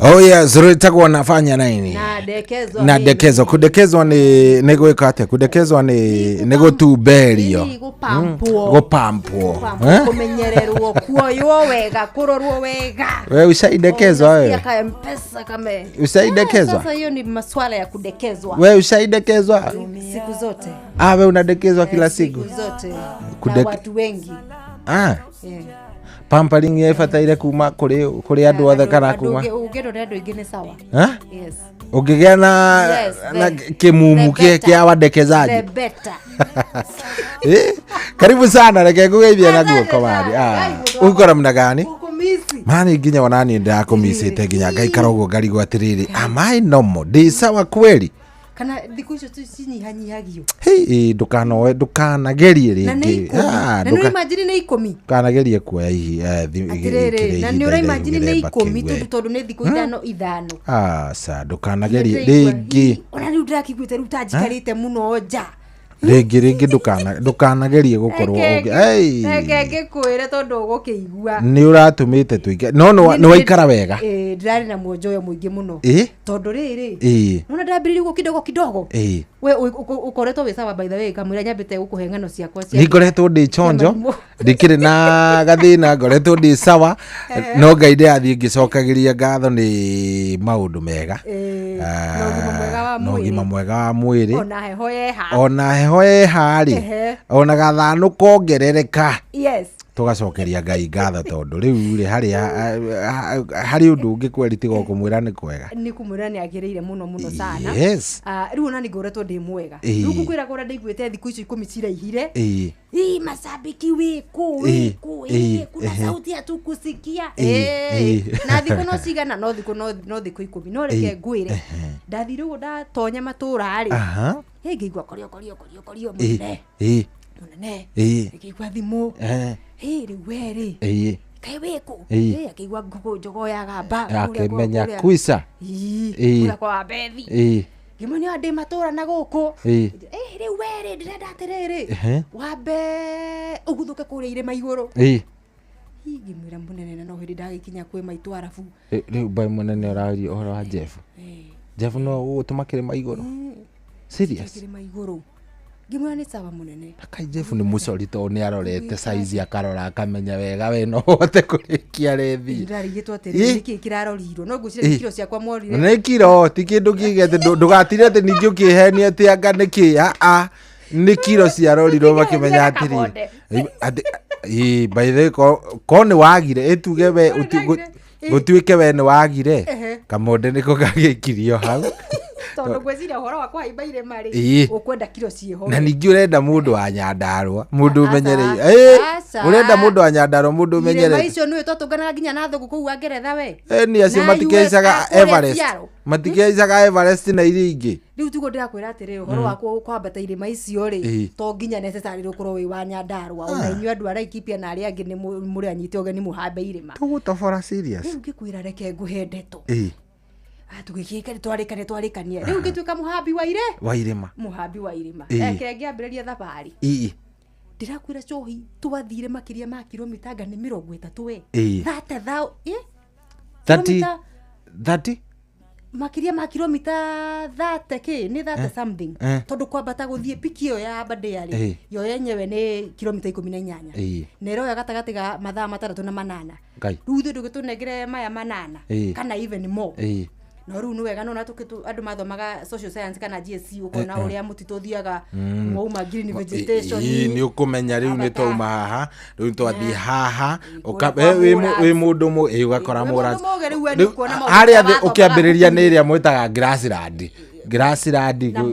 Oh yes, rĩtagwo nafanya nini Nadekezwa nadekezwa kudekezwa nĩ gwĩka atĩa kudekezwa nĩ gũtumberio. Nĩ gũpampwo. Gũpampwo. Gũpampwo, Eh? kũmenyererwo, kuoywo wega, kũrorwo wega. We ushaidekezwa Unasikia wewe? ka M-Pesa kame. Ushaidekezwa? Sasa hiyo ni maswala ya kudekezwa. We ushaidekezwa? Siku zote. Ah, we unadekezwa kila siku? Siku zote. Na watu wengi. Ah, Yeah. pampering ĩbataire kuma kũrĩ andũ othe kana kuma Ũngĩrora andũ aingĩ nĩ sawa. Eh? Yes. Ũngĩgĩa na Yes, na the kĩmumu better. kĩa wadekezaji. The better. Eh, karibu sana, reke ngũgeithie na Asante guoko mani. sana. Ah, Ai, mũndũ uko namna gani? Gũkũmisi. Mani nginya onani ndĩrakũmicĩte nginya ngaikara ũguo ngarigwo atĩrĩrĩ, am I normal? Ndĩ sawa kweli? Kana thikũ icio cinyihanyihagio. Hei, ndũkanoe, ndũkanagerie Na nĩ rĩngĩ. ikũmi. Ah, Na nĩ ũraimagine nĩ ikũmi. ndũkanagerie kuoya Atĩrĩrĩ, kĩrĩa na ihinda nĩ ũraimagine nĩ iraihu ikũmi kĩu, we. tondũ nĩ thikũ ithano ithano. Aca, ndũkanagerie Nĩndĩraigua, rĩngĩ. "Ii, ona rĩu ndĩrakĩiguĩte rĩu ta njikarĩte mũno nja." Rĩngĩ ndũkanagerie gũkorwo Reke ngĩkwĩre tondũ ũgũkĩigua. Nĩ ũratũmĩte tũike no nĩ waikara wega. Ĩĩ, ndĩrarĩ na mwonjoyo mũingĩ mũno. Ĩ? Tondũ rĩrĩ, Ĩ. nona ndambĩrĩirie ũguo kidogo kidogo. Ĩ. We ũkoretwo wĩ sawa, by the way, kamũira nyambĩte gũkũhe ng'ano ciakwa cia Nĩ ngoretwo ndĩ chonjo, marimũ. ndikĩrĩ na gathĩna, ngoretwo ndĩ sawa, no Ngai ndĩrathiĩ ngĩcokagĩria ngatho nĩ maũndũ mega. Ĩĩ, Ah, na ũgima mwega wa na ũgima mwĩrĩ. mwega wa mwĩrĩ. Ona heho yeha. Ona heho yeha-rĩ, Ehe. ona gathano kongerereka, Yes. tũgacokeria Ngai ngatho tondũ rĩu rĩ harĩ ũndũ ũngĩ kweri tiga kũmwĩra nĩ kwega. Nĩ kũmwĩra nĩ agĩrĩire mũno mũno sana. Yes. Ah, rĩu ona nĩ ngoretwo ndĩ mwega. Ĩĩ. Rĩu ngũkwĩra kũrĩa ndaiguĩte thikũ icio ikũmi ciraihire. Ĩĩ. Ii, mashabiki wĩkũ Ĩĩ, wĩkũ ĩĩ, ĩĩ, kuna ehe. sauti hatukusikia. Ĩĩ, Ĩĩ. ĩĩ. Na thikũ no cigana, no thikũ no thikũ ikũmi, no reke Ĩĩ, ngwĩre, ehe. ndathire ũguo ndatonya matũra rĩ, Aha. ĩ ngĩigua korio korio korio korio Ĩĩ. mũnene Ĩĩ. mũnene, Ĩĩ. ngĩigua thimũ, Eh. ĩ rĩu we rĩ, Ĩĩ. kaĩ wĩkũ? Ĩĩ. Ĩ, akĩigua ngũkũ njogo ya gamba kũrĩa Akĩmenya kũrĩa- kuica. Ĩĩ, Ĩĩ. kũrĩa kwa Bethi. Ĩĩ. Ngĩmwĩra ndĩ matũra na gũkũ. Ĩĩ. Ĩ rĩu we rĩ, ndĩrenda atĩrĩrĩ, Ehe. wambe ũguthũke kũrĩa irĩma igũrũ. Ĩĩ. Hi, ngĩmwĩra mũnene, na no hĩndĩ ndagĩkinya kwĩ maitũ arabu. Rĩu mbaĩ mũnene ũraria ũhoro wa Jeff. Jeff no ũgũtũma kĩrĩma igũrũ? Serious? Kĩrĩma igũrũ, ngĩmwĩra nĩ sawa mũnene. Kai Jeff nĩ mũcori tondũ nĩ arorete size, akarora akamenya wega we no ũhote kũrĩkia rethi. Ndĩrarigĩtwo Ĩ. atĩrĩrĩ, nĩkĩ kĩrarorirwo? No ngwĩciria Ĩ. nĩ kiro ciakwa morire. Nĩ kiro, ti kĩndũ kĩngĩ atĩ ndũgatire atĩ ningĩ ũkĩhenia atĩ anga nĩ kĩ, aa, nĩ kiro ciarorirwo makĩmenya atĩrĩrĩ atĩ ĩ, by the way, ko nĩ wagire ĩtuge we gũtuĩke we nĩ wagire kamonde nĩko gagĩkirio hau. Tondũ ngwĩciria ũhoro wa kũhaimba irĩma rĩ, Ĩ. ũkwenda kiro ciĩho. Na ningĩ ũrenda mũndũ wa Nyandarũa, mũndũ Aca, ũmenyereire. Ĩ, aca. ũrenda mũndũ wa Nyandarũa, mũndũ Irĩma ũmenyerete. icio nĩũĩ twatũnganaga nginya na thũgũ kũu wa Ngeretha we. Ni acio Na matikĩhaicaga US kũrĩa Everest. Seattle. Matikĩhaicaga Everest na iria ingĩ. Rĩu tiguo ndĩrakwĩra atĩrĩrĩ, ũhoro wa kwambata irĩma icio rĩ, Ĩ. to nginya necessarily ũkorwo wĩ wa Nyandarũa. Ona inyuĩ andũ a Laikipia na arĩa angĩ nĩ mũrĩ anyite ũgeni mũhambe irĩma. Tũgũtobora serious. Rĩu ngĩkwĩra reke ngũhe ndeto. Ĩ. Ah, tũgĩkĩka twarĩkania twarĩkania, rĩu ngĩtuĩka mũhambi wa ire Wa irĩma. Mũhambi wa irĩma. Ĩ. Reke ngĩambĩrĩria thabarĩ. Ĩ. Ndĩrakwĩra cohi, twathire makĩria ma kilomita anga nĩ 30 we. Ĩ. Thate thao ĩ. 30. Kilomita- 30. Makĩria ma kilomita thate kĩ nĩ thate something, tondũ kwambata gũthiĩ piki ĩyo ya Aberdare rĩ, yo yenyewe nĩ kilomita 18. Na ĩroya gatagatĩ ga mathaa 6 na 8. Ngai. Rĩu ithuĩ ndũgĩtũnengere maya 8 kana even more. No rĩu nĩ wega nona andũ mathomaga social science kana GSC ũkona ũrĩa mũtitũ ũthiaga mwauma green vegetation. Nĩ ũkũmenya rĩu nĩ twauma haha, rĩu twathiĩ haha, wĩ mũndũ ũgakora mũra harĩa thĩ ũkĩambĩrĩria nĩ ĩrĩa mwĩtaga grassland. Grassland na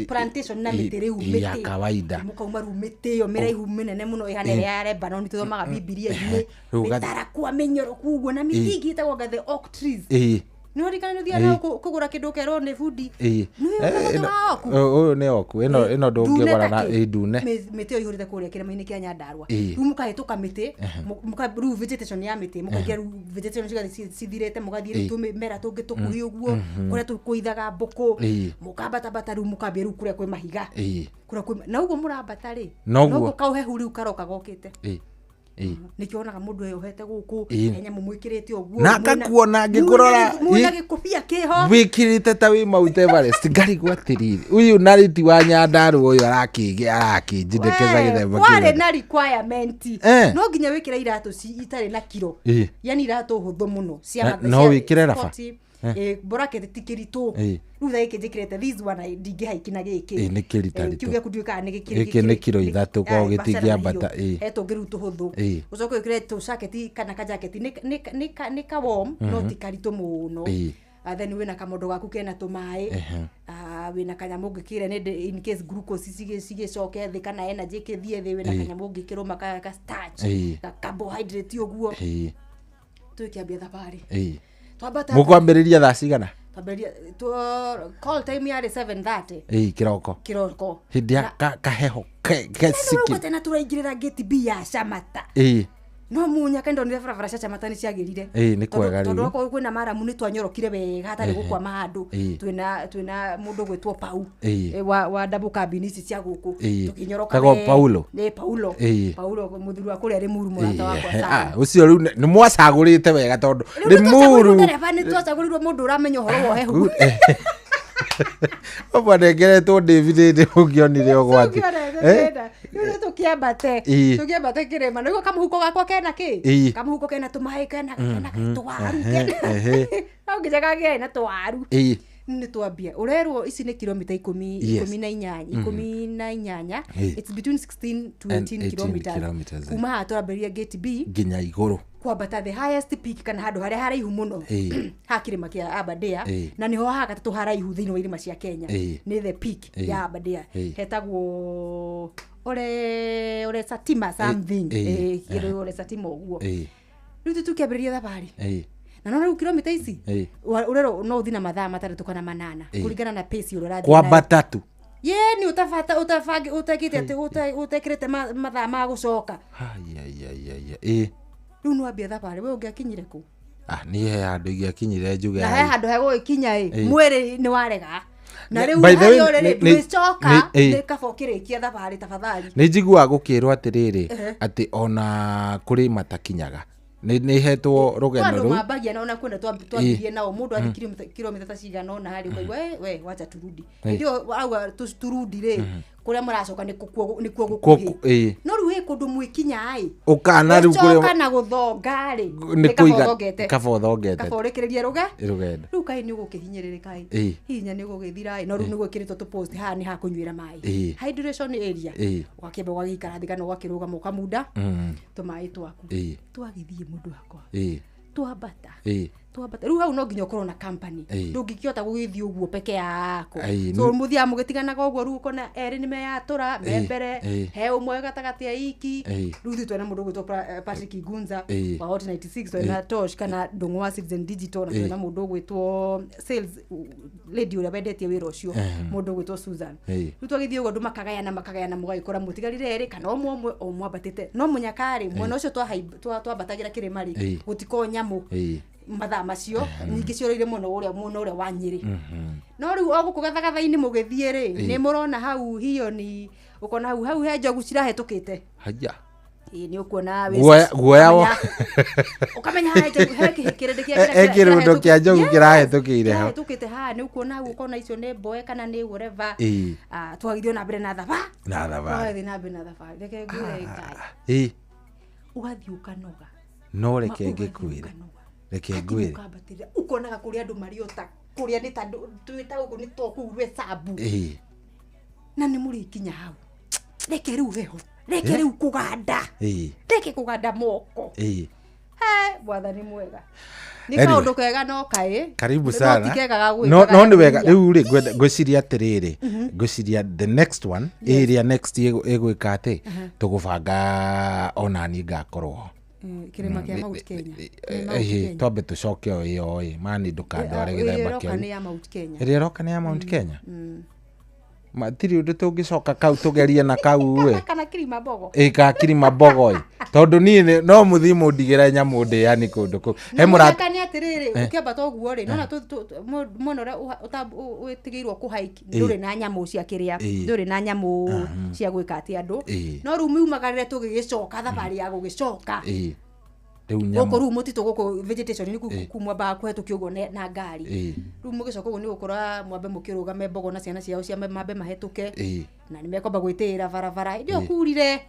plantation na mĩtĩ rĩu mĩtĩ ya kawaida mũkauma rĩu mĩtĩ ĩyo mĩraihu mĩnene mũno ĩhana ĩrĩa ya Lebanon tũthomaga Bibilia-inĩ mĩtarakwa mĩnyoroku ũguo na mĩtĩ ĩngĩ ĩtagwo the oak trees. No rikana nĩ ũthiaga kũgũra kĩndũ ũkerwo nĩ bundi ũyũ nĩ oku ĩno ndũngĩgũra na ndune mĩtĩ ĩyo ĩihũrĩte kũrĩa kĩrĩma-inĩ kĩa Nyandarua. Rĩu mũkahĩtũka mĩtĩ rĩu vegetation ya mĩtĩ mũkaingĩra rĩu vegetation cigathiĩ cithirĩte mũgathiĩ rĩu tũmĩmera tũngĩ tũkuhĩ ũguo kũrĩa tũkũithaga mbũkũ mũkambatabata rĩu mũkambia rĩu kũrĩa kwĩ mahiga kũrĩa kwĩ na ũguo mũrambata rĩ noguo kaũhehu rĩu karoka gokĩte. Nĩkĩo wonaga mũndũ eyohete gũkũ he nyamũ mwĩkĩrĩte ũguo na akakuona ngĩkũrora mwĩna gĩkũbia kĩho wĩkĩrĩte ta wĩ Mount Everest ngarigwo atĩrĩrĩ ũyũ narĩti wa Nyandarua ũyũ arakĩnjindĩkĩza gĩthemba kwarĩ na requirement no nginya wĩkĩre iratũ itarĩ na kiro yani iratũ hũthũ mũno cia no wĩkĩre raba bracket ti kĩritũ rĩu thaa gĩkĩ njĩkĩrĩte this one ndingĩhaiki na gĩkĩ nĩ kĩritaritũ kĩu gĩaku ndiũĩ kana nĩ gĩkĩ gĩkĩ nĩ kiro 3 koguo gĩtingĩambata he tũngĩ rĩu tũhũthũ ũcoke wĩkĩre tũcaketi kana kajaketi nĩ ka warm no ti karitũ mũno. Then wĩna kamondo gaku kena tũmaĩ wĩna kanyamũ ũngĩkĩra nĩ in case glucose cigĩcoke thĩ kana energy ĩkĩthiĩ thĩ wĩna kanyamũ ũngĩkĩrũma ka starch ka carbohydrate ũguo tũkĩambia thabarĩ. Mũkwambĩrĩria thaa cigana? Twambĩrĩria call time yarĩ 7:30 kĩroko kĩroko hĩndĩ ya kaheho keciki tena tũraingĩrĩra gate B ya Shamata. No munyaka ndonire barabara cia Shamata nĩ ciagĩrire nĩ kwega rĩu tondũ okorwo kwĩna maramu nĩ twanyorokire wega hatarĩ gũkwama handũ twĩna mũndũ ũgwĩtwo Pau wa double cabin ici cia gũkũ tũkĩnyoroka wega. Paulo nĩ Paulo Paulo mũthuri wa kũrĩa Limuru mũrata wakwa sana ũcio rĩu nĩ mwacagũrĩte wega tondũ Limuru ndereba nĩ twacagũrirwo mũndũ ũramenya ũhoro wa ũhehu. Oba nengeretwo David hĩndĩ ũngĩonire ũgwati. Rĩu tũkĩambate kĩrĩma nĩguo kamũhuko gakwa kena kĩ kamũhuko kena tũmaĩ kena tũwaru no nginya kagĩe na tũwaru nĩ twambia ũrerwo ici nĩ kilomita 18 it's between 16 to 18 kilometers kuma haha tũrambĩrĩria gate B nginya igũrũ kwambata the highest peak kana handũ harĩa haraihu mũno ha kĩrĩma kĩa Aberdare na nĩho ha gatatũ haraihu thĩinĩ wa irĩma cia Kenya nĩ the peak ya Aberdare hetagwo ore Satima something ore Satima ũguo rĩu tũkĩambĩrĩria thabarĩ na no rĩu kilomita ici ũrerwo no ũthiĩ na mathaa 6 kana 8 kũringana na pace ũrĩa ũrathiĩ kwambata tu ye nĩ ũtabata ũtabangi ũtekĩte atĩ ũtekĩrĩte mathaa ma gũcoka. Rĩu nĩ wambia thabarĩ we ũngĩakinyire kũ? Niĩ he handũ ingĩakinyire njuge na he handũ hegũgĩkinya ĩ mwĩrĩ nĩ warega na rĩu harĩa ũrĩ rĩ ndwĩcoka nĩ kaba ũkĩrĩkia thabarĩ tafadhali. Nĩ njiguaga gũkĩrwo atĩrĩrĩ atĩ ona kũrĩ matakinyaga nĩ hetwo rũgeno rũu mambagia na ona kwenda twambirie nao mũndũ athiĩ kilomita ta cigana ũna harĩ ũkaigua we wacha turudi hĩndĩ ĩyo auga turudi rĩ kũrĩa mũracoka nĩkuo gũkuhĩ no rĩu ĩ kũndũ mwĩkinya ĩ ũkana rĩu kũrĩa ũcoka na gũthonga rĩ nĩ kũiga kaba ũthongete kaba ũrĩkĩrĩrie rũgendo rĩu kaĩ nĩ ũgũkĩhinyĩrĩrĩka ĩ hinya nĩ ũgũgĩthira ĩ no rĩu nĩ gwĩkĩrĩtwo tũ post haha nĩ ha kũnyuĩra maĩ hydration area ũgakĩamba ũgagĩikara thĩ kana ũgakĩrũgama ũkamunda tũmaĩ twaku twagĩthiĩ mũndũ wakwa twambata twambata rĩu hau no nginya ũkorwo na company ndũngĩkĩhota gũgĩthiĩ ũguo peke yako so mũthiaga mũgĩtiganaga ũguo rĩu ũkona erĩ nĩ meyatũra me mbere he ũmwe gatagatĩ aiki rĩu ithuĩ twena mũndũ ũgwĩtwo Patrick Igunza wa Hot 96 twena Tosh kana Ndung'u wa Citizen Digital na twena mũndũ ũgwĩtwo sales lady ũrĩa wendetie wĩra ũcio mũndũ ũgwĩtwo Susan rĩu twagĩthiĩ ũguo andũ makagayana mũgagĩkora mũtigarire erĩ kana ũmwe ũmwe o mwambatĩte no mũnyaka-rĩ mwena ũcio twambatagĩra kĩrĩma rĩ gũtikoragwo nyamũ mathaa macio nyingĩ ciorĩire mũno ũrĩa mũno ũrĩa wa Nyĩrĩ no rĩu o gũkũ gathagatha-inĩ mũgĩthiĩ rĩ nĩ mũrona hau hiyo ni ũkona hau hau he njogu cirahĩtũkĩte haya ĩ nĩ ũkuona guoya ũkamenya he kĩrĩndĩ kĩa kĩrũndo kĩa njogu kĩrahĩtũkĩire ho kĩrahĩtũkĩte haha nĩ ũkuona hau ũkona icio nĩ mboe kana nĩ whatever twagĩthiĩ na mbere na thabarĩ na mbere na thabarĩ reke ngwĩre Ngai ĩ ũgathiĩ ũkanoga no reke ngĩkwĩre Reke ngwĩre. Ũkambatĩrĩra ũkonaga kũrĩa andũ marĩ ota kũrĩa nĩ ta twĩta gũkũ nĩ to kũu Rwesambu. Na nĩ mũrĩkinya hau. Reke rĩu heho, reke rĩu kũganda, reke kũganda moko. He, Mwathani mwega. Nĩ kaũndũ kega no kaĩ. Karibu sana. No no nĩ wega rĩu rĩ ngwĩciria atĩrĩrĩ, ngwĩciria the next one ĩrĩa next ĩgwĩka atĩ tũgũbanga onani ngakorwo ho. Kĩrĩma kĩa Mount Kenya. Twambe tũcoke o ĩyo ĩ mani ndũkandware gĩthemba kĩu. Ĩrĩa ĩroka nĩ ya Mount Kenya. Matirĩ ũndũ tũngĩcoka kau tũgerie na kau ĩ. Kana Kilima Mbogo. Ĩ ka Kilima Mbogo ĩ. Tondũ niĩ no mũthiĩ mũndigĩre nyamũ ndĩani kũndũ kũu. He mũrata nĩ atĩrĩrĩ, ũkĩambata ũguo rĩ, nona mwena ũrĩa wĩtigĩirwo kũ hike ndũrĩ na nyamũ cia kĩrĩa, ndũrĩ na nyamũ cia gwĩka atĩ andũ. No rĩu miumagarĩre tũgĩgĩcoka thabarĩ ya gũgĩcoka. Gũkũ rĩu mũtitũ gũkũ vegetation nĩ kuu mwambaga kũhetũkio ũguo na ngari. Rĩu mũgĩcoka ũguo nĩ gũkora mwambe mũkĩrũgame mbogo na ciana ciao cia mambe mahĩtũke. Na nĩ mekwamba gwĩtĩĩra barabara. Hĩndĩ ĩyo kurire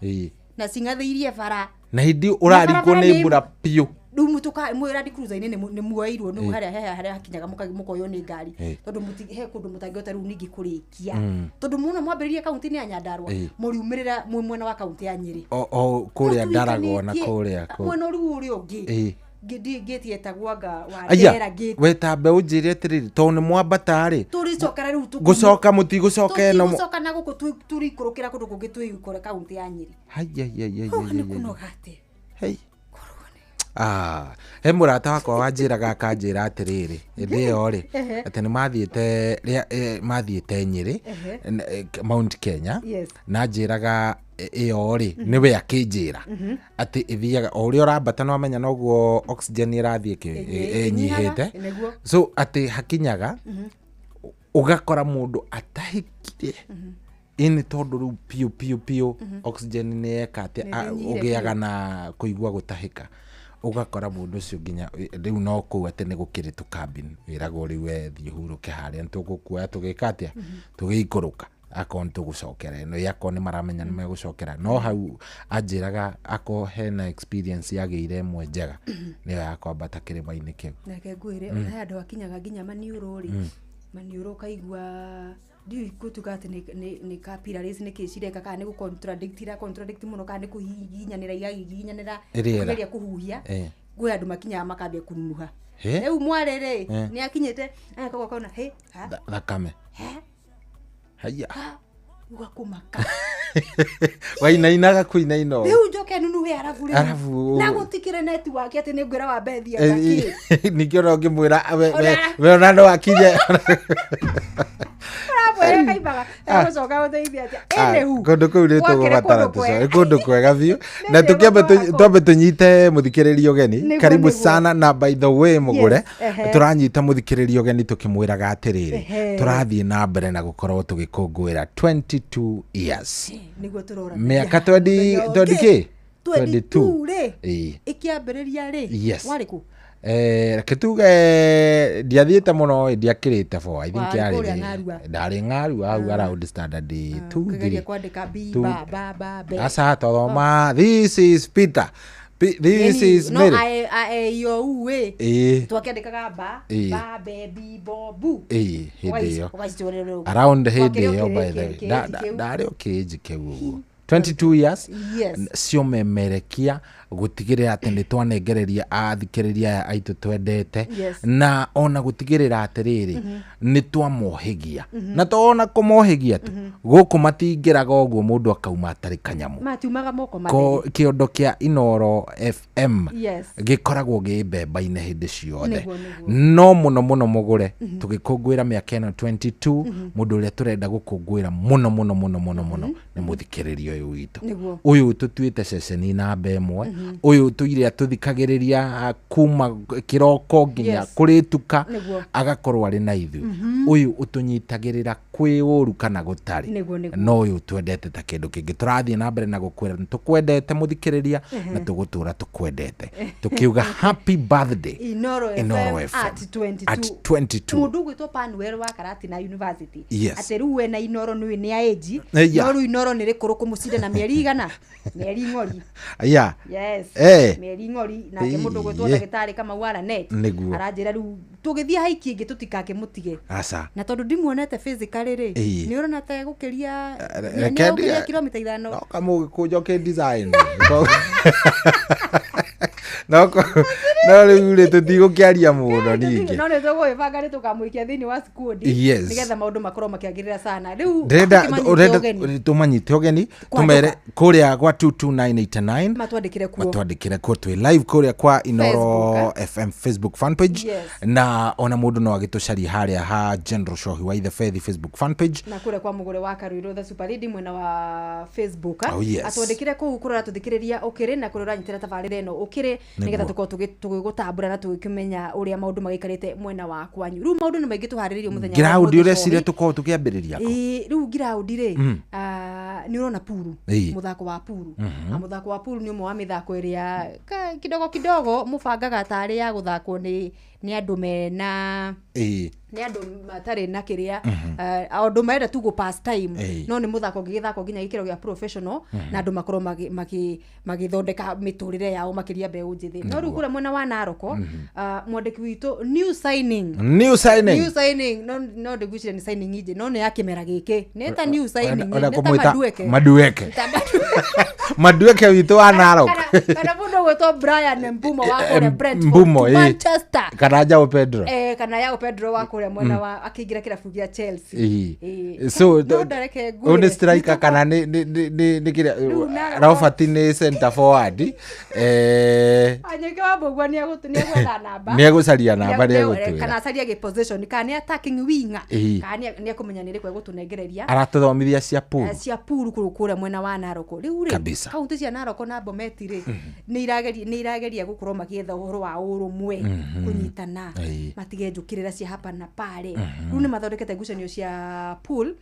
na cing'athĩirie bara. Na hĩndĩ ũrarigwo nĩ mbura biũ. Rĩu mũtũka mwĩ Land Cruiser-inĩ nĩ muoirwo nĩ harĩa he harĩa hakinyaga mũkoywo nĩ ngari. Tondũ he kũndũ mũtangĩhota rĩu ningĩ kũrĩkia. Tondũ mũno mwambĩrĩrie kaunti-inĩ ya Nyandarua, mũriumĩrĩra mwĩ mwena wa kaunti ya Nyĩrĩ. O kũrĩa Ndaragwo na kũrĩa kũ. Mwena rĩu ũrĩa ũngĩ. Ngĩti etagwo anga wa Ndera ngĩti. We tambe ũnjĩre atĩrĩrĩ, tondũ nĩ mwambata rĩ. Tũrĩcokera rĩu gũcoka mũtigũcoka ĩno. Tũtigũcoka na gũkũ tũrĩikũrũkĩra kũndũ kũngĩ twĩikore kaunti ya Nyĩrĩ. Haiya. Hau nĩ kũnoga atĩ. Hei. He mũrata wakwa wanjĩraga akanjĩra atĩrĩrĩ, hĩndĩ ĩyo rĩ, atĩ nĩ mathiĩte Nyĩrĩ, Mount Kenya, na njĩraga ĩyo rĩ, nĩwe akĩnjĩra atĩ ĩthiaga o ũrĩa ũrambata no amenya noguo oxygen ĩrathiĩ ĩnyihĩte. So atĩ hakinyaga ũgakora mũndũ atahĩkire ĩnĩ tondũ rĩu piũ piũ piũ oxygen nĩ yeka atĩ ũgĩaga na kũigua gũtahĩka. Ũgakora mũndũ ũcio nginya rĩu no kũu atĩ nĩ gũkĩrĩ tũkabin wĩragwo rĩu we thiĩ ũhurũke harĩa nĩ tũgũkuoya tũgĩka atĩa tũgĩikũrũka akorwo nĩ tũgũcokera ĩno akorwo nĩ maramenya nĩ megũcokera. No hau anjĩraga akorwo hena experience yagĩire ĩmwe njega nĩyo ya kwambata kĩrĩma-inĩ kĩu. Reke ngwĩre he andũ akinyaga nginya maniũrũ rĩ, maniũrũ ũkaigua ndiũĩ gũtuĩka atĩ nĩ capillaries nĩ kĩ cireka kana nĩ gũ-contradict ira contradict mũno kana nĩ kũhihinyanĩra igahihinyanĩra kũgeria kũhuhia. Gwĩ andũ makinyaga makambia kũnunuha. Rĩu mwarĩ rĩ nĩ akinyĩte agakorwo akona he thakame haya ũgakũmaka wainainaga kũinaina rĩu njoke nunuhe arabu rĩu na gũtikĩrĩ network atĩ nĩ ngwĩra wambe thiĩ gakĩ ningĩ ona ũngĩmwĩra we ona no akinye kũndũ kũu nĩ tũgũbatara tũcoke kũndũ kwega biũ na twambe tũnyite mũthikĩrĩria ũgeni. Karibu sana. Na by the way mũgũre tũranyita mũthikĩrĩria ũgeni tũkĩmwĩraga atĩrĩrĩ tũrathiĩ na mbere na gũkorwo tũgĩkũngũĩra 22 years mĩaka 20 22 rĩ ĩkĩambĩrĩria rĩ warĩ kũ? Reke tuge ndiathiĩte mũno ndiakĩrĩte 4 I think yarĩ ndarĩ ng'arua hau around standard 2 3 kwandĩka b ba ba ba b asa tothoma this is Peter this is Mary no a e o u e twakĩandĩkaga ba ba be b bo bu hĩndĩ ĩyo around hĩndĩ ĩyo by the way ndarĩ o kĩnji kĩu ũguo 22 years. Ciomemerekia gũtigĩrĩra atĩ nĩ twanengereria athikĩrĩria aya aitũ twendete na ona gũtigĩrĩra atĩrĩrĩ nĩ twamohĩgia na to ona kũmohĩgia tu gũkũ matingĩraga ũguo mũndũ akauma atarĩ kanyamũ matiumaga moko matheri. Kĩondo kĩa Inooro FM gĩkoragwo gĩ mbemba-inĩ hĩndĩ ciothe no mũno mũno mũgũre tũgĩkũngũĩra mĩaka ĩno 22 mũndũ ũrĩa tũrenda gũkũngũĩra mũno mũno mũno mũno mũno nĩ mũthikĩrĩria ũyũ witũ ũyũ tũtuĩte ceceni namba ĩmwe ũyũ tũire tũthikagĩrĩria kuma kĩroko nginya kũrĩtuka agakorwo arĩ na ithuĩ ũyũ ũtũnyitagĩrĩra Kwĩ ũru kana gũtarĩ. Nĩguo, nĩguo. No ũyũ twendete ta kĩndũ kĩngĩ. Tũrathiĩ na mbere na gũkwĩra nĩ tũkwendete mũthikĩrĩria, na tũgũtũra tũkwendete, tũkiuga happy birthday Inoro. Inoro FM FM at 22. At 22. Mundu ugwitwo Panuel wa Karatina University. Yes. Atĩ rĩu we na Inoro nĩ nĩ aĩji. Yeah. No rĩu Inoro nĩ rĩkũrũ kũmũcinda na mĩeri igana, mĩeri ng'ori. Yes. Mĩeri ng'ori nake mũndũ ũgwĩtwo ndagĩtarĩ Kamau wa Lanet. Nĩguo. Aranjĩra rĩu tũgĩthiĩ haiki ĩngĩ tũtikakĩmũtige. Aca. Na tondũ ndimuonete physically rĩ, nĩ ũrona ta egũkĩria Reke nĩ egũkĩria kilomita 5? No kamũgĩkũnjo kĩ design no no rĩu rĩ, tũtigũkĩaria mũno ningĩ. No nĩ tũgũgĩbanga nĩ tũkamũikia thĩinĩ wa squad, nĩgetha maũndũ makorwo makĩagĩrĩra sana rĩu. Ndĩrenda tũkĩmanyite ũrenda ũgeni. Tũmanyite ũgeni. Kwandũka. Tũmere kũrĩa gwa 22989. Matwandĩkĩre kuo. Matwandĩkĩre kuo, twĩ live kũrĩa kwa Inoro Facebook, FM Facebook fan page. Na ona mũndũ no agĩtũcarie harĩa ha General Shohi wa Ithe Fethi Facebook fan page. Na kũrĩa kwa Mũgũre wa Karuirũ the super lady mwena wa Facebook. Oh, yes. Atwandĩkĩre kũu kũrĩa ũratũthikĩrĩria ũkĩrĩ na kũrĩa ũranyitĩra tabarĩra ĩno ũkĩrĩ, nĩgetha tũkorwo tũgĩgũtambũra na tũgĩkĩmenya ũrĩa maũndũ magĩikarĩte mwena wa kwanyu. Rĩu maũndũ nĩ maingĩ tũharĩrĩirio mũthenya wa ngiraũndi ũmũthĩ, ũreciria Shohi. tũkorwo tũkĩambĩrĩria kũ? Ĩĩ, rĩu ngiraũndi rĩ, nĩ ũrona puru, mũthako wa puru. Mũthako wa puru nĩ ũmwe wa mĩthako ĩrĩa kidogo kidogo mũbangaga tarĩ ya gũthakwo nĩ andũ mena nĩ andũ matarĩ na kĩrĩa, andũ marenda tu gũ pass time. No nĩ mũthako ũngĩgĩthakwo nginya gĩkĩro gĩa professional na andũ makorwo magĩthondeka mĩtũrĩre yao, makĩria mbeũ njĩthĩ. No rĩu kũrĩa mwena wa Naroko, mwandĩki witũ, new signing. New signing. New signing, no ndĩgwĩciria nĩ signing injĩ, no nĩ ya kĩmera gĩkĩ, nĩ ta new signing, Ũrenda nĩ ta kũmwĩta Madueke. Madueke. Ta Madueke. Madueke witũ wa Narok. Kana mũndũ ũgwĩtwo Brian Mbumo wa kũrĩa Brentford Mbumo, to Manchester. Kana Jao Pedro. Kana Yao Pedro wa kũrĩa mwena wa akĩingĩra kĩrabu gĩa Chelsea. So No ndareke ũyũ nĩ ngwĩre. striker kana nĩ kĩrĩa? Rĩu Narok- Robert nĩ center forward. Anyeke wa Mbũgua nĩ egwetha namba. Nĩ egũcaria namba, nĩ egũtwĩra. Kana acarie gĩ position, kana nĩ attacking winger, kana nĩ ekũmenya nĩ rĩkũ egũtũnengereria. Aratũthomithia cia pool. Cia puru kũrũ kũrĩa mwena wa Narok rĩu rĩ. Kaunti cia Narok na Bomet rĩ, nĩ irageria gũkorwo magĩetha ũhoro wa ũrũmwe, kũnyitana, matige njũkĩrĩra cia hapa na pale. Rĩu nĩ mathondekete ngucanio cia pool,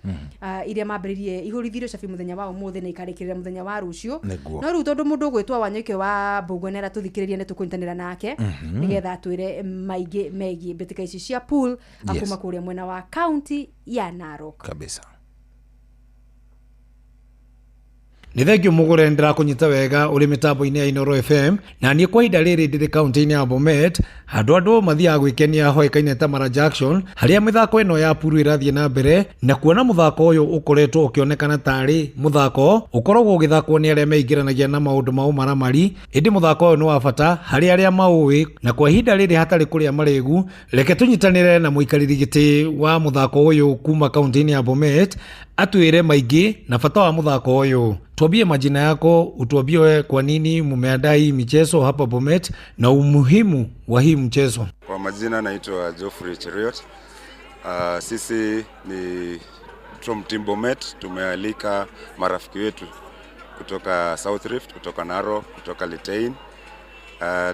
iria mambĩrĩirie ihũrithirio cabi mũthenya wa ũmũthĩ na ikarĩkĩrĩra mũthenya wa rũciũ. No rĩu tondũ mũndũ ũgwĩtwo Wanyũike wa Mbũgua nĩ aratũthikĩrĩria, nĩ tũkũnyitanĩra nake nĩgetha atwĩre maingĩ megiĩ mbĩtĩka ici cia pool akuma kũrĩa mwena wa kaunti ya Narok. Kabisa. Nĩ thengio mũgũre, ndĩrakũnyita wega ũrĩ mĩtambo-inĩ ya Inoro FM. Na niĩ kwa ihinda rĩrĩ ndĩrĩ kaunti-inĩ ya Bomet, handũ andũ mathiaga gwĩkenia hoĩkaine ta Mara Junction, harĩa mĩthako ĩno ya puru ĩrathiĩ na mbere. Na kuona mũthako ũyũ ũkoretwo ũkĩonekana tarĩ mũthako ũkoragwo ũgĩthakwo nĩ arĩa meingĩranagia na maũndũ ma ũmaramari, ĩndĩ mũthako ũyũ nĩ wa bata harĩ arĩa maũĩ. Na kwa ihinda rĩrĩ hatarĩ kũrĩa marĩgu, reke tũnyitanĩre na mũikarĩri gĩtĩ wa mũthako ũyũ kuma kaunti-inĩ ya Bomet atwĩre maingĩ na bata wa mũthako ũyũ. Tuambie majina yako, utuambie kwa nini mumeandaa hii michezo hapa Bomet na umuhimu wa hii mchezo. Kwa majina naitwa Geoffrey Cheruiyot. Sisi ni from Team Bomet, tumealika marafiki wetu kutoka South Rift, kutoka Narok, kutoka Litein.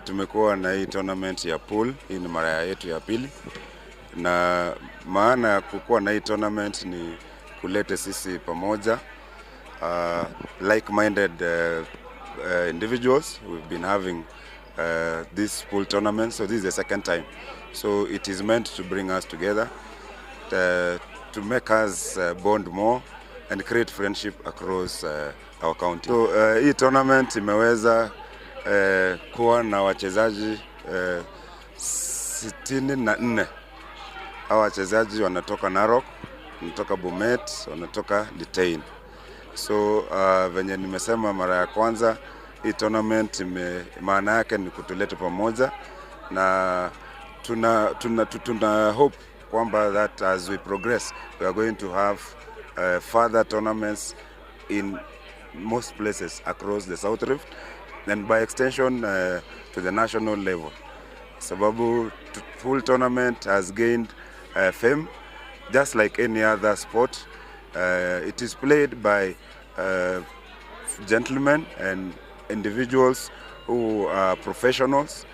Tumekuwa na hii tournament ya pool, hii ni mara yetu ya pili, na maana ya kukuwa na hii tournament ni kulete sisi pamoja, like-minded individuals. We've been having this pool tournament, so this is the second time. So it is meant to bring us together, to make us bond more and create friendship across our county. So hii tournament imeweza kuwa na wachezaji 64. Hawa wachezaji wanatoka Narok, wanatoka Bomet, wanatoka Litein. So venye nimesema mara ya kwanza, hii tournament maana yake ni kutuleta pamoja na tuna hope kwamba that as we progress we are going to have further tournaments in most places across the South Rift and by extension to the national level. Sababu pool tournament has gained fame just like any other sport. It is played by gentlemen and individuals who are professionals.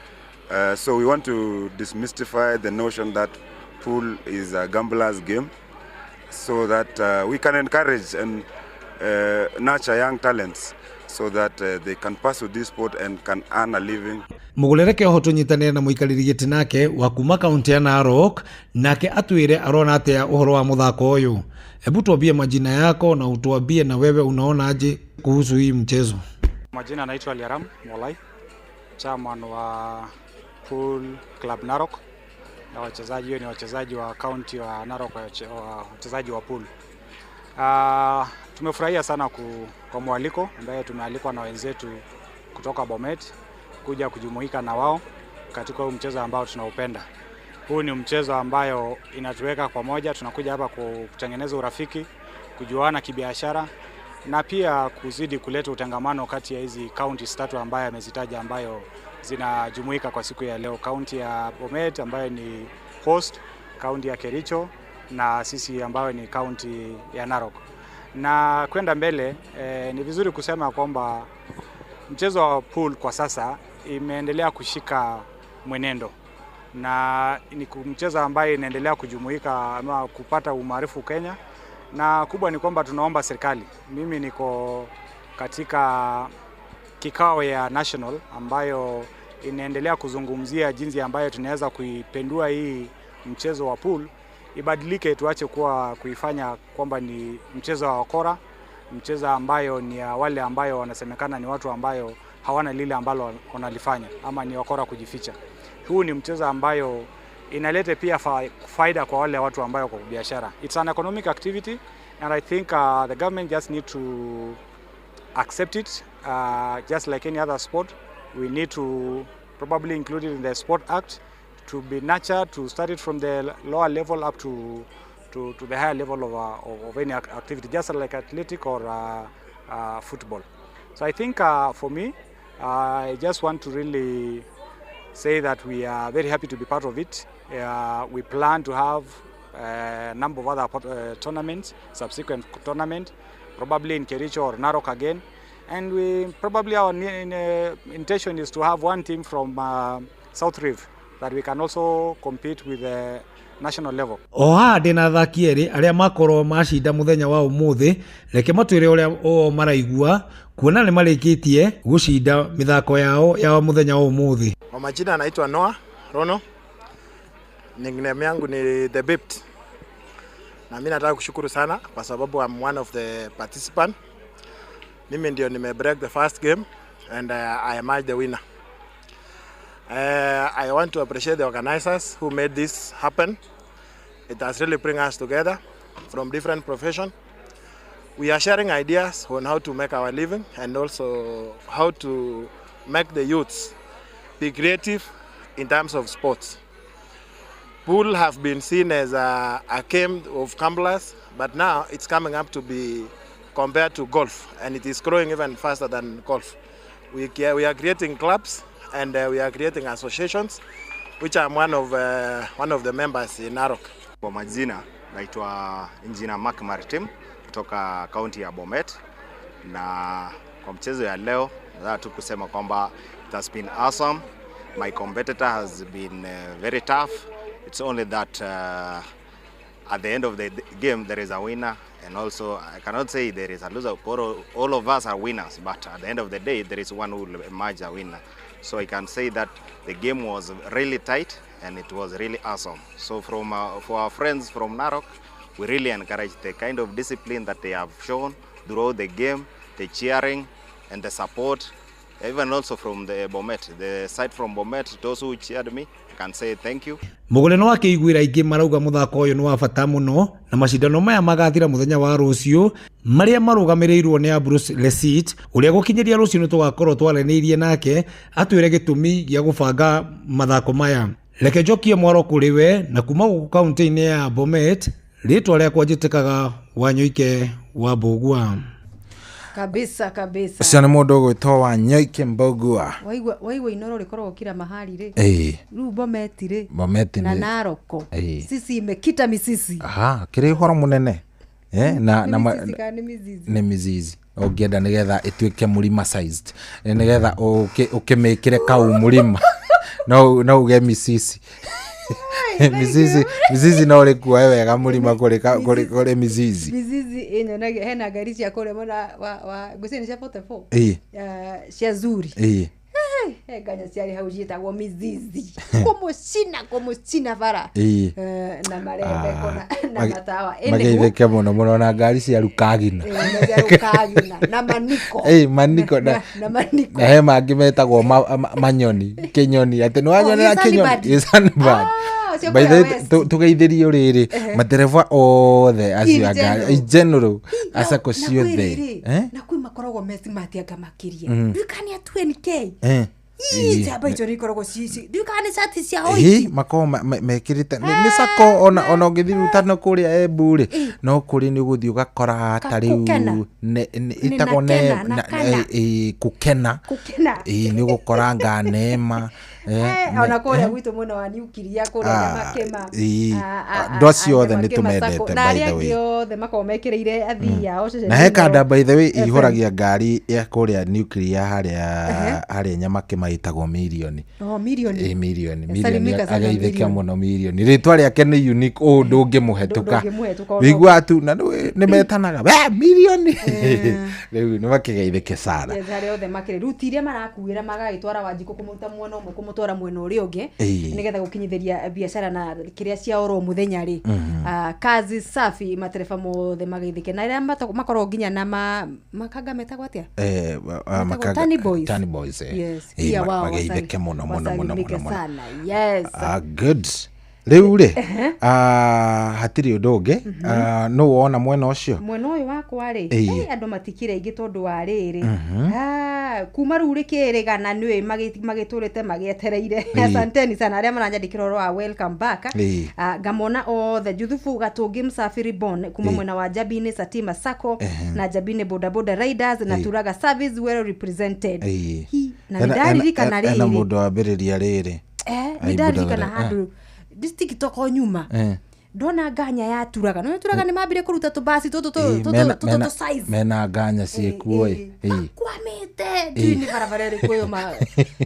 So we want to demystify the notion that pool is a gambler's game. so that we can encourage and nurture young talents so that they can pursue this sport and can earn a living. Mũgũrere oho tũnyitanĩre na mũikarĩri gĩtĩ nake wa kuma kaunti ya Narok, nake atwĩre arona atĩa ũhoro wa mũthako ũyũ. Hebu tuambie majina yako na utuambie na wewe unaona aje kuhusu hii mchezo. Majina naitwa Liaram Molai, chairman wa Pool Club Narok, na wachezaji hiyo ni wachezaji wa county wa Narok, wachezaji wa pool. Tumefurahia sana kwa mwaliko ambaye tumealikwa na wenzetu kutoka Bomet kuja kujumuika na wao katika huu mchezo ambao tunaupenda. Huu ni mchezo ambayo inatuweka pamoja, tunakuja hapa kutengeneza urafiki, kujuana kibiashara na pia kuzidi kuleta utangamano kati ya hizi counties tatu ambayo amezitaja ambayo zinajumuika kwa siku ya leo. County ya Bomet ambayo ni host, county ya Kericho na sisi ambayo ni county ya Narok. Na kwenda mbele ni vizuri kusema kwamba mchezo wa pool kwa sasa imeendelea kushika mwenendo na ni mchezo ambaye inaendelea kujumuika ama kupata umaarufu Kenya, na kubwa ni kwamba tunaomba serikali. Mimi niko katika kikao ya national ambayo inaendelea kuzungumzia jinsi ambayo tunaweza kuipendua hii mchezo wa pool ibadilike, tuache kuwa kuifanya kwamba ni mchezo wa wakora, mchezo ambayo ni ya wale ambayo wanasemekana ni watu ambayo hawana lile ambalo wanalifanya ama ni wakora kujificha. Huu ni mchezo ambayo inaleta pia faida kwa wale watu ambayo kwa biashara. It's an economic activity and I think the government just need to accept it just like any other sport. We need to probably include it in the Sport Act to be nurtured, to start it from the lower level up to the higher level of any activity, just like athletic or football. So I think for me, I just want to really say that we are very happy to be part of it. We plan to have a number of other tournaments, subsequent tournament, probably in Kericho or Narok again. And we probably our intention is to have one team from South Rift that we can also compete with the national level. Oha ndina athaki erĩ arĩa makorwo macinda mũthenya wa ũmũthĩ, reke matwĩre ũrĩa o maraigua kuona nĩ marĩkĩtie gũcinda mĩthako yao ya mũthenya wa ũmũthĩ. Kwa majina anaitwa Noah Rono, nickname yangu ni The Bipt, na mimi nataka kushukuru sana kwa sababu I'm one of the participant. Mimi ndio nime break the first game and I emerged the winner. I want to appreciate the organizers who made this happen. It has really bring us together from different professions. We are sharing ideas on how to make our living and also how to make the youths be creative in terms of sports. Pool have been seen as a game of gamblers, but now it's coming up to be compared to golf, and it is growing even faster than golf. We are creating clubs and we are creating associations, which I'm one of the members in Narok. Kwa majina naitwa Engineer Mark Maritim kutoka kaunti ya Bomet, na kwa mchezo ya leo nataka tu kusema kwamba it has been awesome. My competitor has been very tough. It's only that at the end of the game there is a winner, and also I cannot say there is a loser. All of us are winners, but at the end of the day there is one who will emerge a winner. So I can say that the game was really tight and it was really awesome. So from for our friends from Narok, we really encourage the kind of discipline that they have shown throughout the game, the cheering and the support, even also from the Bomet, the side from Bomet, those who cheered me, I can say thank you. Mũgũre no akĩiguĩra aingĩ marauga mũthako ũyũ nĩ wa bata mũno na macindano maya magathira mũthenya wa rũciũ marĩa marũgamĩrĩirwo nĩ Ambrose Lesit ũrĩa gũkinyĩria rũciũ nĩ tũgakorwo twaranĩirie nake atwĩre gĩtũmi gĩa gũbanga mathako maya. Reke njokie mwaro kũrĩ we na kuma gũkũ kaunti-inĩ ya Bomet, rĩtwa rĩakwa njĩtĩkaga Wanyoike wa Mbũgua. Kabisa kabisa. Ũcio nĩ mũndũ ũgwĩtwo Wanyoike Mbũgua. Waigua Inoro rĩkoragwo kila mahali rĩ. Rĩu Bomet rĩ. Bomet na Narok. Sisi imekita misisi. Aha, kĩrĩ ũhoro mũnene. Na nĩ mizizi. Ũngĩenda nĩgetha ĩtuĩke mũrima sized. Nĩgetha ũkĩmĩkĩre kau mũrima. No uge misisi. Mizizi mizizi no rĩkuoe wega mũrima kũrĩ kũrĩ mizizi. Mizizi ĩnyonagia hena ngari cia kũrĩa mwena wa ngwĩciria nĩ cia 44. Cia Zuri. He nganya ciarĩ hau ciĩtagwo mizizi, kũmũcina kũmũcina bara. Na marembeko na matawa. Mageithĩke mũno mũno na ngari cia Rukagina. Na cia Rukagina na maniko. Maniko na na maniko. Na he mangĩ metagwo manyoni, kĩnyoni, atĩ nĩ wanyonera Oh, kĩnyoni. Sunbird. Ĩ, Sunbird. Ah, cia By the kũrĩa way, West. tũgeithĩrio rĩrĩ matereba othe acio In a ngari general. in general, acako Na kwĩ ciothe. rĩrĩ, Eh? na kwĩ makoragwo me smart anga makĩria. Ndiũĩ kana nĩ a 2NK. Eh. Ii, njamba icio nĩ ikoragwo ndiũĩ kana nĩ cati cia white. Makoragwo mekĩrĩte nĩ sako ona ũngĩthiĩ rutano kũrĩa Embu rĩ, no kũrĩ nĩ ũgũthiĩ ũgakora ta rĩu Kũkena. ĩtagwo Nĩ na kena, na kana. Kũkena. Kũkena. Nĩ ũgũkora nga Neema. Ona kũrĩa gwitũ mwena wa Nuclear kũrĩa Nyamakĩma. Andũ acio othe nĩ Nyamakĩma tũmendete, Sacco. Na by arĩa the way. angĩ othe makoragwo mekĩrĩire athii ao ceceni Na he kanda, by the way, FM. ihũragia ngari ya kũrĩa Nuclear harĩa Nyamakĩma ĩtagwo Mirioni. Oh, Mirioni. Mirioni. Mirioni Salimika sana ageithĩke Mirioni. mũno Mirioni. Rĩtwa rĩake nĩ unique ũũ ndũngĩmũhetũka. Ndũngĩmũhetũka ona. Wĩiguaga tu na nĩ metanaga we Mirioni, rĩu nĩ makĩgeithĩke sana. Yes, arĩa othe makĩrĩ rĩu ti iria marakuĩra magagĩtwara Wanjikũ kũmũruta mwena ũmwe kũmũtwara mwena ũrĩa ũngĩ, nĩgetha gũkinyithĩria biacara na kĩrĩa cia oro mũthenya rĩ. Ah, kazi safi, matereba mothe mageithĩke na arĩa makoragwo nginya na makanga metagwo atĩa? Metagwo Tani Boys. Tani Boys. Yes, pia wao Mageithĩke mũno mũno mũno mũno wasalimike mũno. sana, yes. Ah, good. Rĩu rĩ, hatirĩ ũndũ ũngĩ. Nũ wona mwena ũcio? Mwena ũyũ wakwa rĩ, andũ matikire aingĩ tondũ wa rĩrĩ. Kuma rĩu rĩkĩrĩgana nĩũĩ magĩtũrĩte magĩetereire. Asanteni sana arĩa maranyandĩkĩra ũhoro wa welcome back. Ngamona othe Juthufu Gatũngĩ Msafiri Bon kuma mwena wa Njabini Satima Sacco na Njabini Boda Boda Riders na Turaga Service well represented. Hi, na nĩndaririkana Hena rĩrĩ. mũndũ wambĩrĩria rĩrĩ. Nĩ ndaririkana handũ TikTok o nyuma ndona nganya ya Turaga, no Turaga nĩ mambire kũruta tũbasi tũtũ tũtũ tũtũ tũ size. Mena nganya ciĩkuo ĩ. Makwamĩte, ndiũĩ nĩ barabara ĩrĩkũ ĩyo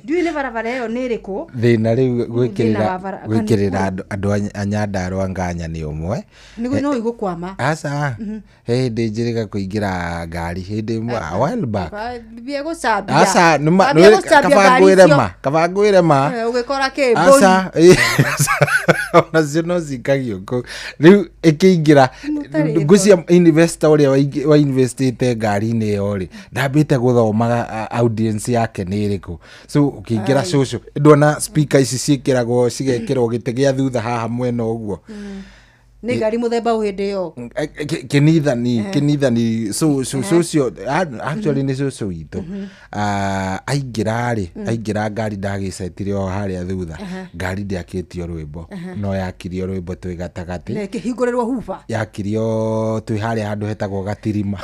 ndiũĩ nĩ barabara ĩyo nĩ ĩrĩkũ. Thĩna rĩu Thĩna wa gwĩkĩrĩra gwĩkĩrĩra andũ a Nyandarũa nganya nĩ ũmwe. Nĩguo no igũkwama. Aca, he hĩndĩ njĩrĩga kũingĩra ngari hĩndĩ ĩmwe a while back. Bia gũcambia. Aca, Ambia gũcambia kaba ngari ngwĩre icio. ma, kaba ngwĩre ma. Ũgĩkora kĩ mbũri. Aca, onacio no cikagio kũu rĩu ĩkĩingĩra. Mũtarĩ. Ngwĩciria investor ũrĩa wa investĩte ngari-inĩ ĩyo rĩ, ndambĩte gũthomaga audience yake nĩ ĩrĩkũ, so ũkĩingĩra cũcũ ndona speaker ici ciĩkĩragwo cigekĩrwo gĩtĩ gĩa thutha haha mwena ũguo. Nĩ ngari mũthemba ũ hĩndĩ ĩyo? Kĩnithani so cũcũ actually nĩ cũcũ witũ. Aingĩra rĩ, aingĩra ngari ndagĩcetire o harĩa thutha, ngari ndĩakĩtio rwĩmbo no yakirio rwĩmbo twĩ gatagatĩ. Na ĩkĩhingũrĩrwo huba. Yakirio twĩ harĩa handũ hetagwo Gatirima.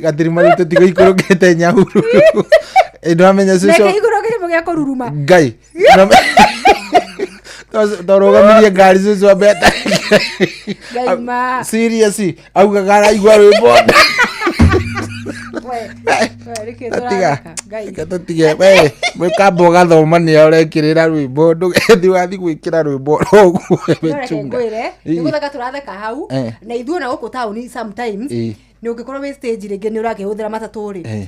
Gatirima rĩu tũtigũikũrũkĩte Nyahururu. Ndwamenya Na cũcũ ĩkĩhingũrĩrwo kĩrĩmo gĩa kũruruma. Ngai torũgamirie ngari cũcũ ambe Ngai ma. Serious, augaga araigua rwĩmbo. We, we, nĩkĩ Tiga. tũratheka? Ngai. Reke tũtige we mwĩkamba ũgathoma nĩa ũrekĩrĩra rwĩmbo, ndũgethi wathiĩ gwĩkĩra rwĩmbo ũguo. No reke wechunga. ngwĩre, nĩ gũtheka tũratheka hau. Na ithuĩ ona gũkũ taũni sometimes nĩ ũngĩkorwo wĩ stage rĩngĩ nĩ ũrakĩhũthĩra matatũ rĩ,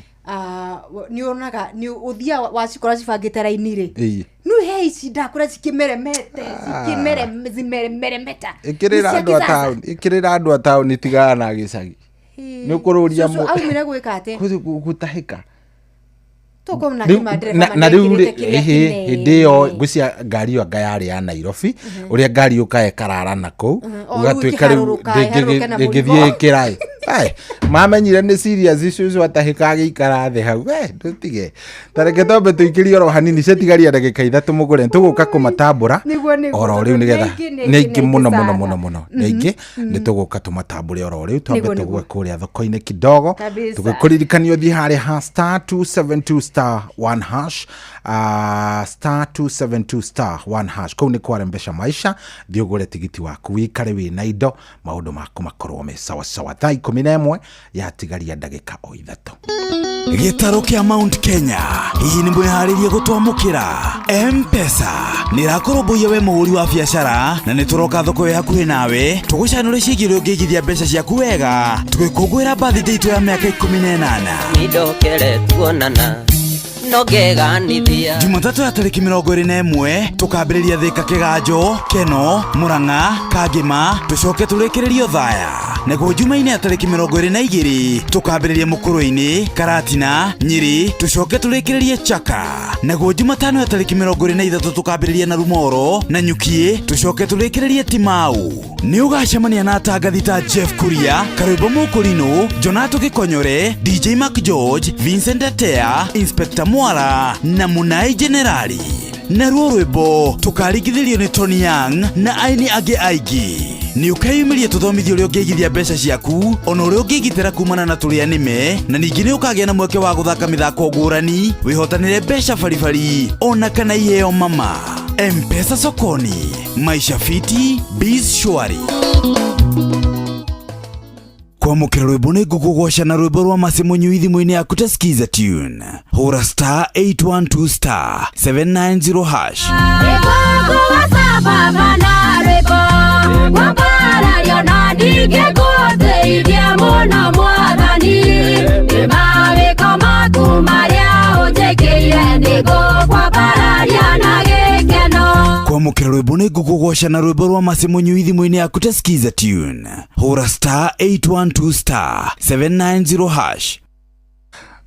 nĩ ũronaga nĩ ũthiaga wacikora cibangĩte raini rĩ, no he ici ndakora cikĩmeremete zimeremeremeta. Ĩkĩrĩra andũ a taũni, ĩkĩrĩra andũ a taũni, tigana na gĩcagi. Nĩ ũkũrũria aumire gwĩka atĩ? Gũtahĩka. Tũkona Rĩu- kĩmandereba na rĩu rĩ, manekĩrĩte kĩrĩa ĩhĩ, kĩnene. Hĩndĩ ĩyo ngwĩciria ngari ĩyo anga yarĩ ya Nairobi, ũrĩa ngari yũkaga ĩkarara na kũu. O rĩu Ũgatuĩka rĩu ĩkĩharũrũka, ĩharũrũke na ndĩngĩthiĩ mũrigo. ĩkĩra ĩ. Ai, mamenyire nĩ serious cũcũ atahĩka agĩikara thĩ hau. We ndũtige, ta reke twambe tũikĩrie oro hanini, ciatigaria ndagĩka 3 mũgũre tũgũka kũmatambũra. Nĩguo, oro tondũ rĩu nĩ nĩgetha aingĩ, nĩ nĩ aingĩ, aingĩ nĩ aingĩ mũno mũno sana. Mũno mũno nĩ aingĩ, nĩ tũgũka tũmatambũre oro rĩu, twambe Nĩguo. tũgwe kũrĩa thoko-inĩ kidogo. Tũgĩkũririkania ũthiĩ harĩa ha star 272 star 1 hash, star 272 star 1 hash, kũu nĩ kwarembesha maisha. Thiĩ ũgũre tigiti waku wĩikare wĩna indo, maũndũ maku makorwo me sawasawa. Thaa 11 yatigaria ndagĩka o 3. Gĩtarũ kĩa Mount Kenya hihi nĩ mwĩharĩrie gũtwamũkĩra? M-Pesa nĩ ĩrakũrũmbũiya we mũhũri wa biacara, na nĩ tũroka thoko ĩ hakuhĩ nawe tũgũcanũre ciĩgiĩ ũrĩa ũngĩigithia mbeca ciaku wega tũgĩkũngũĩra birthday itũ ya mĩaka 18. Nindokere tuonana no ngeganithia. Jumatatũ ya tarĩki 21 tũkambĩrĩria Thĩka, Kĩganjo, Keno, Mũrang'a, Kangĩma, tũcoke tũrĩkĩrĩrie Othaya. Naguo Jumaine ya tarĩki 22 tũkambĩrĩria Mũkũrũ-inĩ, Karatina, Nyĩrĩ, tũcoke tũrĩkĩrĩrie Chaka. Naguo Jumatano ya tarĩki 23 tũkambĩrĩria na Rumoro na Nyukiĩ, tũcoke tũrĩkĩrĩrie Timau. Nĩ ũgacemania na atangathi ta Jeff Kuria, Karwĩmbo Mũkũrinũ, Jonato Gĩkonyore, DJ Mark George, Vincent Atea, Inspector Mwara na Mũnai Generali. Naruo rwĩmbo tũkaringithĩrio nĩ Tony Young na aini angĩ aingĩ. Nĩ ũkeyumĩria tũthomithio ũrĩa ũngĩigithia mbeca ciaku ona ũrĩa ũngĩgitĩra kumana na tũrĩa nĩme, na ningĩ nĩ ũkagĩa na mweke wa gũthaka mĩthako ngũrani, wĩhotanĩre mbeca baribari ona kana iheo mama. M-Pesa sokoni, maisha fiti, biz shwari. Kwamũkĩra rwĩmbo nĩ ngũkũgoca na rwĩmbo rwa Mercy Mũnyui thimũ-inĩ yaku ta Skiza Tune. Hũra star 812 star 790 hash. Kwamũkĩra rwĩmbo nĩ ngũkũgoca na rwĩmbo rwa Mercy Mũnyui thimũ-inĩ yaku ta Skiza Tune. Hũra star 812 star 790 hash.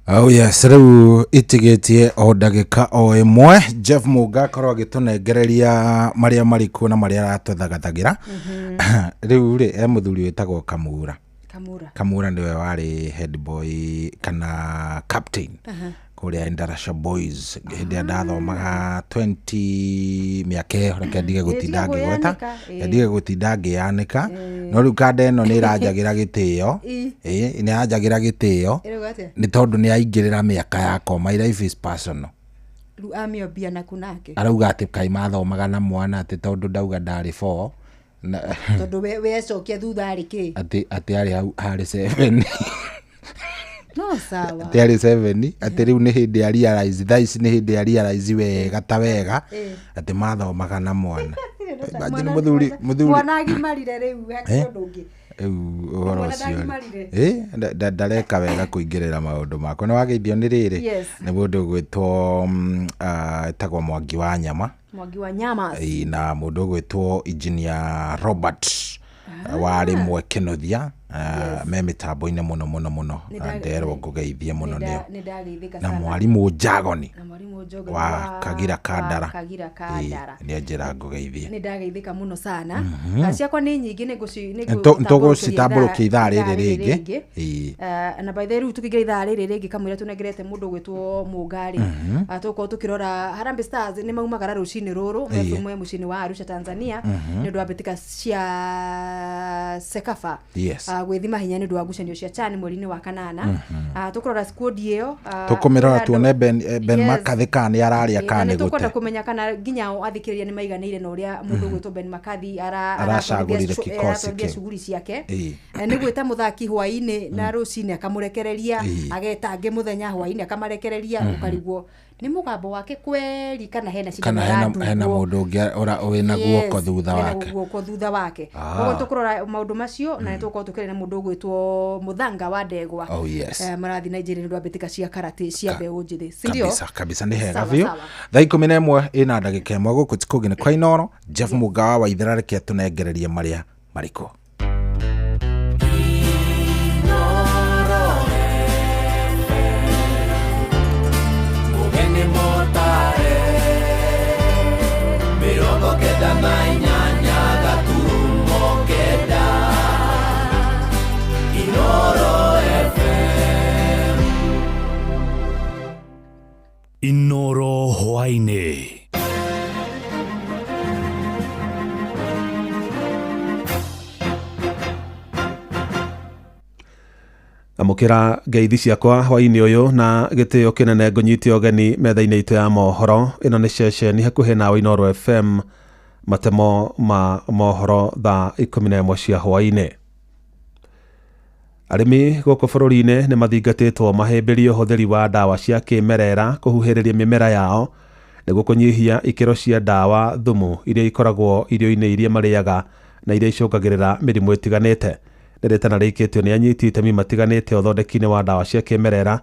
Oh yes, rĩu itigĩtie o ndagĩka o ĩmwe Jeff Mũnga akorwo agĩtũnengereria marĩa marĩ kuo na marĩa aratũthagathagĩra. Rĩu rĩ, e mũthuri wĩtagwo Kamura. Kamura. Kamura nĩwe warĩ head boy kana captain kũrĩa Endarasha Boys hĩndĩ ĩrĩa ndathomaga 20 mĩaka ĩyo, reke ndige gũtinda ngĩgweta, ndige gũtinda ngĩyanĩka, no rĩu kanda ĩno nĩ ĩranjagĩra gĩtĩo, ĩ nĩ ĩranjagĩra gĩtĩo nĩ tondũ nĩ aingĩrĩra mĩaka yakwa. My life is personal. Rĩu amĩombia naku nake arauga atĩ kaĩ mathomaga na mwana atĩ tondũ ndauga ndarĩ 4 tondũ wecokia thutha arĩ kĩ atĩ arĩ hau harĩ 7 no sawa atĩ arĩ 7 atĩ rĩu nĩ hĩndĩ ya realize, thaa ici nĩ hĩndĩ ya realize wega ta wega atĩ mathomaga na mwana. Imagine mũthuri mwana agimarire rĩu hakĩrĩ ũndũ ũngĩ rĩu ũhoro ũcio ndareka wega kũingĩrĩra maũndũ makwa. Nĩ wageithio nĩ rĩrĩ nĩ mũndũ ũgwĩtwo etagwo Mwangi wa Nyama, Mwangi wa Nyama, na mũndũ ũgwĩtwo Engineer Robert warĩ Mwekenothia, me mĩtambo-inĩ mũno mũno mũno, nderwo ngũgeithie mũno nĩo, na mwarimũ Njagoni wa Kagira Kandara nĩ anjĩra ngũgeithie. Nĩ ndageithĩka mũno sana. Ciakwa nĩ nyingĩ, nĩ tũgũcitambũrũkia ithaa rĩrĩ rĩngĩ. Na by the way rĩu tũkĩingĩra ithaa rĩrĩ rĩngĩ kamũira tũnengerete mũndũ ũgwĩtwo Mũngarĩ, tũgũkorwo tũkĩrora Harambee Stars nĩ maumagara rũcinĩ rũrũ me mũciĩ-inĩ wa Arusha Tanzania nĩ ũndũ wa mbĩtĩka cia Sekafa gwĩthima hinya nĩ ũndũ wa ngucanio cia CHAN mweri-inĩ wa kanana. Tũkũrora squad ĩyo, tũkũmĩrora tuone Ben McCarthy kana nĩ ararĩa kana nĩ gũte. Tũkwenda kũmenya kana nginya o athikĩrĩria nĩ maiganĩire na ũrĩa mũndũ ũgwĩtwo Ben McCarthy aracagũrire kikosi kĩu shughuli ciake. Nĩ gwĩta mũthaki hwaĩ-inĩ na rũcinĩ akamũrekereria, ageta angĩ mũthenya hwaĩ-inĩ akamarekereria, ũkarigwo nĩ mũgambo wake kweri kana hena kana hena mũndũ ũngĩ wĩna guoko thutha wake, guoko thutha wake. Koguo tũkũrora maũndũ macio na nĩtũgũkorwo tũkĩaria na mũndũ ũgwĩtwo Mũthanga wa Ndegwa. Marathi Nigeria nĩ ũndũ wa mbĩtĩka cia karate cia mbeũ njĩthĩ, si ndio? Kabisa kabisa, nĩ hega biũ. Thaa 11 ĩna ndagĩka 1 gũkũ ti kũngĩ nĩ kwa Inooro. Jeff Mũnga wa Waithera, reke tũnengererie marĩa marĩkũ. Inooro hwaĩ-inĩ. Amũkĩra ngeithi ciakwa hwaĩ-inĩ ũyũ na gĩtĩo kĩnene ngũnyite ũgeni metha-inĩ itũ ya mohoro. Ĩno nĩ ceceni hakuhĩ nawe Inooro FM, matemo ma mohoro thaa 11 cia hwaĩ-inĩ. Arĩmi gũkũ bũrũri-inĩ nĩ mathingatĩtwo mahĩmbĩrie ũhũthĩri wa ndawa cia kĩmerera kũhuhĩrĩria mĩmera yao nĩguo kũnyihia ikĩro cia ndawa thumu iria ikoragwo irio-inĩ iria marĩaga na iria icũngagĩrĩra mĩrimũ ĩtiganĩte. Nĩ rĩtana rĩikĩtio nĩ anyiti itemi matiganĩte ũthondeki-inĩ wa ndawa cia kĩmerera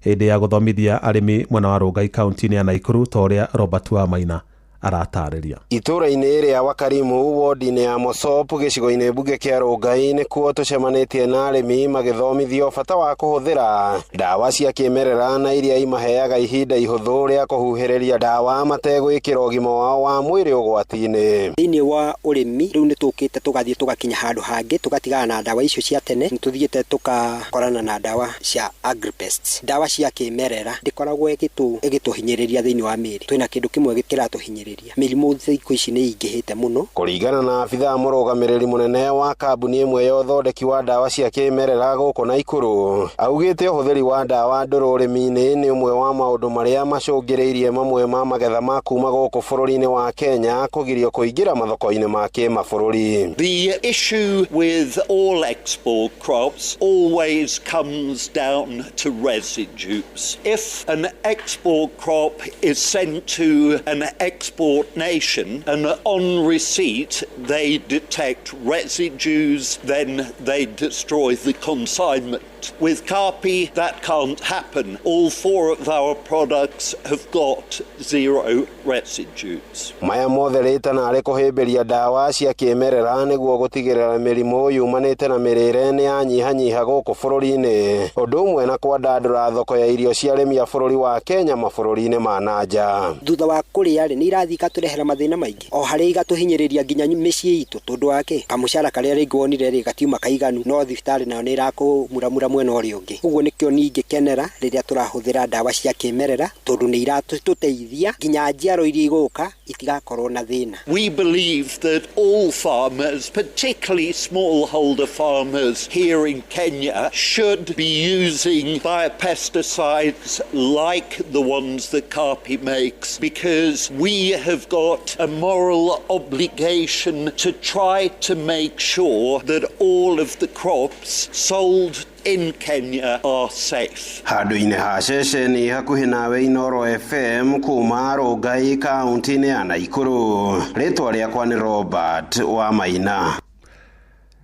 hĩndĩ ya gũthomithia arĩmi mwena wa Rongai kaunti-inĩ ya Nakuru ta ũrĩa Robert Wamaina aratarĩria. Itũũra-inĩ rĩa Wakarimu wodi-inĩ ya Mosop gĩcigo-inĩ mbunge kĩa Rongai nĩkuo tũcemanĩtie na arĩmi magĩthomithio bata wa kũhũthĩra ndawa cia kĩmerera na iria imaheaga ihinda ihũthũ rĩa kũhuhĩrĩria ndawa mategwĩkĩra ũgima wao wa mwĩrĩ ũgwati-inĩ. Thĩinĩ wa ũrĩmi rĩu nĩ tũkĩte tũgathiĩ tũgakinya handũ hangĩ tũgatigana na ndawa icio cia tene, nĩ tũthiĩte tũkakorana na ndawa cia agripests. Ndawa cia kĩmerera ndĩkoragwo ĩgĩtũhinyĩrĩria thĩinĩ wa mĩĩrĩ, twĩna kĩndũ kĩmwe kĩratũhinyĩrĩria. Mĩrimũ thikũ ici nĩ ĩingĩhĩte mũno. Kũringana na abithaa mũrũgamĩrĩri mũnene wa kambuni ĩmwe ya ũthondeki wa ndawa cia kĩmerera gũkũ Naikuru, augĩte ũhũthĩri wa ndawa ndũrũ ũrĩmi-inĩ nĩ ũmwe wa maũndũ marĩa macũngĩrĩirie mamwe ma magetha ma kuma gũkũ bũrũri-inĩ wa Kenya kũgirio kũingĩra mathoko-inĩ ma kĩmabũrũri. The issue with all export crops always comes down to residues. If an export crop is sent to an export nation and on receipt they detect residues, then they destroy the consignment. With Carpi, that can't happen. All four of our products have got zero residues. Maya mothe rĩtana arĩ kũhĩmbĩria ndawa cia kĩmerera nĩguo gũtigĩrĩra mĩrimũ yumanĩte na mĩrĩre nĩ yanyihanyiha gũkũ bũrũri-inĩ, ũndũ ũmwe na kwandandũra thoko ya irio cia arĩmi a bũrũri wa Kenya mabũrũri-inĩ ma na nja. Thutha wa kũrĩa rĩ, nĩ irathiĩ igatũrehera mathĩna maingĩ, o harĩa igatũhinyĩrĩria nginya mĩciĩ itũ, tondũ wa kĩ kamũcara karĩa rĩngĩ wonire rĩ gatiuma kaiganu, no thibitarĩ nayo nĩ ĩrakũmuramura mwena ũrĩa ũngĩ. Ũguo nĩkĩo niĩ ingĩkenera rĩrĩa tũrahũthĩra ndawa cia kĩmerera, tondũ nĩ iratũteithia nginya njiaro iria igũka itigakorwo na thĩna. We believe that all farmers, particularly smallholder farmers here in Kenya, should be using biopesticides like the ones that Carpi makes, because we have got a moral obligation to try to make sure that all of the crops sold in Kenya are safe. Handũ-inĩ ha ceceni hakuhĩ nawe Inooro FM kuma Rongai kaunti-inĩ ya Nakuru, rĩtwa rĩakwa nĩ Robert Wamaina.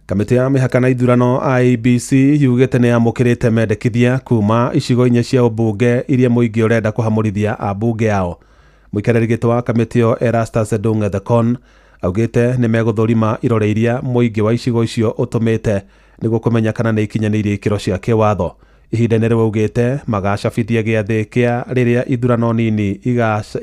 Kamĩtĩ ya mĩhaka na ithurano IEBC yugĩte nĩ yamũkĩrĩte mendekithia kuma icigo inya cia ũmbunge iria mũingĩ ũrenda kũhamũrithia ambunge ao. Mũikarĩri gĩtĩ wa kamĩtĩ ĩyo Erastus Edung Ethekon augĩte nĩ megũthũrima irore iria mũingĩ wa icigo icio ũtũmĩte nĩguo kũmenya kana nĩ ikinyanĩirie ikĩro cia kĩwatho. Ihinda-inĩ rĩu augĩte magacabithia gĩathĩ kĩa rĩrĩa ithurano nini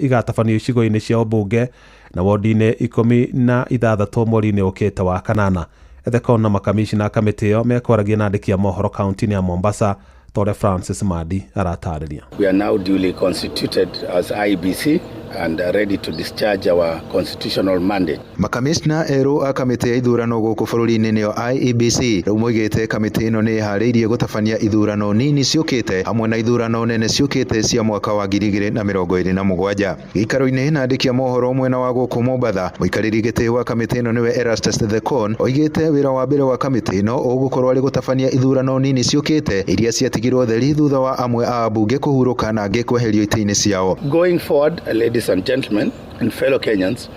igatabanio icigo-inĩ cia ũmbunge na wodi-inĩ 16 mweri-inĩ ũkĩte wa kanana. Ethekon na makamishina a kamĩtĩ ĩyo mekwaragia na andĩki a mohoro kaunti-inĩ ya Mombasa ta ũrĩa Francis Madi aratarĩria. We are now duly constituted as IEBC and ready to discharge our constitutional mandate. Makamishna erũ a kamĩtĩ ya ithurano gũkũ bũrũri-inĩ nĩyo IEBC rĩu moigĩte kamĩtĩ ĩno nĩ ĩharĩirie gũtabania ithurano nini ciũkĩte hamwe na ithurano nene ciũkĩte cia mwaka wa 2027. Gĩikaro-inĩ na andĩki a mohoro mwena wa gũkũ Mombatha, mũikarĩri gĩtĩ wa kamĩtĩ ĩno nĩwe Erastus Ethekon oigĩte wĩra wa mbere wa kamĩtĩ ĩno ũgũkorwo arĩ gũtabania ithurano nini ciũkĩte iria ciatigirwo theri thutha wa amwe a ambunge kũhurũka na angĩ kweherio itĩ-inĩ ciao. Going forward, ladies and gentlemen and fellow Kenyans,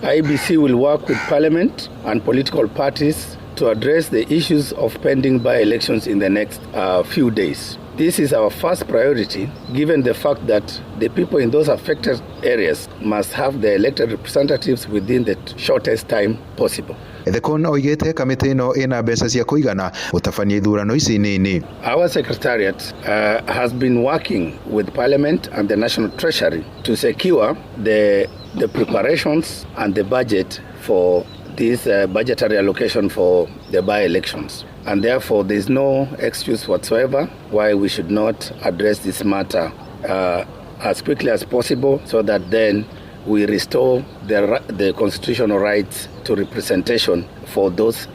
IEBC will work with Parliament and political parties to address the issues of pending by-elections in the next few days. This is our first priority, given the fact that the people in those affected areas must have their elected representatives within the shortest time possible. Ethekon oigĩte kamĩtĩ ĩno ĩna mbeca cia kũigana gũtabania ithurano ici nini. Our secretariat has been working with Parliament and the National Treasury to secure the preparations and the budget for this budgetary allocation for the by-elections. And therefore, there is no excuse whatsoever why we should not address this matter as quickly as possible, so that then we restore the constitutional rights to representation for those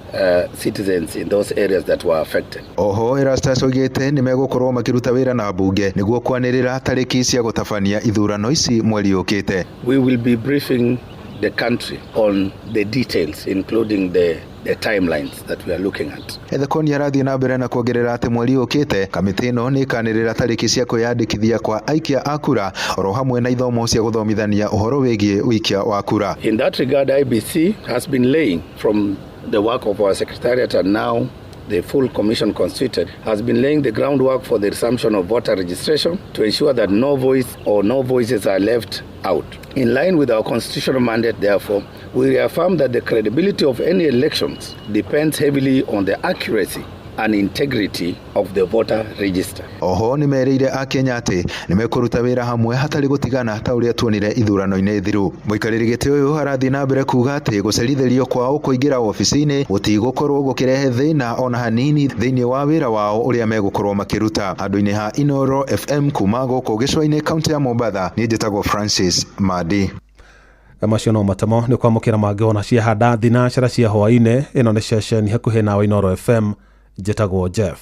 citizens in those areas that were affected. Oho Erastus oigĩte nĩ megũkorwo makĩruta wĩra na mbunge nĩguo kwanĩrĩra tarĩki cia gũtabania ithurano ici mweri ũkĩte. We will be briefing the country on the details, including the timelines that we are looking at. Ethekoni arathiĩ na mbere na kuongerera atĩ mweri ũkĩte kamĩtĩ ĩno nĩ ĩkanĩrĩra tarĩki cia kwĩyandĩkithia kwa aikia a kura oro hamwe na ithomo cia gũthomithania ũhoro wĩgiĩ ũikia wa kura. In that regard, IBC has been laying, from the work of our secretariat and now the full commission constituted, has been laying the groundwork for the resumption of voter registration to ensure that no voice or no voices are left out. In line with our constitutional mandate, therefore, we reaffirm that the credibility of any elections depends heavily on the accuracy and integrity of the voter register. Oho nĩ merĩire akenya atĩ nĩ mekũruta wĩra hamwe hatarĩ gũtigana ta ũrĩa tuonire ithurano-inĩ thiru. Mũikarĩri gĩtĩ ũyũ arathiĩ na mbere kuga atĩ gũcerithĩrio kwao kũingĩra obici-inĩ gũtigũkorwo gũkĩrehe thĩna ona hanini thĩinĩ wa wĩra wao ũrĩa megũkorwo makĩruta. Handũ-inĩ ha Inoro FM kuma gũkũ gĩcũa-inĩ kaunti ya Mombatha, niĩ njĩtagwo Francis Madi. Macio no matemo nĩ kwamũkĩra mangĩ ona ciahanda thinacara cia hwaĩ-inĩ. Ĩno nĩ ceceni hakuhĩ nawe Inoro FM. Njĩtagwo Jeff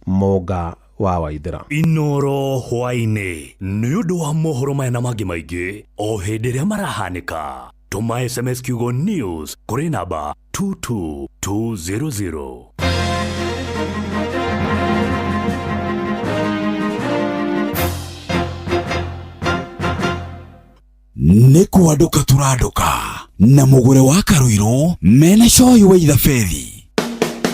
Mũnga wa Waithĩra. Inoro hwaĩ-inĩ nĩ ũndũ wa mohoro maya na mangĩ maingĩ o hĩndĩ ĩrĩa marahanĩka. Tũma SMS kiugo news kũrĩ namba 22200. Nĩ kwandũka tũrandũka na mũgũre wa Karũirũ mena coyi wa ithabethi.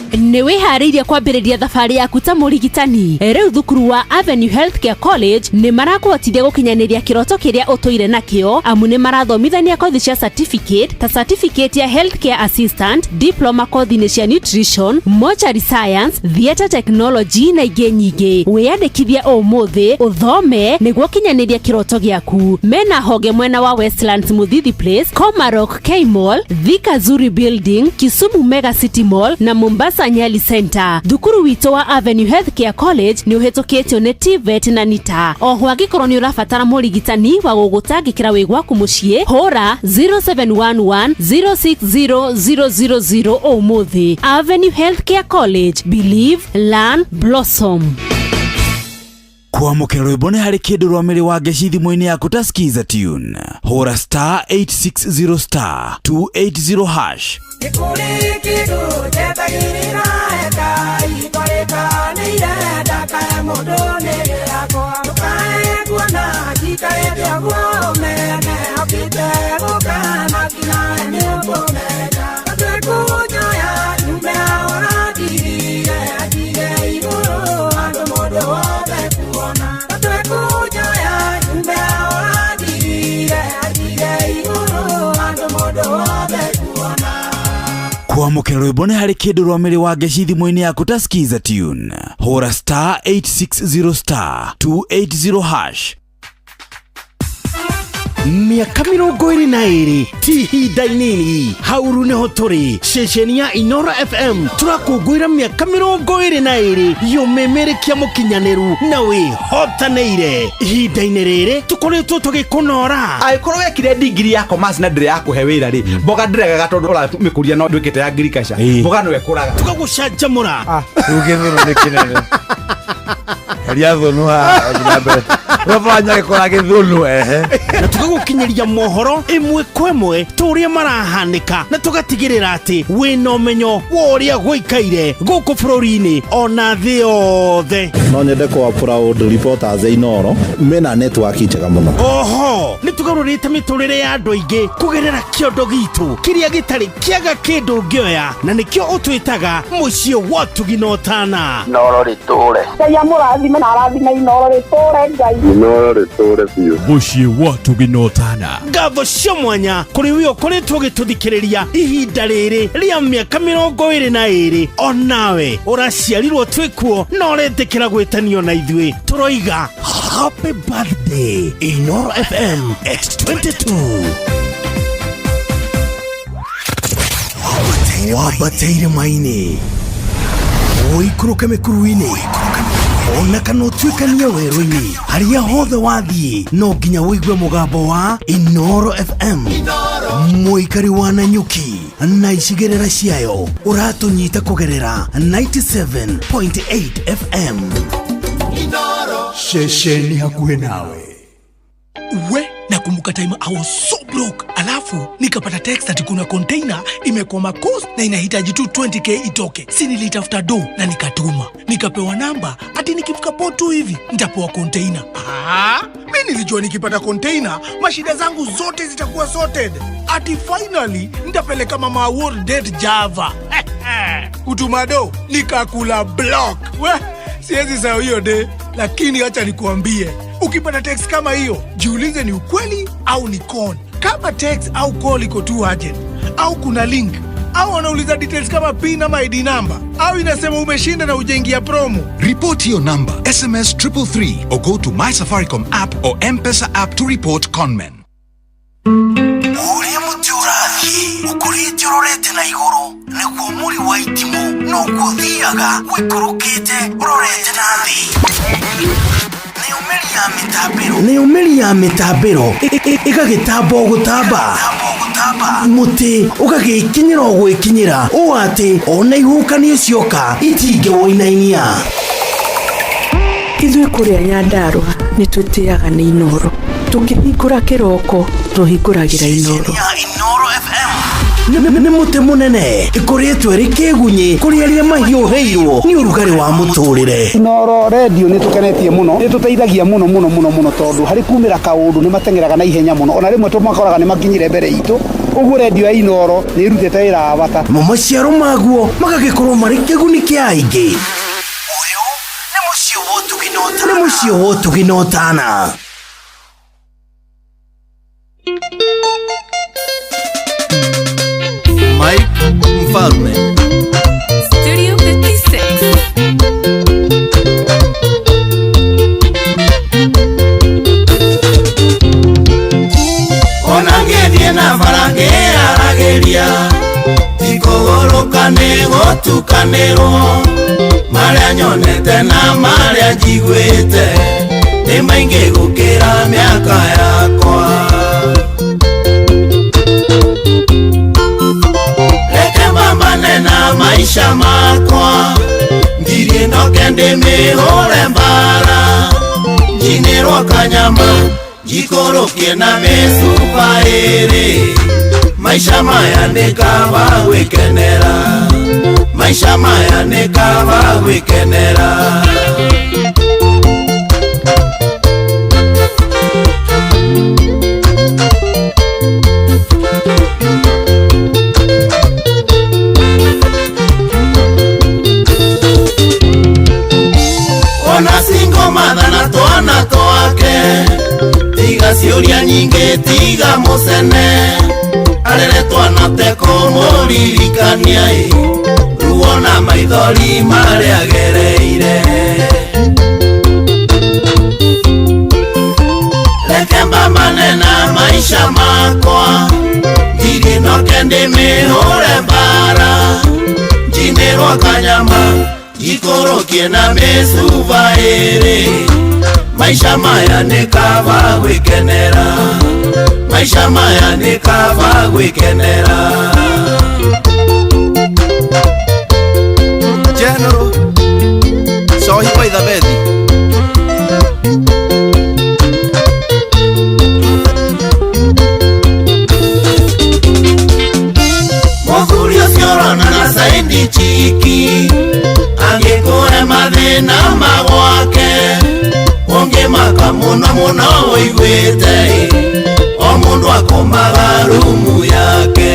Nĩ wĩharĩirie kwambĩrĩria thabarĩ yaku ta mũrigitani. Rĩu thukuru wa Avenue Healthcare College nĩ marakũhotithia gũkinyanĩria kĩroto kĩrĩa ũtũire nakĩo, amu nĩ marathomithania kothi cia certificate ta certificate ya healthcare assistant, diploma kothi-inĩ cia nutrition, mortuary science, theatre technology na ingĩ nyingĩ. Wĩyandĩkithie ũmũthĩ ũthome nĩguo ũkinyanĩrie kĩroto gĩaku. Mena honge mwena wa Westlands Muthithi Place, Komarok K Mall, Thika Zuri Building, Kisumu Mega City Mall na Mombasa Nyali Center. Thukuru witũ wa Avenue Healthcare College nĩ ũhĩtũkĩtio nĩ TVET na NITA. Oho angĩkorwo nĩ ũrabatara mũrigitani wa gũgũtangĩkĩra wĩ gwaku mũciĩ, hũra 0711 060000 ũmũthĩ. Avenue Healthcare College, believe, learn, blossom. Kwamũkĩra rwĩmbo nĩ harĩ kĩndũ rwa mĩrĩ wa ngeci thimũ-inĩ yaku ta Skiza Tune. Hũra star 860 star 280 hash. Kwamũkĩra rwĩmbo nĩ harĩ kĩndũ rwa mĩrĩ wa ngeci thimũ-inĩ yaku ta Skiza Tune. Hũra star 860 star 280 hash. Mĩaka 22 ti ihinda inini. Hauru nĩho tũrĩ ceceni ya Inoro FM tũrakũngũĩra mĩaka 22 yũmĩmĩrĩkia mũkinyanĩru na wĩhotanĩire. Ihinda-inĩ rĩrĩ tũkoretwo tũgĩkũnora. Angĩkorwo wekire degree ya commerce na ndĩrĩ yakũhe wĩra rĩ, mboga ndĩregaga tondũ ũramĩkũria no ndwĩkĩte ya agriculture, mboga no ĩkũraga. Tũgagũcanjamũra. Rĩu gĩthũnũ nĩ kĩnene. Heria thũnũ haha na mbere. Ũrabanya gĩkũra gĩthũnũ ehe. Na tũgagũkinyĩria mohoro ĩmwe kwa ĩmwe ta ũrĩa marahanĩka, na tũgatigĩrĩra atĩ wĩna ũmenyo wa ũrĩa gũikaire gũkũ bũrũri-inĩ ona thĩ yothe. No nyende kwa proud reporters a Inoro mena network njega mũno. Oho nĩ tũgarũrĩte mĩtũrĩre ya andũ aingĩ kũgerera kĩondo gitũ kĩrĩa gĩtarĩ kĩaga kĩndũ ũngĩoya, na nĩkĩo ũtwĩtaga mũciĩ wa ũtugi na ũtana. Inoro rĩtũre. Ngai amũrathime na arathime Inoro rĩtũre Ngai. Inoro rĩtũre biũ. Mũciĩ wa ũtugi na ũtana. Ngatho cia mwanya kũrĩ we ũkoretwo ũgĩtũthikĩrĩria ihinda rĩrĩ rĩa mĩaka 22. Onawe ũraciarirwo twĩkuo na ũretĩkĩra gwĩtanio na ithuĩ, tũroiga happy birthday Inoro FM at 22. Wambateire maini ũikũrũke mĩkuru-inĩ ona kana ũtuĩkanie werũ-inĩ, harĩa hothe wathiĩ no nginya ũigue mũgambo wa Inoro FM. Mũikari wa Nanyuki na icigĩrĩra ciayo ũratũnyita kũgerera 97.8 FM. Ceceni hakuhĩ nawe. We Nakumbuka time I was so broke, alafu nikapata text ati kuna container imekwama coast na inahitaji tu 20K itoke. Si nilitafuta do na nikatuma, nikapewa namba ati nikifika port tu hivi nitapewa container. Ah, mi nilijua nikipata container mashida zangu zote zitakuwa sorted, ati finally nitapeleka mama Award date Java. Kutumado nikakula block. We, siwezi sahau hiyo de, lakini acha nikuambie, ukipata text kama hiyo jiulize ni ukweli au ni con. Kama text au call iko too urgent au kuna link au wanauliza details kama PIN ama ID number au inasema umeshinda na ujaingia promo. Report your number, SMS 333 or go to My Safaricom app or M-Pesa app to report conmen. Ũrĩa mũtĩ ũrathiĩ ũkũrĩte ũrorete na igũrũ nĩguo mũri wa itimũ noguo ũthiaga ũikũrũkĩte ũrorete na thĩ. Nĩyo mĩri ya mĩtambĩro ĩgagĩtamba o gũtamba, mũtĩ ũgagĩkinyĩra o gwĩkinyĩra ũũ atĩ ona ihuhũkanio cioka itingĩwũinainia. Ithuĩ kũrĩa Nyandarũa nĩ twĩtĩaga nĩ Inooro. Tũkĩhingũra kĩroko tũhingũragĩra Inooro. Nĩ mũtĩ mũnene ĩkũrĩtwo ĩrĩ kĩgunyĩ kũrĩ arĩa mahiũhĩirwo nĩ ũrugarĩ wa mũtũrĩre. Inooro redio nĩ tũkenetie mũno, nĩ tũteithagia mũno mũno mũno mũno tondũ harĩ kumĩra kaũndũ nĩ mateng'eraga na ihenya mũno, ona rĩmwe tũmakoraga nĩ makinyire mbere itũ. Ũguo redio ya Inooro nĩ ĩrutĩte wĩra wa bata. Mo maciaro maguo magagĩkorwo marĩ kĩguni kĩa aingĩ. Ũyũ nĩ mũciĩ wa ũtugi na ũtana. Mike Mfalme. Studio 56. Ona ngĩthiĩ na bara ngĩaragĩria, ti kũgũrũka nĩ gũtukanĩrwo, marĩa nyonete na marĩa njiguĩte nĩ maingĩ gũkĩra mĩaka yakwa. Reke na maisha makwa ngirie noke ndĩmĩhũre mbara, njinĩrwo kanyama njikũrũkie na mĩcuba ĩrĩ. Maisha maya nĩ kaba gwĩkenera, maisha maya nĩ kaba gwĩkenera. Ona singo mathana twana twake, tiga ciũria nyingĩ tiga mũcene, arere twana tekũmũririkania ĩ ruo na maithori marĩa agereire. Reke mbambane na maisha makwa ngirie noke ndĩmĩhũre mbara, njinĩrwo kanyama njikũrũkie na mĩcuba ĩrĩ. Maisha maya nĩ kaba gwĩkenera, maisha maya nĩ kaba gwĩkenera. General Sohi wa Ithabethi. Mũthuri ũcio ũrona na saindi chiki angĩkũhe mathĩna ma gwake, ũngĩmaka mũno mũno ũiguĩte o mũndũ akomaga rumu yake.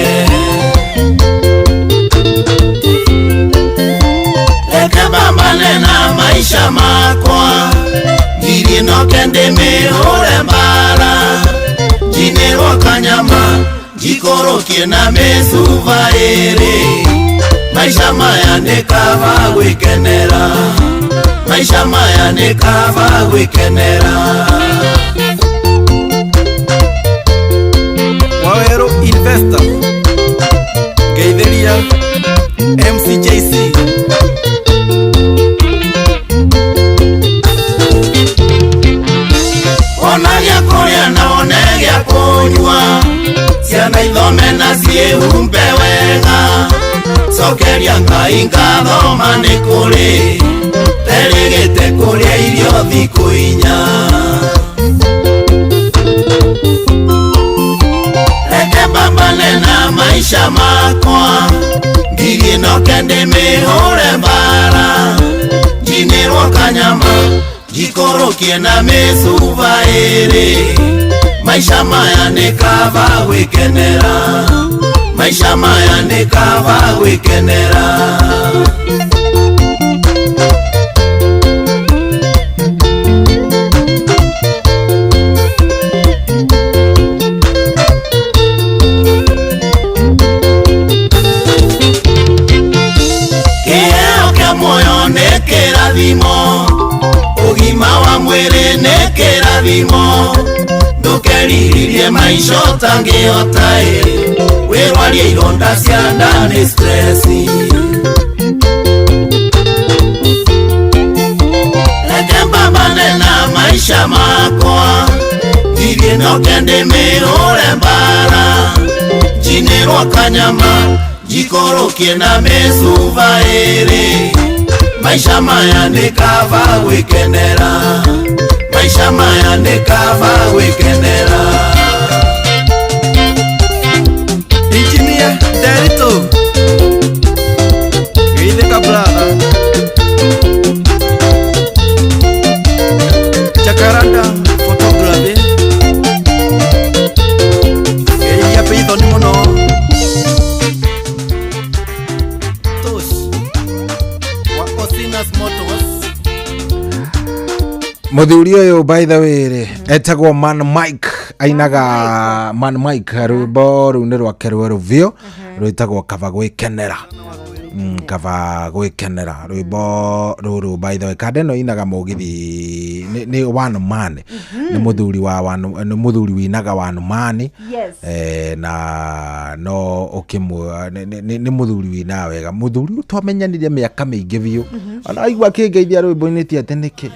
Reke mbambane na maisha makwa ngirie noke ndĩmĩhũre mbara, njinĩrwo kanyama njikũrũkie na mĩcuba ĩrĩ. Maisha maya nĩ kaba gwĩkenera, maisha maya nĩ kaba gwĩkenera. Waweru Investor Ngeithĩria MCJC. Ona gĩa kũrĩa na one gĩa kũnyua, ciana ithome na ciĩhumbe wega, cokeria Ngai ngatho ma nĩ kũrĩ terĩgĩte kũrĩa irio thikũ inya. Maisha makwa Ngiri ĩno kende mĩhũre mbara Njinĩrwo kanyama Njikũrũkie na mĩcuba ĩrĩ Maisha maya nĩ kaba gwĩkenera Maisha maya nĩ kaba gwĩkenera Kĩheo kĩa muoyo nĩ kĩrathimo Ũgima wa mwĩrĩ nĩ kĩrathimo Ndũkeriririe maica ũtangĩhota ĩ Wĩrwarie ironda cia nda nĩ stress Reke mbambane na maisha makwa Ngiri ĩno kende mĩhũre mbara Njinĩrwo kanyama Njikũrũkie na mĩcuba ĩrĩ Maisha maya nĩ kaba gwĩkenera Maisha maya nĩ kaba gwĩkenera Engineer Derito Geithĩka brother Jacaranda Photography Geithia Python mũno Tosh wa Osinas Motors Muthuri ũyũ by the way rĩ etagwo Man Mike ainaga Man Mike rwĩmbo rũu nĩ rwake rwerũ biũ rwĩtagwo kaba gwĩkenera kaba gwĩkenera rwĩmbo rũrũ by the way kanda ĩno inaga mũgithi nĩ one man nĩ mũthuri wa one nĩ mũthuri winaga one man Yes. Na no ũkĩmũ nĩ mũthuri winaga wega mũthuri ũyũ twamenyanire mĩaka mĩingĩ biũ ona aigua akĩngeithia rwĩmbo-inĩ ti atĩ nĩkĩ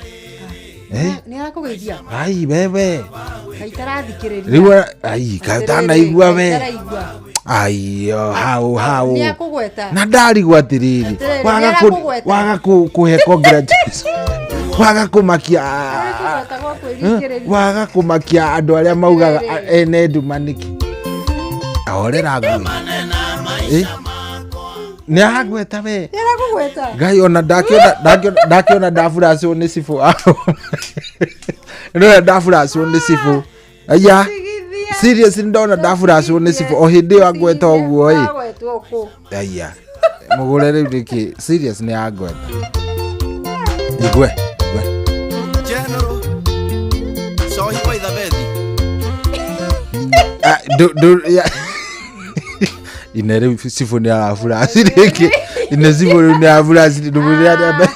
Nĩ arakũgeithia ai wewe Kaĩ itarathikĩrĩria rĩu ai kaĩ ũtanaigua we Itaraigua. ai hau hau Nĩ akũgweta na ndarigwo atĩrĩrĩ Atĩrĩrĩ, waga nĩ arakũgweta. waga kũhe congratulations waga kũmakia Arakũgweta gwa kwĩringĩrĩria. waga kũmakia andũ arĩa maugaga ene nduma nĩkĩ ahorera ngui nĩ aragweta we Nĩ arakũgweta Ngai ona ndakiona ndafuracwo nĩ cibũ nĩona ndafuracwo nĩ cibũ aya serious ndona ndafuracwo nĩ cibũ o hĩndĩ ĩyo angweta ũguo ĩ Agwetwo kũ aya mũgũre rĩu nĩkĩ serious nĩ angweta igue igue General Cohi wa Ithabethi Ah, ya ine rĩu cibũ nĩ araburaci rĩngĩ ine cibũ rĩu nĩ araburaci ndũmũrĩre arĩa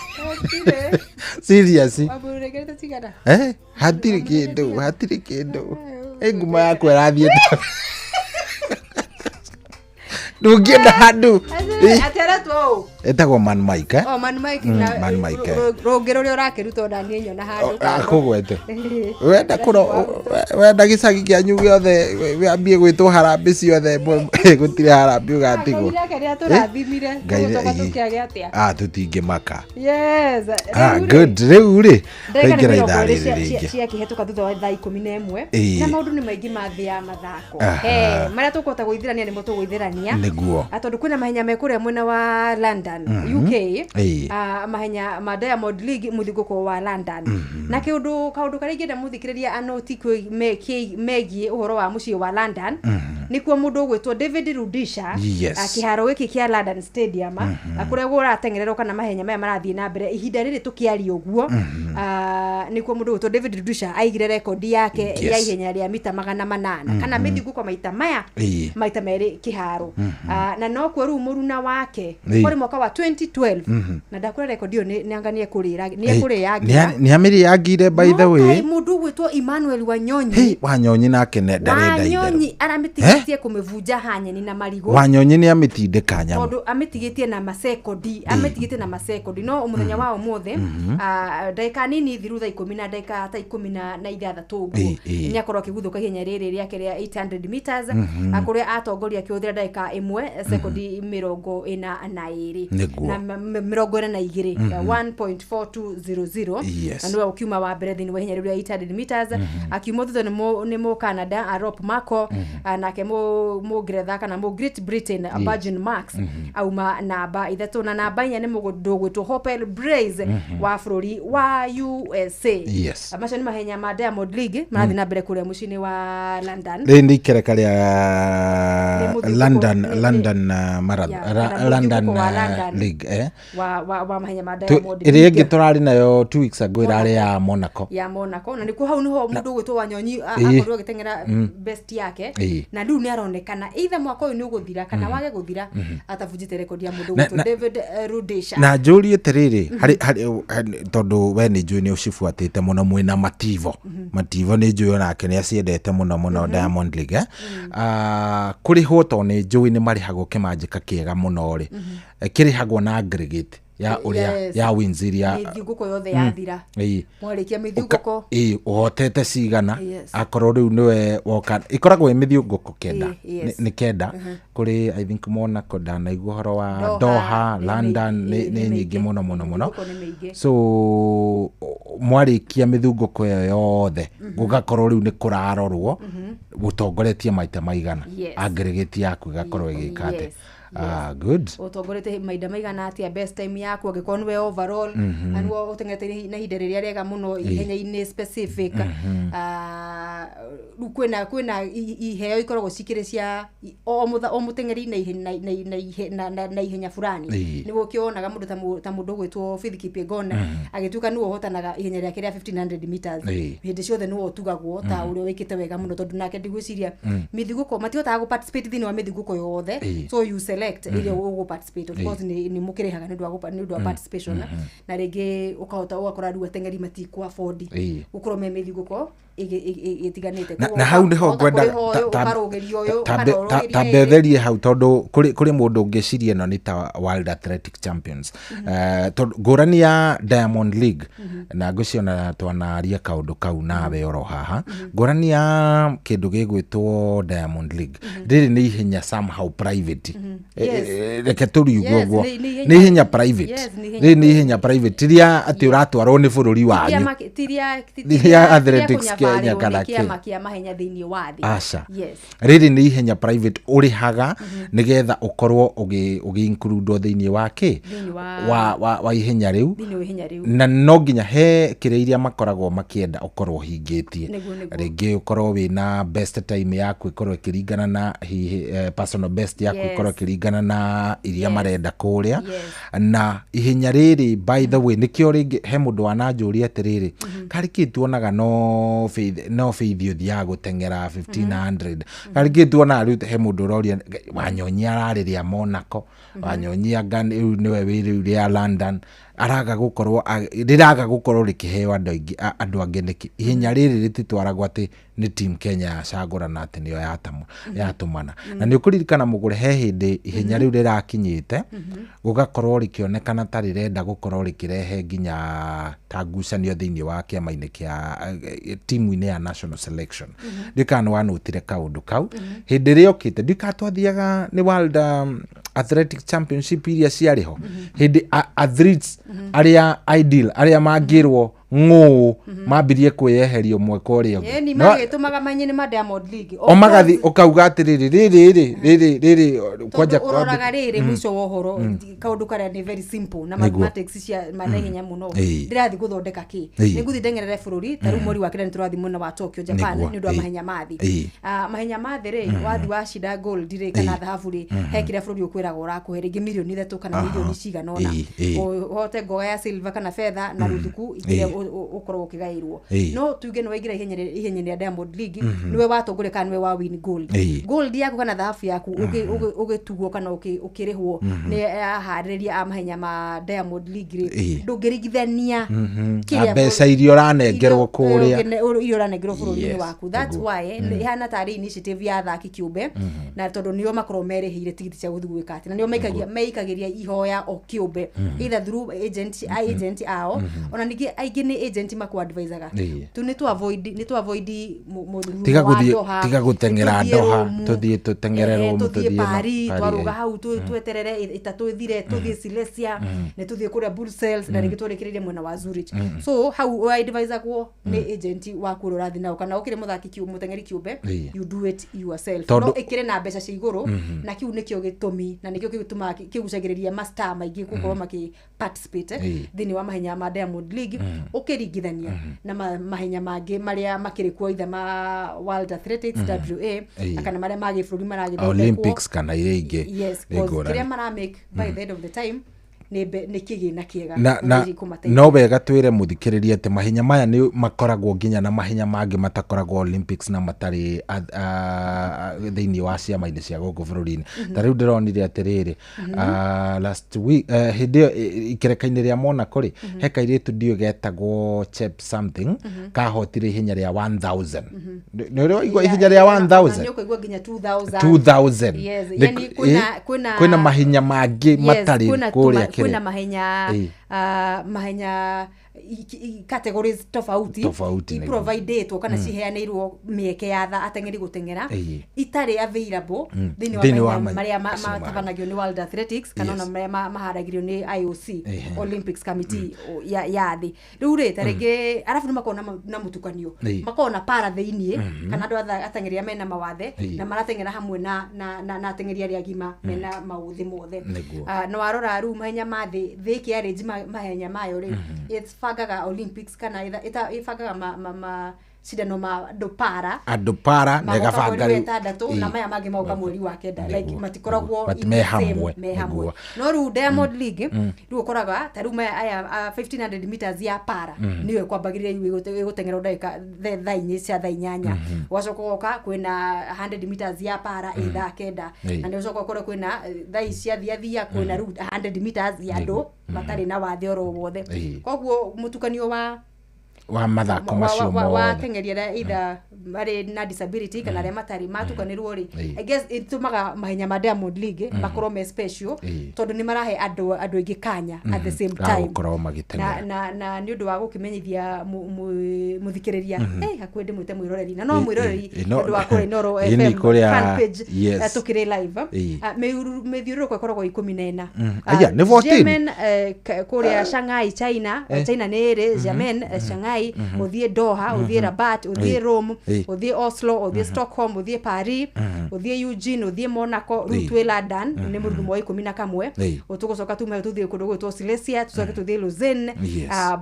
serious Wamũregerete cigana hatirĩ kĩndũ hatirĩ kĩndũ ĩ nguma yaku ĩrathiĩ ndũngĩenda handũ Atĩ aretwo ũ etagwo Man Mike Oh, Man Mike na Man Mike rũngĩ rũrĩa ũrakĩruta ona niĩ nyona handũ kando. akũgwete wenda kũro wenda gĩcagi kĩanyu gĩothe wambie gwĩtwo harambĩ ciothe gũtirĩ harambĩ ũgatigwo Ngai nake nĩatũrathimire Ngai tũgũcoka ĩ. tũkĩage atĩa ah tũtingĩmaka Yes ah rĩu rĩ, good rĩu rĩ ndagĩka nĩ twaingĩra mĩrongo ithaa ĩrĩ rĩrĩ rĩngĩ ciakĩhetũka thutha wa thaa 11 Ĩĩ. na maũndũ nĩ maingĩ ma thĩ ya mathako Aha. Marĩa tũkũhota gwĩthirania nĩmo tũgwĩthirania Nĩguo. Tondũ kwĩna mahenya me kũrĩa mwena wa London UK Ĩĩ. Mahenya ma Diamond League mũthingũko wa London na kĩũndũ kaũndũ karĩa ingĩenda mũthikĩrĩria anoti megiĩ ũhoro wa mũciĩ wa London nĩkuo mũndũ ũgwĩtwo David Rudisha Yes. kĩharo gĩkĩ kĩa London Stadium kũrĩa kũrateng'ererwo kana mahenya maya marathiĩ na mbere ihinda rĩrĩ tũkĩaria ũguo nĩkuo mũndũ ũgwĩtwo David Rudisha aigire rekondi yake ya Yes. ihenya rĩa mita 800 kana mĩthingũko maita maya Ĩĩ. maita merĩ kĩharo na nokuo rĩu mũruna wake Ĩĩ. kwarĩ mwaka wa 2012 na ndakwĩra rekondi ĩyo nĩ anga nĩekũrĩyangira nĩ amĩrĩangire by the way mũndũ ũgwĩtwo Emmanuel Wanyonyi Hey, Wanyonyi nake ndarenda itherũ Wanyonyi aramĩtigĩtie kũmĩbunja hanyeni na marigũ Wanyonyi nĩ amĩtindĩka nyamũ tondũ amĩtigĩtie na masekondi amĩtigĩtie na masekondi no mũthenya wa ũmũthĩ ndagĩka nini thiru thaa 10 na ndagĩka ta 16 ũguo Ĩĩ, ĩĩ. nĩ akorwo akĩguthũka ihenya rĩrĩ rĩake rĩa 800 meters kũrĩa atongoria akĩhũthĩra ndagĩka 1 sekondi 42 Nĩguo. na 42 1.4200 Yes. na nĩwe ũkiuma wa mbere thĩinĩ wa ihenya rĩu rĩa 800 meters akiuma thutha nĩ mũ Canada Arop Marco nake Mũngeretha kana mũ Great Britain Virgin Max auma namba 3 na namba 4 nĩ mũndũ ũgwĩtwo Hopel Braze wa bũrũri wa USA. Yes. Macio nĩ mahenya ma Diamond League marathiĩ na mbere kũrĩa mũciĩ-inĩ wa London. Rĩrĩ nĩ ikereka Nĩ rĩa mũthiũrũrũko- London nĩ- London marathon Yeah, kana London mũthiũrũrũko wa London. League wa mahenya ma Diamond ĩrĩa League ĩngĩ tũrarĩ nayo 2 weeks ago ĩrarĩ ya Monaco. Ya Monaco, na nĩkuo hau nĩho mũndũ ũgwĩtwo Wanyonyi akorirwo agĩteng'era best yake, na rĩu nĩ aronekana either mwaka ũyũ nĩ ũgũthira kana wage gũthira atabunjĩte rekondi ya mũndũ ũgwĩtwo David Rudisha. Na njũrie atĩrĩrĩ, harĩ tondũ we nĩ njũĩ nĩ ũcibuatĩte mũno mwĩna Mativo. Mativo nĩ njũĩ onake nĩ aciendete mũno mũno Diamond League. Kũrĩhwo tondũ nĩ njũĩ nĩ marĩhagwo kĩmanjĩka kĩega mũno rĩ, kĩrĩhagwo na aggregate ya ũrĩa ya wins iria Mĩthiũngũko yothe yathira, mwarĩkia mĩthiũngũko. Ĩĩ, ũhotete cigana, Yes. akorwo rĩu nĩwe woka ĩkoragwo ĩ mĩthiũngũko 9. Nĩ 9 kũrĩ, I think Monaco ndanaigua ũhoro wa Doha, Doha, nĩ London, mĩingĩ, nĩ nĩ nyingĩ mĩingĩ. mũno mũno mũno. Mĩthiũngũko nĩ mĩingĩ. So mwarĩkia mĩthungũko ĩyo yothe, gũgakorwo rĩu nĩ kũrarorwo gũtongoretie maita maigana, aggregate yaku ĩgakorwo ĩgĩka atĩ. Good. Ũtongoretie mahinda maigana atĩa, best time yaku angĩkorwo nĩwe overall, na nĩwe ũteng'erete na ihinda rĩrĩa rĩega mũno ihenya-inĩ specific. Rĩu kwĩna iheo ikoragwo cikĩrĩ cia o mũteng'eri na na ihenya fulani. Nĩguo ũkĩonaga mũndũ ta mũndũ ũgwĩtwo Faith Kipyegon agĩtuĩka nĩwe ũhotanaga ihenya rĩake rĩa 1500 meters, hĩndĩ ciothe nĩwe ũtugagwo ta ũrĩa wĩkĩte wega mũno, tondũ nake ndigwĩciria mĩthiguko matihotaga gũ participate thĩinĩ wa mĩthiguko yothe. So you select ĩrĩa ũgũ participate. Of course nĩ mũkĩrĩhaga nĩ ũndũ wa participation, na rĩngĩ ũkahota ũgakora rĩu ateng'eri matikũ afford gũkorwo me mĩthiguko ĩtiganĩte. Na hau nĩho ngwendaga ũkarũgĩria ũyũ, kana ũrũgĩrie ta ĩrĩ. Mbetherie hau, tondũ kũrĩ mũndũ ũngĩciria ĩno nĩ ta World Athletic Champions. Tondũ ngũrani ya Diamond League, na ngwĩciria twanaria kaũndũ kau nawe oro haha, ngũrani ya kĩndũ gĩgwĩtwo Diamond League, rĩrĩ nĩ ihenya somehow private. Reke tũriuge ũguo, nĩ nĩ ihenya private. Yes, nĩ ihenya Rĩrĩ nĩ ihenya private tiria atĩ ũratwarwo nĩ bũrũri wanyu. Tiria Athletics Kenya kana kĩ kĩama kĩ. kĩa mahenya thĩinĩ wa thĩ. Aca. Yes. Rĩrĩ nĩ ihenya private ũrĩhaga nĩgetha ũkorwo ũgĩ-include thĩinĩ wa kĩ Thĩinĩ wa ihenya rĩu. Thĩinĩ wa ihenya rĩu. Na no nginya he kĩrĩa iria makoragwo makĩenda ũkorwo ũhingĩtie. Nĩguo. Rĩngĩ ũkorwo wĩna best time yaku ĩkorwo ĩkĩringana na hihi personal best yaku ĩkorwo ĩkĩringana na iria marenda kũrĩa. Na ihenya rĩrĩ, by the way, nĩkĩo rĩngĩ he mũndũ wananjũria atĩrĩrĩ, karĩ kĩ tuonaga no Faith ũthiaga gũteng'era 1500, karĩ kĩ tuonaga rĩu he mũndũ ũroria Wanyonyi ararĩ rĩa Monaco, Wanyonyi anga rĩu nĩwe wĩ rĩu rĩa London, araga gũkorwo rĩraga gũkorwo rĩkĩheo andũ aingĩ, andũ angĩ nĩkĩ? Ihenya rĩrĩ rĩtitwaragwo atĩ nĩ team Kenya yacagũrana atĩ nĩyo yatũmana. Na nĩ ũkũririkana mũgũre he hĩndĩ ihenya rĩu rĩrakinyĩte gũgakorwo rĩkĩonekana ta rĩrenda gũkorwo rĩkĩrehe nginya ta ngucanio thĩinĩ wa kĩama-inĩ kĩa timu-inĩ ya national selection. Ndikana nĩ wanũtire kaũndũ kau hĩndĩ ĩrĩa okĩte, ndikana twathiaga nĩ World Athletic Championship iria ciarĩ ho hĩndĩ athletes arĩa ideal arĩa mangĩrwo ng'ũ mambirie kwĩyeheria ũmwe kwa ũrĩa ũngĩ. Ĩni magĩtũmaga manye nĩ ma Diamond League. O magathi ũkauga atĩrĩrĩ, rĩrĩ rĩ rĩrĩ rĩrĩ kwanja Ũroraga rĩrĩ mũico wa ũhoro kaũndũ karĩa nĩ very simple na mathematics cia manaihenya mũno. Ndĩrathiĩ gũthondeka kĩ, nĩ ngũthiĩ ndeng'erere bũrũri ta rĩu mweri wa kenda nĩ tũrathiĩ mwena wa Tokyo, Japan, nĩ ũndũ wa mahenya ma thĩ. Mahenya ma thĩ rĩ, wathiĩ wacinda gold rĩ kana thahabu rĩ, he kĩrĩa bũrũri ũkwĩraga ũrakũhe, rĩngĩ mirioni 3 kana mirioni cigana ũna, ũhote ngoga ya silver kana fedha na ruthuku kĩrĩa ũkoragwo ũkĩgaĩrwo. No tuge nĩ waingĩra ihenya rĩa Diamond League, nĩwe watongoria kana nĩwe wa win gold, gold yaku kana thahabu yaku ũgĩtugwo kana ũkĩrĩhwo nĩ aharĩrĩria a mahenya ma Diamond League rĩ, ndũngĩringithania na mbeca iria ũranengerwo kũrĩa, iria ũranengerwo bũrũri-inĩ waku. That's why ĩhana tarĩ initiative ya athaki kĩũmbe, na tondũ nĩo makoragwo merĩhĩire tigiti cia gũthiĩ gwĩka atĩ, na nĩo meikagĩria ihoya o kĩũmbe either through agent ao, ona ningĩ aingĩ nĩ agent makũ-advisaga tu nĩ tu avoid mũrurumo Tiga wa gũthiĩ, Doha, tiga gũteng'era tũthiĩ Doha, Rome, tũthiĩ tũteng'ere Rome, tũthiĩ tũthiĩ Paris, Paris, twarũga hau tweterere ĩtatũ ĩthire, tũthiĩ Silesia, nĩ tũthiĩ kũrĩa Brussels, na rĩngĩ tũrĩkĩrĩrie mwena wa Zurich. So hau advisagwo nĩ agent waku ũrĩa ũrathiĩ nao, kana ũkĩrĩ mũthaki mũteng'eri kĩũmbe, you do it yourself. No ĩkĩrĩ na mbeca cia igũrũ, na kĩu nĩkĩo gĩtũmi na nĩkĩo gĩtũmaga kĩgucagĩrĩria mastar maingĩ gũkorwo makĩ participate thĩinĩ wa mahenya ma Diamond League, ũkĩringithania na mahenya mangĩ marĩa makĩrĩ kuo, either ma World Athletics, WA, kana marĩa ma gĩbũrũri maragĩthondekwo, Olympics kana iria ingĩ. Yes, nĩ 'cause ngũrani. kĩrĩa maramake by the end of the time nĩ kĩgĩna kĩega na na nĩ no wega twĩre mũthikĩrĩria atĩ mahenya maya nĩ makoragwo nginya na mahenya mangĩ matakoragwo Olympics na matarĩ thĩinĩ wa ciama-inĩ cia gũkũ bũrũri-inĩ. Ta rĩu ndĩronire atĩrĩrĩ, last week, hĩndĩ ĩyo ikereka-inĩ rĩa Monaco rĩ, he kairĩtu ndiũĩ getagwo Chep something, kahotire ihenya rĩa 1000. Nĩ ũrĩ waigua ihenya rĩa 1000? Nĩ ũkũigua nginya 2000. 2000. Yes, yani kwĩna kwĩna mahenya mangĩ matarĩ kwĩna kũrĩa kwĩna kĩrĩa. Mahenya mahenya categories tofauti Tofauti, nĩguo. Iprovidĩtwo kana ciheanĩirwo mĩeke ya ateng'eri gũteng'era itarĩ available thĩinĩ wa Thĩinĩ wa mahenya marĩa acio matabanagio nĩ World Athletics kana ona marĩa maharagĩrio nĩ IOC, Olympics Committee ya thĩ. Rĩu rĩ, ta rĩngĩ arabu nĩ makoragwo na mũtukanio, makoragwo na para thĩiniĩ, kana andũ ateng'eri arĩa mena mawathe, na marateng'era hamwe na ateng'eri arĩa agima mena maũthĩ mothe. Na warora rĩu mahenya ma thĩ, thĩ ĩkĩarrange mahenya mayo rĩ, ĩbangaga Olympics kana ĩbangaga macindano ma andũ para, Andũ para na magoka ĩgabanga mweri wa rĩu 6 na maya mangĩ magoka mweri wa 9, like matikoragwo But in me the same, hamwe, me hamwe. No rĩu Diamond League, rĩu ũkoraga ta rĩu maya aya 1500 meters ya para nĩyo ĩkwambagĩrĩria rĩu ĩgũteng'erwo ndagĩka thaa inya cia thaa 8, ũgacoka ũgoka kwĩna 100 meters ya para ĩ thaa 9, na nĩ ũcoka ũkore kwĩna thaa ici cia thiathia, kwĩna rĩu 100 meters ya andũ matarĩ na wathe oro wothe. Koguo mũtukanio wa wa mathako macio wa mothe. Ateng'eri arĩa either marĩ na disability kana arĩa matarĩ matukanĩrwo rĩ, I guess ĩtũmaga mahenya ma Diamond League makorwo me special, tondũ nĩ marahe andũ aingĩ kanya at the same Ga time gũkorwo na magĩteng'era. na nĩ ũndũ wa gũkĩmenyithia mũthikĩrĩria, hakuhĩ ndĩmwĩte mwĩroreri na no mwĩroreri, nĩ ũndũ wa kũrĩa Inooro Nĩ FM kũrĩa- fan page, tũkĩrĩ live. Mĩthiũrũrũko ĩkoragwo 14. Aya, nĩ 14? Xiamen, kũrĩa Shanghai, China. China nĩ ĩrĩ Xiamen, Shanghai, ũthiĩ Doha, ũthiĩ Rabat, ũthiĩ Rome, ũthiĩ Oslo, ũthiĩ Stockholm, ũthiĩ Paris, ũthiĩ Eugene, ũthiĩ Monaco. Rĩu twĩ London, nĩ mũrurumo wa 11. Tũgũcoka tume tũthiĩ kũndũ gwĩtwo Silesia, tũcoke tũthiĩ Lausanne,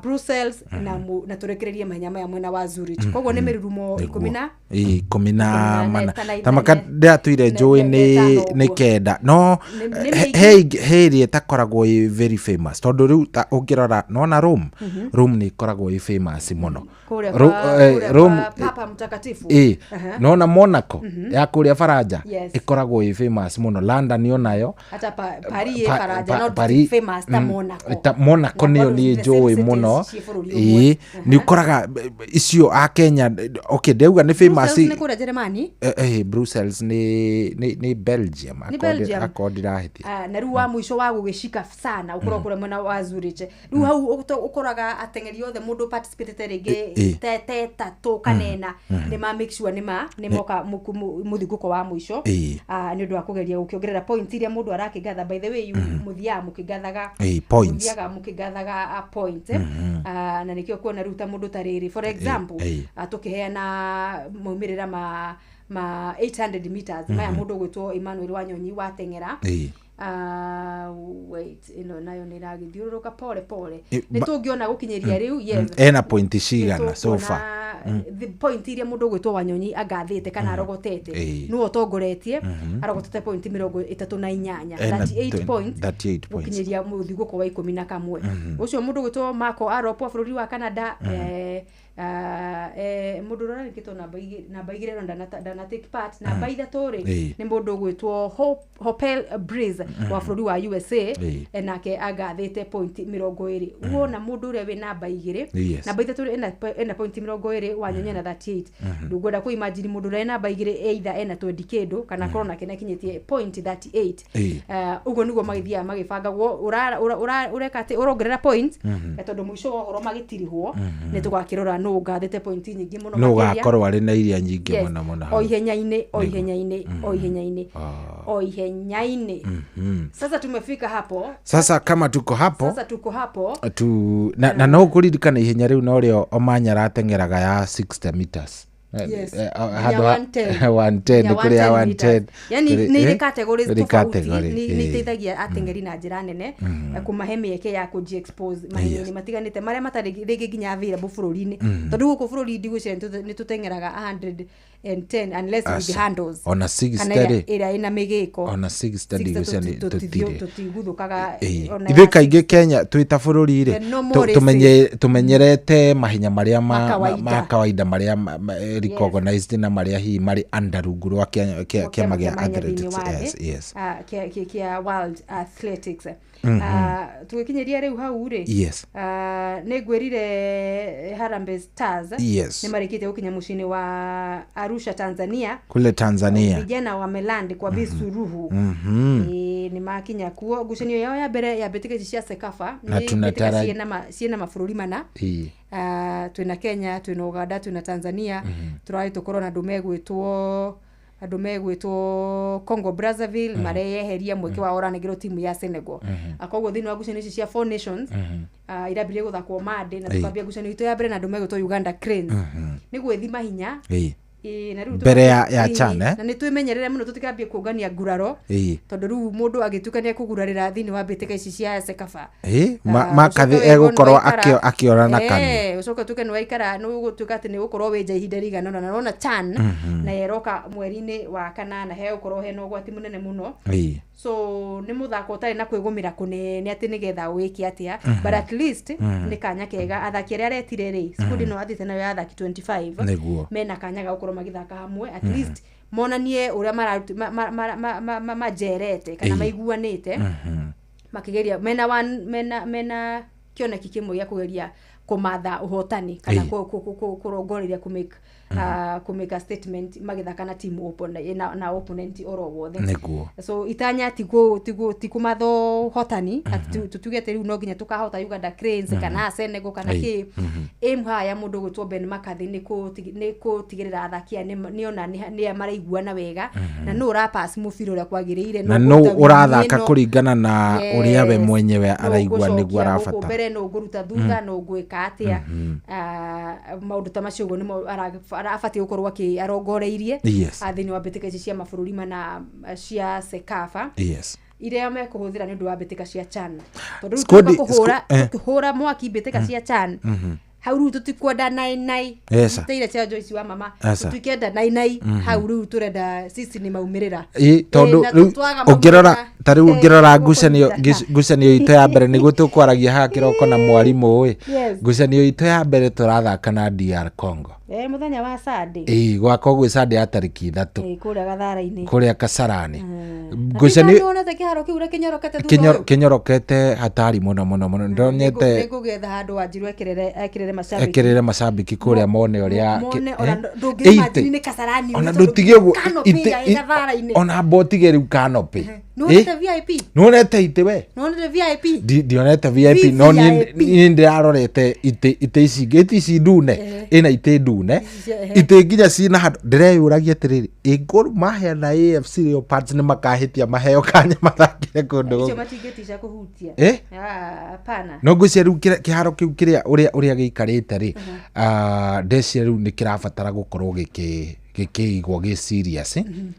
Brussels, na tũrĩkĩrĩrie mahenya maya mwena wa Zurich. Koguo nĩ mĩrurumo ikũmi na ikũmi na 14 mana ta maka ndĩratũire njũĩ na nĩ 5 ũguo. 9 no Nĩ mĩingĩ. He ĩrĩa ĩtakoragwo ĩ very famous, tondũ rĩu ta ũngĩrora nona Rome, Rome nĩ ĩkoragwo ĩ famous mũno. Kũrĩa kũrĩa Rome, kwa Papa Mtakatifu. Nona Monaco ya kũrĩa Faranja, ĩkoragwo ĩ famous mũno. London onayo. Hata Paris ĩ Faranja, no Paris, famous ta Monaco. Ta Monaco Na nĩyo bado niĩ the same njũĩ cities mũno. ciĩ bũrũri ũmwe. Nĩ ũkoraga icio a Kenya, okay, ndauga nĩ famous. Brussels nĩ kũrĩa Jeremani. Brussels nĩ Belgium. Nĩ Belgium. Akorwo ndirahĩtia. Na rĩu wa mũico wa gũgĩcika sana ũkorwo kũrĩa mwena wa Zurich. Rĩu hau ũkoraga ateng'eri othe mũndũ participate rĩngĩ te 3 kana 4 nĩ ma make sure nĩ moka mũthingũko wa mũico, nĩ ũndũ wa kũgeria gũkĩongerera point iria mũndũ arakĩgatha. By the way, mũthiaga mũkĩgathaga Points. Mũthiaga mũkĩgathaga point. Na nĩkĩo kuona rĩu ta mũndũ ta rĩrĩ, for example, tũkĩheana maumĩrĩra ma 800 meters maya, mũndũ ũgwĩtwo Emmanuel Wanyonyi wateng'era. Wait, ĩno nayo nĩ ĩragĩthiũrũrũka pole pole. Nĩ tũngĩona gũkinyĩria rĩu, yes. Ena point cigana so far? Nĩtũkuona the point iria mũndũ ũgwĩtwo Wanyonyi angathĩte kana arogotete, nĩwe ũtongoretie, arogotete point 38, Ena 38 points, 38 points. Gũkinyĩria mũthigũko wa 11. Ũcio mũndũ ũgwĩtwo Marco Arop wa bũrũri wa Canada, Mũndũ ũrĩa ũrandĩkĩtwo namba 2 no ndana take part. Namba 3 rĩ, nĩ mũndũ ũgwĩtwo Hopel Breeze wa bũrũri wa USA, nake angathĩte point 20. Wona mũndũ ũrĩa wĩ namba 2, namba 3 ena point 20, Wanyonyi ena 38. Ndũngwenda kũ imagine mũndũ ũrĩa namba 2 either ena 20 kĩndũ kana akorwo nake nĩakinyĩtie point 38. Ũguo nĩguo magĩthiaga magĩbangagwo, ũreka atĩ ũrongerera point, tondũ mũico wa ũhoro magĩtirihwo, nĩ tũgakĩrora nũ ngathĩte point nyingĩ mũno no makĩria. Gakorwo arĩ na iria nyingĩ Yes. mũno mũno O hau. ihenya-inĩ, o ihenya-inĩ, o ihenya-inĩ, o ihenya-inĩ. Sasa tumefika hapo. Sasa kama tuko hapo, Sasa tuko hapo. Tu na no kũririkana ihenya rĩu norĩo Omanya arateng'eraga ya 60 meters. Yes. Handũ Ya 110. 110. Ya Nĩ kũrĩ ya 110 110. meters. Yani nĩ irĩ categories ĩrĩ tofauti, category, nĩ iteithagia ateng'eri na njĩra nene, kũmahe mĩeke ya kũji-expose mahenya-inĩ matiganĩte marĩa matarĩ rĩngĩ nginya available bũrũri-inĩ, tondũ gũkũ bũrũri ndigwĩciria nĩ tũteng'eraga 110 unless with Aca. handles Ona 60 kana rĩ. ĩrĩa ĩna mĩgĩko. Ona 60 ndigwĩciria nĩ tũtirĩ. Tũtiguthũkaga ona Ithuĩ kaingĩ Kenya twĩ ta bũrũri rĩ, The normal races. Tũmenyerete mahenya marĩa Ma kawaida. ma kawaida marĩa recognized na marĩa hihi marĩ under rungu rwa kĩama gĩa athletics. Yes. Kĩa World Athletics. Tũgĩkinyĩria rĩu hau rĩ, nĩ ngwĩrire Harambee Stars nĩ marĩkĩtie gũkinya mũciĩ-inĩ wa Arusha, Tanzania. Kule Tanzania. Vijana wameland kwa Bi Suluhu. Nĩ makinya kuo ngucanio yao ya mbere ya mbĩtĩka ici cia CECAFA. Na Nĩ mbĩtĩka ciĩna mabũrũri mana. Twĩna Kenya, twĩna Uganda, twĩna Tanzania, tũrarĩ tũkorwo na andũ megwĩtwo Congo Brazzaville, mareyeheria mweke wao ũranengerwo timu ya Senegal. Koguo thĩinĩ wa ngucanio ici cia Four Nations, irambĩrĩria gũthakwo Monday, na tũkambia ngucanio itũ ya mbere na andũ megwĩtwo Uganda Cranes, nĩ gwĩthima hinya. Na rĩu Mbere ya CHAN, eh? Na nĩ twĩmenyerere mũno tũtikambie kũngania nguraro, tondũ rĩu mũndũ agĩtuĩka nĩ ekũgurarĩra thĩinĩ wa mbĩtĩka ici cia CECAFA, Makathi ũcoke wĩrwo nĩ egũkorwo akĩora na kanua. Ũcoke ũtuĩke nĩ waikara, nĩ ũgũtuĩka atĩ nĩ ũgũkorwo wĩ nja ihinda rĩigana ũna, na nĩwona CHAN na ĩroka mweri-inĩ wa kanana, hegũkorwo hena ũgwati mũnene mũno. So nĩ mũthako ũtarĩ na kwĩgũmĩra kũnene atĩ nĩgetha wĩke atĩa, but at least nĩ kanya kega athaki arĩa aretire rĩ, squad ĩno athiĩte nayo ya athaki 25, mena kanya ga gũkorwo magĩthaka hamwe, at least monanie ũrĩa majerete kana maiguanĩte, makĩgeria mena one, mena kĩoneki kĩmwe gĩa kũgeria kũmatha ũhotani kana kũrongoreria kũ make a statement magĩthaka na team na opponent oro wothe. So itanya ti kũmatha ũhotani atĩ tutuge atĩ rĩu no nginya tũkahota Uganda Cranes kana Senegal kana kĩ. Aim haha ya mũndũ ũgwĩtwo Ben McCarthy nĩ kũtigĩrĩra athaki aya nĩona nĩ maraiguana wega, na nũ ũrapass mũbira ũrĩa kwagĩrĩire, Na nũ nũ ũkũruta wing ũrathaka ĩno. kũringana na ũrĩa we mwenyewe Nũ araigua nĩguo ngũcokia gũkũ arabatara. mbere, nũ ngũruta thutha, nũ ngwĩka atĩa. Maũndũ ta macio ũguo nĩmo arabatiĩ gũkorwo arongoreirie, thĩinĩ wa mbĩtĩka ici cia mabũrũri mana cia CECAFA iria mekũhũthĩra nĩ ũndũ wa mbĩtĩka cia CHAN, tondũ rĩu tũka kũhũra, tũkĩhũra mwaki mbĩtĩka cia CHAN, hau rĩu tũtikwenda nai nai. Teire cia Joyce wa mama. Tũtikenda nai nai hau, rĩu tũrenda sisi nĩ maumĩrĩra. Tondũ Na rĩu twaga ũngĩrora maumĩrĩra, ta rĩu ũngĩrora ngucanio tũkũnyita. ngucanio itũ ya mbere nĩguo tũkwaragia haha kĩroko na mwarimũ ĩ. Ngucanio itũ ya mbere tũrathaka na DR Congo. Mũthenya wa Sunday. Gwakwa gwĩ Sunday ya tarĩki 3. Kũrĩa Gathara-inĩ. Kũrĩa Kasarani. Ngucanio nĩwonete kĩharo kĩu ũrĩa kĩnyorokete thutha ũyũ? Kĩnyorokete hatari mũno mũno mũno, ndonete. Nĩngũgetha handũ Wanjiru ekĩrĩre macambĩki. Ekĩrĩre macambĩki kũrĩa mone ũrĩa mone ona ndũngĩimagine nĩ Kasarani Ona tondũ ndũtige ũguo canopy ĩrĩa ĩ Gathara-inĩ. Ona mbotige rĩu canopy. Nĩwonete VIP? Nĩwonete itĩ we? Nĩwonete VIP? Ndionete VIP, no VIP. Niĩ ndĩrarorete itĩ ici ingĩ, itĩ ici ndune, ĩna itĩ ndune, itĩ nginya ciĩna handũ ndĩreyũragia atĩrĩrĩ, ĩ Gor Mahia na AFC Leopards nĩ makahĩtia maheo kanya mathakĩre kũndũ Icio gũkũ? matingĩtica kũhutia. Ah, hapana. No ngwĩciria rĩu kĩharo kĩu kĩrĩa ũrĩa gĩikarĩte rĩ, ndeciria rĩu nĩ kĩrabatara gũkorwo gĩkĩ gĩkĩigwo gĩ serious,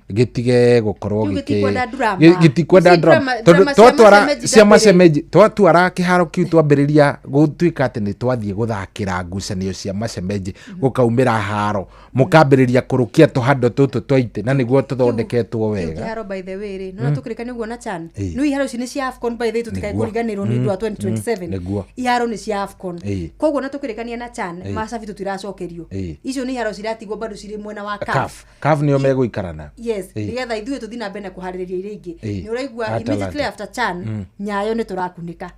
gĩtige gũkorwo Gĩtikwenda drama. Gĩtikwenda Ici drama, tondũ drama cia twatwara macemeji cia ndambĩrĩria. macemeji, twatwara kĩharo kĩu twambĩrĩria gũtuĩka atĩ nĩ twathiĩ gũthakĩra ngucanio cia macemeji, gũkaumĩra haro, mũkambĩrĩria kũrũkia tũhando tũtũ twa itĩ na nĩguo tũthondeketwo Kĩu wega. kĩharo, by the way rĩ, nona tũkĩrĩkania ũguo na CHAN, nĩ iharo ici nĩ cia AFCON, by the way, tũtikae kũriganĩrwo nĩ ũndũ wa 2027. Iharo nĩ cia AFCON. Koguo na tũkĩrĩkania na CHAN, macabi tũtiracokerio. Icio nĩ iharo ciratigwo bado cirĩ mwena wa CAF. CAF, CAF nĩo megũikara nayo. Yes, nĩgetha ithuĩ tũthiĩ na mbere na kũharĩrĩria iria ingĩ. Nĩ ũraigua? Atalanta. Immediately after CHAN, Nyayo nĩ tũrakunĩka.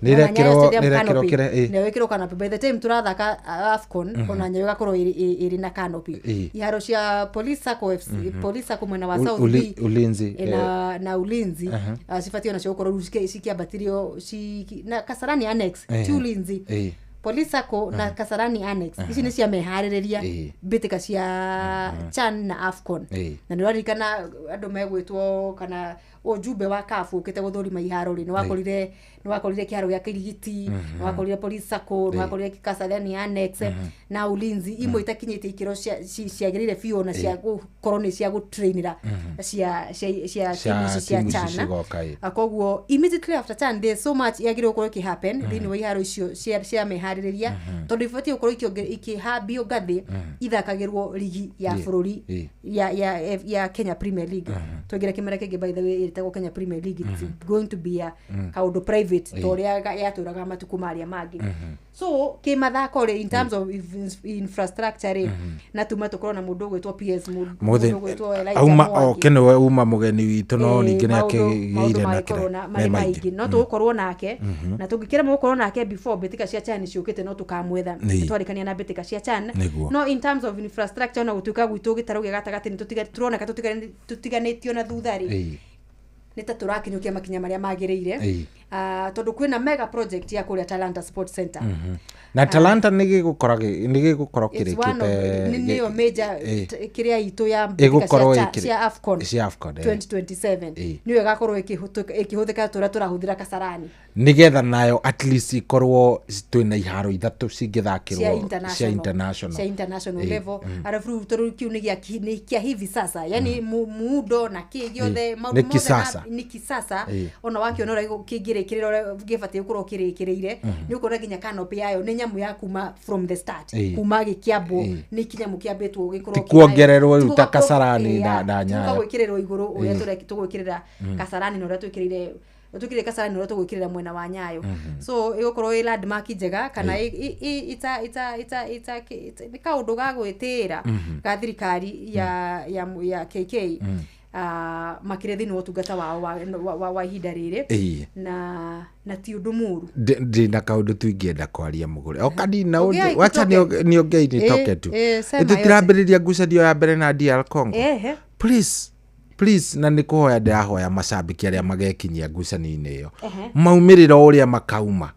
Nĩ ĩrekĩrwo kĩrĩa Nĩ ĩkĩrwo canopy. By the time tũrathaka AFCON, ona Nyayo ĩgakorwo ĩrĩ na canopy. Iharo cia Police Sacco FC, Police Sacco mwena wa South B, Ulinzi, na Ulinzi, cibatiĩ onacio gũkorwo rĩu cikĩambatĩrio na Kasarani Annex, ti Ulinzi. Police Sacco na Kasarani Annex, ici nĩ cia meharĩrĩria mbĩtĩka cia CHAN na AFCON. Na nĩ ũraririkana andũ megwĩtwo kana ujumbe wa CAF ũkĩte gũthũrima iharo rĩ, nĩ wakorire kĩharo gĩa Kirigiti, nĩ wakorire Police Sacco, nĩ wakorire Kasarani Annex na Ulinzi imwe itakinyĩtie ikĩro ciagĩrĩire biũ na cia gũkorwo nĩ cia gũtrainĩra cia Cia timu ici cia timu ici CHAN. cigoka, ĩĩ. Koguo immediately after CHAN, there's so much yagĩrĩirwo gũkorwo ĩkĩhappen thĩinĩ wa iharo icio cia meharĩrĩria, tondũ ibatiĩ gũkorwo ikĩhambio ngathĩ ithakagĩrwo ligi ya bũrũri ya Kenya Premier League. Twaingĩra kĩmera kĩngĩ, by the way, ĩtagwo Kenya Premier League. It's going to be a kaũndũ private ta ũrĩa yatũraga matukũ marĩa mangĩ. So kĩmathako rĩ, in terms of infrastructure rĩ, na tuma tũkorwo na mũndũ ũgwĩtwo PS, mũndũ Mũthĩ ũgwĩtwo Elijah auma Mwangi. oke nĩwe uma mũgeni witũ, no ningĩ nĩ maũndũ akĩgĩire na magĩkorwo kĩrĩa na marĩ me maingĩ, no tũgũkorwo nake na tũngĩkĩremwo gũkorwo nake before mbĩtĩka cia CHAN ciũkĩte, no tũkamwetha. Twarĩkania na mbĩtĩka cia CHAN. No in terms of infrastructure, ona gũtuĩka gwitũ gĩtarũ gĩa gatagatĩ nĩ tũroneka tũtiganĩtio na thutha rĩ, nĩ ta tũrakinyũkia makinya marĩa magĩrĩire. Ah, tondũ kwĩna mega project ya kũrĩa Talanta Sports Center. Na Talanta nĩ gĩgũkorwo It's one of kĩrĩkĩte nĩyo major kĩrĩa itũ ya mbĩtĩka Ĩgũkorwo cia AFCON cia AFCON, 2027. Nĩyo ĩgakorwo ĩkĩhũthĩka tũrĩa tũrahũthĩra Kasarani. Nĩgetha nayo at least ikorwo twĩna iharo ithatũ cia cingĩthakĩrwo cia international international. Cia international level. Arabu rĩu tondũ kĩu nĩ kĩa hivi sasa, yani muundo na kĩ gĩothe, maũndũ Nĩ mothe kisasa. Nĩ kisasa. Ona wakĩona ũrĩa kĩngĩrĩkĩrĩra, ũrĩa gĩbatiĩ gũkorwo kĩrĩkĩrĩire, nĩ ũkuona nginya canopy yayo nĩ nyamũ ya kuma from the start, kuma gĩkĩambwo, nĩ kĩnyamũ kĩambĩtwo gĩkorwo Ti kuongererwo rĩu ta Kasarani na Nyayo. Gwĩkĩrĩrwo igũrũ ũrĩa tũgwĩkĩrĩra Kasarani na ũrĩa twĩkĩrĩre Kasarani na ũrĩa tũgwĩkĩrĩra mwena wa Nyayo. So ĩgũkorwo ĩ landmark njega kana nĩ kaũndũ ga gwĩtĩĩra ga thirikari ya KK, makĩria thĩinĩ wa ũtungata wao wa ihinda rĩrĩ. Na ti ũndũ mũru. Ndĩna kaũndũ tu ingĩenda kwaria mũgũre o kanini na Ongea. wacha itoke. niongei nitoke tu. Sema yote. Tũtirambĩrĩria ngucanio ya mbere na DR Congo. Please, please, na nĩ kũhoya ndĩrahoya macambĩki arĩa magekinyia ngucanio-inĩ ĩyo, maumĩrĩra ũrĩa makauma,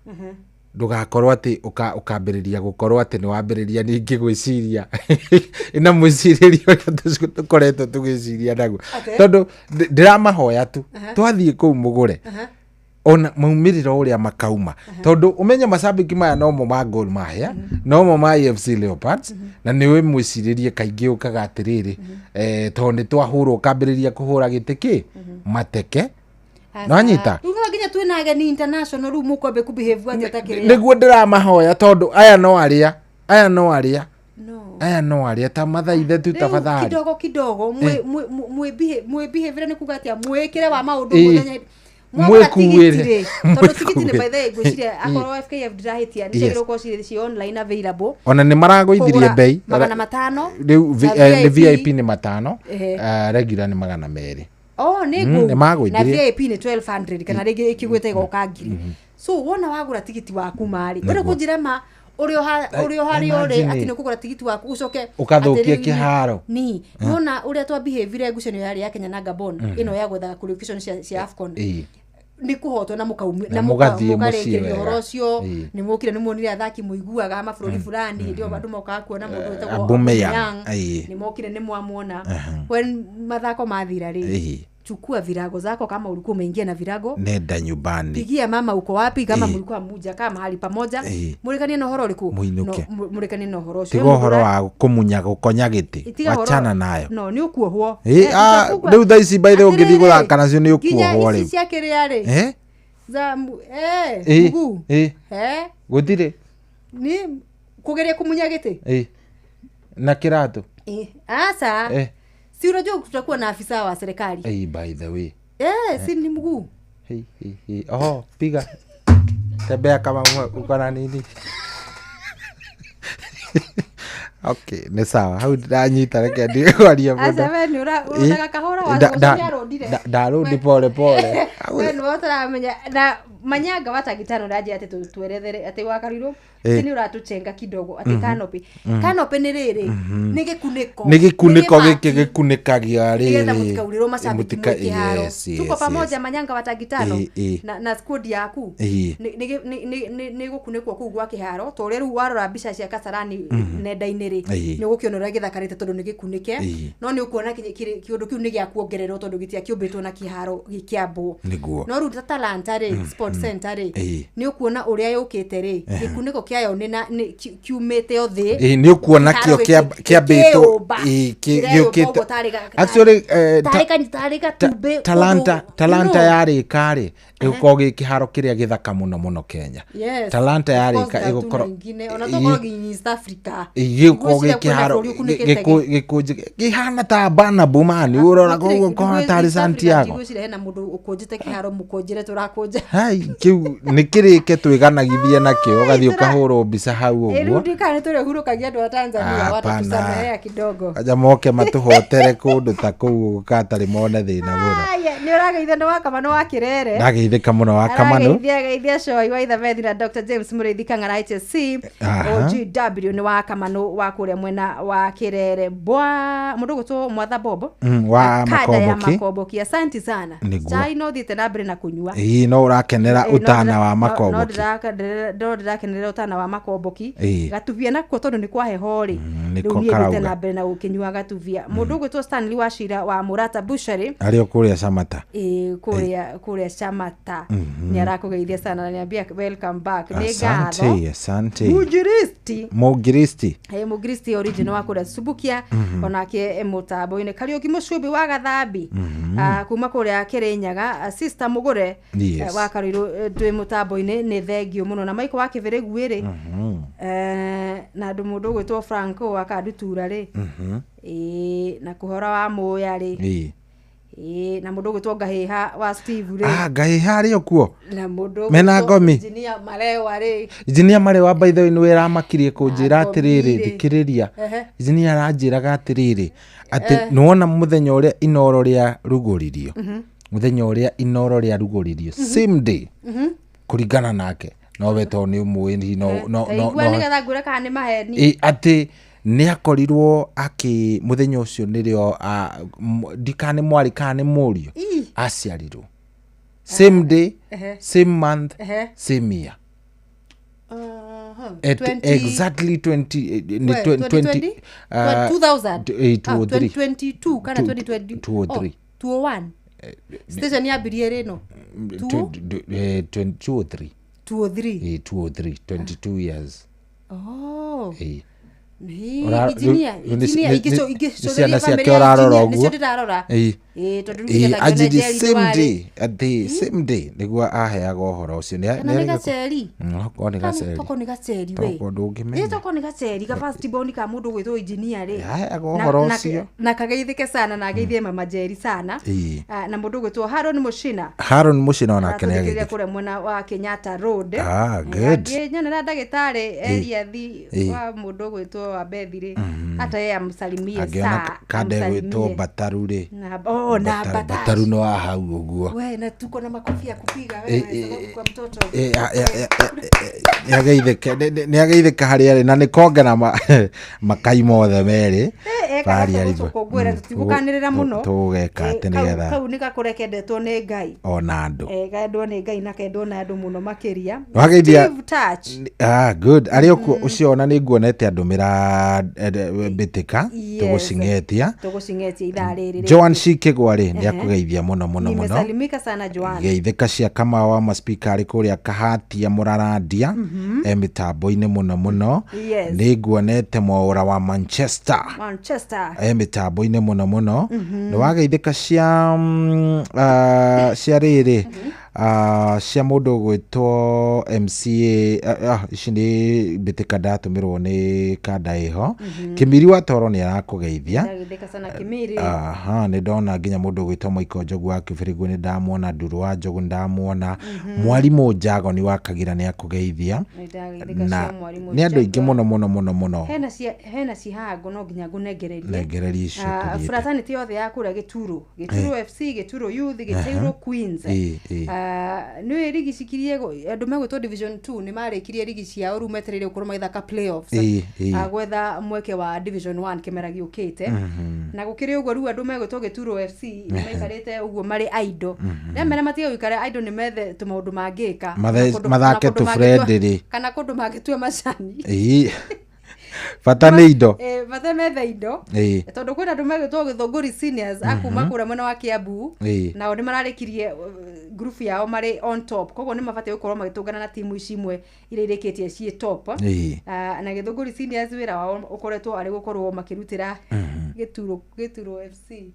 ndũgakorwo atĩ ũkambĩrĩria gũkorwo atĩ nĩ wambĩrĩria ningĩ gwĩciria na mwĩcirĩrie ũrĩa tũkoretwo tũgĩciria naguo. Tondũ ndĩramahoya tu, twathiĩ kũu mũgũre ona maumĩrĩra ũrĩa makauma, tondũ ũmenye macambĩki maya nomo ma Gor Mahia, nomo ma AFC Leopards, na nĩwe mwĩcirĩrie kaingĩ ũkaga atĩrĩrĩ, tondũ nĩ twahũrwo, ũkambĩrĩria kũhũra gĩtĩ kĩ mateke nonyita. Rĩu no nginya twĩna ageni international, rĩu mũkwambe kũbehave atĩa ta kĩrĩa? Nĩguo ndĩramahoya, tondũ aya no arĩa aya no arĩa No. aya no arĩa ta mathaithe tu Rĩu tafadhali. Kidogo kidogo mwĩbehavĩre, nĩ kuga atĩa mwĩkĩre wa maũndũ mũthenya mwagũra Mwĩkuĩre. tigiti rĩ, tondũ tigiti nĩ Mwĩkuĩre. by the way, ngwĩciria akorwo FKF ndirahĩtia, nĩ ciagĩrĩirwo gũkorwo cirĩ online available. Ona nĩ maragũithirie Kũgũra bei 500. Rĩu Na nĩ VIP. VIP nĩ 500, regular nĩ 200. Oh, nĩ Nĩ ngũ magũithirie. Na VIP nĩ 1200 kana rĩngĩ ĩkĩgwĩte ĩgoka 1000. So wona wagũra tigiti waku marĩ ũrĩa kũnjĩra ma ũrĩ o ũrĩ o harĩa ũrĩ imagine. atĩ nĩ ũkũgũra tigiti waku ũcoke Ũkathũkia atĩ rĩu kĩharo. Ni nĩwona ũrĩa twabehavire ngucanio yarĩ ya Kenya na Gabon, ĩno ya gwetha qualification cia AFCON, nĩ kũhotwo na mũkaumia Na mũgathiĩ mũciĩ mũkarĩkĩria wega. ũhoro ũcio. Nĩ mũkire, nĩ muonire athaki mũiguaga mabũrũri fulani, hĩndĩ ĩyo andũ mokaga kuona mũndũ wĩtagwo Aubameyang. Aubameyang. Nĩ mokire, nĩ mwamuona when mathako mathira rĩ. Chukua virago zako kama ulikuwa umeingia na virago. Nenda nyumbani. Pigia mama uko wapi kama mlikuwa muja kama mahali pamoja. Murekanie na horo uliku. Muinuke. No, murekanie na horo ucio. Tiga ũhoro wa kũmunya gũkonya gĩtĩ. Tiga ũhoro- Wachana nayo. No, nĩ ũkuohwo. Ah, rĩu thaa ici by the way ũngĩthiĩ gũthaka nacio nĩ Nginya ũkuohwo ici rĩu. cia kĩrĩa rĩ. Eh? Za mguu. Gũtirĩ. Ni kugeria kumunya gĩtĩ. Na kĩratũ. Asa. Si unajua tutakuwa na afisa wa serikali. By the way. Si ni mguu. Hey, hey, hey. Oh, piga. Tembea kama uko na nini. Okay, nĩ sawa. Hau ndanyita reke ndigwaria mũno. Aca we nĩ ũraga kahora wa nĩarũndire. Ndarũndi pole pole. We nĩwe ũtaramenya na manyanga wa tagitano ndanjia atĩ twerethere atĩ wakarirwo si nĩ ũratũchenga kidogo atĩ canopy. Canopy nĩ rĩrĩ nĩ gĩkunĩko. Nĩ gĩkunĩko gĩkĩ gĩkunĩkagia rĩrĩ. Nĩgetha mũtikaurĩrwo macambĩki mwĩ kĩharo. Tuko pamoja manyanga wa tagitano na squad yaku. Nĩ gũkunĩkwo kũu gwa kĩharo ta ũrĩa rĩu warora mbica cia Kasarani nenda-inĩ rĩ nĩ ũgũkĩona ũrĩa gĩthakarĩte tondũ nĩ gĩkunĩke no nĩ ũkuona kĩũndũ kĩu nĩ gĩa kuongererwo tondũ gĩtiakĩũmbĩtwo na kĩharo gĩkĩambwo. Nĩguo. No rĩu ta Talanta rĩ Sports Center rĩ nĩ ũkuona ũrĩa yũkĩte rĩ gĩkunĩko kĩayo nĩ kiumĩte o thĩ. Nĩ ũkuona kĩo kĩambĩtwo gĩũkĩte. Actually tarĩ gatumbĩ. Talanta yarĩka rĩ ĩgũkorwo gĩ kĩharo kĩrĩa gĩthaka mũno mũno Kenya. Talanta yarĩka ĩgũkorwo ona tokorwo nginya East Africa. Gĩgũkorwo gĩ kĩharo gĩhana ta Bernabeu man ũrora koguo kũhana tarĩ Santiago. Ndigwĩciria hena mũndũ ũkũnjĩte kĩharo mũkũnjĩre tũrakũnja. Hai kĩu nĩ kĩrĩke twĩganagithie nakĩo ũgathiĩ ũkahũrwo mbica hau ũguo. Rĩu ndikana nĩ tũrĩhurũkagia andũ a Tanzania watatusamehea kidogo. Aja moke matũhotere kũndũ ta kũu gatarĩ mone thĩna mũno. Nĩ ũrageithia nĩ wa Kamano wa Kĩrere. Ndageithĩka mũno wa Kamano. Arageithia Coy wa Ithabethi na Dr. James Mũrĩithi Kang'ara HSC OGW nĩ wa Kamano wa kũrĩa mwena wa Kĩrere. Bwa mũndũ ũgwĩtwo Mwatha Bobo wa Makomboki. Makomboki. Asante sana. Chai no thiĩte na mbere na kũnyua. No ũrakenera ũtana wa Makomboki. No ndĩrakenerera ũtana wa Makomboki. Gatubia nakuo tondũ nĩ kwa heho rĩ. Rĩu niĩ thiĩte na mbere na gũkĩnyua gatubia. Mũndũ ũgwĩtwo Stanley Wachira wa Mũrata Bushari arĩ o kũrĩa Samata. Kũrĩa Samata. Nĩ arakũgeithia sana na niambia welcome back. Nĩ ngatho. Asante. Mugiristi. Mugiristi. Mugiristi original wa kũrĩa Subukia onake mũtambo-inĩ. Kariũki Mũcumbi wa Gathambi kuma kũrĩa Kĩrĩnyaga, sister Mũgũre wa Karũirũ twĩ mũtambo-inĩ nĩ thengio mũno na Michael wa Kĩbĩrĩgu rĩ na andũ mũndũ ũgwĩtwo Franco wa Kandutura rĩ na kũhora wa Mũya rĩ na mũndũ ũgwĩtwo Ngahĩha wa Steve rĩ. Ngahĩha arĩ o kuo. Na mũndũ mena ngomi. Engineer Marewa rĩ. Engineer Marewa by the way nĩ wĩramakirie kũnjĩra atĩrĩrĩ thikĩrĩria. Engineer aranjĩraga atĩrĩrĩ atĩ nĩwona mũthenya ũrĩa Inoro rĩa rugũririo. Mũthenya ũrĩa Inoro rĩa rugũririo same day kũringana nake no we tondũ nĩ ũmũĩ no no no nĩgetha ngwĩre kana nĩ maheni. Atĩ nĩ akorirwo akĩ mũthenya ũcio nĩrĩo ndikane mwarĩ kana nĩ mũriũ aciarirwo same day same month same year. At exactly 20 2000 2022 kana 2020 201 station yambirie rĩ no 203 203 203 22 years. Oh. Ciana ciake ũrarora ũguo anjiri same day at the same day nĩguo aheaga ũhoro ũcio. Nĩ gaceri okorwo nĩ gaceri toko nĩ gaceri we toko ndũngĩmenya toko nĩ gaceri ga first born ka mũndũ gwĩtwo engineer rĩ aheaga ũhoro ũcio na kageithĩke sana na ageithie mama Jerry sana na mũndũ gwĩtwo Haron Mushina. Haron Mushina onake nĩ ageithĩke kũrĩa mwena wa Kenyatta Road. Good. Nyonera ndagĩtarĩ Eliathi wa mũndũ gwĩtwo wa Bethi rĩ hata yeye amsalimie saa kande gwĩtwo Bataru rĩ na Bataru no wa hau ũguo we na tuko na makofi ya kupiga wewe sababu kwa mtoto nĩ ageithĩke harĩa arĩ na nĩ kongera makai mothe merĩ. Tũkũngũĩra tũtigũkanĩrĩra mũno tũgeka atĩ nĩgetha kau nĩ gakũre kendetwo nĩ Ngai ona andũ kendwo nĩ Ngai na kendwo na andũ mũno makĩria. Wageithia Steve Touch. Good arĩ okuo ũcio ona nĩ nguonete andũmĩra mbĩtĩka tũgũcing'etia ithaa rĩrĩ. Joan Shikigwa rĩ nĩ akũgeithia mũno mũno mũno. Nimesalimika sana Joan. Geithĩka cia Kamau wa maspika arĩ kũrĩa Kahatia Mũrarandia mĩtambo-inĩ mũno mũno. Nĩ nguonete Mwaũra wa Manchester mĩtambo-inĩ mũno mũno. Nĩ wageithĩka cia cia rĩrĩ cia mũndũ ũgwĩtwo MCA ici nĩ mbĩtĩka ndatũmĩrwo nĩ kanda ĩho. Kĩmiri wa Toro nĩ arakũgeithia. Nĩ ndona nginya mũndũ ũgwĩtwo Michael Njogu wa Kĩbĩrĩgũ nĩ ndamuona, Nduru wa Njogu nĩ ndamuona, Mwarimũ Njagoni wa Kagira nĩ akũgeithia. Na nĩ andũ aingĩ mũno mũno mũno mũno. Hena cihango no nginya ngũnengererie nengererie icio tũthiĩte. Fraternity yothe ya kũrĩa Gĩturo, Gĩturo FC, Gĩturo Youth, Gĩturo Queens. Nĩ rigi cikirie andũ megwĩtwo Division 2 nĩ marĩkirie rigi ciao rĩu metereire gũkorwo magĩthaka playoffs gwetha mweke wa Division 1 kĩmera gĩũkĩte. Na gũkĩrĩ ũguo rĩu andũ megwĩtwo Gĩturo FC maikarĩte ũguo marĩ idle. Nĩamera matige gũikara idle nĩ methe tũmaũndũ mangĩka mathake tũ kana kũndũ mangĩtua macani. Bata nĩ indo. Bata methe indo tondũ kwĩna andũ megwĩtwo Gĩthũngũri Seniors akuma kũrĩa mwena wa Kiambu nao nĩ mararĩkirie group yao marĩ on top, koguo nĩ mabatiĩ gũkorwo magĩtũngana na timu ici imwe iria irĩkĩtie ciĩ top. Na Gĩthũngũri Seniors wĩra wao ũkoretwo arĩ gũkorwo makĩrutĩra Gĩturo FC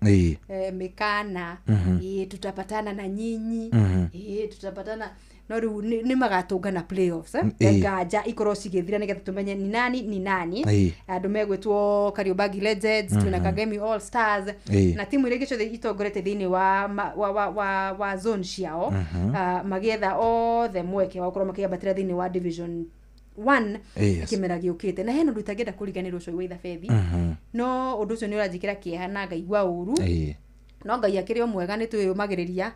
mĩkana, tutapatana na nyinyi, tutapatana no rĩu nĩ magatũngana playoffs nganja ikorwo cigĩthira nĩgetha tũmenye ni nani ni nani. Andũ megwĩtwo Kariobangi Legends, twĩna Kagemi All Stars na timu iria ingĩ ciothe itongorete thĩinĩ wa zone ciao magĩetha othe mweke wa gũkorwo makĩambatĩra thĩinĩ wa Division 1 kĩmera gĩũkĩte. Na hena ũndũ itangĩenda kũriganĩrwo ũcio wa Ithabethi, no ũndũ ũcio nĩ ũranjĩkĩra kĩeha na ngaigua ũru. No Ngai akĩrĩ o mwega nĩ twĩyũmagĩrĩria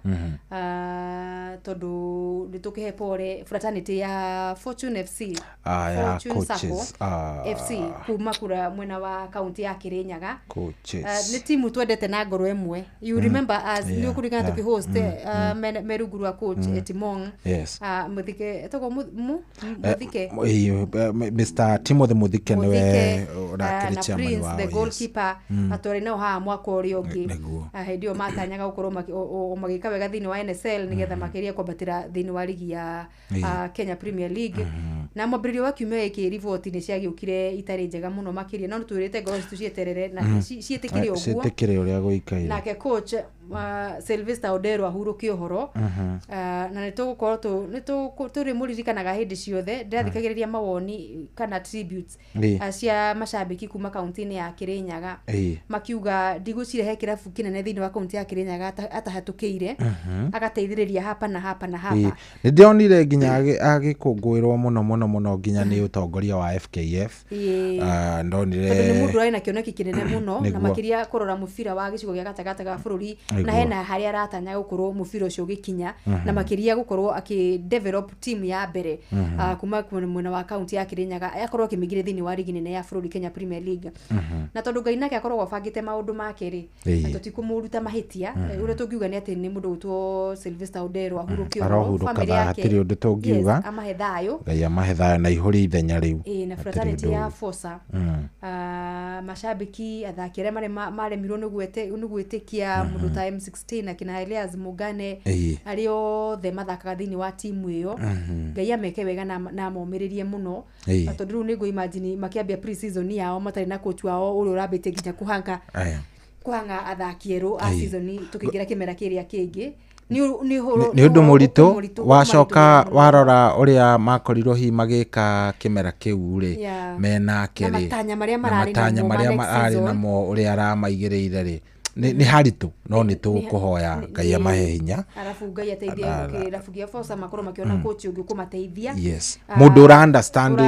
tondũ nĩ tũkĩhe pore fraternity ya Fortune FC, Fortune Sacco FC kuma kura mwena wa kaunti ya Kirinyaga. Nĩ timu twendete na ngoro ĩmwe. You remember as nĩ ũkũririkana tũkĩhost merungu rwa coach Etimong Muthike etagwo Muthike Mr Timothy Muthike nĩwe ũrakĩrĩ chairman wao, the goalkeeper atwarĩ nao haha mwaka ũrĩa ũngĩ hĩndĩ ĩyo matanyaga gũkorwo magĩka wega thĩinĩ wa NSL nĩgetha makĩria kwambatĩra thĩinĩ wa ligi ya Kenya Premier League. Na mwambĩrĩrio wa kiumia gĩkĩ riboti nĩ ciagĩũkire itarĩ njega mũno makĩria, no nĩtwĩrĩte ngoro citũ cieterere na ciĩtĩkĩre ũguo, ciĩtĩkĩre ũrĩa gũikaire. Nake coach Sylvester Odero ahurũke ũhoro na nĩtũgũkorwo tũrĩmũririkanaga hĩndĩ ciothe. Ndĩrathikagĩrĩria mawoni kana tributes cia macambĩki kuma kaunti-inĩ ya Kirinyaga makiuga ndigũciria he kĩrabu kĩnene thĩinĩ wa kaunti ya Kirinyaga atahatũkĩire agateithĩrĩria hapa na hapa na hapa. Nĩ ndĩronire nginya agĩkũngũĩrwo mũno mũno mũno nginya nĩ ũtongoria wa FKF. Ndonire tondũ nĩ mũndũ arĩ na kĩoneki kĩnene mũno na makĩria kũrora mũbira wa gĩcigo gĩa gatagatĩ ga bũrũri na hena harĩa aratanya gũkorwo mũbira ũcio ũgĩkinya na makĩria gũkorwo akĩ develop team ya mbere kuma mwena wa kaunti ya Kirinyaga akorwo akĩmĩingĩria thĩinĩ wa ligi nene ya bũrũri Kenya Premier League. Na tondũ Ngai nake akoragwo abangĩte maũndũ make rĩ, tũtikũmũruta mahĩtia. Ũrĩa tũngiuga nĩ atĩ nĩ mũndũ ũgwĩtwo Sylvester Odero ahurũke ũhoro, family yake hatirĩ ũndũ tũngiuga, amahe thayũ, Ngai amahe thayũ na ihũrie ithenya rĩu. Na fraternity ya Fosa macambĩki athaki arĩa maremirwo nĩ gwĩtĩkia mũndũ ta M16 akina Elias Mugane arĩa othe mathakaga thĩinĩ wa timu ĩyo, Ngai ameke wega na amomĩrĩrie mũno tondũ rĩu nĩ ngũ imagine makĩambia pre-season yao matarĩ na coach wao ũrĩa ũrambĩtie nginya kũhanga athaki erũ a season tũkĩingĩra kĩmera kĩrĩa kĩngĩ. Nĩ ũndũ mũritũ wacoka warora ũrĩa makorirwo hihi magĩka kĩmera kĩu rĩ menake rĩ matanya marĩa mararĩ namo ũrĩa aramaigĩrĩire rĩ nĩ haritũ, no nĩ tũkũhoya Ngai amahe hinya arabu Ngai ateithie kĩrabu gĩa Fosa makorwo makĩona coach ũngĩ kũmateithia. Yes, mũndũ ũra understand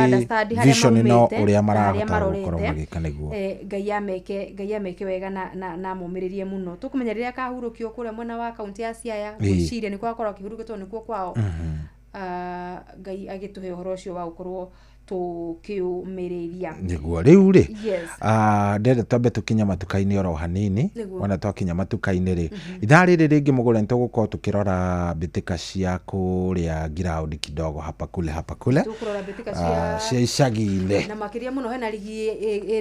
vision no ũrĩa marahota gũkorwo magĩka nĩguo. Ngai ameke wega na amomĩrĩrie mũno. Tũkũmenya rĩrĩa akahurũkio kũrĩa mwena wa kaunti ya Siaya gwĩciria nĩkuo akorwo akĩhurũkio tondũ nĩkuo kwao. Ngai agĩtũhe ũhoro ũcio wa gũkorwo Tũkĩũmĩrĩria. Nĩguo rĩu rĩ, Yes. ndĩrenda twambe tũkinye matuka-inĩ oro hanini. Nĩguo. Wona twakinya matuka-inĩ rĩ, ithaa rĩrĩ rĩngĩ mũgũre, nĩtũgũkorwo tũkĩrora mbĩtĩka cia kũrĩa ground kidogo, hapa kule hapa kule. Tũkũrora mbĩtĩka cia cia icagi-inĩ. Na makĩria mũno hena rigi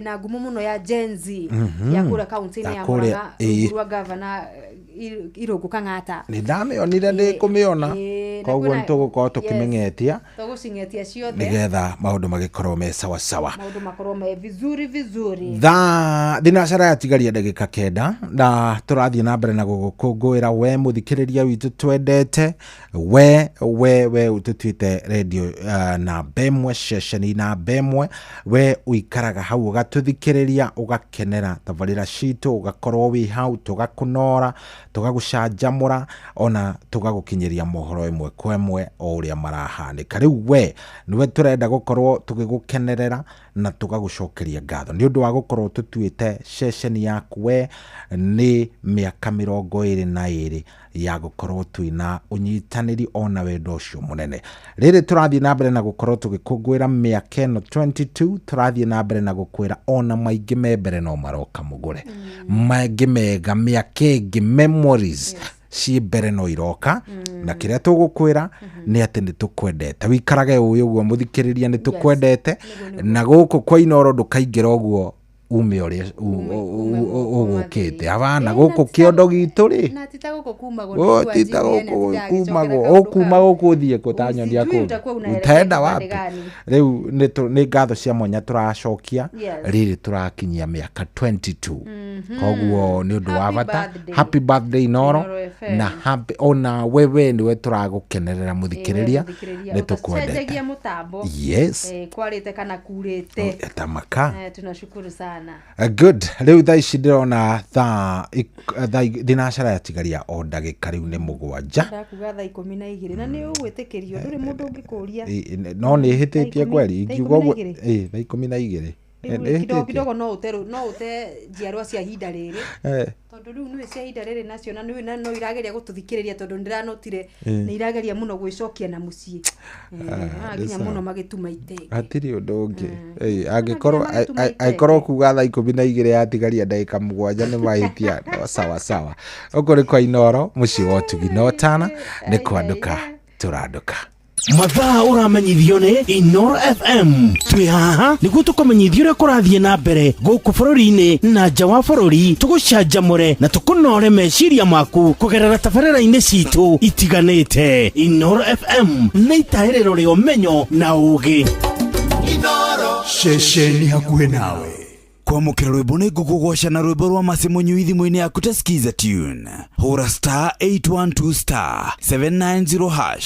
ĩna ngumo mũno ya Gen Z ya kũrĩa kaunti-inĩ Ya ya kũrĩa, Murang'a, rungu rwa gavana Irũngũ Kang'ata. Nĩ ndamĩonire, ndĩ kũmĩona. Na Koguo kwĩna- nĩ tũgũkorwo tũkĩmĩng'etia Tũgũcing'etia ciothe nĩgetha maũndũ magĩkorwo me sawasawa. Maũndũ makorwo me vizuri vizuri. Thaa thinacara yatigaria ndagĩka 9, na tũrathiĩ na mbere na gũgũkũngũĩra we mũthikĩrĩria witũ twendete, we ũtũtuĩte redio namba ĩmwe, ceceni namba ĩmwe, we ũikaraga hau ũgatũthikĩrĩria, ũgakenera tabarĩra citũ, ũgakorwo wĩ hau, tũgakũnora, tũgagũcanjamũra, ona tũgagũkinyĩria mohoro ĩmwe kwa ĩmwe o ũrĩa marahanĩka. Rĩu we nĩwe tũrenda gũkorwo tũgĩgũkenerera na tũgagũcokeria ngatho nĩ ũndũ wa gũkorwo tũtuĩte ceceni yaku we. Nĩ mĩaka 22 ya gũkorwo twĩna ũnyitanĩri ona wendo ũcio mũnene. Rĩrĩ tũrathiĩ na mbere na gũkorwo tũgĩkũngũĩra mĩaka ĩno 22, tũrathiĩ na mbere na gũkwĩra ona maingĩ me mbere no maroka mũgũre, mangĩ mega, mĩaka ĩngĩ, memories ciĩ mbere no iroka. Na kĩrĩa tũgũkwĩra nĩ atĩ nĩ tũkwendete, wĩikarage ũĩ ũguo mũthikĩrĩria, nĩ tũkwendete. Na gũkũ kwa Inoro ndũkaingĩra ũguo ume ũrĩa ũgũkĩte, abana, gũkũ kĩondo gitũ rĩ. Na ti ta gũkũ kumagwo. Å, ti ta gũkũ kumagwo. Ũkuma gũkũ ũthiĩ kũ ta nyonia Sijui kũngĩ? utakuwa unaelekea Utaenda upande wapi? gani. Rĩu nĩ ngatho cia mwanya tũracokia rĩrĩ tũrakinyia mĩaka 22. Koguo nĩ ũndũ wa Happy bata. birthday. Happy birthday Inoro. Inoro FM. Na happy, ona wewe nĩwe tũragũkenerera mũthikĩrĩria, nĩ tũkwendete. Ũtacenjagia mũtambo. Yes. Kwarĩte kana kurĩte. Tamaka. Tunashukuru sana. Good. Rĩu thaa ici ndĩrona thaa thinacara yatigaria o ndagĩka rĩu nĩ 7. Ndakuga thaa 12 na nĩ ũgwĩtĩkĩrio, ndũrĩ mũndũ ũngĩkũria. No nĩ hĩtĩtie kweri Thaa ingiuga ikũmi ũguo. na igĩrĩ? Ĩ, thaa 12. Rĩu Nĩ kidogo hĩtĩtie. kidogo no ũte njiarwa cia ihinda rĩrĩ, tondũ rĩu nĩwe cia ihinda rĩrĩ nacio na nĩwe na no irageria gũtũthikĩrĩria, tondũ ndĩranotire nĩ irageria mũno gwĩcokia na mũciĩ. Ah, Nginya nĩ sawa. mũno magĩtuma itenge. Hatirĩ ũndũ ũngĩ. Ĩ, angĩkorwo Nginya magĩtuma angĩkorwo kuga thaa 12 yatigaria ndagĩka 7 nĩ mahĩtia, no sawa sawa. Ũkũ nĩ kwa Inoro, mũciĩ wa ũtugi na ũtana, nĩ kwandũka tũrandũka. Mathaa ũramenyithio nĩ Inoro FM. Twĩ haha nĩguo tũkũmenyithia ũrĩa kũrathiĩ na mbere gũkũ bũrũri-inĩ na nja wa bũrũri, tũgũcanjamũre na tũkũnore meciria maku kũgerera tabarĩra-inĩ citũ itiganĩte. Inoro FM nĩ itahĩrĩro rĩa ũmenyo na ũũgĩ. Ceceni hakuhĩ nawe. Kwamũkĩra rwĩmbo nĩ ngũkũgoca na rwĩmbo rwa Masi Mũnyui thimũ-inĩ yaku ta skiza tune, hũra *812*790#.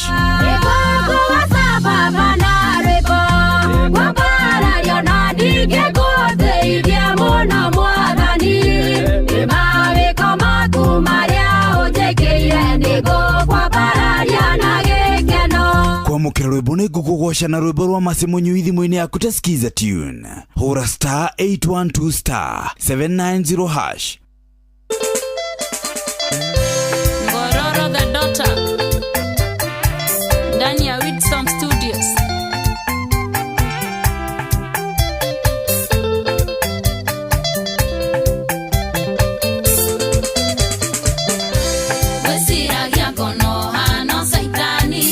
Baba na rwĩmbo ngwambarario na ndingĩgũthĩithia mũno mwathani nĩ mawĩko maku marĩa ũnjĩkĩire, nĩngũkwambararia na gĩkeno. Kwamũkĩra rwĩmbo nĩ ngũkũgoca na rwĩmbo rwa Masi Mũnyui thimũ-inĩ yaku ta skiza tune, hũra *812*790#. Ngororo the daughter ndani ya Whitsom Studios. Gwĩciragia ngono hano caitani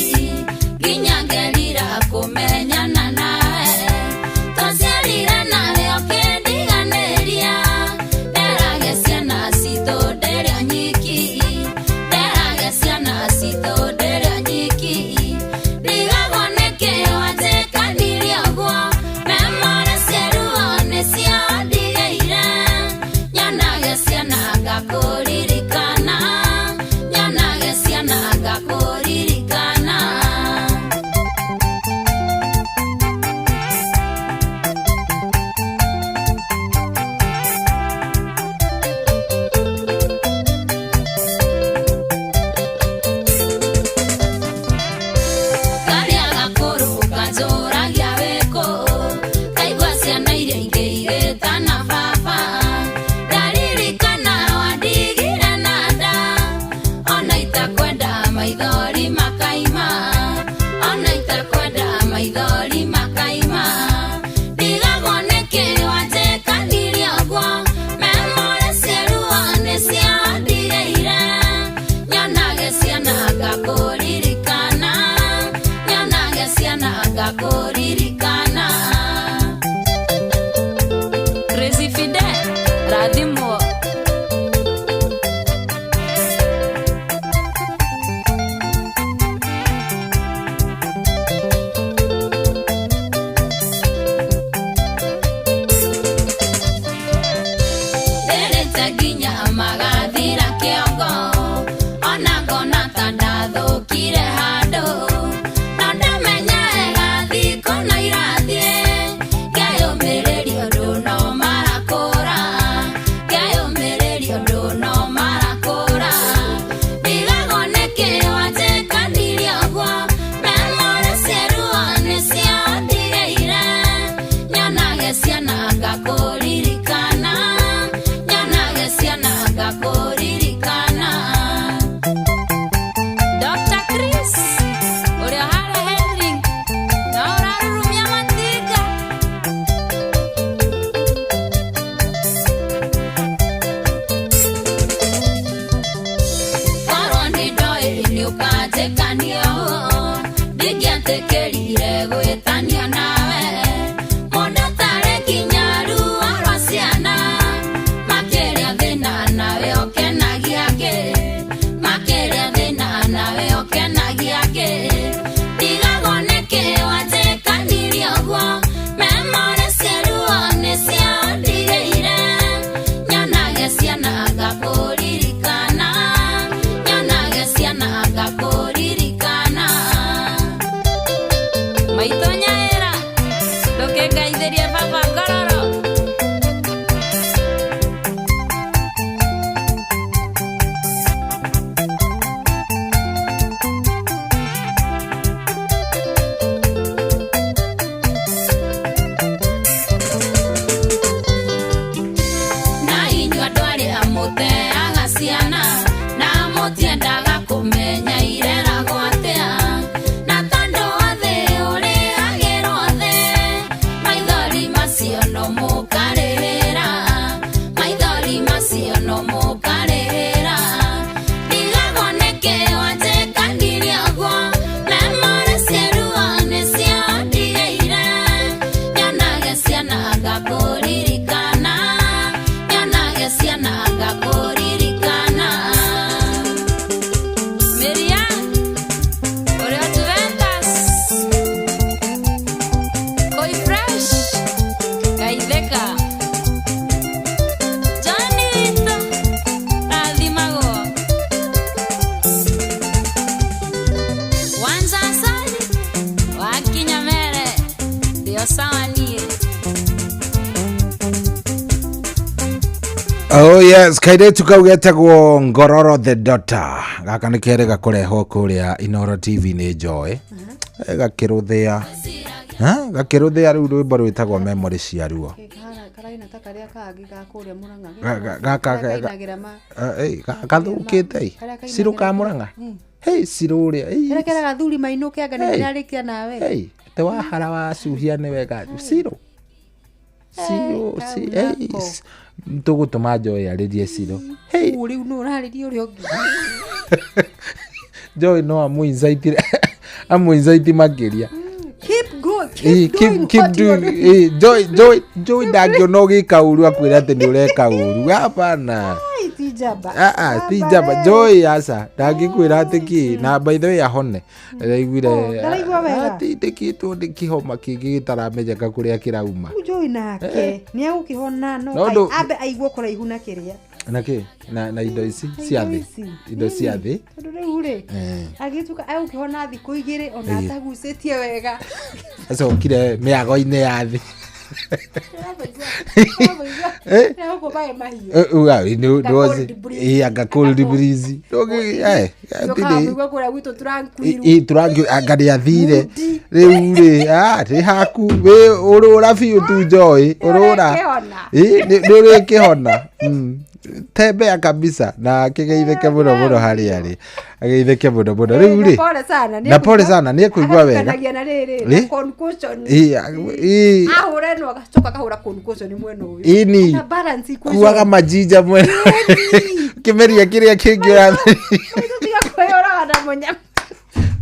nginya ngerira kũmenyana nawe, twaciarire nawe ũkĩndiganĩria, nderage ciana citũ ndĩrĩ nyiki. Ngona ta ndathũkire handũ na ndamenya wega thikũ na irathiĩ ngeyũmĩrĩria ũndũ no marakũra ngeyũmĩrĩria ũndũ no marakũra ndigagwo nĩkĩ wanjĩkanirie ũguo memore cieruo nĩcio ndigĩire nyonage ciana ngakũririkana nyonage ciana ngakũririkana. Dr. Chris ũrĩa harĩa Henry na ũrarurumia matinga. Korwo nĩ ndoĩ nĩ ũkanjĩkania ũũ ndingĩetĩkĩrire gwĩtanio nawe mũndũ tarĩ kinya ruo rwa ciana makĩria thĩna nawe ũkenagia ngĩ makĩria thĩna nawe ũkenagia ngĩ ndigagwo nĩkĩ wanjĩkanirie ũguo memore cieruo nĩcio ndigĩire nyonage ciana ngakũririkana nyonage ciana ngakũririkana. Maitũ nyaĩra ndũkĩngaithĩrie baba ngororo. Na inyuĩ andũ arĩa mũteaga ciana na mũtiendaga kũmenya ireragwo atĩa na tondũ wa thĩ ũrĩhagĩrwo thĩ maithori macio no mũkarĩhĩra maithori macio no mũkarĩhĩra ndigagwo nĩkĩ wanjĩkanirie ũguo memore cieruo nĩcio ndigĩire nyonage ciana ngakũririkana nyonage ciana ngakũririkana. Miriam ũrĩa Juventus Koi Fresh Gaitheka Johnny witũ rathimagwo Wanza Asali wakinya mere ndio sawa niĩ. Oh yes, kairĩtu kau getagwo Ngororo the Daughter. Gaka nĩ kerĩ gakũrehwo kũrĩa Inoro TV nĩ Joy. Gakĩrũthĩa. Ha? Gakĩrũthĩa rĩu rwĩmbo rwĩtagwo Memory cia ruo. Karaina ta karĩa kangĩ ga kũrĩa Mũrang'a. Gaka Karĩa kainagĩra ma gathũkĩte ĩ. Karĩa kainagĩra- Cirũ ka Mũrang'a. Hey, cirũ ũrĩa. Karĩa keraga athuri mainũke anga Hey. nĩndĩrarĩkia nawe. Hey, te wahara wacuhia nĩ wega. Cirũ. Cirũ, kau hey, nako. tũgũtũma Joy arĩrie cirũ. Hey, Ũ, rĩu nũ ũrarĩria ũrĩa ũngĩ. Joy no amũincaitire amũincaiti makĩria. Keep go, Ĩ, keep doing keep what you are doing. doing. Ĩ, Joy Joy Joy ndangĩona ũgĩka ũru akwĩra atĩ nĩ ũreka ũru hapana. Ai, ti njamba. Ah, ah, ti njamba Joy aca ndangĩkwĩra atĩ kĩ na by the way ahone ndaiguire Oh, ndaraigua wega. atindĩkĩtwo nĩ kĩhoma kĩngĩ gĩtaramenyeka kũrĩa kĩrauma Rĩu Joy nake nĩ egũkĩhona no No ndũ- ambe aigwo kũraihu na kĩrĩa na kĩ na indo ici cia Indo thĩ ici. indo cia thĩ tondũ rĩu rĩ Eh. agĩtuĩka egũkĩhona thikũ igĩrĩ ona Ĩ. atagucĩtie wega acokire mĩago-inĩ ya thĩ Eh. gũkũ maĩ mahiũ Uga nĩ Nga cold breeze. anga cold breeze Ũkamũigua kũrĩa gwitũ tranquil. turangi anga nĩ athire rĩu rĩ rĩ haku wĩ ũrũra biũ tu Joy ũrũra Nĩũrĩkĩhona. Ĩ, nĩ ũrĩkĩhona tembea kabisa na akĩgeithĩke mũno mũno harĩa arĩ ageithĩke mũno mũno rĩu rĩ Na pole sana na pole sana nĩ ekũigua wega Akatukanagia na rĩrĩ Ĩ? na concussion Ĩ, ĩ, ahũra ĩno agacoka akahũra concussion mwena ũyũ Ĩni. Na balance equation. kuaga majinja mwena kĩmeria kĩrĩa kĩngĩ ũratheria Tiga kwĩyũraga na mũnyama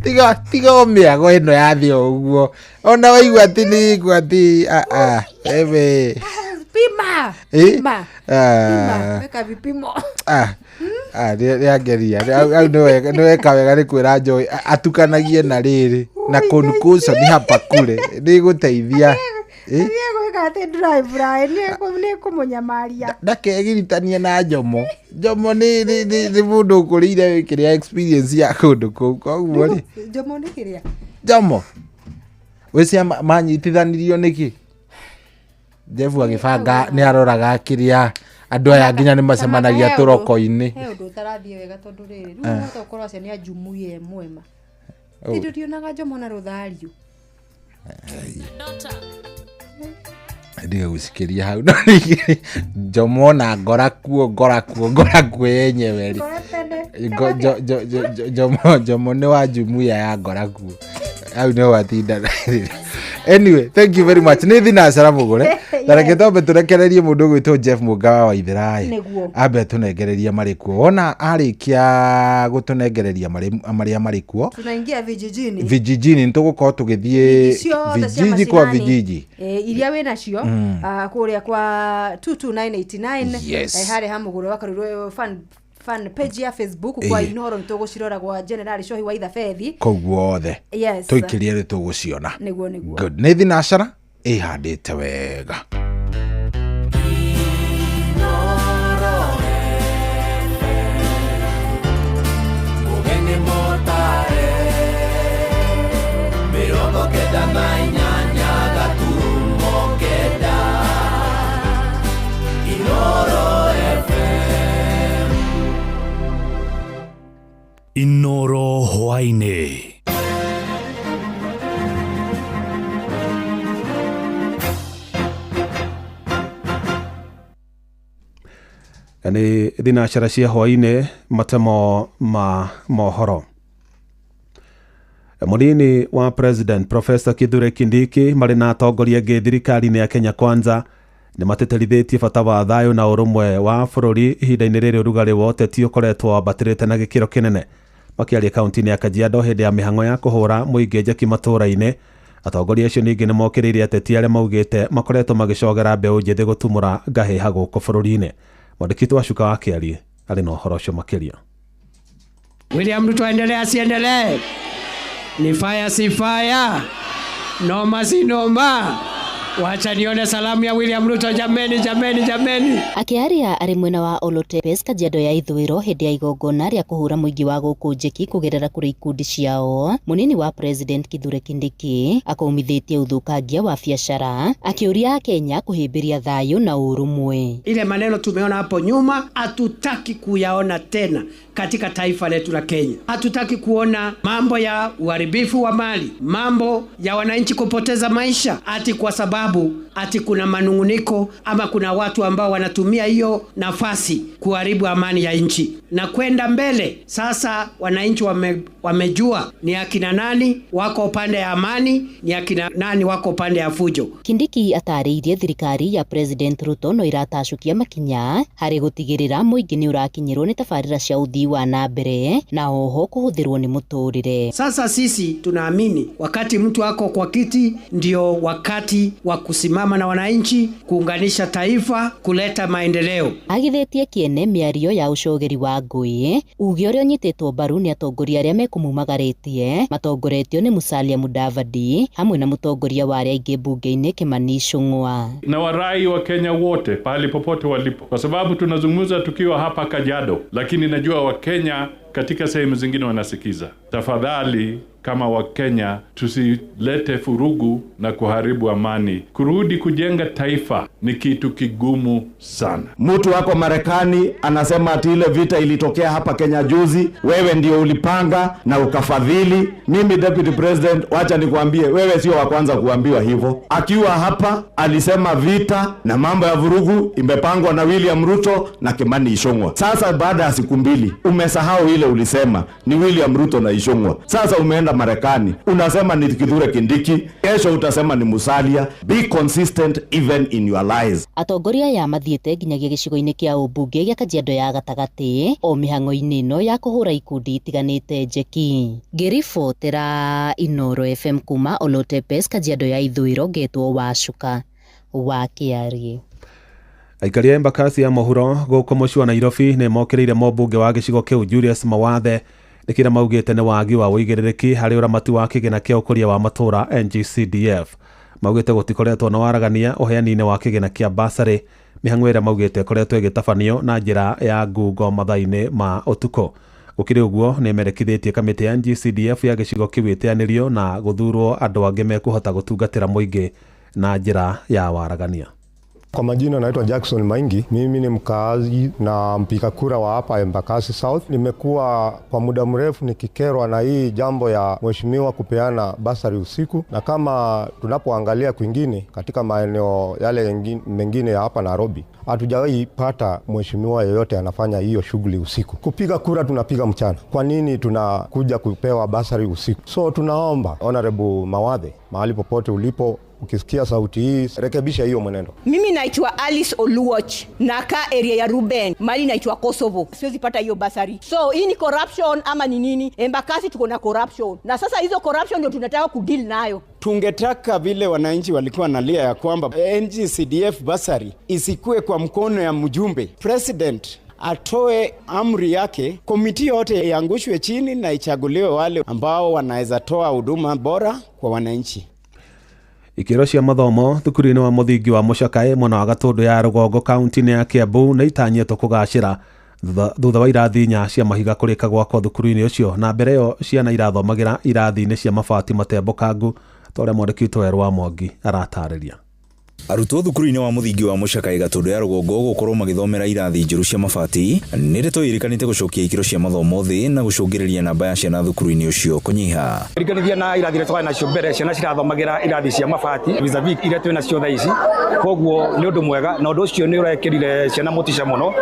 tiga tiga o mĩago ĩno ya thĩ o ũguo ona waigua atĩ nĩ igua atĩ ah, ah, ewe pima Ĩ? pima Ah. pima weka vipimo ah, ah, nĩ angeria au nĩ weka wega nĩ kwĩra Joy atukanagie na rĩrĩ na concussion hapa kule nĩ gũteithia. Nĩ gwĩka atĩ drive raĩ nĩ kũmũnyamaria. Ndakegiritania na Njomo. Njomo nĩ nĩ mũndũ ũkũrĩire kĩrĩa experience ya kũndũ kũu, koguo rĩ Njomo nĩ kĩrĩa? Njomo wĩcia manyitithanirio nĩkĩ? Jeff agĩbanga nĩ aroraga kĩrĩa andũ aya nginya nĩ macemanagia tũroko-inĩ. He ũndũ ũtarathiĩ wega tondũ rĩrĩ rĩu no tokorwo acio nĩ a jumuiya ĩmwe ma. Ti ndũrionaga Njomo na rũthario. Ndige gucikiria hau no Njomo na ngorakuo ngorakuo ngorakuo yenyewe rĩ. Njomo Njomo nĩ wa jumuiya ya ngorakuo hau nĩho atinda. Anyway, thank you very much. Nĩ thinacara mũgũre na reke twambe tũrekererie mũndũ ũgwĩtwo Jeff Mũnga wa Waithĩra Nĩguo. Ambe atũnengereria marĩ kuo. Wona arĩkia gũtũnengereria marĩa marĩ kuo, tunaingia vijijini. Vijijini nĩ tũgũkorwo tũgĩthiĩ ciothe cia vijiji kwa mashinani. vijiji. Iria wĩ nacio kũrĩa kwa 22989. Yes. Harĩa ha mũgũrũ wa Karũrũ fan page ya Facebook kwa Inoro nĩ tũgũcirora gwa General Shohi wa Ithabethi. Kũu guothe Yes. tũikĩrie rĩ tũgũciona. Nĩguo nĩguo. Good. Nĩ thinacara ĩhandĩte wega. Mũgeni mũtare 98 gaturumo 9 Inoro FM. Inoro hwaĩ-inĩ. Nĩ thinacara cia hwaĩ-inĩ, matemo ma mohoro. Mũnini wa President Professor Kithure Kindiki marĩ na atongoria angĩ thirikari-inĩ ya Kenya Kwanza nĩ matĩtĩrithĩtie bata wa thayũ na ũrũmwe wa bũrũri ihinda-inĩ rĩrĩ ũrugarĩ wa ũteti ũkoretwo wambatĩrĩte na gĩkĩro kĩnene. Makĩaria kaunti-inĩ ya Kajiado hĩndĩ ya mĩhang'o ya kũhũra mũingĩ njeki matũũra-inĩ, atongoria acio ningĩ nĩ mokĩrĩire ateti arĩa maugĩte makoretwo magĩcogera mbeũ njĩthĩ gũtumũra ngahĩha gũkũ bũrũri-inĩ. Mwandĩki witũ wa Cuka wa Kĩariĩ arĩ na ũhoro ũcio makĩria. William Ruto aendelee asiendelee? Ni fire si fire? Noma si noma? Wacha nione salamu ya William Ruto, jameni, jameni, jameni. Akĩaria arĩ mwena wa Olotepes, Kajiado ya Ithũĩro, hĩndĩ ya igongona rĩa kũhũra mũingĩ wa gũkũ njeki kũgerera kũrĩ ikundi ciao, mũnini wa President Kithure Kindiki akũmithĩtie ũthũkangia wa biacara akĩũria Akenya kũhĩmbĩria thayũ na ũrũmwe. Ile maneno tumeona hapo nyuma hatutaki kuyaona tena katika taifa letu la Kenya. Hatutaki kuona mambo ya uharibifu wa mali, mambo ya wananchi kupoteza maisha ati kwa sababu ati kuna manunguniko ama kuna watu ambao wanatumia hiyo nafasi kuharibu amani ya nchi. Na kwenda mbele sasa, wananchi wamejua ni akina nani wako upande ya amani, ni akina nani wako upande ya fujo. Kindiki atarĩirie thirikari ya President Ruto no iratacũkia makinya harĩ gũtigĩrĩra mũingĩ nĩ ũrakinyĩrwo nĩ tabarĩra cia ũthii wa na mbere na oho kũhũthĩrwo nĩ mũtũrĩre. Sasa sisi tunaamini wakati mtu ako kwa kiti ndio wakati wa kusimama na wananchi, kuunganisha taifa, kuleta maendeleo. Agithĩtie kĩene mĩario ya ũcogeri wa ngũĩ, uge ũrĩa ũnyitĩtwo mbaru nĩ atongoria arĩa mekũmumagarĩtie matongoretio nĩ Musalia Mudavadi hamwe na mũtongoria wa arĩa aingĩ mbunge-inĩ Kimani Ichung'wa. Na warai wa Kenya wote pahali popote walipo, kwa sababu tunazungumza tukiwa hapa Kajiado, lakini najua Wakenya katika sehemu zingine wanasikiza. Tafadhali kama Wakenya tusilete furugu na kuharibu amani. Kurudi kujenga taifa ni kitu kigumu sana. Mtu wako Marekani anasema ati ile vita ilitokea hapa Kenya juzi, wewe ndio ulipanga na ukafadhili. Mimi Deputy President, wacha nikuambie, wewe sio wa kwanza kuambiwa hivyo. Akiwa hapa alisema vita na mambo ya vurugu imepangwa na William Ruto na Kimani Ichung'wa. Sasa baada ya siku mbili umesahau ile ulisema ni William Ruto na Ichung'wa. Sasa umeenda Marekani unasema ni Kithure Kindiki, kesho utasema ni Musalia. Be consistent even in your lies. Atongoria aya mathiĩte nginyagia gĩcigo-inĩ kĩa ũmbunge gĩa Kajiado ya gatagatĩ o mĩhang'o-inĩ ĩno ya kũhũra ikundi itiganĩte njeki. Ngĩribotera Inoro FM kuma Olotepes, Kajiado ya Ithũĩro, ngetwo Wacuka wa Kĩariĩ. Aikari a Embakasi ya mũhuro gũkũ mũciĩ wa Nairobi nĩ mokĩrĩire mũmbunge wa gĩcigo kĩu Julius Mawathe nĩ kĩrĩa maugĩte nĩ wagi wa ũigĩrĩrĩki harĩ ũramati wa kĩgĩna kĩa ũkũria wa matũũra NGCDF. Maugĩte gũtikoretwo na waragania ũheani-inĩ wa kĩgĩna kĩa basarĩ, mĩhang'o ĩrĩa maugĩte ĩkoretwo ĩgĩtabanio na njĩra ya ngungo mathaa-inĩ ma ũtukũ. Gũkĩrĩ ũguo, nĩ mendekithĩtie kamĩtĩ ya NGCDF ya gĩcigo kĩu ĩteanĩrio na gũthurwo andũ angĩ mekũhota gũtungatĩra mũingĩ na njĩra ya waragania. Kwa majina naitwa Jackson Maingi. Mimi ni mkaazi na mpiga kura wa hapa Embakasi South. Nimekuwa kwa muda mrefu nikikerwa na hii jambo ya mheshimiwa kupeana basari usiku, na kama tunapoangalia kwingine katika maeneo yale mengine ya hapa Nairobi, hatujawahi pata mheshimiwa yeyote anafanya hiyo shughuli usiku. Kupiga kura tunapiga mchana. Kwa nini tunakuja kupewa basari usiku? So tunaomba Honorable Mawathe, mahali popote ulipo, ukisikia sauti hii, rekebisha hiyo mwenendo. Mimi naitwa Alice Oluoch, nakaa area ya Ruben, mali naitwa Kosovo. Siwezi pata hiyo basari. So hii ni corruption ama ni nini? Embakasi tuko na corruption. Na sasa hizo corruption ndio tunataka kudeal nayo. Tungetaka vile wananchi walikuwa nalia ya kwamba NGCDF basari isikue kwa mkono ya mjumbe. President atoe amri yake, komiti yote iangushwe chini na ichaguliwe wale ambao wanaweza toa huduma bora kwa wananchi. Ikĩro cia mathomo thukuru-inĩ wa mũthingi wa Mũcakaĩ mwena wa Gatũndũ ya Rũgongo kaunti-inĩ ya Kiambu nĩ itanyĩtwo kũgacĩra thutha wa irathi inya cia mahiga kũrĩka gwakwo thukuru-inĩ ũcio, na mbere ĩyo ciana irathomagĩra irathi-inĩ cia mabati matembũkangu ta ũrĩa mwandĩki witũ Werũ wa Mwangi aratarĩria. Arutwo thukuru-inĩ wa mũthingi wa Mũcakaĩ Gatũndũ ya Rũgongo gũkorwo magĩthomera irathi njerũ cia mabati nĩ ndeto ĩrĩkanĩte gũcokia ikĩro cia mathomo thĩ na gũcũngĩrĩria namba ya ciana thukuru-inĩ ũcio kũnyiha. Ringithania na irathi iria twarĩ nacio mbere, ciana cirathomagĩra irathi cia mabati vis-a-vis iria twĩ nacio thaa ici, koguo nĩ ũndũ mwega na ũndũ ũcio nĩ ũrekĩrire ciana motisha mũno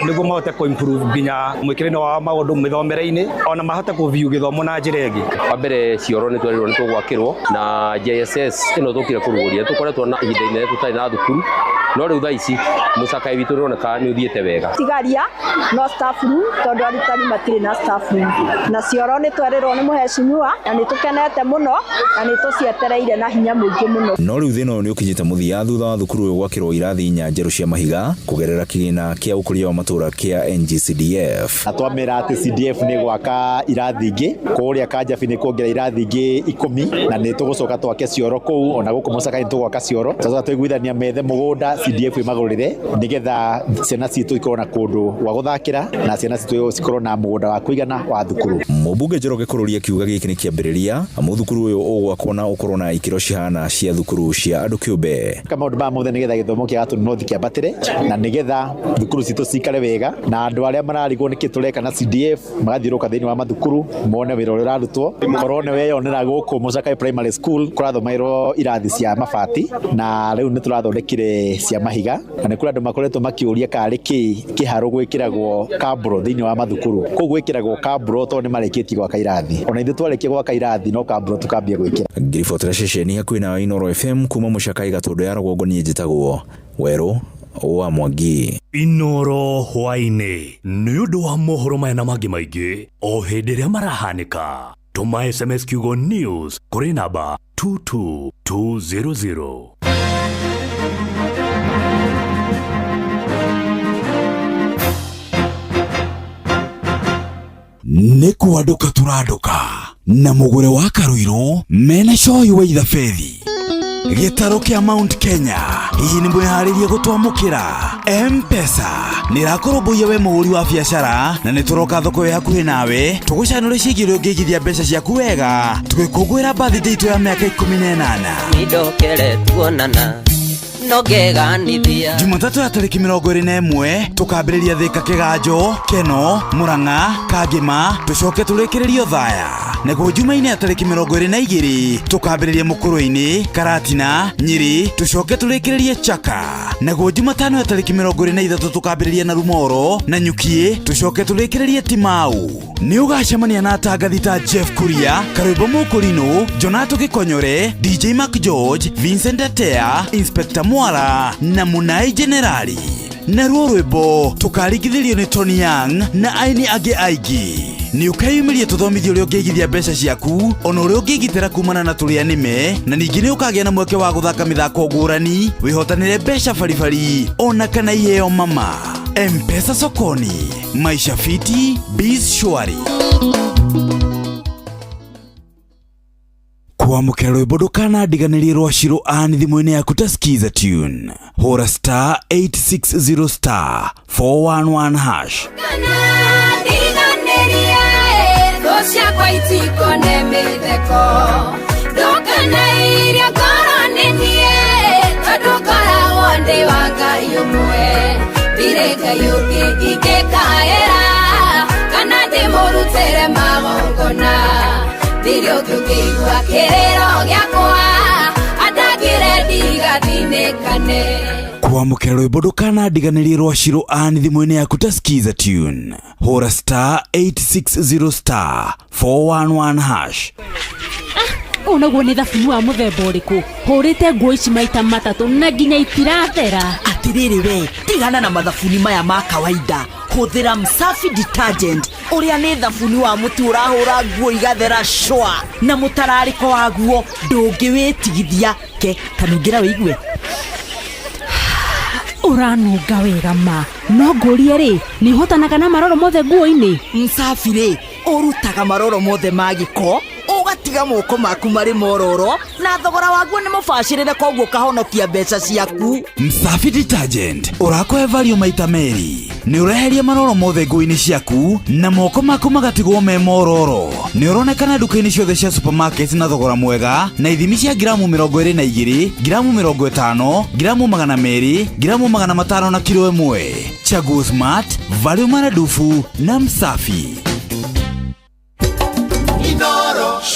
nĩguo mahote kũ-improve nginya mwĩkĩre-inĩ wa maũndũ mĩthomere-inĩ, ona mahote kũ-view gĩthomo na njĩra ĩngĩ. Wa mbere cioro nĩ twerirwo nĩ tũgwakĩrwo na JSS ĩno tũkire kũrugũria, tũkoretwo na ihinda inene tũtarĩ na thukuru, no rĩu thaa ici Mũcakaĩ witũ ũroneka nĩ ũthiĩte wega. Tigaria no staff room tondũ arutani matirĩ na staff room, na cioro nĩ twerirwo nĩ mũheshimiwa na nĩ tũkenete mũno na nĩ tũcietereire na hinya mũingĩ mũno. No rĩu thĩna ũyũ nĩ ũkinyĩte mũthia thutha wa thukuru ũyũ gwakĩrwo irathi inya njerũ cia mahiga kũgerera kĩgĩna kĩa ũkũria wa matũũra kĩa NGCDF. Na twamĩra atĩ CDF nĩ gwaka irathi ingĩ kũrĩa Kanjabi, nĩ kuongerera irathi ingĩ 10 na nĩ tũgũcoka twake cioro kũu, ona gũkũ Mũcakaĩ nĩ tũgwaka cioro. Tũcoka tũiguithania methe mũgũnda CDF ĩmagũrĩre nĩgetha ciana citũ ikorwo na kũndũ gwa gũthakĩra na ciana citũ cikorwo na mũgũnda wa kũigana wa thukuru. Mũmbunge Njoroge Kũrũria akiuga gĩkĩ nĩ kĩambĩrĩria amu thukuru ũyũ ũgwakwo na ũkorwo na ikĩro cihana cia thukuru cia andũ kĩũmbe. Ka maũndũ maya mothe nĩgetha gĩthomo kĩa Gatũndũ North kĩambatĩre na nĩgetha thukuru citũ cikare wega, na andũ arĩa mararigwo nĩkĩ tũreka na CDF magathiũrũrũka thĩinĩ wa mathukuru mone wĩra ũrĩa ũrarutwo. Korwo nĩ weyonera gũkũ Mũcakaĩ Primary School kũrathomerwo irathi cia mabati na rĩu nĩ tũrathondekire cia mahiga, na nĩ kũrĩ andũ makoretwo makĩũria karĩ kĩ kĩharo gwĩkĩragwo kabro thĩinĩ wa mathukuru. Kũu gwĩkĩragwo kabro tondũ nĩ marĩkĩtie gwaka irathi, ona ithuĩ twarĩkia gwaka irathi no kabro tũkambia gwĩkĩra. Ngiribotera ceceni hakuhĩ na Inooro FM kuma Mũcakaĩ Gatũndũ ya Rũgongo, niĩ njĩtagwo Werũ wa Mwangi. Inooro hwaĩ-inĩ nĩ ũndũ wa mohoro maya na mangĩ maingĩ o hĩndĩ ĩrĩa marahanĩka. Tũma SMS kiugo news kũrĩ namba 22200. Nĩ kwandũka tũrandũka na mũgũre wa Karũirũ mena coyi wa ithabethi gĩtarũ kĩa Mount Kenya. Hihi nĩ mwĩharĩrie gũtwamũkĩra? M-Pesa nĩrakũrũmbũiya we mũhũri wa biacara na nĩtũroka thoko ĩ hakuhĩ nawe tũgũcanũre ciĩgiĩ ũrĩa ũngĩigithia mbeca ciaku wega tũgĩkũngũĩra birthday itũ ya mĩaka 18. Nĩndokere tuonana no ngeganithia. Jumatatũ ya tarĩki 21 tũkambĩrĩria Thĩka Kĩganjo, Keno, Mũrang'a, Kangĩma, tũcoke tũrĩkĩrĩrio Thaya. Naguo Jumaine ya tarĩki 22 tũkambĩrĩria Mũkũrwe-inĩ, Karatina, Nyĩrĩ, tũcoke tũrĩkĩrĩrie Chaka. Naguo Jumatano ya tarĩki 23 tũkambĩrĩria na Rumoro na Nyukiĩ, tũcoke tũrĩkĩrĩrie Timau. Nĩ ũgacemania na atangathi ta Jeff Kuria, Karwĩmbo Mũkũrinũ, Jonato Gĩkonyore, DJ Mark George, Vincent Atea, Inspector Mwara na Munai Generali. Naruo rwĩmbo tũkaringithĩrio nĩ Tony Young na aini angĩ aingĩ. Nĩ ũkeyumĩria tũthomithio ũrĩa ũngĩigithia mbeca ciaku ona ũrĩa ũngĩgitĩra kumana na tũrĩa nĩme, na ningĩ nĩ ũkagĩa na mweke wa gũthaka mĩthako ngũrani, wĩhotanĩre mbeca baribari ona kana iheo mama. M-Pesa sokoni, maisha fiti, biz shwari. Kwamũkĩra rwĩmbo ndũkanandiganĩrie rwa Shiro Ann thimũ-inĩ yaku ta Skiza Tune. Hũra star 860 star 411 hash. Ndiganĩrie thũ ciakwa itikone mĩtheko ndũkanairie ngoro nĩ niĩ tondũ ngoragwo ndĩ wa Ngai ũmwe ndirĩ Ngai ũngĩ ingĩkaĩra kana ndĩmũrutĩre magongona ndirĩ ũngĩ ũngĩigua kĩrĩro gĩakwa andangĩre ndigathinĩkane. Kwamũkĩra rwĩmbo ndũkanandiganĩrie rwa Shiro Ann thimũ-inĩ yaku ta Skiza Tune. Hũra star 860 star 411 hash. Ũũ naguo nĩ thabuni wa mũthemba ũrĩkũ hũrĩte nguo ici maita matatũ na nginya itirathera. Atirĩrĩ we, tigana na mathabuni maya ma kawaida, hũthĩra Msafi detergent ũrĩa nĩ thabuni wa mũtu ũrahũra nguo igathera shwa na mũtararĩko waguo ndũngĩwĩtigithia. Ke kanungĩra wĩigue. Ũranunga wega ma no ngũrie rĩ nĩ ũhotanaga na maroro mothe nguo-inĩ? Msafi rĩ ũrutaga maroro mothe ma gĩko ũgatiga moko maku marĩ mororo na thogora waguo nĩ mũbacĩrĩre koguo ũkahonokia mbeca ciaku. Msafi detergent ũrakũhe value maita merĩ nĩ ũreheria maroro mothe nguo-inĩ ciaku na moko maku magatigwo me mororo. Nĩ ũronekana nduka-inĩ ciothe cia supermarket na thogora mwega na ithimi cia ngiramu 22, ngiramu 50, ngiramu 200, ngiramu 500 na kilo 1. Chaguo smart, value maradufu na Msafi.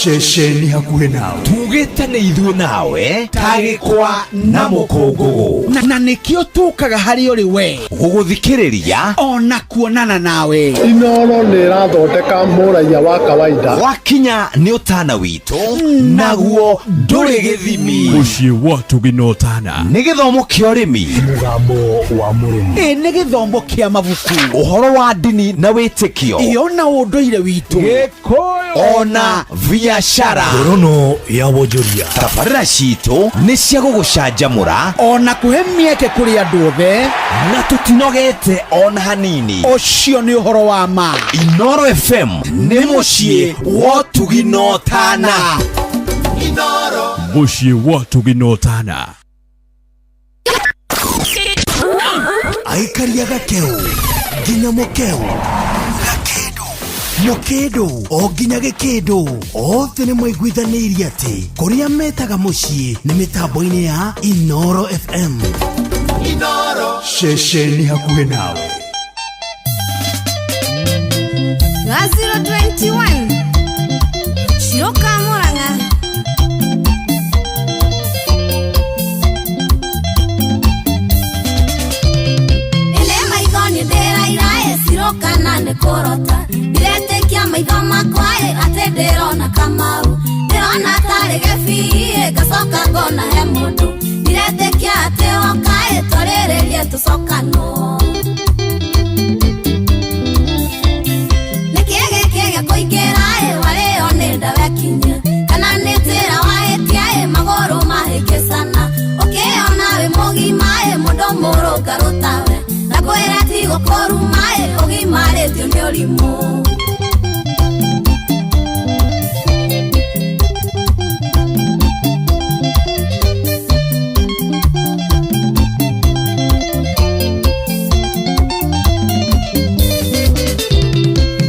Ceceni hakuhĩ nawe tugĩte nĩ ithuĩ nawe ta gĩkwa na mũkũngũgũ na nĩkĩo tũkaga harĩ ũrĩ we gũgũthikĩrĩria ona kuonana nawe. Inoro nĩ ĩrathondeka mũraiya wa kawaida. Wakinya nĩ ũtana witũ naguo ndũrĩ gĩthimi. Mũciĩ wa Tũgina Ũtana nĩ gĩthomo kĩa ũrĩmi, mũgambo wa mũrĩmi, ĩ nĩ gĩthomo kĩa mabuku, ũhoro wa ndini na wĩtĩkio, ĩ ona ũndũire witũ, Gĩkũyũ ona biashara. Ngorono ya wonjoria. Tabarĩra citũ nĩ cia gũgũcanjamũra ona kũhe mĩeke kũrĩ andũ othe na tũtinogete ona hanini. Ũcio nĩ ũhoro wa ma. Inoro FM nĩ mũciĩ wa Ũtugi na Ũtana. Mũciĩ wa Ũtugi na Ũtana. Aikaria gakeu nginya mũkeu mũkĩndũ o nginya gĩkĩndũ othe nĩ maiguithanĩirie atĩ kũrĩa metaga mũciĩ nĩ mĩtambo-inĩ ya Inoro FM. Inoro ceceni hakuhĩ nawe. Ga 021 Shiroka Murang'a. Ele maitho nĩ ndĩraira ĩ Siroka na nĩ kũrota ndiretĩkia maitho makwa ĩ atĩ ndĩrona Kamau ndĩrona tarĩ gĩbii ngacoka ngona he mũndũ ndiretĩkia atĩ woka ĩ twarĩrĩrie tũcokanwo. Nĩkĩ gĩkĩ gĩa kũingĩra ĩ warĩo nĩ ndawekinyia kana nĩ njĩra wahĩtia ĩ magũrũ mahĩngĩcana ũkĩona wĩ mũgima ĩ mũndũ mũrũngarũ tawe na kwĩra ti gũkũruma ĩ ũgimarĩtio nĩ ũrimũ.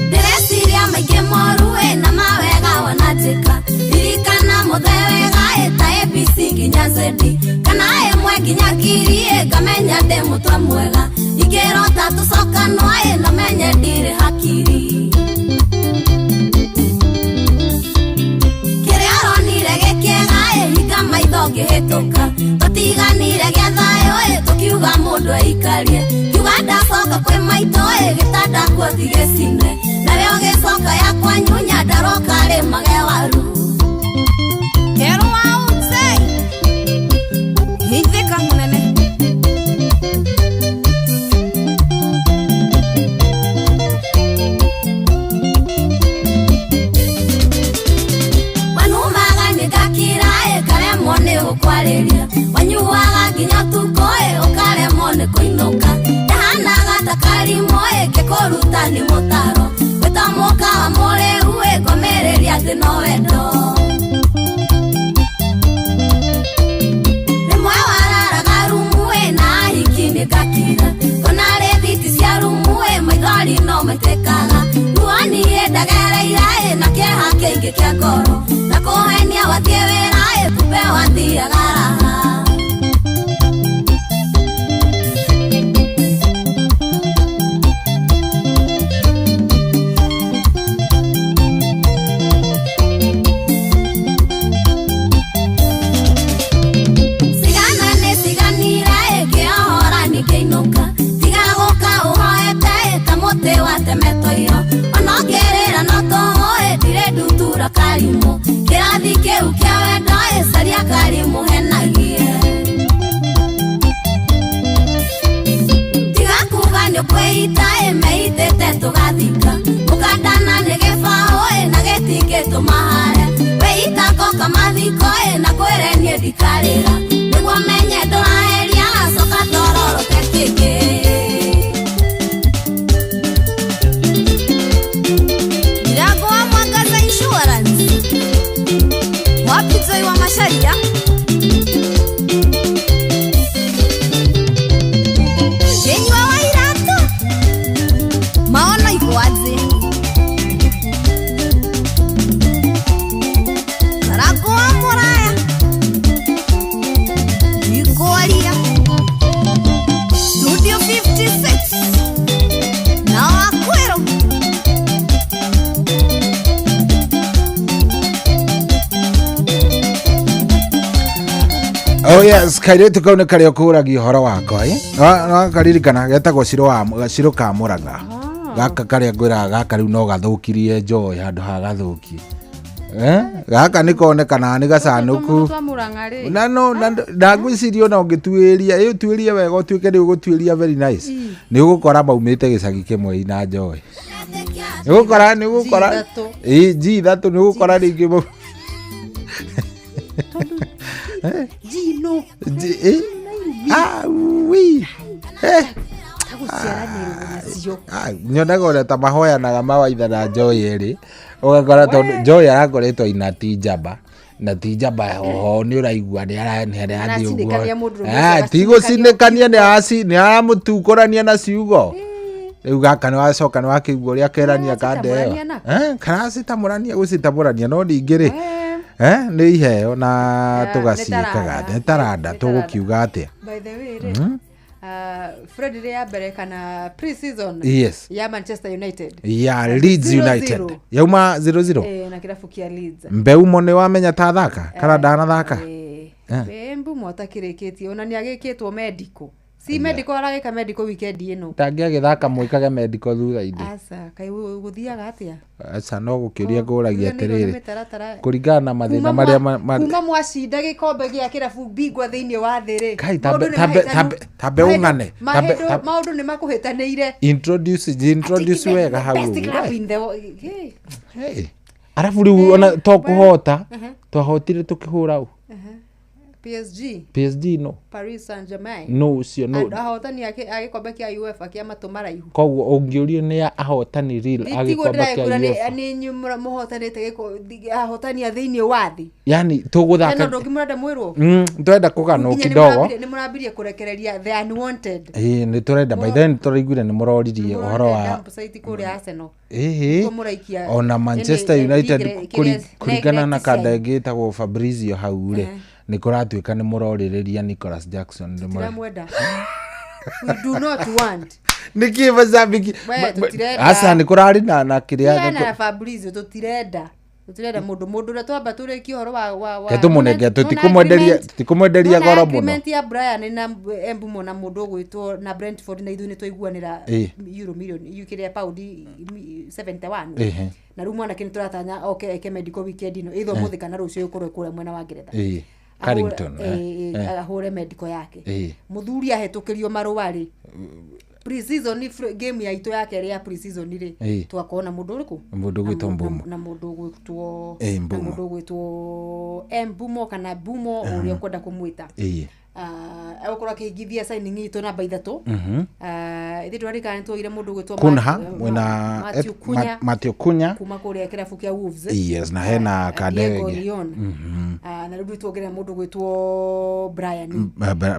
Ndĩreciria maingĩ moru ĩ na mawega wananjĩka ririkana mũthe wega ĩ ta ABC nginya Z kana ĩmwe nginya ngiri ĩ ngamenya ndĩ mũtwe mwega ingĩrota tũcokanwo ĩ na menye ndirĩ hakiri. Kĩrĩa ũronire gĩkĩega ĩ hinga maitho ngĩhĩtũka tũtiganire gĩa thayũ ĩ tũkiuga mũndũ aikarie kiuga ndacoka kwĩ maitũ ĩ gĩtanda kuo ti gĩcine nawe ũgĩcoka yakwa nyunya ndaroka rĩmage waru. Kerũ wa utse hithĩka mũnene. Wanumaga nĩ ngakira ĩ ngaremwo nĩ gũkwarĩria wanyuaga nginya ũtukũ ĩ ũkaremwo nĩ kũinũka ndahanaga ta karimũ ĩ ngĩkũruta nĩ mũtaro gwĩta mũkawa mũrĩu ĩ ngomĩrĩria atĩ no wendo. Kĩa ngoro na kũhenia wathiĩ wĩra ĩ kumbe wathiaga raha. Cigana nĩ ciganire ĩ kĩohora nĩkĩinũka tiga gũka ũhoete ĩ ta mũtĩ watemetwo iro ona ũngĩrĩra no tũhũ ĩ ndirĩ ndutura karimũ kĩrathi kĩu kĩa wendo ĩ caria karimũ henagie. Tiga kuga nĩ ũkwĩita ĩ meitĩte tũgathika mũkandana nĩ gĩbaũ ĩ na gĩtingĩtũma hare wĩita ngoka mathiko ĩ na kwĩre niĩ ndikarĩra nĩguo menye ndũraheria coka tororoke kĩngĩ. Mirango wa Mwangaza Insurance Wapizoi wa Macharia Kenywa wa Irata Maono iko aje Karango wa Muraya Ikoaria Studio 56 na Wakwero. Oh yes, kairĩtu kau nĩ karĩa ũkũragia ũhoro wakwa ĩ no karirikana getagwo Ciro ka Mũrang'a gaka karĩa ngwĩraga gaka rĩu no gathũkirie Joy handũ ha gathũkie gaka nĩ konekana nĩ gacanũku na no na ngwĩciria ona ũngĩtuĩria ĩ ũtuĩrie wega ũtuĩke nĩ ũgũtuĩria very nice nĩ ũgũkora maumĩte gĩcagi kĩmwe ina Joy nĩ ũgũkora ĩ G ithatũ nĩ ũgũkora rĩngĩ Gino G ah oui nyonaga ũrĩa ta mahoyanaga mawaitha na Joy erĩ ũgakora tondũ Joy arakoretwo ina ti njamba na ti njamba hoho nĩ ũraigua nĩ arathiĩ ũguo ti gũcinĩkania nĩ aramũtukũrania na ciugo rĩu gaka nĩ wacoka nĩ wakĩigua ũrĩa kerania kande ĩyo karacitamũrania gũcitamũrania no ningĩ rĩ nĩ iheo na tũgaciĩkaga nĩ taranda tũgũkiuga atĩa. By the way rĩ Fred ya mbere kana pre-season yes. ya Manchester United ya Leeds United yauma 0-0 na kirabu kia Leeds Mbeumo nĩ wamenya ta thaka kana ndanathaka Mbeumo atakĩrĩkĩtie ona nĩ agĩkĩtwo medical si medical aragĩka medical weekend ĩno tangĩagĩthaka mwĩkage medical thutha-inĩ aca kaĩ gũthiaga atĩa aca no gũkĩũria ngũragia atĩrĩrĩ kũringana na mathĩna marĩa kuma mwacinda gĩkombe gĩa kĩrabu bingwa thĩinĩ wa thĩ rĩ tambe ũng'ane maũndũ nĩ makũhĩtanĩire introduce wega hau arabu rĩu ona to kũhota twahotire tũkĩhũra ũ PSG no Paris Saint-Germain no ucio no ahotani a gĩkombe kĩa UEFA kĩa matũ maraihu koguo ũngĩũrio nĩ ahotani real a gĩkombe kĩa UEFA nĩ inyuĩ mũhotanĩte ahotani a thĩinĩ wa thĩ yani tũgũthaka no ndũngĩmũrenda mwĩrwo twenda kũganwo kidogo nĩ mũrambirie kũrekereria the unwanted nĩ tũrenda by then tũraiguire nĩ mũroririe ũhoro wa kũrĩa Arsenal ona Manchester United kũringana na kanda ĩngĩ ĩtagwo Fabrizio hau rĩ nĩ kũratuĩka nĩ mũrorĩrĩria Nicholas Jackson nĩ mũramwenda. We do not want nĩkĩ macambĩki aca nĩ kũrarĩ na kĩrĩa na Fabrizio tũtirenda mũndũ ũrĩa twamba tũrĩkie ũhoro wa tũmũnenge tũtikũmwenderia goro mũno agreement ya Brian na Mbeumo na mũndũ ũgwĩtwo na Brentford na ithuĩ nĩ twaiguanĩra euro million kĩrĩa pound 71 na rĩu mwanake nĩ tũratanya oke eke medical weekend ĩno either ũmũthĩ kana rũciũ ĩkorwo kũrĩa mwena wa Ngeretha Carrington ahũre medical yake mũthuri ahĩtũkĩrio marũa rĩ pre-season game ya itũ ya kerĩ ya pre-season rĩ twakorwo na mũndũ ũrĩkũ mũndũ ũgwĩtwo Mbeumo na mũndũ ũgwĩtwo mũndũ ũgwĩtwo Mbeumo kana Mbeumo ũrĩa ũkwenda kũmwĩta agũkorwo akĩhingithia signing itũ namba 3 ithuĩ twarĩkana nĩtwoire mũndũ ũgwĩtwo Cunha mwena Matthew Cunha kuma kũrĩa kĩrabu kĩa Wolves yes na hena kande ĩngĩ na rĩu tuongerera mũndũ ũgwĩtwo Brian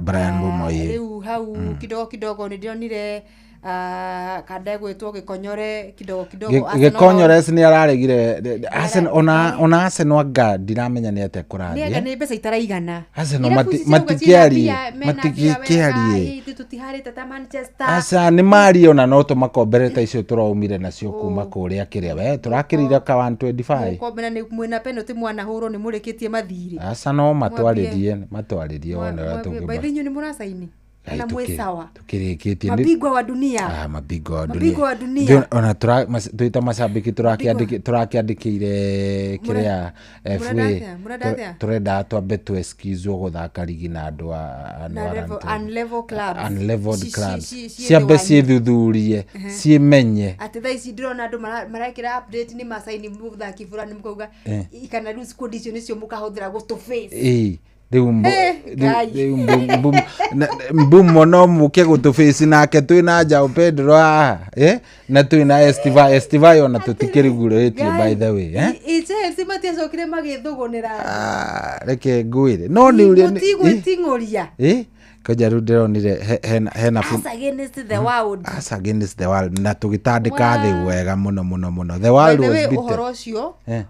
Brian Mbeumo rĩu hau kidogo kidogo nĩ ndĩronire Kanda ĩgwĩtwo gĩkonyore kidogo kidogo. Arsenal- Gĩkonyores nĩ araregire Arsenal, ona Arsenal anga ndiramenya nĩ atĩa Nĩ anga kũrathiĩ. nĩ mbeca itaraigana. Arsenal Irabu ici cirauga ciĩna matikĩarie, mbia, mena mbia matikĩarie. wega, ĩ, ithuĩ tũtiharĩte ta Manchester. Aca nĩ marie ona no tũmakombere ta icio tũraumire nacio kuma kũrĩa kĩrĩa we tũrakĩrire ka 125. Mũkombe na nĩ mwĩna penalty mwanahũrwo nĩ mũrĩkĩtie mathirĩ. Aca no matwarĩrie one ũrĩa By tũngĩma. the inyuĩ nĩ mũracaini kana mwĩ sawa? Tũkĩrĩkĩtie Mabingwa wa dunia. Ah, mabingwa wa Mabingwa wa dunia. Ithuĩ ona twĩ ta macambĩki tũrakĩandĩkĩire kĩrĩa FA. Mũrenda atĩa? Mũrenda atĩa? Tũrenda twambe tweskizwo gũthaka rigi na andũ a Na unlevel clubs. Unleveled clubs Ciambe ciambe ciĩthuthurie, ciĩmenye. Atĩ thaa ici ndĩrona andũ marekĩra update nĩ macaini mũthaki fulani, mũkauga kana rĩu squad icio nĩcio mũkahũthĩra gũtũ face. Ĩĩ, rĩu Eh, Ngai. rĩu mbumo no mũke gũtũbĩci nake twĩna Jao Pedro haha, eh? Na twĩna Estiva Estiva ona tũtikĩrigurĩtie, by the way, eh? Chelsea matiacokire magĩthũgũnĩra. Ah, reke ngwĩre no nĩ ũrĩa Mũtigwĩting'ũria. Ĩ koja rĩu ndĩronire hena Us against the world. Us against the world na tũgĩtandĩka thĩ wega mũno mũno mũno, the By world the was way, beaten. ũhoro ũcio Eh.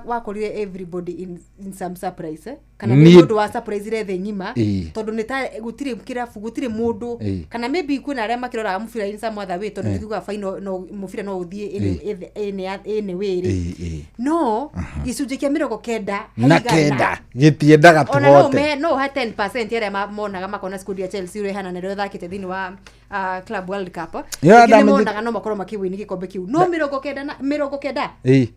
wakorire everybody in some surprise, eh? Kana nĩ mũndũ wa surprise thĩ ng'ima, tondũ nĩ ta gũtirĩ kĩrabu, gũtirĩ mũndũ, kana maybe kwĩna arĩa makĩroraga mũbira in some other way, tondũ tithugaga final no mũbira no ũthiĩ any way rĩ, no gĩcunjĩ kĩa 90 na he igana. 90 gĩtiendaga Ona no tũhote. no he 10% arĩa monaga makona squad ya Chelsea ũrĩa ĩhana na ũrĩa ĩthakĩte thĩinĩ wa Club World Cup, Yeah, rĩngĩ nĩ monaga no makorwo makĩwini gĩkombe kĩu, no 90 na 90,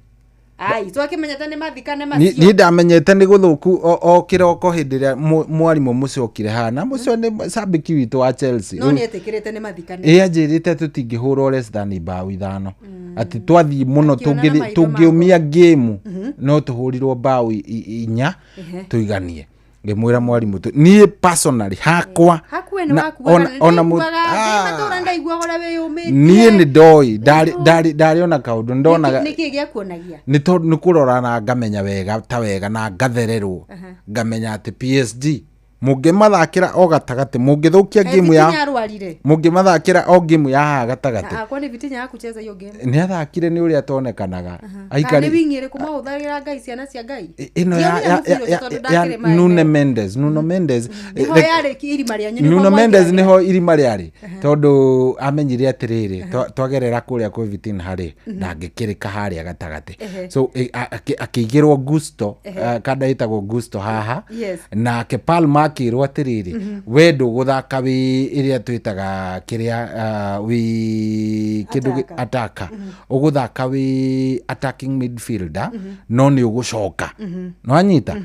ai twakĩmenyete nĩ mathikane macio. Niĩ ndamenyete nĩ gũthũku o kĩroko hĩndĩ ĩrĩa mwarimũ mũciokire haha na mũcio nĩ cambĩki witũ wa Chelsea. No nĩ etĩkĩrĩte nĩ mathikane. Ĩ anjĩrĩte tũtingĩhũrwo less than mbaũ 5, atĩ twathiĩ mũno Akĩona na maitho. tũngĩũmia ngĩmu no tũhũrirwo mbaũ 4 tũiganie. Ngĩmwĩra mwarimũ niĩ personally hakwa Hakuwe nĩ wakuaga ona ndaiguaga Ah. matũra ndaiguaga ũrĩa wĩyũmĩtie. Niĩ nĩ ndoĩ ndarĩ ona kaũndũ ndonaga. Nĩkĩ gĩakuonagia? Nĩ tondũ nĩ kũrora na ngamenya wega ta wega na ngathererwo, ngamenya atĩ PSG mũngĩmathakĩra o gatagatĩ mũngĩthũkia ngĩmu Vitinha ya arwarire. Mũngĩmathakĩra o ngĩmu ya haha gatagatĩ. Ah, kwani Vitinha hakucheza hiyo game? Nĩ athakire nĩ ũrĩa tonekanaga. Kana nĩ wingi ĩrĩkũ mahũthagĩra ngai ciana cia ngai? Ĩno Ndionire mũbira ũcio tondũ ya ndakĩrĩ maĩ. Nuno Mendes, Nuno Mendes. Nĩho yarĩ irima rĩanyu, nĩho Nuno Mendes mwaingĩragĩra. nĩho irima rĩarĩ, tondũ amenyire atĩrĩrĩ, twagerera kũrĩa kwĩ Vitinha rĩ, ndangĩkĩrĩka harĩa gatagatĩ. So akĩigĩrwo Gusto, kanda ĩtagwo Gusto haha. Nake Palmer akĩrwo atĩrĩrĩ, we ndũgũthaka wĩ ĩrĩa twĩtaga kĩrĩa, wĩ kĩndũ Attacker. Attacker, ũgũthaka wĩ attacking midfielder, no nĩ ũgũcoka nĩwanyita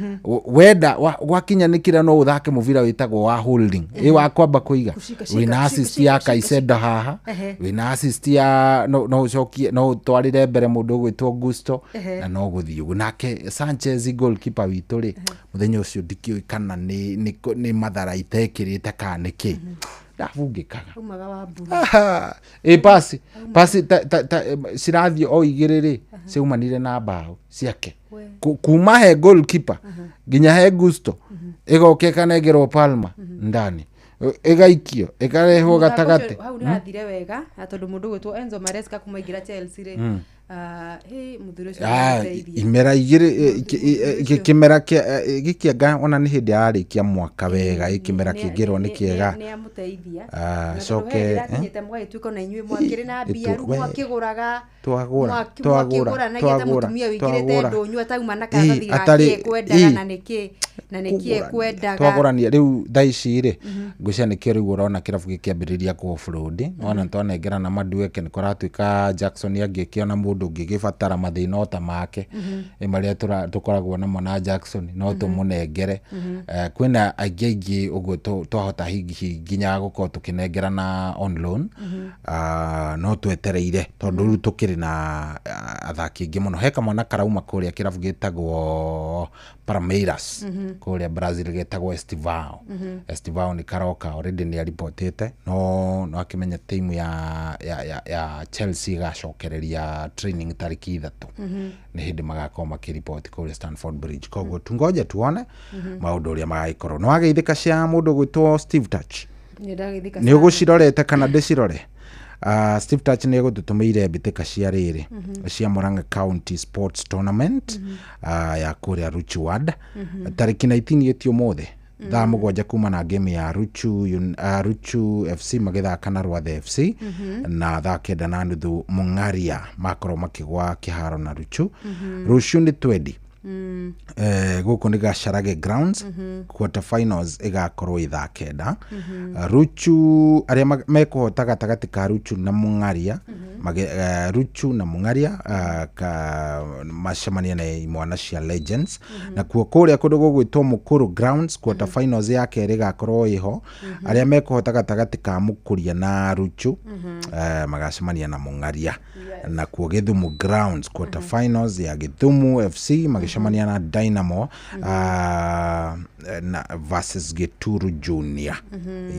wenda gwakinya nĩ kĩrĩa no ũthake mũbira wĩtagwo wa holding, ĩ wa kwamba kũiga. Kushika, shika, Wĩna shika, assist shika, ya shika, Caicedo haha. Wĩna assist ya no ũcokie no ũtwarĩre mbere mũndũ ũgwĩtwo Gusto. Na no gũthiĩ ũguo nake Sanchez goalkeeper witũ rĩ, mũthenya ũcio ndikĩũĩ kana nĩ mathara itekĩrĩte kana nĩ kĩ ndabungĩkaga. Aumaga wa mburu. Aha. Ĩ pasi ta cirathiĩ o 2 rĩ, ciaumanire na mbaũ ciake. Kuma he goalkeeper nginya he Gusto, ĩgoka ĩkanengerwo Palmer ndani, ĩgaikio ĩkarehwo Mũthako gatagatĩ. ũcio hau nĩ wathire wega na tondũ mũndũ ũgwĩtwo Enzo Maresca kuma aingĩra Chelsea rĩ, hĩ mũthuri ũcio nĩamũteithia. Imera 2 kĩmera gĩkĩanga ona nĩ hĩndĩ ararĩkia mwaka wega, ĩ kĩmera kĩngĩrwo nĩ kĩega. Nĩ amũteithia. Ah, Na tondũ coke, he hĩndĩ ĩrakinyĩte mũgagĩtuĩka ona inyuĩ mwakĩrĩ na mbia rĩu we. mwakĩgũraga Twagũra, twagũra, mwakĩgũranagia ta twagũra, mũtumia wĩingĩrĩte twagũra. ndũnyũ atauma na karatathi Atarĩ- gake ekwendaga na nĩkĩ na nĩkĩ ekwendaga. Twagũrania rĩu thaa ici rĩ, ngwĩciria nĩkĩo rĩu ũrona kĩrabu gĩkĩambĩrĩria kũ offload ona twanengerana Madueke nĩ kũratuĩka Jackson angĩkĩona mũndũ ũngĩgĩbatara mathĩna o ta make, ĩ marĩa tũkoragwo namo na Jackson no tũmũnengere. Kwĩna aingĩ aingĩ ũguo twahota hihi nginya gũkorwo tũkĩnengerana on loan. Ah, no twetereire tondũ rĩu tũkĩrĩ na athaki aingĩ mũno. He kamwana karauma kũrĩa kĩrabu gĩtagwo Palmeiras kũrĩa Brazil gĩtagwo Estivao. Estivao nĩ karoka, already nĩ aribotĩte, no akĩmenya timu ya Chelsea ĩgacokereria training tarĩki 3, nĩ hĩndĩ magakorwo makĩriboti kũrĩa Stamford Bridge. Koguo tungoje tuone maũndũ ũrĩa magagĩkorwo. Nĩ wageithĩka cia mũndũ gwĩtwo Steve Touch? Nĩ ndageithĩka Nĩ ũgũcirorete kana ndĩcirore? Steve Touch nĩ egũtũtũmĩire mbĩtĩka cia rĩrĩ cia Murang'a County Sports Tournament ya kũrĩa Ruchu Ward tarĩki 19 ĩti ũmũthĩ thaa 7 kuma na game ya Ruchu, Ruchu FC magĩthaka na Rwathe FC na thaa 9:30 Mũng'aria makorwo makĩgwa kĩharo na Ruchu. Rũciũ nĩ 20 gũkũ nĩ Gacharage Grounds quarter finals ĩgakorwo ĩ thaa 9. Ruchu arĩa mekũhota gatagatĩ ka Ruchu na Mũng'aria Ruchu na Mũng'aria macemania na imwana cia Legends. Nakuo kũrĩa kũndũ gũgwĩtwo Mũkũrũ Grounds quarter finals ya kerĩ ĩgakorwo ĩho arĩa mekũhota gatagatĩ ka Mũkũria na Ruchu magacemania na Mũng'aria. Nakuo Gĩthumo Grounds quarter finals ya Gĩthumo FC magĩcemania na Dynamo na versus Gĩturu Junior.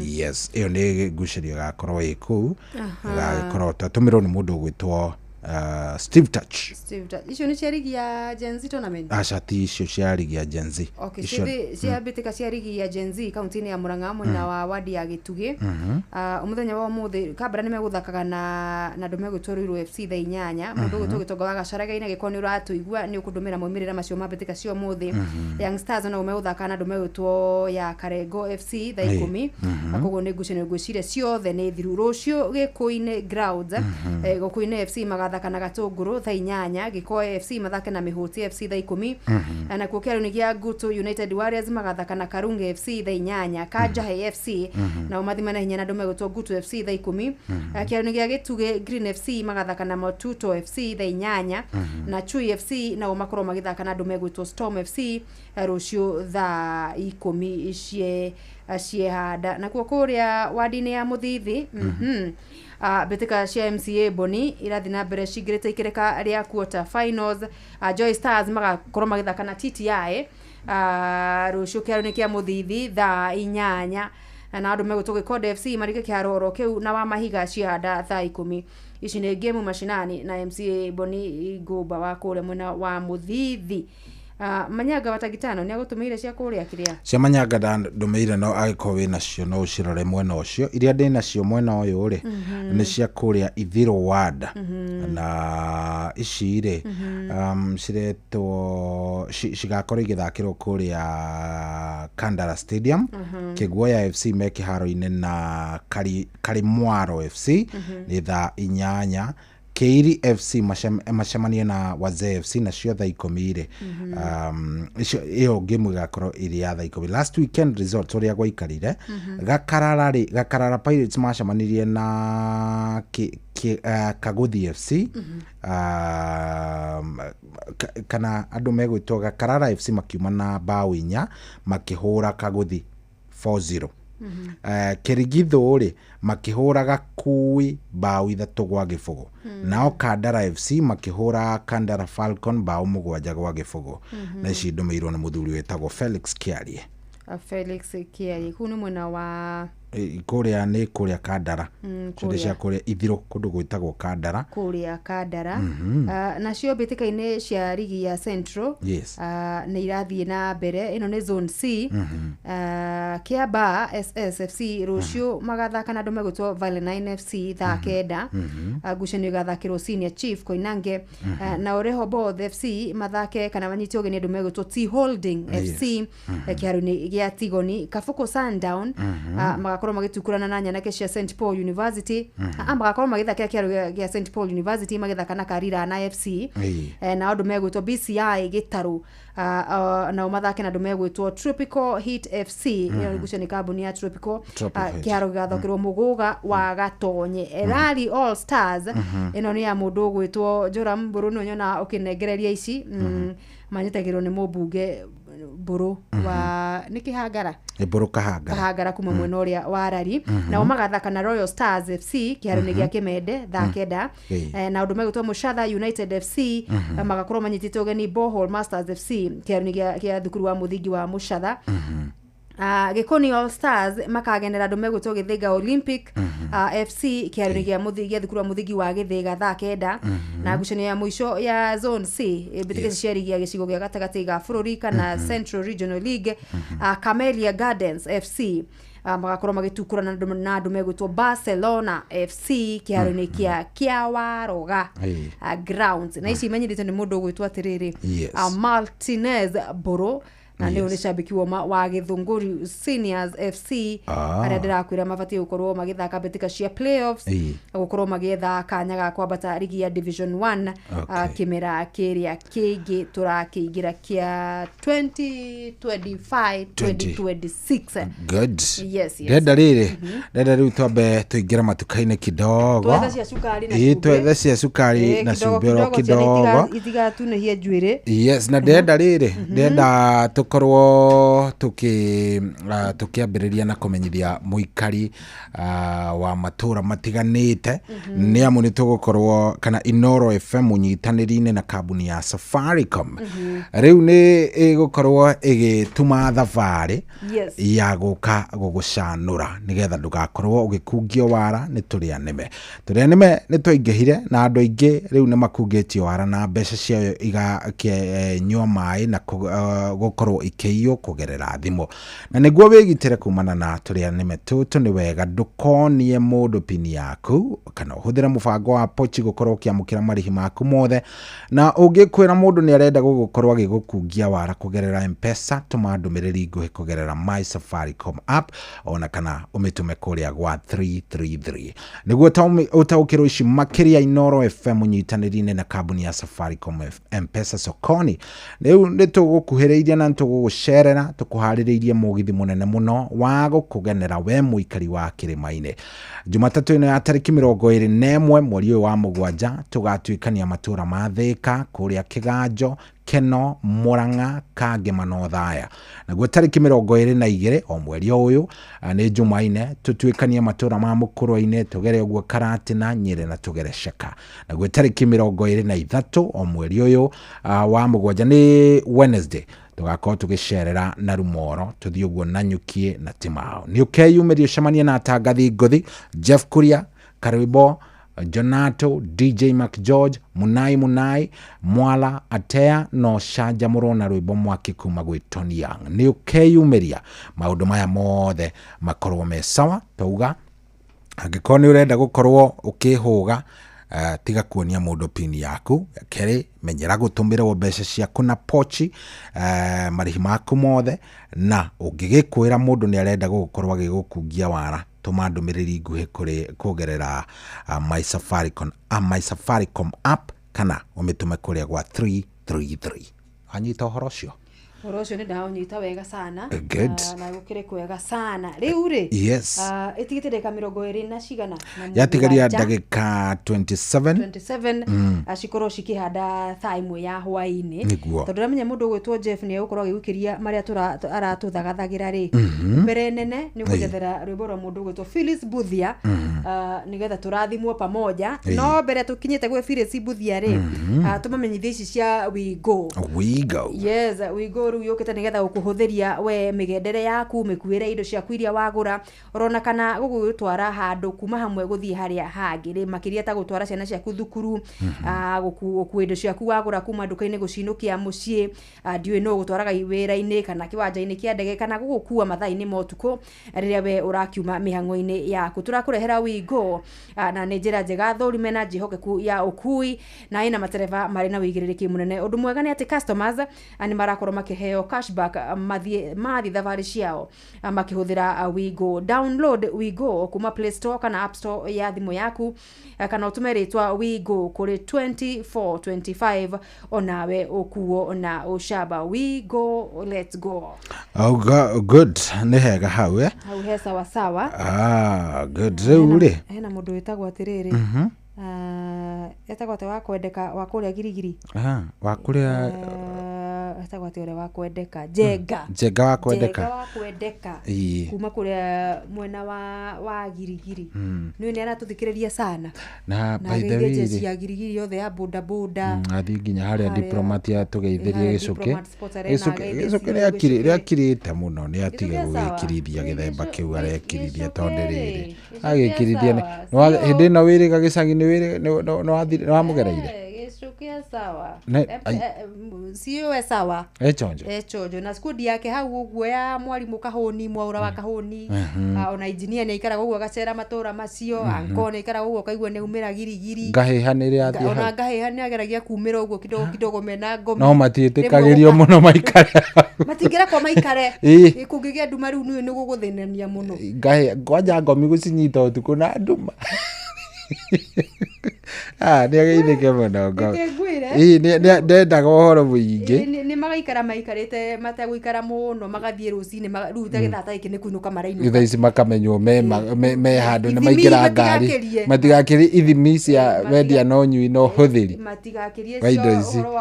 Yes, ĩyo nĩ ngucanio ĩgakorwo ĩ kũu ĩgagĩkorwo twatũmĩrwo nĩ mũndũ ũgwĩtwo Steve Touch. Steve Touch. Icio nĩ cia rigi ya Gen Z tournament? Aca, ti icio cia rigi ya Gen Z. Okay, cia mbĩtĩka cia rigi ya Gen Z kaunti-inĩ ya Murang'a mwena wa wadi ya Gĩtugĩ. Mũthenya wa ũmũthĩ Kambara nĩ megũthakaga na andũ megwĩtwo Ruiru FC thaa 8. Mũndũ ũgwĩtwo Gĩtonga wa Gacharage-inĩ angĩkorwo nĩ ũratũigua nĩ ũkũndũmĩra maumĩrĩra macio ma mbĩtĩka cia ũmũthĩ. Young Stars nao megũthaka na andũ megwĩtwo ya Karengo FC thaa 10. Koguo nĩ ngucanio ngwĩciria ciothe nĩ thiru. Rũciũ Gĩkũinĩ Grounds, Gĩkũinĩ FC magathaka na Gatũngũrũ thaa 8, Gĩkoe FC mathake na Mĩhũti FC thaa 10. Nakuo kĩharo-inĩ gĩa Gutu United Warriors magathaka na Karunge FC thaa 8, Kanjahe FC nao mathimane hinya na andũ megwĩtwo Gutu FC thaa 10. Kĩharo-inĩ gĩa Gĩtugĩ Green FC magathaka na Matuto FC thaa 8, na Chui FC nao makorwo magĩthaka na andũ megwĩtwo Storm FC rũciũ thaa 10 ciehanda. Nakuo kũrĩa wadi-inĩ ya Mũthithi mbĩtĩka cia MCA Boni irathiĩ na mbere cingĩrĩte ikereka rĩa quarter finals. Joy Stars magakorwo magĩthaka na TTI rũciũ kĩharo-inĩ kĩa Mũthithi thaa 8, na andũ megwĩtwo Gĩkonde FC marike kĩharo oro kĩu na wa Mahiga ciehanda thaa 10. Ici nĩ game mashinani na MCA Boni Ngũmba wa kũrĩa mwena wa Mũthithi. Manyanga wa Tagitano nĩ agũtũmĩire cia kũrĩa kĩrĩa cia Manyanga ndũmĩire, no angĩkorwo wĩ nacio no ũcirore mwena ũcio. Iria ndĩ nacio mwena ũyũ rĩ nĩ cia kũrĩa Ithiro Ward na ici rĩ ciretwo cigakorwo igĩthakĩrwo kũrĩa Kandara Stadium. Kĩguoya FC me kĩharo-inĩ na Karimwaro FC nĩ thaa 8. Keiri FC macemanie na Wazee FC nacio thaa 10 rĩ. Ĩyo game ĩgakorwo ĩrĩ ya thaa 10. Last weekend results ũrĩa gwaikarire, Gakarara rĩ, Gakarara Pirates macemanirie na Kaguthi FC kana andũ megwĩtwo Gakarara FC makiuma na bao 4 makĩhũra Kaguthi 4-0. Kĩrigithũ rĩ makĩhũra Gakui bao 3-0. Nao Kandara FC makĩhũra Kandara Falcon bao 7-0. Na ici ndũmĩirwo nĩ mũthuri wĩtagwo Felix Kĩarie. Felix Kĩarie kũu nĩ mwena wa kũrĩa nĩ kũrĩa Kandara. Ciothe cia kũrĩa Ithiro kũndũ gwĩtagwo Kandara. Kũrĩa Kandara. Nacio mbĩtĩka-inĩ cia rigi ya Central nĩ irathiĩ na mbere. Ĩno nĩ zone C. Kĩamba SSFC rũciũ magathaka na andũ megwĩtwo Valenine FC thaa 9. Ngucanio ĩgathakĩrwo Senior Chief Koinange. Nao Rehoboth FC mathake kana manyite ũgeni andũ megwĩtwo T Holding FC kĩharo-inĩ gĩa Tigoni. Kabuku Sundown magakorwo magĩtukurana na nyanake cia St Paul University. Magakorwo magĩthakĩra kĩharo gĩa St Paul University magĩthaka na Karirana FC. Na andũ megwĩtwo BCI Gĩtarũ nao mathake na andũ megwĩtwo Tropical Heat FC. Ĩyo ngucanio nĩ kambuni ya Tropical. Kĩharo gĩgathakĩrwo Mũgũga wa Gatonye. Rally All Stars ĩno nĩ ya mũndũ ũgwĩtwo Joram Mbũrũ, nĩ nyona ũkĩnengereria ici. Manyitagĩrwo nĩ mũmbunge Mbũrũ wa nĩ Kĩhangara, Mbũrũ Kahangara, Kahangara kuma mwena ũrĩa wa Rari. Nao magathaka na Royal Stars FC kĩharo-inĩ gĩa Kĩmende thaa 9. Na ũndũ megwĩtwo Mũcatha United FC magakorwo manyitĩte ũgeni Borehole Masters FC kĩharo-inĩ gĩa thukuru wa mũthingi wa Mũcatha. Gĩkũni All Stars makagenera andũ megwĩtwo Gĩthĩga Olympic FC kĩharo-inĩ gĩa gĩa thukuru wa mũthingi wa Gĩthĩga thaa 9. Na ngucanio ya mũico ya Zone C, mbĩtĩka ici cia rigi ya gĩcigo gĩa gatagatĩ ga bũrũri kana Central Regional League, Camellia Gardens FC magakorwo magĩtukũra na andũ megwĩtwo Barcelona FC kĩharo-inĩ kĩa Kĩawaroga grounds. Na ici imenyithĩtio nĩ mũndũ ũgwĩtwo atĩrĩrĩ, Martinez Mbũrũ, na nĩ nĩ cambĩki wa Gĩthũngũri Seniors FC, arĩa ndĩrakwĩra mabatiĩ gũkorwo magĩthaka mbĩtĩka cia playoffs, gũkorwo magĩetha kanya ga kwambata rigi ya Division 1 kĩmera kĩrĩa kĩngĩ tũrakĩingĩra kĩa 2025 2026. Good. Yes. Ndenda rĩrĩ, ndenda rĩu twambe tũingĩre matuka-inĩ kidogo. Twethe cia cukari na cumbĩ. Twethe cia cukari na Kidogo cumbĩ oro kidogo, ciana kidogo. itigatunĩhie njuĩrĩ. Yes, na ndĩrenda rĩrĩ, ndĩrenda tũkorwo tũkĩambĩrĩria na kũmenyithia mũikari wa matũra matiganĩte, nĩ amu nĩ tũgũkorwo kana Inoro FM ũnyitanĩri-inĩ na kambuni ya Safaricom rĩu nĩ ĩgũkorwo ĩgĩtuma thabarĩ ya gũka gũgũcanũra nĩgetha ndũgakorwo ũgĩkungio wara nĩ tũrĩa nĩme. Tũrĩa nĩme nĩ twaingĩhire na andũ aingĩ rĩu nĩ makungĩtio wara na mbeca ciao igakĩnyua maĩ na gũkorwo ikĩiywo kũgerera thimũ. Na nĩguo wĩgitĩre kumana na tũrĩa nĩme tũtũ, nĩ wega ndũkonie mũndũ pini yaku kana ũhũthĩre mũbango wa pochi gũkorwo ũkĩamũkĩra marĩhi maku mothe. Na ũngĩkwĩra mũndũ nĩ arenda gũgũkorwo agĩgũkungia wara kũgerera M-Pesa, tũma ndũmĩrĩri nguhĩ kũgerera My Safaricom app ona kana ũmĩtũme kũrĩa gwa 333. Nĩguo ũtaũkĩrwo ici makĩria, Inoro FM ũnyitanĩri-inĩ na kambuni ya Safaricom M-Pesa Sokoni rĩu nĩ tũgũkuhĩrĩirie na nĩ tũgũgũcerera tũkũharĩrĩirie mũgithi mũnene mũno wa gũkũgenera we mũikari wa kĩrĩma-inĩ. Jumatatũ ĩno ya tarĩki 21 mweri ũyũ wa 7 tũgatuĩkania matũra ma Thĩka, kũrĩa Kĩganjo, Keno, Murang'a, Kangema na Othaya. Naguo tarĩki 22 o mweri o ũyũ, nĩ Jumaine, tũtuĩkanie matũra ma Mũkũrwe-inĩ, tũgere ũguo Karatina, Nyĩrĩ na tũgere Ceka. Naguo tarĩki 23 o mweri ũyũ wa 7 nĩ Wednesday, tũgakorwo tũgĩcerera na Rumoro, tũthiĩ ũguo Nanyukie na Timao. Nĩ ũkeyumĩria ũcemanie na atangathi ngũthi Jeff Kuria, Karwĩmbo, Jonato, DJ Mac George, Munai Munai, Mwala, Atea no canjamũrwo na rwĩmbo mwaki kuma gwĩ Tony Young. Nĩ ũkeyumĩria maũndũ maya mothe makorwo me sawa. Twauga angĩkorwo nĩ ũrenda gũkorwo ũkĩhũga, tiga kuonia mũndũ pini yaku. Kerĩ, menyera gũtũmĩrwo mbeca ciaku na pochi, marĩhi maku mothe. Na ũngĩgĩkwĩra mũndũ nĩ arenda gũgũkorwo agĩgũkungia wara, tũma ndũmĩrĩri nguhĩ kũrĩ kũgerera My Safaricom, My Safaricom app kana ũmĩtũme kũrĩa gwa 333. Wanyita ũhoro ũcio? Ũhoro ũcio nĩ ndaũnyita wega sana. Good. Na gũkĩrĩ kwega sana. Rĩu rĩ, Yes. Ĩtigĩte ndagĩka 20 na cigana? Na Yatigaria 7. Ndagĩka 27. 27 cikorwo cikĩhanda thaa 1 ya hwaĩ-inĩ. Nĩguo. Tondũ ndamenya mũndũ ũgwĩtwo Jeff nĩ egũkorwo agĩgũkĩria marĩa aratũthagathagĩra rĩ. Mbere nene nĩ ũkũnjethera rwĩmbo rwa mũndũ ũgwĩtwo Phyllis Mbuthia, nĩgetha tũrathimwo pamoja. No mbere tũkinyĩte gwĩ Phyllis Mbuthia rĩ, tũmamenyithie ici cia We Go. We Go. Yes, We Go rĩu yũkĩte nĩgetha gũkũhũthĩria we mĩgendere yaku, mĩkuĩre indo ciaku iria wagũra, orona kana gũgũtwara handũ kuma hamwe gũthiĩ harĩa hangĩ rĩ, makĩria ta gũtwara ciana ciaku thukuru, gũkua indo ciaku wagũra kuma nduka-inĩ gũcinũkia mũciĩ, ndiũĩ nũ ũgũtwaraga wĩra-inĩ kana kĩwanja-inĩ kĩa ndege, kana gũgũkua mathaa-inĩ ma ũtukũ rĩrĩa we ũrakiuma mĩhang'o-inĩ yaku. Tũrakũrehera We Go, na nĩ njĩra njega thũrime na njĩhokeku ya ũkui, na ĩna matereba marĩ na ũigĩrĩrĩki mũnene. Ũndũ mwega nĩ atĩ customers nĩ marakorwo makĩheo cashback mathiĩ thabarĩ ciao makĩhũthĩra We Go. Download We Go kuma Play Store kana App Store ya thimũ yaku, kana ũtũme rĩtwa We Go kũrĩ 2425 onawe ũkuo na ũcamba. We Go, let's go. Oh, good. Nĩ hega hau, eh? Hau he sawa sawa. Good. Rĩu rĩ, Hena mũndũ wĩtagwo atĩrĩrĩ, etagwo atĩ wa kwendeka wa kũrĩa Girigiri. Wa kũrĩa. Etagwo atĩa ũrĩa wa kwendeka Njenga. Njenga wa kwendeka. Njenga wa kwendeka. Ĩĩ. Kuma kũrĩa mwena wa Girigiri. Nĩ nĩ aratũthikĩrĩria sana. Na by the ageithie way jeshi rĩ, ya Girigiri yothe ya boda boda. Athiĩ nginya harĩa Harĩa- diplomat atũgeithĩrie harĩa gĩcũkĩ. Diplomat Sports Arena Gĩcũkĩ ageithie gĩcũkĩ CEO nĩakirĩ- Gĩcũkĩ. nĩakirĩte mũno nĩ atige Gĩcũkĩ sawa. gũgĩkirithia gĩthemba kĩu arekirithia tondũ rĩrĩ Gĩcũkĩ agĩkirithia sawa. hĩndĩ ĩno wĩrĩga gĩcagi nĩ wĩrĩ- nĩ- nĩ- nĩ wamũgereire Gĩcũkĩ sawa. Ne- CEO sawa. E chonjo. E chonjo na skundi yake hau ũguo ya mwarimũ Kahũni Mwaũra wa Kahũni. Ona injinia nĩ aikaraga ũguo agacera matũra macio. Anko nĩ aikaraga ũguo ũkaigua nĩ aumĩra Girigiri. Ngahĩha nĩ rĩ athiĩ Ona hau ngahĩha nĩ ageragia kumĩra ũguo kidogo kidogo mena ngomi. no matiĩtĩkagĩrio mũno maikare Matingĩrekwo maikare. Ĩĩ. Kũngĩgĩa nduma rĩu nĩ gũgũthĩnania mũno. ngahĩ kwanja ngomi gũcinyita ũtukũ na nduma. Nĩ ageithĩke mũno ngomi. Reke ngwĩre. Ĩĩ, ndendaga ũhoro mũingĩ. Ĩĩ, nĩ magaikara maikarĩte mategũikara mũno magathiĩ rũcinĩ rĩu ta gĩthaa ta gĩkĩ nĩ kũinũka marainũka. Thaa ici makamenywo me handũ nĩ Ithimi maingĩra ngari matigakĩrie. matigakĩrie ithimi cia wendia na ũnyui na ũhũthĩri Matigakĩrie wa indo cio ici. ũhoro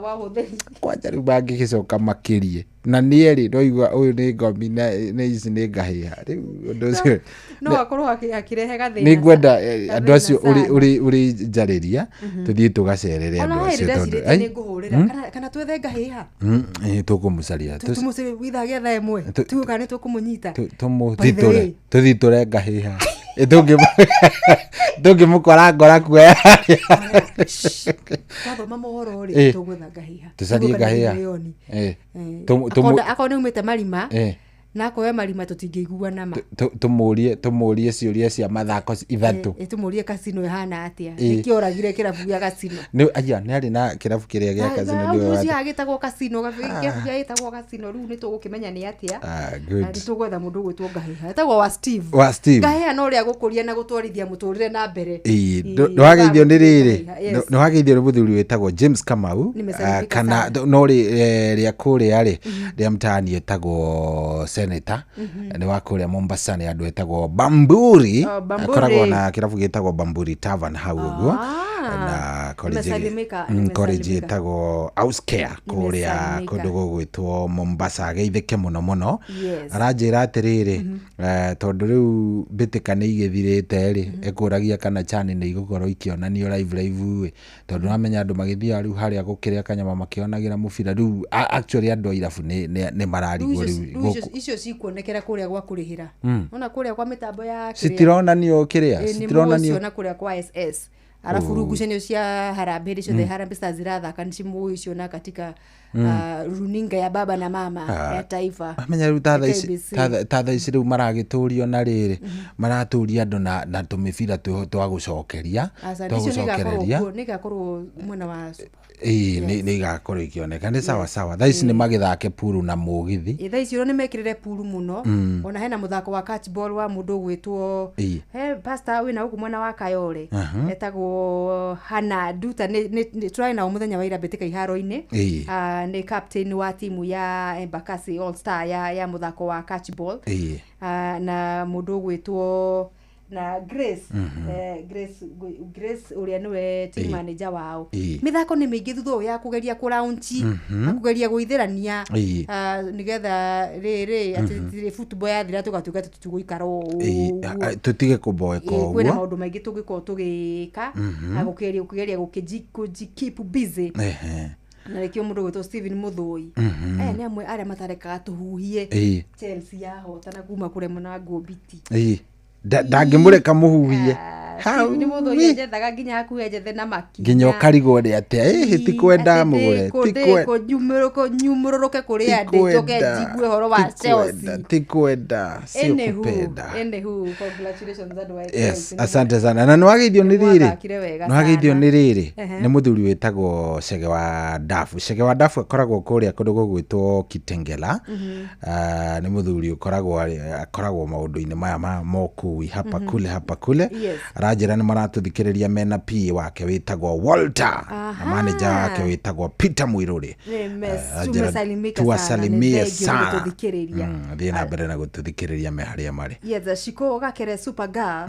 wa ũhũthĩri. Kwanja rĩu mangĩgĩcoka makĩrie na nĩ erĩ noigua ũyũ nĩ ngomi na ici nĩ ngahĩha rĩu ũndũ ũcio No akorwo akĩrehe gathĩna. nĩ ngwenda andũ gathĩna acio sana. ũrĩ njarĩria tũthiĩ tũgacerere Ona andũ he acio ndĩrecirĩtie tondũ nĩ ngũhũrĩra kana twethe ngahĩha. Tũkũmũcaria Tũmũcarie ithaa gĩa thaa ĩmwe. Tuge kana nĩ tũkũmũnyita. By the tũmũthitũre way. tũthitũre ngahĩha tũngĩmũkora ngora kuoya Twathoma mohoro rĩ tũgwetha ngahĩha. Tũcarie Tuge kana nĩ ngahĩha. mirioni. Akorwo nĩ aumĩte marima na akoya marima tũtingĩiguana ma. Tũmũrie ciũria cia mathako ithatũ. Tũmũrie kasino ĩhana atĩa. Nĩkĩo oragire kĩrabu gĩa kasino. Nĩ aya nĩ arĩ na kĩrabu kĩrĩa gĩa kasino Hau nĩwe mũciĩ hagĩtagwo kasino kĩrabu gĩa gĩtagwo kasino rĩu nĩ tũgũkĩmenya nĩ atĩa. Good. Na nĩ tũgwetha mũndũ ũgwĩtwo ngahĩha etagwo wa Steve. Wa Steve. Ngahĩha no ũrĩa gũkũria na gũtwarithia mũtũrĩre na mbere. Ĩĩ, Ĩĩ, nĩ wageithio nĩ rĩrĩ Ngahĩha, yes. nĩ wageithio nĩ mũthuri wĩtagwo James Kamau Nimesalimika kana sana. no rĩa kũrĩa rĩ rĩa mtaani etagwo Senator nĩ wa kũrĩa Mombasa nĩ andũ etagwo Bamburi. Oh, Bamburi. Akoragwo na kĩrabu gĩtagwo Bamburi Tavern hau ũguo na college Nimesalimika, college nimesalimika. ĩtagwo Auscare kũrĩa Nimesalimika. kũndũ gũgwĩtwo Mombasa ageithĩke mũno mũno. Yes. Aranjĩra atĩrĩrĩ tondũ rĩu mbĩtĩka nĩ igĩthirĩte rĩ ekũragia kana chani nĩ igũkorwo ikĩonanio live live ĩ tondũ wamenya andũ magĩthiaga rĩu harĩa gũkĩrĩa kanyama makĩonagĩra mũbira rĩu actually andũ a irabu nĩ mararigwo rĩu Rĩu gũkũ icio cikuonekera kũrĩa gwa kũrĩhĩra. Ona kũrĩa kwa mĩtambo ya kĩrĩa. Citironanio kĩrĩa Ĩĩ, nĩ citironanio mũgũciona kũrĩa kwa SS arabu rĩu ngucanio cia Harambee hĩndĩ ciothe Harambee Stars irathaka nĩ mũgũciona katika runinga ya baba na mama ya taifa. Amenya rĩu ta thaa ici KBC. ta thaa ici rĩu maragĩtũrio na rĩrĩ maratũria andũ na tũmĩbira twĩho twa gũcokeria Aca, twa icio nĩ igakorwo gũcokereria kuo, nĩ igakorwo mwena wa ĩĩ nĩ igakorwo ikĩoneka nĩ sawa sawa thaa ici nĩ magĩthake puru na mũgithi. Ĩ, thaa ici nĩ mekĩrĩre puru mũno. Ona hena mũthako wa catch ball wa mũndũ ũgwĩtwo he pastor wĩna gũkũ mwena wa Kayole etagwo Hana Nduta nĩ tũrarĩ nao mũthenya wa ira mbĩtĩka iharo-inĩ. Nĩ captain wa timu ya Embakasi All Star ya mũthako wa catch ball. Na mũndũ ũgwĩtwo na Grace Grace ũrĩa nĩwe team manager wao. Mĩthako nĩ mĩingĩ thutha ũyũ ya kũgeria kũraunchi na kũgeria gũithĩrania nĩgetha rĩrĩ atĩ football yathira tũgatuĩka atĩ tũtigũikara ũguo. Tũtige kũmboeka Kwĩna ũguo. maũndũ maingĩ tũngĩkorwo tũgĩka na kũgeria gũkĩ keep busy. Na nĩkĩo mũndũ ũgwĩtwo Steven Mũthũi aya nĩ amwe arĩa matarekaga tũhuhie Chelsea yahotana kuma kũremwo na Ngũmbiti. Ndangĩmũreka mũhuhie. Steven Mũthũi anjethaga nginya hakuhĩ anjethe na makinya nginya ũkarigwo nĩ atĩa ĩhĩ ti kwenda mũgũre nyumũrũrũke kũrĩa ndĩ njoke njigue ũhoro wa Chelsea. ti kwenda sio Anywho, kupenda. anywho, congratulations andũ a Yes, Chelsea. asante sana na nĩwageithio nĩ rĩrĩ Nĩmwathakire wega nĩwageithio sana. nĩ rĩrĩ Ehe. nĩ mũthuri wĩtagwo Chege wa Ndabu. Chege wa Ndabu akoragwo kũrĩa kũndũ gũgwĩtwo Kitengela. Nĩ mũthuri ũkoragwo akoragwo maũndũ-inĩ maya ma mokui hapa kule hapa kule. Aranjĩra nĩ maratũthikĩrĩria mena PA wake wĩtagwo Walter na manager wake wĩtagwo Peter Mwiruri. Anjĩra Tumesalimika sana, nĩ tuwasalimie thengiũ nĩ sana. gũtũthikĩrĩria. Thiĩ na mbere na gũtũthikĩrĩria me harĩa marĩ. Yes, Shiko Gakere Supergirl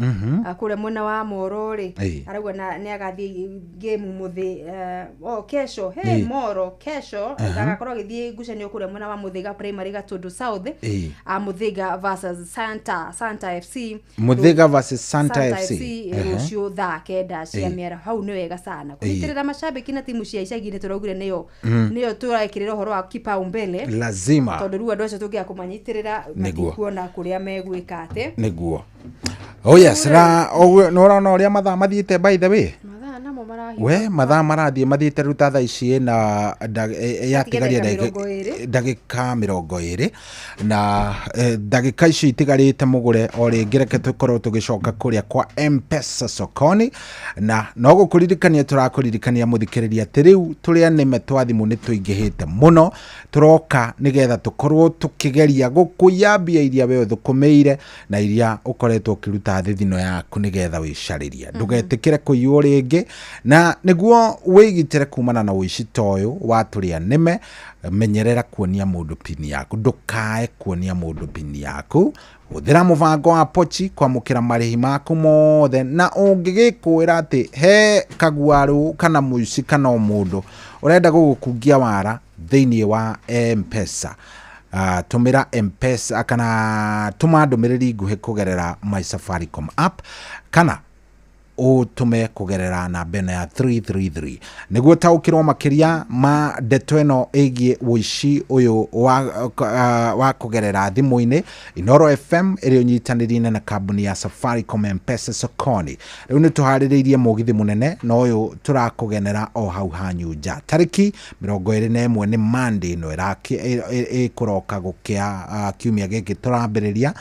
kũrĩa mwena wa Moro rĩ, arauga na nĩ agathiĩ game mũthĩ oh, kesho he Moro kesho agakorwo agĩthiĩ ngucanio kũrĩa mwena wa Mũthĩga Primary Gatundu South, Mũthĩga versus Santa FC. Mũthĩga versus Santa FC. Rũciũ thaa 9 cia mĩaraho. Hau nĩ wega sana kũnyitĩrĩra macambĩki na timu cia icagi-inĩ. Tũraugire nĩyo nĩyo tũrekĩrĩra ũhoro wa kipaumbele Lazima. tondũ rĩu andũ acio tũngĩaga kũmanyitĩrĩra matikuona kũrĩa megwĩka atĩ. Nĩguo. Oh yes, na ũguo nĩ ũrona ũrĩa mathaa mathiĩte, by the way. Mathaa namo marahiũha. We, mathaa marathiĩ mathiĩte rĩu ta thaa ici ĩna yatigaria ndagĩka 20. Ndagĩka 20 na ndagĩka icio itigarĩte mũgũre o rĩngĩ. Reke tũkorwo tũgĩcoka kũrĩa kwa Mpesa Sokoni, na no gũkũririkania tũrakũririkania mũthikĩrĩria atĩ rĩu tũrĩa nĩme twa thimũ nĩ tũingĩhĩte mũno. Tũroka nĩgetha tũkorwo tũkĩgeria gũkũiya mbia iria we ũthũkũmĩire na iria ũkoretwo ũkĩruta thithino yaku nĩgetha wĩcarĩrie. Ndũgetĩkĩre kũiywo rĩngĩ, na nĩguo wĩgitĩre kumana na ũici ta ũyũ wa tũrĩa nĩme, menyerera kuonia mũndũ pini yaku. Ndũkae kuonia mũndũ pini yaku. Hũthĩra mũbango wa pochi kwamũkĩra marĩhi maku mothe, na ũngĩgĩkũĩra atĩ he kaguarũ kana mũici kana o mũndũ ũrenda gũgũkungia wara thĩinĩ wa Mpesa, tũmĩra Mpesa kana tũma ndũmĩrĩri nguhĩ kũgerera My Safaricom app kana ũtũme kũgerera namba ĩno ya 333 nĩguo taũkĩrwo makĩria ma ndeto ĩno ĩgiĩ ũici ũyũ wa kũgerera thimũ-inĩ. Inoro FM ĩrĩ ũnyitanĩri-inĩ na kambuni ya Safaricom Mpesa Sokoni rĩu nĩ tũharĩrĩirie mũgithi mũnene na ũyũ tũrakũgenera o hau hanyu nja tarĩki 21 nĩ Monday ĩno ĩkũroka gũkĩa, kiumia gĩkĩ tũrambĩrĩria.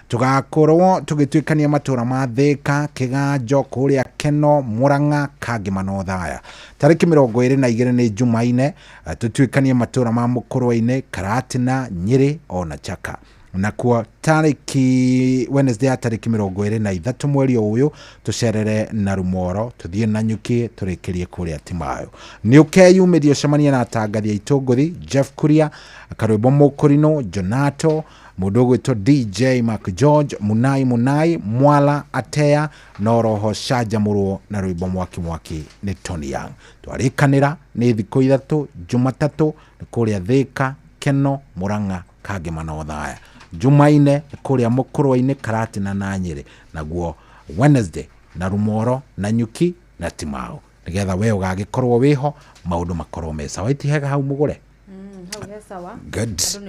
Tũgakorwo tũgĩtuĩkania matũra ma Thĩka, Kĩganjo, kũrĩa Keno, Murang'a, Kangĩma na Othaya. Tarĩki 22 nĩ Jumaine, tũtuĩkanie matũra ma Mũkũrwe-inĩ, Karatina, Nyĩrĩ ona Chaka. Nakuo tarĩki Wednesday ya tarĩki 23 mweri o ũyũ tũcerere na Rumoro, tũthiĩ Nanyuki, tũrĩkĩrie kũrĩa Timayo. Nĩ ũkeyumĩria ũcemanie na atangathi aitũ ngũthi Jeff Kuria, Karwĩmbo Mũkũrinũ, Jonato, mũndũ ũgwĩtwo DJ Mark George, Munai Munai, Mwala Atea, no roho canjamũrwo na rwĩmbo mwaki mwaki nĩ Tony Young. Twarĩkanĩra nĩ thikũ 3, Jumatatũ nĩ kũrĩa Thĩka, Keno, Murang'a, Kangĩma na Othaya. Jumaine nĩ kũrĩa Mũkũrwe-inĩ, Karatina na Nyĩrĩ. Naguo Wednesday na Rumoro, Nanyuki na Timao, nĩgetha we ũgagĩkorwo wĩho maũndũ makorwo me sawa. Itihega hau mũgũre. Hau he sawa. Good. Andũ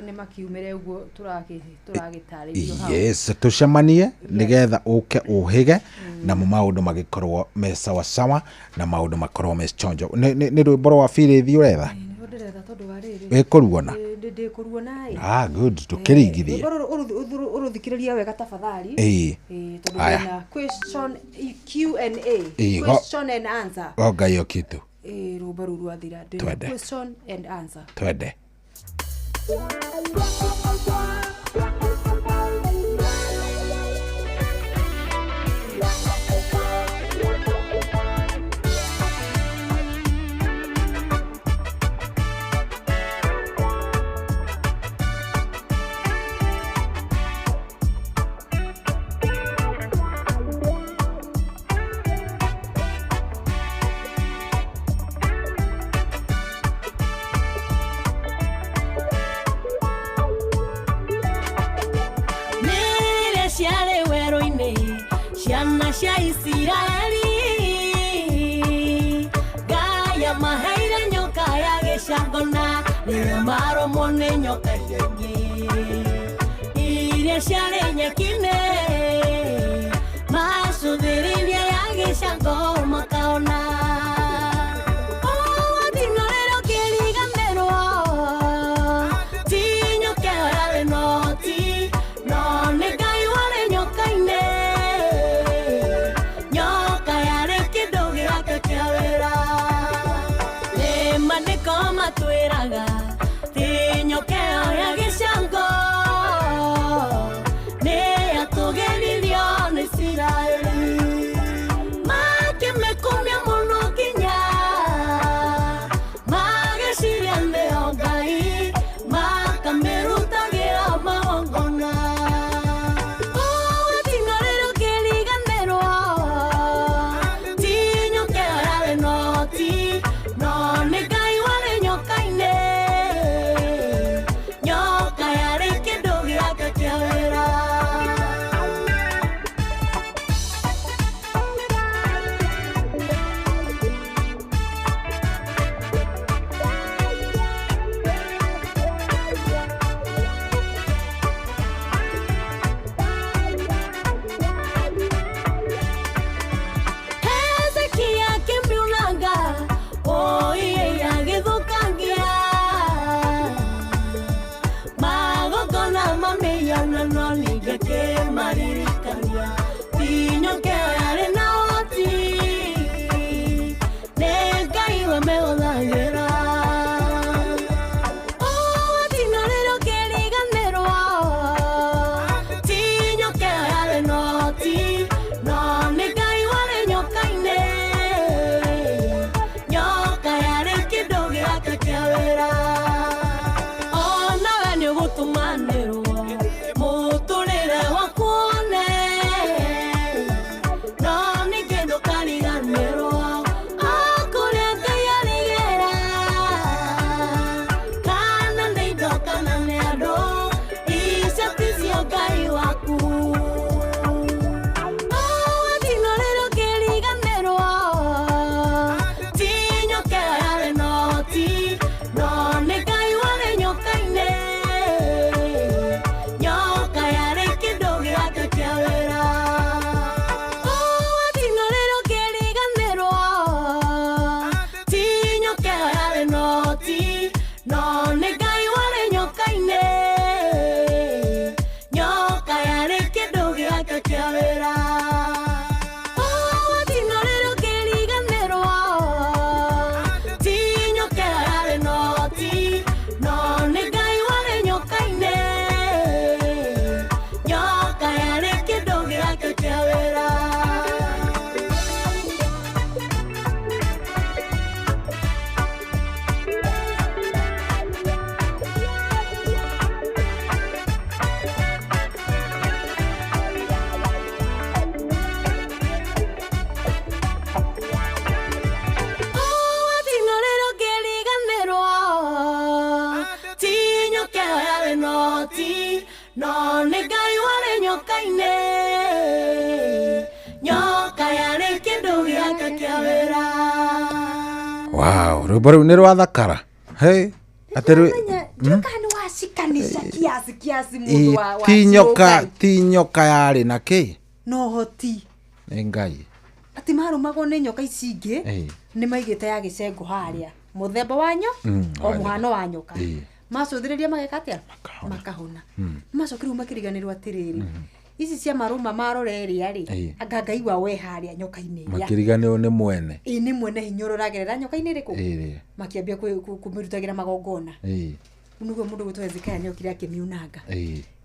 nĩ makiumĩre ũguo tũragĩtarĩrio hau. Yes, tũcemanie nĩgetha ũke ũhĩge namo maũndũ magĩkorwo me sawa sawa na maũndũ makorwo me chonjo. Nĩ rwĩmbo rwa Birithi ũretha? Nĩruo ndĩretha tondũ wa rĩrĩ. Wĩkũruona? Ndĩkũruona ĩ. Ah, good, ndũkĩringithie. Rwĩmbo rũrũ ũrũthikĩrĩrie wega tafadhali. Ĩĩ, tondũ Aya. kwĩna question Q&A, question and answer. O Ngai o kitu. Ĩĩ, rwĩmbo rũu rwathira ndĩna Twende. question and answer. Twende. Nĩrĩa ciarĩ werũ-inĩ ciana cia Isiraeli, Ngai amaheire nyoka ya gĩcango na rĩrĩa marũmwo nĩ nyoka iria ingĩ iria ciarĩ nyeki-inĩ macũthĩrĩria ya gĩcango makaona. Nĩ yatũgĩririo nĩ Isiraeli. ũhoti no nĩ Ngai warĩ nyoka-inĩ nyoka yarĩ kĩndũ gĩake kĩa wĩra. Wow, rwĩmbo rũu nĩ rwathakara. Hey, atĩ rwĩ Nyoka nĩ wacikanisha kiasi kiasi mũndũ wa ti nyoka wa ti nyoka yarĩ na kĩ na ũhoti nĩ Ngai. Atĩ marũmagwo nĩ nyoka ici ingĩ nĩ maigĩte ya gĩcengo harĩa mũthemba wa nyo o mũhano wa nyoka macũthĩrĩria mageka atĩa makahona. Macokire rĩu makĩriganĩrwo atĩrĩrĩ, ici cia marũma marora ĩrĩa rĩ, anga Ngai wao we harĩa nyoka-inĩ ĩrĩa Makĩriganĩrwo nĩ mwene. Ĩ nĩ mwene hinya ũrĩa ũragerera nyoka-inĩ ĩrĩkũ, makĩambia kũmĩrutagĩra magongona. Rĩu nĩguo mũndũ gwĩtwo Hezekiah nĩokire akĩmiunanga.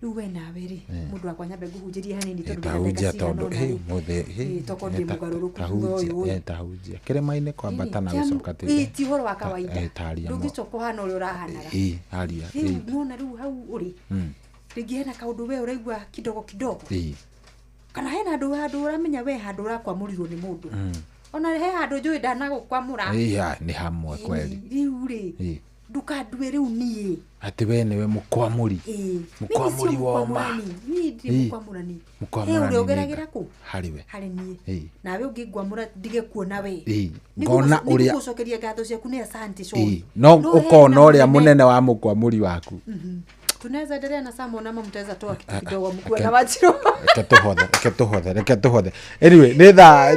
Rĩu we nawe rĩ, mũndũ wakwa nyambe ngũhunjĩrie hanini tondũ ndĩna Tahunjia ndagĩka tondũ cigana ũna rĩ. mũthĩ Tokorwo ndĩ mũgarũrũku thutha tahunjia ũyũ ĩ. Tahunjia kĩrĩma-inĩ kwambata na Kĩa- gũcoka ĩ, ti ũhoro wa kawaida. Taria Ndũngĩcoka ũhana ũrĩa ũrahanaga. Aria. Rĩu nona rĩu hau ũrĩ, rĩngĩ hena kaũndũ we ũraigua kidogo kidogo, kana hena handũ handũ ũramenya we handũ ũrakwamũrirwo nĩ mũndũ, ona he handũ njũĩ ndanagũkwamũra. Nĩ hamwe kweli. Rĩu rĩ, ndũkandue rĩu niĩ. Atĩ we nĩwe mũkwamũri. Mũkwamũri woma. Niĩ ndirĩ mũkwamũrani. He Mũkwamũrani ũrĩa nĩ ũgeragĩra kũ harĩ we. Harĩ niĩ. Nawe ũngĩngwamũra ndige kuona we. Ngona ũrĩa Nĩngũgũcokeria ngatho ciaku nĩ asante sorry. No No hena ũkona ũrĩa mũnene. mũnene wa mũkwamũri waku. Tunaweza endelea na Samon ama mtaweza toa kitu kidogo mkiwa Reke- na Wachiro. Reke tũhothe, reke tũhothe, reke tũhothe. Anyway, nĩ thaa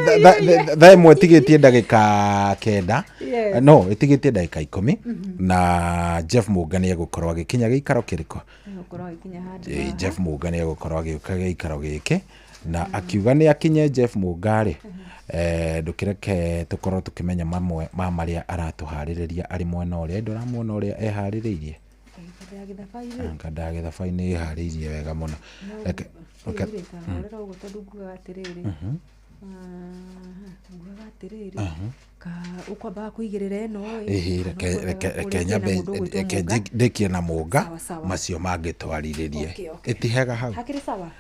thaa 1 ĩtigĩtie ndagĩka 9. Yes. No ĩtigĩtie ndagĩka 10 na Jeff Mũnga nĩ egũkorwo agĩkinya gĩikaro kĩrĩkũ? Ũkorwo agĩkinya handũ. Jeff Mũnga nĩ egũkorwo agĩũka gĩikaro gĩkĩ na akiuga nĩ akinye. Jeff Mũnga rĩ, ndũkĩreke tũkorwo tũkĩmenya mamwe ma marĩa aratũharĩrĩria arĩ mwena ũrĩa ndũramuona ũrĩa eharĩrĩirie. Ya gĩthabai rĩ. Kanda ya gĩthabai nĩ ĩharĩirie wega mũno. Reke Rĩu rĩ, ta horera ũguo tondũ ngugaga atĩrĩrĩ, ngugaga atĩrĩrĩ, ka ũkwambaga kũigĩrĩra ĩno ĩ, Ĩhĩ, kana reke ũkwambaga reke reke kũrĩkia na nyambe mũndũ ũgwĩtwo reke Mũnga? ndĩkie na Mũnga. Sawa, sawa. Macio mangĩ twarĩrĩrie. Okay, okay. Ĩtihega hau. Hakĩrĩ sawa.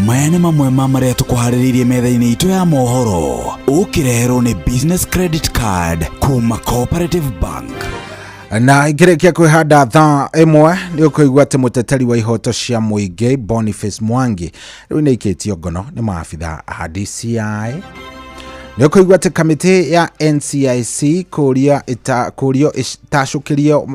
Maya nĩ mamwe ma marĩa tũkũharĩrĩirie metha-inĩ itũ ya mohoro ũkĩreherwo nĩ business credit card kuma Cooperative Bank. Na ngĩrĩkia kwĩhanda thaa 1 nĩ ũkũigua atĩ mũteteri wa ihoto cia mũingĩ Boniface Mwangi rĩu nĩ aikĩtio ngono nĩ maabitha a DCI. Nĩ ũkũigua atĩ kamĩtĩ ya NCIC kũria kũrio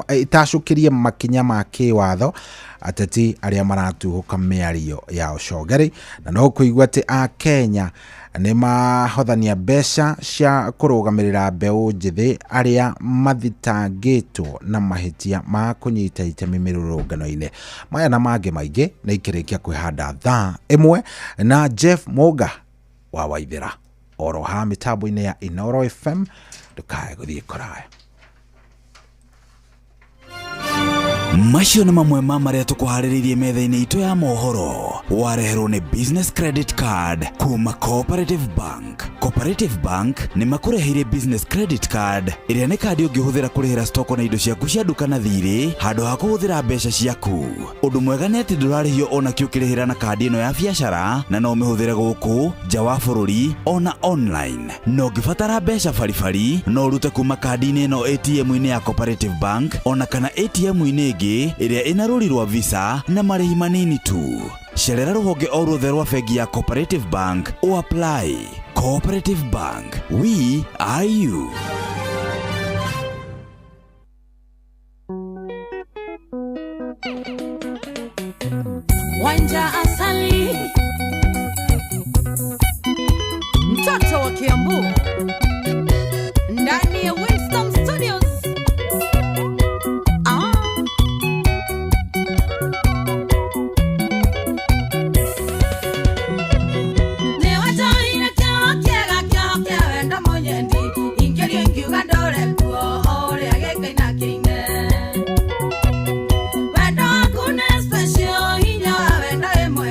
ĩtacũkĩrie makinya ma kĩwatho ateti arĩa maratuhũka mĩario ya ũcogeri, na no ũkũigua atĩ Akenya nĩ mahothania mbeca cia kũrũgamĩrĩra mbeũ njĩthĩ arĩa mathitangĩtwo na mahĩtia ma kũnyita itemi mĩrũrũngano-inĩ. Maya na mangĩ maingĩ nĩ ikĩrĩkia kwĩhanda thaa 1 na Jeff Mũnga wa Waithĩra oro ha mĩtambo-inĩ ya Inoro FM. Ndũkae gũthiĩ kũraya. Macio nĩ mamwe ma marĩa tũkũharĩrĩirie metha-inĩ itũ ya mohoro wareherwo nĩ business credit card kuma Cooperative Bank. Cooperative Bank nĩ makũreheire business credit card ĩrĩa nĩ kandi ũngĩhũthĩra kũrĩhĩra stoko na indo ciaku cia nduka na thirĩ handũ ha kũhũthĩra mbeca ciaku. Ũndũ mwega nĩ atĩ ndũrarĩhio ona kĩ ũkĩrĩhĩra na kandi ĩno ya biacara, na no ũmĩhũthĩre gũkũ nja wa bũrũri ona online. Na ũngĩbatara mbeca baribari no ũrute kuma kandi-inĩ ĩno ATM-inĩ ya Cooperative Bank ona kana ATM-inĩ ĩngĩ ĩrĩa ĩna rũri rwa Visa na marĩhi manini tu. Cerera rũhonge o ruothe rwa bengi ya Cooperative Bank o apply. Cooperative Bank, we are you. Wanja Asali, mtoto wa Kiambu, ndani ya Winston Studios. Nĩwatũire kĩo kĩega kĩo kĩa wendo mũnyendi, ingĩrio ingiuga ndũre kuo o ũrĩa gĩkaina kĩine. Wendo waku nĩ special, hinya wa wendo wĩ mwega.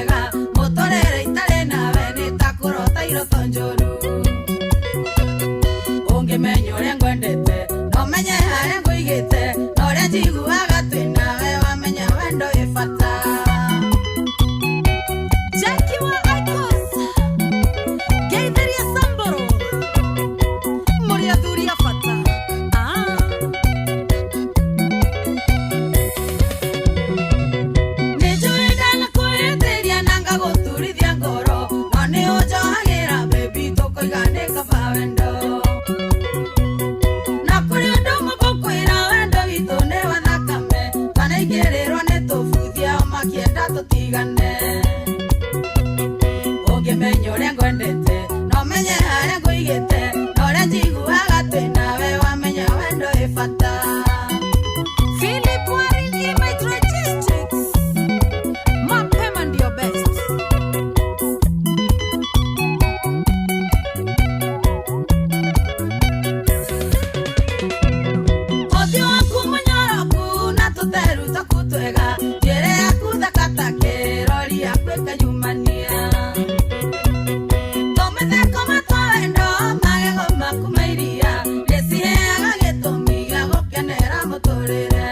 mũtũrĩre.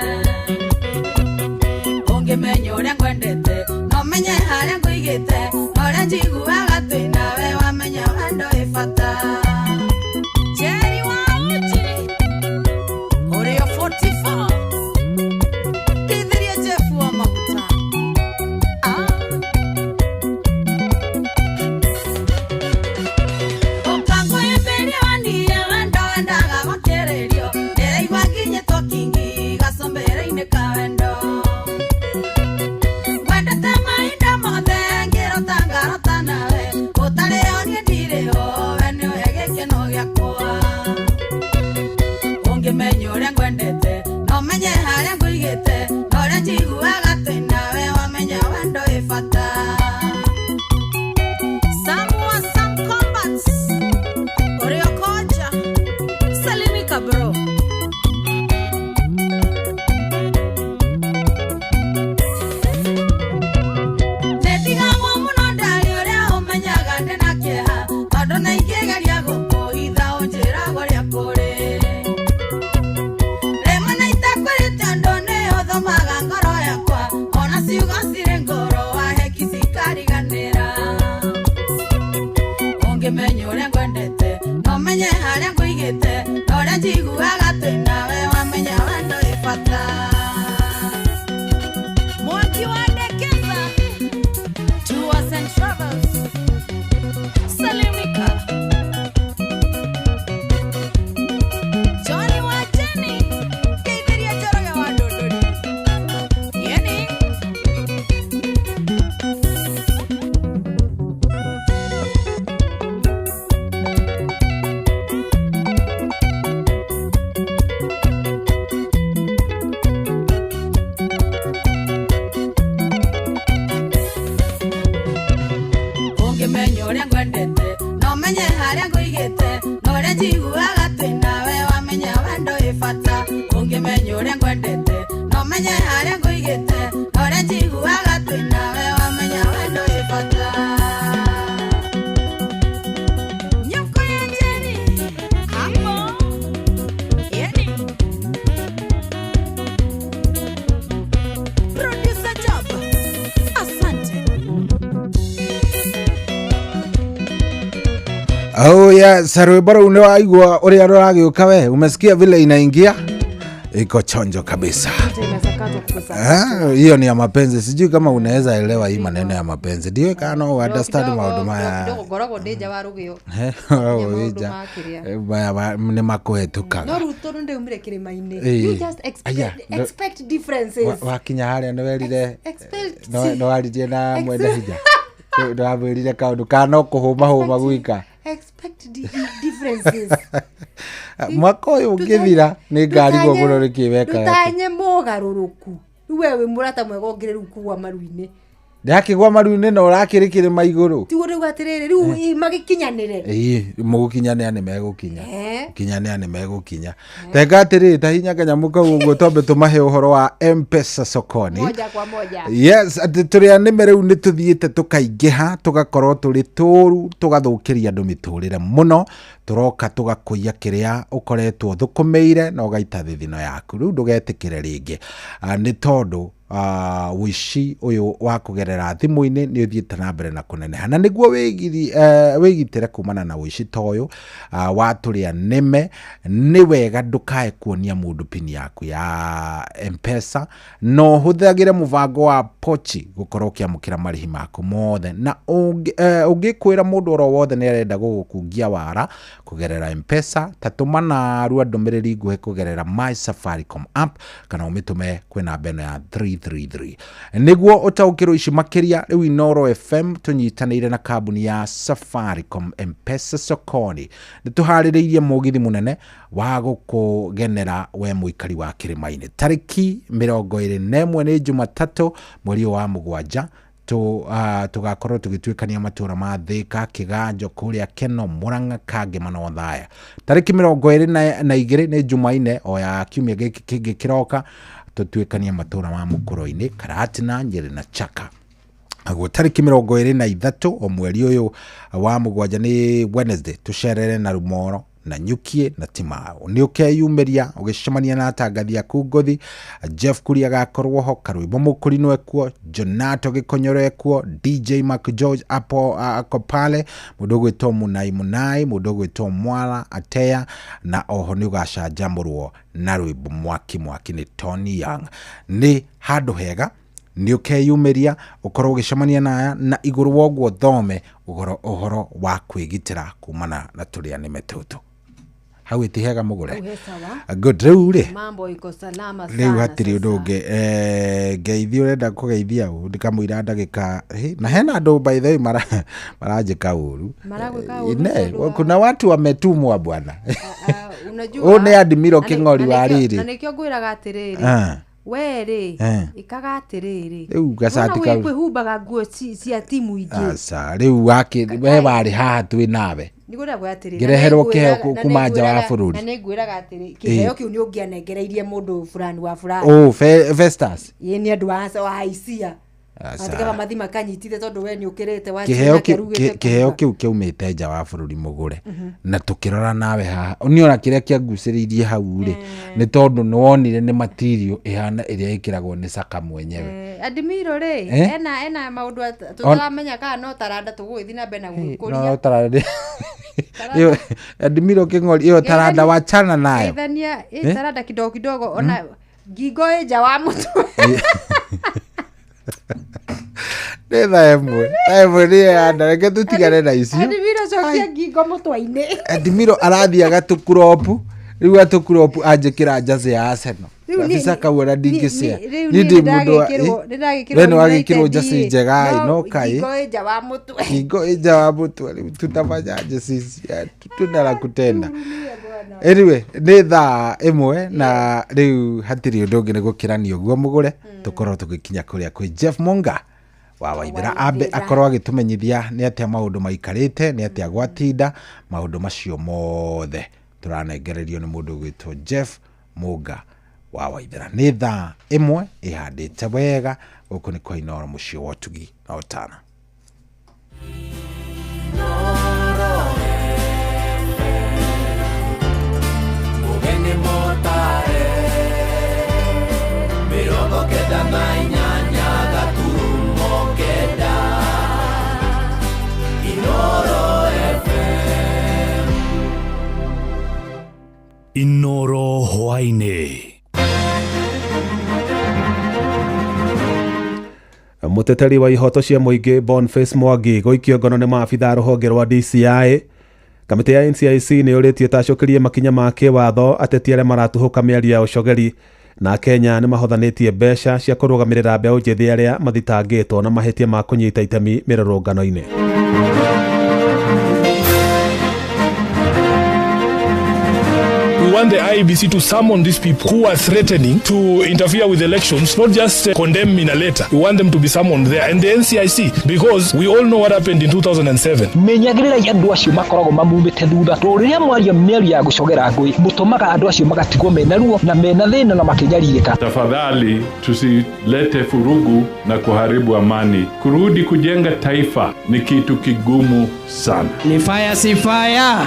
Ũngĩmenya ũrĩa ngwendete, no menye harĩa ngũigĩte, na ũrĩa njiguaga twĩ nawe wamenya wendo wĩ bata. Jerry wa Uji, ũrĩa 44, Kĩthiria Jeff wa maguta. Ũkangwĩmbĩria wanie wendo wendaga gũkĩrĩrio, ndĩraigua nginyĩtwo kingi gacũmbĩrĩ-inĩ ka wendo. Ngwendete mahinda mothe ngĩrota ngarota nawe, ũtarĩ ho niĩ ndirĩ ho, we nĩwe gĩkeno gĩakwa. Ũngĩmenya ũrĩa ngwendete, no menye harĩa ngũigĩte, na ũrĩa njiguaga twĩ nawe wamenya wendo wĩ bata. Samuel Sam Combats, Oriokoja, Salimika bro. Nĩndigagwo mũno ndarĩ ũrĩa ũmenyaga ndĩna kĩeha, tondũ na ingĩgeria gũkũhitha ũnjĩraga ũrĩa kũrĩ. Rĩmwe na itakwĩrĩte ũndũ nĩ ũthomaga ngoro yakwa, ona ciugo cirĩ ngoro waheki cikariganĩra. Ũngĩmenya ũrĩa ngwendete, no menye harĩa ngũigĩte, na ũrĩa njiguaga twĩ nawe wamenya wendo wĩ bata. Mwangi wa Ndekeza, Tours and Travels, Salimika. Johnny wa Jenny, Keithiria Njoroge wa Ndũndũri. Yeni. Ũngĩmenya ũrĩa ngwendete, no menye harĩa ngũigĩte, na ũrĩa njiguaga twĩ nawe wamenya wendo wĩ bata. Ũngĩmenya ũrĩa ngwendete, no menye harĩa ngũigĩte, na ũrĩa njiguaga twĩ nawe wamenya wendo wĩ bata. Nyoko ya Jenny, hapo. Yeni. Producer Job, asante. Oh yes, rwimbo rũu nĩ waigua ũrĩa rũragĩũka we, umesikia vile inaingia, iko chonjo kabisa. Ah, hiyo ni ya mapenzi, sijui kama unaweza elewa hii maneno ya mapenzi, ndiyo kana no understand maũndũ maya. Kidogo ngoragwo ndĩ nja wa rũgĩo. Oh, ija. Maũndũ ma kĩrĩa. Maya nĩ makũhetũkaga. No rĩu tondũ ndĩumire kĩrĩma-inĩ, Ĩĩ. you just Aya, expect differences. Wakinya harĩa nĩ werire Expect nĩ waririe na mwenda hinya, nĩ wamwĩrire kaũndũ kana no kũhũmahũma gwika. Expect differences. Mwaka ũyũ ũngĩthira nĩ ngarigwo mũno nĩkĩ wekaga. Ndutanye mogarũrũku. Rĩu we wĩ mũrata mwega ũngĩrĩ rĩu kũgwa maru-inĩ. Ndakĩgwa maru-inĩ na ũrakĩrĩ kĩrĩma igũrũ. Tiguo rĩu atĩrĩrĩ, rĩu magĩkinyanĩre. Ĩĩ, mũgũkinyanĩra nĩ megũkinya. Eh. Kinyanĩra nĩ megũkinya. Teka atĩrĩrĩ, ta hinya kanyamũ kau ũguo twambe tũmahe ũhoro wa M-Pesa sokoni. Moja kwa moja. Yes, atĩ tũrĩ anĩme rĩu nĩ tũthiĩte tũkaingĩha, tũgakorwo tũrĩ tũru, tũgathũkĩria andũ mĩtũrĩre mũno, tũroka tũgakũiya kĩrĩa ũkoretwo ũthũkũmĩire na ũgaita thithino yaku. Rĩu ndũgetĩkĩre rĩngĩ. Nĩ tondũ ũici ũyũ wa kũgerera thimũ-inĩ nĩ ũthiĩte na mbere na kũneneha, na nĩguo wĩgitĩre kumana na ũici ta ũyũ wa tũrĩa nĩme, nĩ wega ndũkae kuonia mũndũ pin yaku ya M-Pesa, no ũhũthagĩre mũbango wa pochi gũkorwo ũkĩamũkĩra marĩhi maku mothe, na ũngĩkwĩra mũndũ oro wothe nĩ arenda gũgũkungia wara kũgerera M-Pesa, ta tũma narua ndũmĩrĩri nguhĩ kũgerera My Safaricom app, kana ũmĩtũme kwĩ namba ĩno ya 333 nĩguo ũtaũkĩrwo ici makĩria. Rĩu Inooro FM tũnyitanĩire na kambuni ya Safaricom M-Pesa sokoni, nĩ tũharĩrĩirie mũgithi mũnene wa gũkũgenera we mũikari wa kĩrĩma-inĩ. Tarĩki 21 nĩ Jumatatũ mweri ũyũ wa 7, tũgakorwo tũgĩtuĩkania matũra ma Thĩka, Kĩganjo, kũrĩa Keno, Mũrang'a, Kangema na Othaya. Tarĩki 22 nĩ Jumaine o ya kiumia gĩkĩ kĩngĩ kĩroka, tũtuĩkanie matũra ma Mũkũrũ-inĩ, Karatina, Nyĩrĩ na Chaka. Naguo tarĩki 23 o mweri ũyũ wa 7 nĩ Wednesday, tũcerere na Rumoro Nanyukie na Timau. Nĩ ũkeyumĩria ũgĩcemania na atangathi aku Ngothi Jeff Kuria agakorwo ho, Karwĩmbo Mũkũrinũ ekuo, Jonato Gĩkonyoro ekuo, DJ Mark George apo ako pale, mũndũ ũgwĩtwo Munai Munai, mũndũ ũgwĩtwo Mwala Atea, na oho nĩ ũgacanjamũrwo na rwĩmbo mwaki mwaki nĩ Tony Young. Nĩ handũ hega nĩ ũkeyumĩria ũkorwo ũgĩcemania na aya, na igũrũ wa ũguo thome ũhoro wa kwĩgitĩra kumana na tũrĩa nĩme tũtũ. Hau ĩti hega mũgũre. Hau he sawa. Good. Rĩu rĩ, Mambo iko salama rĩu sana. hatirĩ ũndũ ũngĩ. Ngeithi ũrenda kũgeithia ũ ndikamũira ndagĩka na hena andũ by the way maranjĩka ũru. Maragwĩka ũru Ne, tondũ wa- kuna watu wametumwa bwana. Unajua Ũyũ nĩ Admiro na nĩ- Kĩng'ori na wa nĩkĩo- rĩrĩ. na nĩkĩo ngwĩraga atĩrĩrĩ, we rĩ, ĩkaga atĩrĩrĩ, Rĩu gacati Wona kau- kwĩhumbaga nguo cia timu ingĩ. Aca, rĩu wakĩ we warĩ haha twĩ nawe. Nĩngwĩra gwa atĩrĩrĩ, Ngĩreherwo na kĩheo nĩngwĩraga- na kuma nja wa nĩngwĩraga- bũrũri. na nĩngwĩraga atĩrĩ, kĩheo kĩu nĩ ũngĩanengereirie mũndũ fulani wa fulani. Oh, Festus. Ĩĩ, nĩ andũ a Aisia. Aca. Matigaba mathi makanyitire tondũ we nĩ ũkĩrĩte wa Kĩheo China kĩarugĩte kĩheo kuga. kĩu kĩaumĩte nja wa bũrũri mũgũre. Na tũkĩrora nawe haha niĩ ona kĩrĩa kĩangucĩrĩirie hau rĩ, nĩ tondũ nĩ wonire nĩ material ĩhana ĩrĩa ĩkĩragwo nĩ Saka mwenyewe. Admiro rĩ, ena maũndũ tũtaramenya kana no taranda tũgũgĩthiĩ na mbere na gũkũria. No taranda. Ĩyo Admiro Kĩng'ori ĩyo taranda wachana nayo. Geithania, taranda kidogo kidogo, ona ngingo ĩ nja wa mũtwe. Nĩ thaa ĩmwe. Thaa ĩmwe nĩ yanda, reke tũtigane na icio. Admiro cokia ngingo mũtwe-inĩ. Admiro arathiĩ agatũkuropu, rĩu atũkuropu anjĩkĩra njacĩ ya Arsenal. Rĩu Gabica kau ona ndingĩcea. rĩu Niĩ niĩ ndĩ mũndũ wa- nĩndagĩkĩrwo we nĩ wagĩkĩrwo United njacĩ ĩ, njega ĩ, no no kaĩ. ngingo ĩ nja wa mũtwe. Ngingo ĩ nja wa mũtwe, rĩu tutafanyaje sisi? Tuna la kutenda. Anyway, nĩ thaa ĩmwe na rĩu hatirĩ ũndũ ũngĩ nĩ gũkĩrania ũguo mũgũre, tũkorwo tũgĩkinya kũrĩa kwĩ Jeff Munga wa Waithera, ambe akorwo agĩtũmenyithia nĩ atĩa maũndũ maikarĩte, nĩ atĩa gwatinda, maũndũ macio mothe tũranengererio nĩ mũndũ ũgwĩtwo Jeff Munga wa Waithera. Nĩ thaa ĩmwe ĩhandĩte wega, gũkũ nĩ kwa Inooro mũciĩ wa ũtugi na ũtana. Mũgeni mũtare, 98 gaturumo 9, Inooro FM. Inooro hwaĩ-inĩ. Mũteteri wa ihoto cia mũingĩ Boniface Mwangi gũikio ngono nĩ maabitha a rũhonge rwa DCI. Kamĩtĩ ya NCIC nĩ yũrĩtie tacũkĩrie makinya ma kĩwatho ateti arĩa maratuhũka mĩario ya ũcogeri, na Kenya nĩ mahothanĩtie mbeca cia kũrũgamĩrĩra mbeũ njĩthĩ arĩa mathitangĩtwo na mahĩtia ma kũnyita itemi mĩrũrũngano-inĩ. We want the IEBC to summon these people who are threatening to interfere with elections, not just condemn in a letter. We want them to be summoned there. And the NCIC, because we all know what happened in 2007. Menyagĩrĩrai andũ acio makoragwo mamumĩte thutha, tondũ rĩrĩa mwaria mĩario ya gũcogera ngũĩ, mũtũmaga andũ acio magatigwo mena ruo na mena thĩna na makĩnyarirĩka. Tafadhali tusilete furugu na kuharibu amani. Kurudi kujenga taifa ni kitu kigumu sana. Ni fire si fire,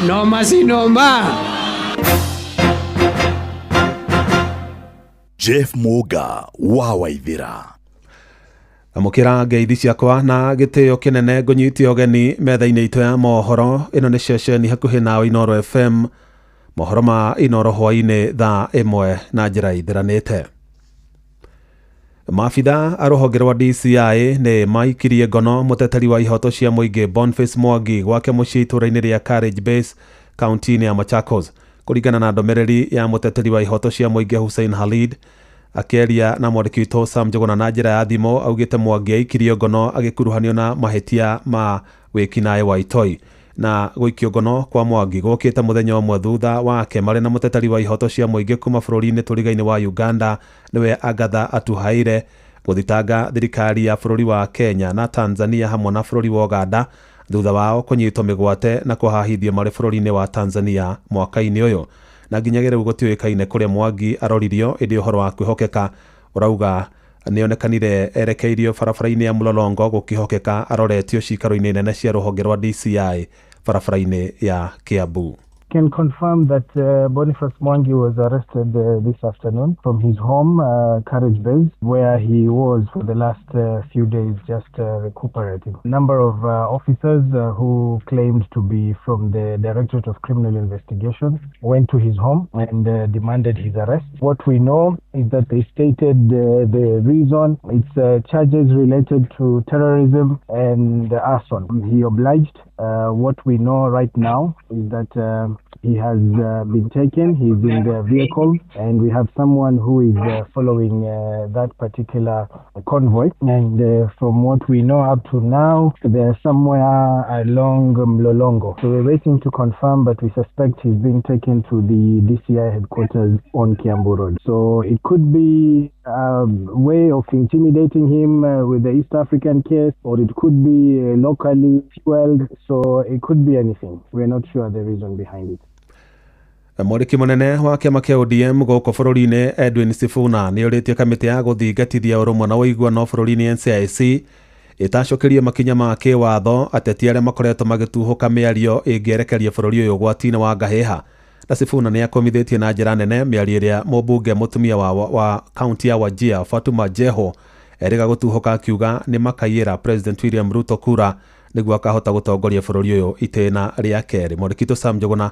noma si noma. Jeff Muga wa Waithera. Amũkĩra ngeithi ciakwa na gĩtĩo kĩnene, ngũnyite ũgeni metha-inĩ itũ ya mohoro. Ĩno nĩ ceceni hakuhĩ nawe Inooro FM, mohoro ma Inooro hwaĩ-inĩ thaa ĩmwe na njĩra ithĩranĩte. Maabitha a rũhonge rwa DCI nĩ maikirie ngono mũteteri wa ihoto cia mũingĩ Boniface Mwangi gwake mũciĩ itũũra-inĩ rĩa Courage Base kaunti-inĩ ya Machakos. Kũringana na ndũmĩrĩri ya mũteteri wa ihoto cia mũingĩ Hussein Khalid, akĩaria na mwandĩki witũ Sam Njuguna na njĩra ya thimũ, augĩte Mwangi aikirio ngono agĩkuruhanio na mahĩtia ma wĩkinaĩ wa itoi. Na gũikio ngono kwa Mwangi gũkĩte mũthenya ũmwe thutha wake marĩ na mũteteri wa ihoto cia mũingĩ kuma bũrũri-inĩ tũrigainĩ wa Uganda nĩwe Agatha Atuhaire gũthitanga thirikari ya bũrũri wa Kenya na Tanzania hamwe na bũrũri wa Uganda thutha wao kũnyitwo mĩgwate na kũhahithio marĩ bũrũri-inĩ wa Tanzania mwaka-inĩ ũyũ. Na nginyagia rĩu gũtiũĩkaine kũrĩa Mwangi aroririo, ĩndĩ ũhoro wa kwĩhokeka ũrauga nĩonekanire erekeirio barabara-inĩ ya Mlolongo gũkĩhokeka aroretio ciikaro-inĩ nene cia rũhonge rwa DCI barabara-inĩ ya Kiambu. Can confirm that Boniface Mwangi was arrested this afternoon from his home, Courage Base, where he was for the last few days just recuperating. A number of officers who claimed to be from the Directorate of Criminal Investigations went to his home and demanded his arrest. What we know is that they stated the reason. It's charges related to terrorism and arson. He obliged. What we know right now is that he has been taken. He's in the vehicle, and we have someone who is following that particular convoy. And from what we know up to now, they're somewhere along Mlolongo. So we're waiting to confirm, but we suspect he's being taken to the DCI headquarters on Kiambu Road. So it could be a way of intimidating him with the East African case, or it could be locally fueled. So it could be anything. We're not sure the reason behind it. Mwandĩki mũnene wa kĩama kĩa ODM gũkũ bũrũri-inĩ Edwin Sifuna nĩ orĩtie kamĩtĩ ya gũthingatithia ũrũmwe na ũiguano bũrũri-inĩ NCIC ĩtacũkĩrie makinya ma kĩwatho ateti arĩa makoretwo magĩtuhũka mĩario ĩngĩerekeria bũrũri ũyũ ũgwati-inĩ wa ngahĩha. Na Sifuna nĩ akomithĩtie na njĩra nene mĩario ĩrĩa mũmbunge mũtumia wa kaunti ya Wajir Fatuma Jeho erĩga gũtuhũka akiuga nĩ makaiyĩra President William Ruto kura nĩguo akahota gũtongoria bũrũri ũyũ itĩna rĩa kerĩ. Mwandĩki Sam Njuguna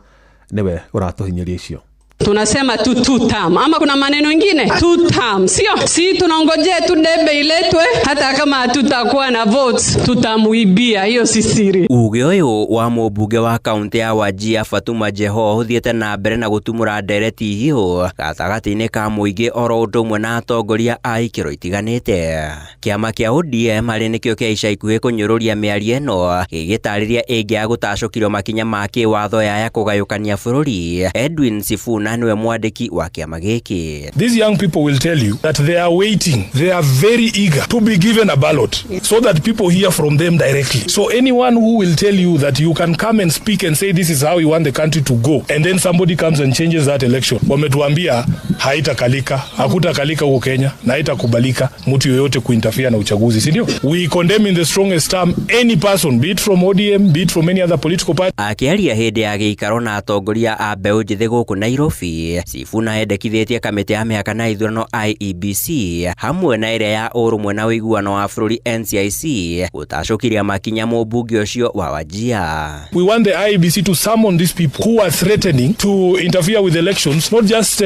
niwe ũratũhinyĩria icio. Tunasema tu two term, ama kuna maneno ingine two term, sio? Si tunaongojea tu debe iletwe, hata kama hatutakuwa na votes tutamuibia, hiyo si siri. Uge ũyũ wa mũmbunge wa kaunti ya Wajir Fatuma Jeho ũthiĩte na mbere na gũtumũra ndereti hiũ gatagatĩ-inĩ ka mũingĩ oro ũndũ ũmwe na atongoria a ikĩro itiganĩte. Kĩama kĩa ODM harĩ nĩkĩo kĩa ica ikuhĩ kũnyũrũria mĩario ĩno gĩgĩtarĩria ĩngĩ ya gũtacũkĩrio makinya ma kĩwatho yaya kũgayũkania bũrũri. Edwin Sifuna niwe mwandĩki wa kĩama gĩkĩ. These young people will tell you that they are waiting, they are very eager to be given a ballot so that people hear from them directly. So anyone who will tell you that you can come and speak and say this is how you want the country to go, and then somebody comes and changes that election, wametuambia haitakalika, hakutakalika huko Kenya na haitakubalika mtu yoyote kuinterfere na uchaguzi, si ndio? We condemn in the strongest term any person, be it from ODM, be it from any other political party. Akĩaria hĩndĩ ya gĩikaro na atongoria a mbeũ njĩthĩ gũkũ Nairobi, Sifuna endekithĩtie kamĩtĩ ya mĩhaka na ithurano IEBC hamwe na ĩrĩa ya ũrũmwe na ũiguano wa bũrũri NCIC gũtacũkĩria makinya mũmbunge ũcio wa Wajir. We want the IEBC to summon these people who are threatening to interfere with elections, not just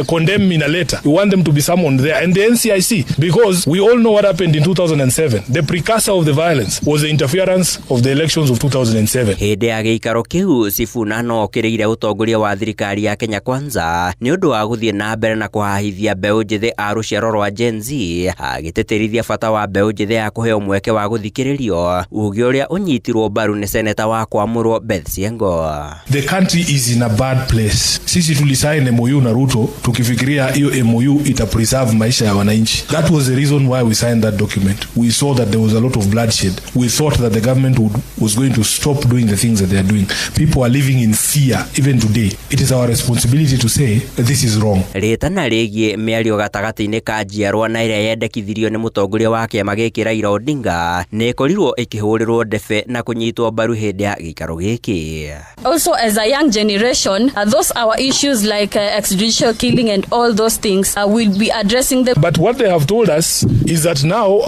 condemn in a letter. We want them to be summoned there, and the NCIC, because we all know what happened in 2007. The precursor of the violence was the interference of the elections of 2007. Hĩndĩ ya gĩikaro kĩu Sifuna no okĩrĩire ũtongoria wa thirikari ya Kenya Kwanza nĩ ũndũ wa gũthiĩ na mbere na kũhahithia mbeũ njĩthĩ a rũciaro rwa Gen Z, agĩtĩtĩrithia bata wa mbeũ njĩthĩ ya kũheo mweke wa gũthikĩrĩrio, uge ũrĩa ũnyitirwo mbaru nĩ seneta wa Kwamũrwo Beth Syengo. The country is in a bad place. Sisi tulisign MOU na Ruto tukifikiria hiyo MOU ita preserve maisha ya wananchi. That was the reason why we signed that document. We saw that there was a lot of bloodshed. We thought that the government was going to stop doing the things that they are doing. People are living in fear even today. It is our responsibility to say that this is wrong. Rĩtana rĩgiĩ mĩario gatagatĩ-inĩ ka njiarwa na ĩrĩa yendekithirio nĩ mũtongoria wa kĩama gĩkĩ Raila Odinga nĩ ĩkorirwo ĩkĩhũrĩrwo ndebe na kũnyitwo mbaru hĩndĩ ya gĩikaro gĩkĩ. Also, as a young generation, those our issues like extrajudicial killing and all those things, we'll be addressing them. But what they have told us is that now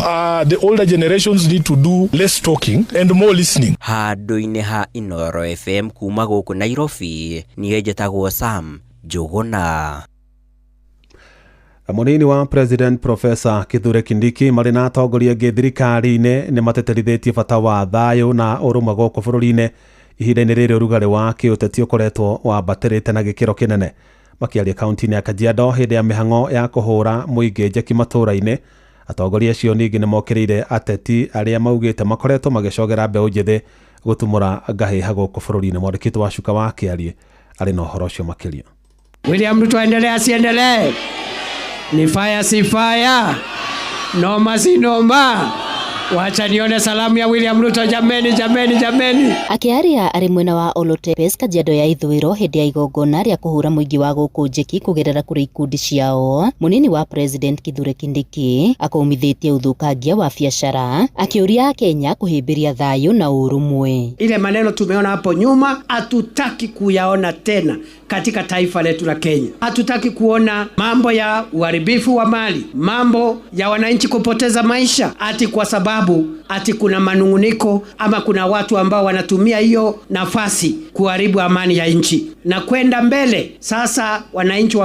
the older generations need to do less talking and more listening. Handũ-inĩ ha Inoro FM kuma gũkũ Nairobi, niĩ njĩtagwo Sam Njuguna. Mũnini wa President Professor Kithure Kindiki marĩ na atongoria angĩ thirikari-inĩ nĩ mateterithĩtie bata wa thayũ na ũrũmwe gũkũ bũrũri-inĩ ihinda-inĩ rĩrĩ ũrugarĩ wa kĩũteti ũkoretwo wambatĩrĩte na gĩkĩro kĩnene. Makĩaria kaunti-inĩ ya Kajiado hĩndĩ ya mĩhang'o ya kũhũra mũingĩ njeki matũũra-inĩ, atongoria acio ningĩ nĩ mokĩrĩire ateti arĩa maugĩte makoretwo magĩcogera mbeũ njĩthĩ gũtumũra ngahĩha gũkũ bũrũri-inĩ. Mwandĩki wa Cuka wa Kĩarie arĩ na ũhoro ũcio makĩria. William Ruto aendelee asiendelee? Ni fire si fire? Noma si noma? Wacha nione salamu ya William Ruto, jameni, jameni, jameni. Akĩaria arĩ mwena wa Olotepes Kajiado ya ithũĩro hĩndĩ ya igongona rĩa kũhũra mũingĩ wa gũkũ njeki kũgerera kũrĩ ikundi ciao, mũnini wa President Kithure Kindiki akũmithĩtie ũthũkangia wa biacara akĩũria Akenya kũhĩmbĩria thayũ na ũrũmwe. Ile maneno tumeona hapo nyuma hatutaki kuyaona tena katika taifa letu la Kenya. Hatutaki kuona mambo ya uharibifu wa mali, mambo ya wananchi kupoteza maisha ati kwa sababu ati kuna manunguniko ama kuna watu ambao wanatumia hiyo nafasi kuharibu amani ya nchi. Na kwenda mbele sasa, wananchi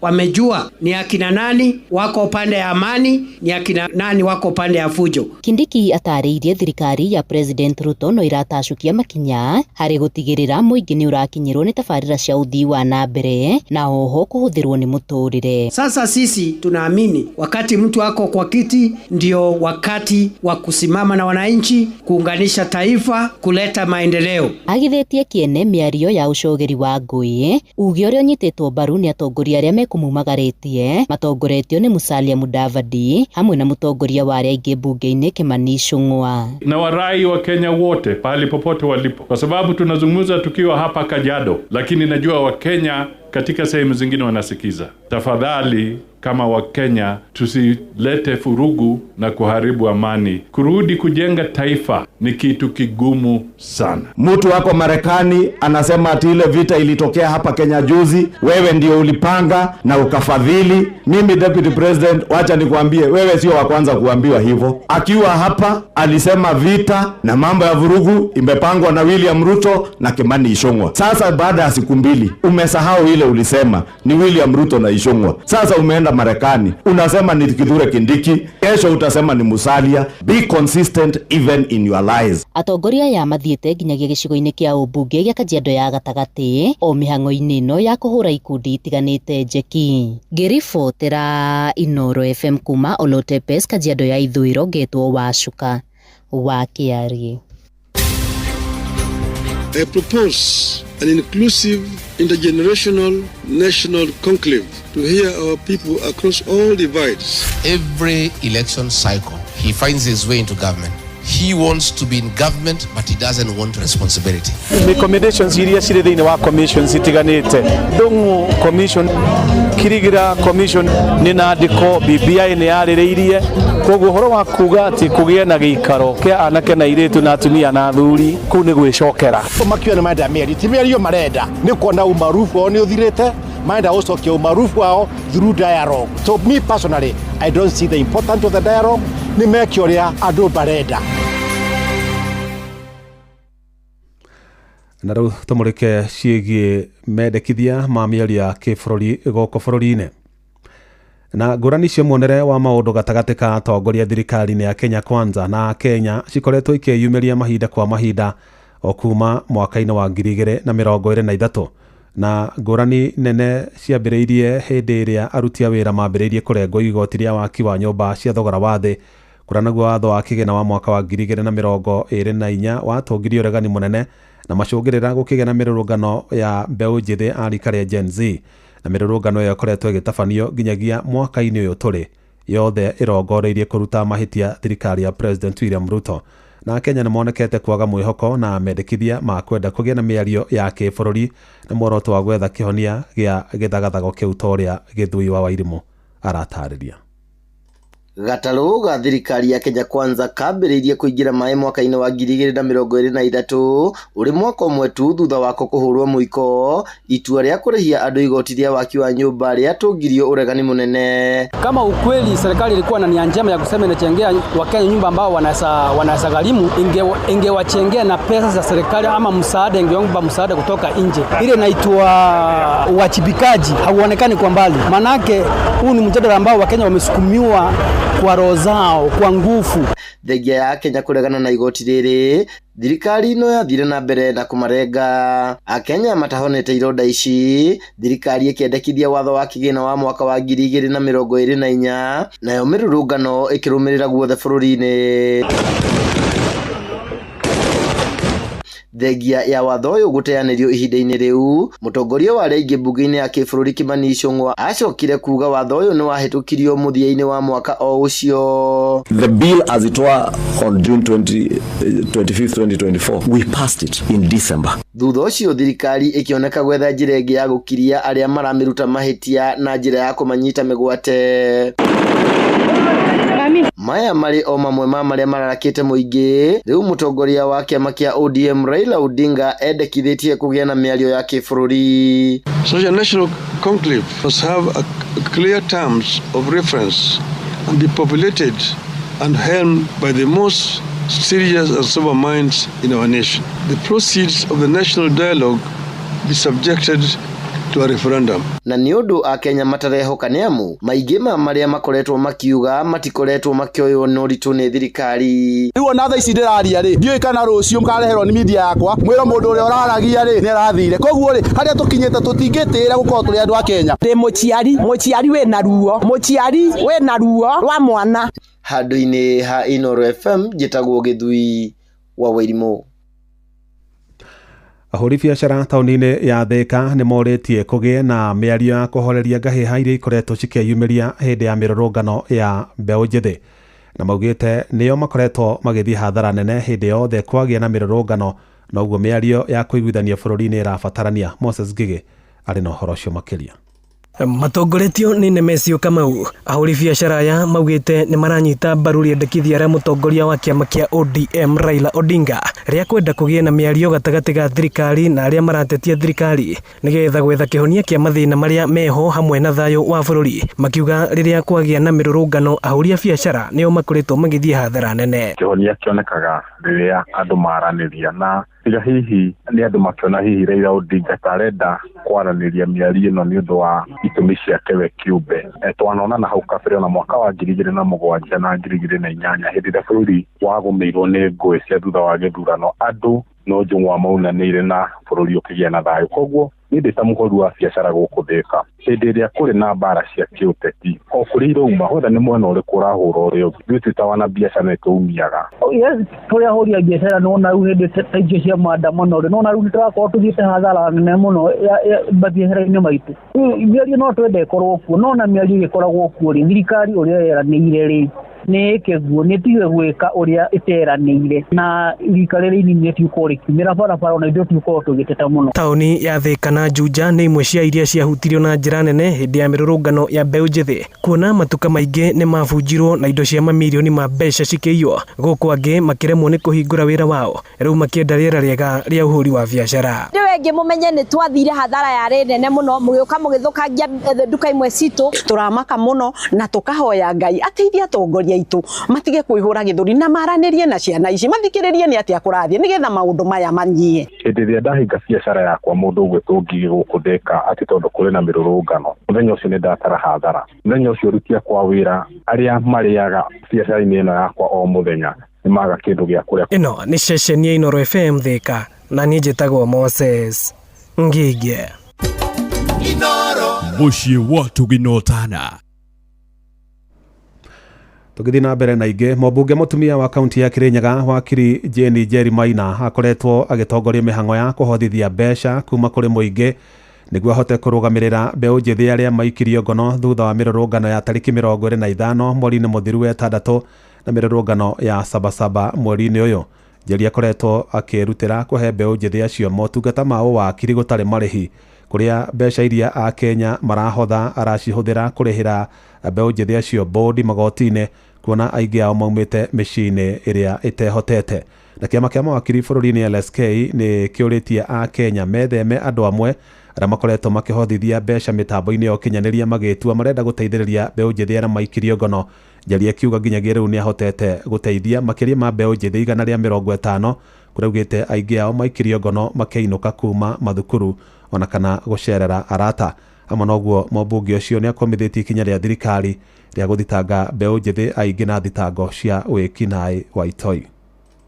wamejua ni akina nani wako upande ya amani, ni akina nani wako upande ya fujo. Kindiki atarĩirie thirikari ya President Ruto no iratacukia makinya harĩ gũtigĩrĩra mũingĩ nĩ ũrakinyĩrwo nĩ tabarĩra cia ũthii wa na mbere na oho kũhũthĩrwo nĩ mũtũrĩre. Sasa sisi tunaamini wakati mtu ako kwa kiti ndio wakati wa kusimama na wananchi, kuunganisha taifa, kuleta maendeleo. Agithĩtie kĩene mĩario ya ũcogeri wa ngũĩ uge ũrĩa ũnyitĩtwo mbaru nĩ atongoria arĩa mekũmumagarĩtie matongoretio nĩ Musalia Mudavadi hamwe na mũtongoria wa arĩa aingĩ mbunge-inĩ Kimani Ichung'wa. Na warai wa Kenya wote pahali popote walipo, kwa sababu tunazungumza tukiwa hapa Kajiado, lakini najua wa Kenya katika sehemu zingine wanasikiza. Tafadhali kama Wakenya tusilete furugu na kuharibu amani. Kurudi kujenga taifa ni kitu kigumu sana. Mtu wako Marekani anasema ati ile vita ilitokea hapa Kenya juzi, wewe ndio ulipanga na ukafadhili. Mimi Deputy President, wacha nikuambie, wewe sio wa kwanza kuambiwa hivyo. Akiwa hapa alisema vita na mambo ya vurugu imepangwa na William Ruto na Kimani Ichung'wa. Sasa baada ya siku mbili umesahau ile ulisema ni William Ruto na Ichung'wa. Sasa umeenda Marekani unasema ni Kithure Kindiki, kesho utasema ni Musalia. Be consistent even in your lies. Atongoria aya mathiĩte nginyagia gĩcigo-inĩ kĩa ũmbunge gĩa Kajiado ya gatagatĩ o mĩhang'o-inĩ ĩno ya kũhũra ikundi itiganĩte njeki. Ngĩribotera Inooro FM kuma Olotepes Kajiado ya ithũĩro, ngetwo Wacuka wa Kĩariĩ. I propose an inclusive, intergenerational, national conclave to hear our people across all divides. Every election cycle, he finds his way into government. He wants to be in government, but he doesn't want responsibility. Recommendations iria cirĩ thĩinĩ wa commissions itiganĩte, Ndung'u Commission, Kirigira Commission nĩ na andĩko BBI nĩ yarĩrĩirie. Koguo ũhoro wa kuga atĩ kũgĩe na gĩikaro kĩa anake na airĩtu na atumia na athuri kũu nĩ gwĩcokera. Makiuga nĩ marenda mĩario, ti mĩario marenda, nĩ kuona umaarufu wao nĩ ũthirĩte, marenda gũcokia umaarufu wao through dialogue. So me personally, I don't see the importance of the dialogue. Nĩ meke ũrĩa andũ marenda. Na rĩu tũmũrĩke ciĩgiĩ mendekithia ma mĩario ya kĩbũrũri gũkũ bũrũri-inĩ. Na ngũrani cia muonere wa maũndũ gatagatĩ ka atongoria thirikari-inĩ ya Kenya Kwanza na Kenya cikoretwo ikĩyumĩria mahinda kwa mahinda o kuma mwaka-inĩ wa 2023, na ngũrani nene ciambĩrĩirie hĩndĩ ĩrĩa aruti a wĩra mambĩrĩirie kũrengwo igoti rĩa waki wa nyũmba cia thogora wa thĩ, kũrĩa naguo watho wa kĩgĩna wa mwaka wa 2024 watũngirie ũregani mũnene na macũngĩrĩra gũkĩgĩa na mĩrũrũngano ya mbeũ njĩthĩ a rika rĩa Gen Z. Na mĩrũrũngano ĩyo ĩkoretwo ĩgĩtabanio nginyagia mwaka-inĩ ũyũ tũrĩ, yothe ĩrongoreirie kũruta mahĩtia thirikari ya President William Ruto. Na Kenya nĩ monekete kwaga mwĩhoko na mendekithia ma kwenda kũgĩa na mĩario ya kĩbũrũri na muoroto wa gwetha kĩhonia gĩa gĩthagathago kĩu ta ũrĩa Gĩthui wa Wairimũ aratarĩria. Gatarũ ga thirikari ya Kenya Kwanza kambĩrĩirie kũingĩra maĩ mwaka-inĩ wa 2023 ũrĩ mwaka ũmwe tu thutha wako kũhũrwo mũiko. Itua rĩa kũrĩhia andũ igoti rĩa waki wa nyũmba rĩatũngirio ũregani mũnene. Kama ukweli serikali ilikuwa na nia njema ya kusema inachengea Wakenya nyumba ambao wanaweza gharimu, ingewachengea na pesa za serikali ama msaada, ingeomba msaada kutoka nje. Ile inaitwa uwajibikaji hauonekani kwa mbali. Manake huu ni mjadala ambao Wakenya wamesukumiwa kwa roho zao, kwa nguvu. Thengia ya Kenya kũregana na igoti rĩrĩ, thirikari no yathire na mbere na kũmarenga. Akenya matahonete ironda ici, thirikari ĩkĩendekithia watho wa kĩgĩna wa mwaka wa 2024, nayo mĩrũrũngano ĩkĩrũmĩrĩra guothe bũrũri-inĩ. Thengia ya watho ũyũ gũteanĩrio ihinda-inĩ rĩu, mũtongoria wa arĩa aingĩ mbunge-inĩ ya kĩbũrũri Kimani Ichung'wa acokire kuga watho ũyũ nĩwahĩtũkirio mũthia-inĩ wa mwaka o ũcio. The bill as it were on June 25, 2024, we passed it in December. Thutha ũcio thirikari ĩkĩoneka gwetha njĩra ĩngĩ ya gũkiria arĩa maramĩruta mahĩtia na njĩra ya kũmanyita mĩgwate. Maya marĩ o mamwe ma marĩa mararakĩte mũingĩ. Rĩu mũtongoria wa kĩama kĩa ODM Raila Odinga endekithĩtie kũgĩa na mĩario ya kĩbũrũri. Such a national conclave must have a clear terms of reference and be populated and helmed by the most serious and sober minds in our nation. The proceeds of the national dialogue be subjected to a referendum. Na nĩ ũndũ akenya matarehoka nĩ amu maingĩ ma marĩa makoretwo makiuga matikoretwo makĩoywo na ũritũ nĩ thirikari. Rĩu ona thaa ici ndĩraria rĩ, ndiũĩ kana rũciũ mũkareherwo nĩ media yakwa mwĩrwo mũndũ ũrĩa ũraragia rĩ nĩ arathire. Koguo rĩ, harĩa tũkinyĩte tũtingĩtĩĩra gũkorwo tũrĩ andũ a Kenya. Ndĩ mũciari, mũciari wĩna ruo, mũciari wĩna ruo rwa mwana. Handũ-inĩ ha Inooro FM njĩtagwo Gĩthui wa Wairimũ. Ahũri biacara taũni-inĩ ya Thika nĩ morĩtie kũgĩe na mĩario ya kũhoreria ngahĩha iria ikoretwo cikĩyumĩria hĩndĩ ya mĩrũrũngano ya mbeũ njĩthĩ, na maugĩte nĩo makoretwo magĩthiĩ hathara nene hĩndĩ yothe kwagĩa na mĩrũrũngano, noguo mĩario ya kũiguithania bũrũri-inĩ ĩrabatarania. Moses Ngigĩ arĩ na ũhoro ũcio makĩria. Matongoretio nĩ Nemesio Kamau, ahũri biacara aya maugĩte nĩ maranyita mbaru rĩendekithia rĩa mũtongoria wa kĩama kĩa ODM Raila Odinga rĩa kwenda kũgĩe na mĩario gatagatĩ ga thirikari na arĩa maratetia thirikari nĩgetha gwetha kĩhonia kĩa mathĩna marĩa meho hamwe na thayũ wa bũrũri. Makiuga rĩrĩa kwagĩa na mĩrũrũngano ahũri a biacara nĩo makoretwo magĩthiĩ hathara nene. Kĩhonia kĩonekaga rĩrĩa andũ maranĩria, na tiga hihi nĩ andũ makĩona hihi Raila Odinga ta arenda kwaranĩria mĩario ĩno nĩ ũndũ wa itũmi ciake we kĩũmbe. Twanona na hau kabere ona mwaka wa 2007 na 2008 hĩndĩ ĩrĩa bũrũri wagũmĩirwo nĩ ngũĩ cia thutha wa gĩthurano, andũ no njũng'wa maunanĩire na bũrũri ũkĩgĩa na thayũ. Koguo niĩ ndĩ ta mũhũri wa biacara gũkũ Thika, hĩndĩ ĩrĩa kũrĩ na mbara cia kĩũteti o kũrĩa irauma, whether nĩ mwena ũrĩkũ ũrahũra ũrĩa ũngĩ, ithuĩ twĩ ta wana biacara nĩ tũumiaga. Tũrĩ ahũri a biacara nĩwona rĩu hĩndĩ ta icio cia maandamano rĩ, nĩwona rĩu nĩtũrakorwo tũthiĩte hathara nene mũno mabiacara-inĩ maitũ. Mĩario no twende ĩkorwo kuo, no ona mĩario ĩgĩkoragwo kuo rĩ, thirikari ũrĩa yeranĩire rĩ nĩ ĩke guo, nĩ ĩtige gwĩka ũrĩa ĩteranĩire, na rika rĩrĩ inini rĩtigũkorwo rĩkiumĩra barabara, ona ithuĩ tũgũkorwo tũgĩteta mũno. Taũni ya Thika na Juja nĩ imwe cia iria ciahutirio na njĩra nene hĩndĩ ya mĩrũrũngano ya mbeũ njĩthĩ, kuona matuka maingĩ nĩ mabunjirwo na indo cia mamirioni ma mbeca cikĩiywo, gũkũ angĩ makĩremwo nĩ kũhingũra wĩra wao, rĩu makĩenda rĩera rĩega rĩa ũhũri wa biacara. Rĩu ĩngĩ mũmenye nĩ twathire hathara yarĩ nene mũno, mũgĩũka mũgĩthũkangia nduka imwe citũ. Tũramaka mũno na tũkahoya Ngai ateithie atongoria aitũ matige kwĩhũra gĩthũri na maranĩrie na ciana ici, mathikĩrĩrie nĩ atĩa kũrathiĩ nĩgetha maũndũ maya manyie. Hĩndĩ ĩrĩa ndahinga biacara yakwa mũndũ ũgwĩtwo Ngigĩ gũkũ Thika atĩ tondũ kũrĩ na mĩrũrũngano, mũthenya ũcio nĩ ndatara hathara. Mũthenya ũcio aruti akwa wĩra arĩa marĩaga biacara-inĩ ĩno yakwa o mũthenya nĩ maga kĩndũ gĩa kũrĩa. Ĩno nĩ ceceni ya Inooro FM Thika, na niĩ njĩtagwo Moses Ngigĩ. Mũciĩ wa Tũginotana. Tũgĩthiĩ na mbere na ingĩ, mũmbunge mũtumia wa kaunti ya Kirinyaga wakiri Jane Njeri Maina akoretwo agĩtongoria mĩhang'o ya kũhothithia mbeca kuma kũrĩ mũingĩ nĩguo ahote kũrũgamĩrĩra mbeũ njĩthĩ arĩa maikirio ngono thutha wa mĩrũrũngano ya tarĩki 25 mweri-inĩ mũthiru wa ĩtandatũ na mĩrũrũngano ya Sabasaba mweri-inĩ ũyũ. Njeri akoretwo akĩrutĩra kũhe mbeũ njĩthĩ acio motungata ma ũwakiri gũtarĩ marĩhi, kũrĩa mbeca iria akenya marahotha aracihũthĩra kũrĩhĩra mbeũ njĩthĩ acio bodi magoti-inĩ, kuona aingĩ ao maumĩte mĩciĩ-inĩ ĩrĩa ĩtehotete. Na kĩama kĩa mawakiri bũrũri-inĩ LSK nĩ kĩũrĩtie akenya metheme andũ amwe arĩa makoretwo makĩhothithia mbeca mĩtambo-inĩ ya ũkinyanĩria magĩtua marenda gũteithĩrĩria mbeũ njĩthĩ arĩa maikirio ngono. Njeri akiuga nginyagia rĩu nĩahotete gũteithia makĩria ma mbeũ njĩthĩ 150, kũrĩa augĩte aingĩ ao maikirio ngono makĩinũka kuma mathukuru ona kana gũcerera arata. Hamwe na ũguo mũmbunge ũcio nĩakomithĩtie ikinya rĩa thirikari rĩa gũthitanga mbeũ njĩthĩ aingĩ na thitango cia wĩkinaĩ wa itoi.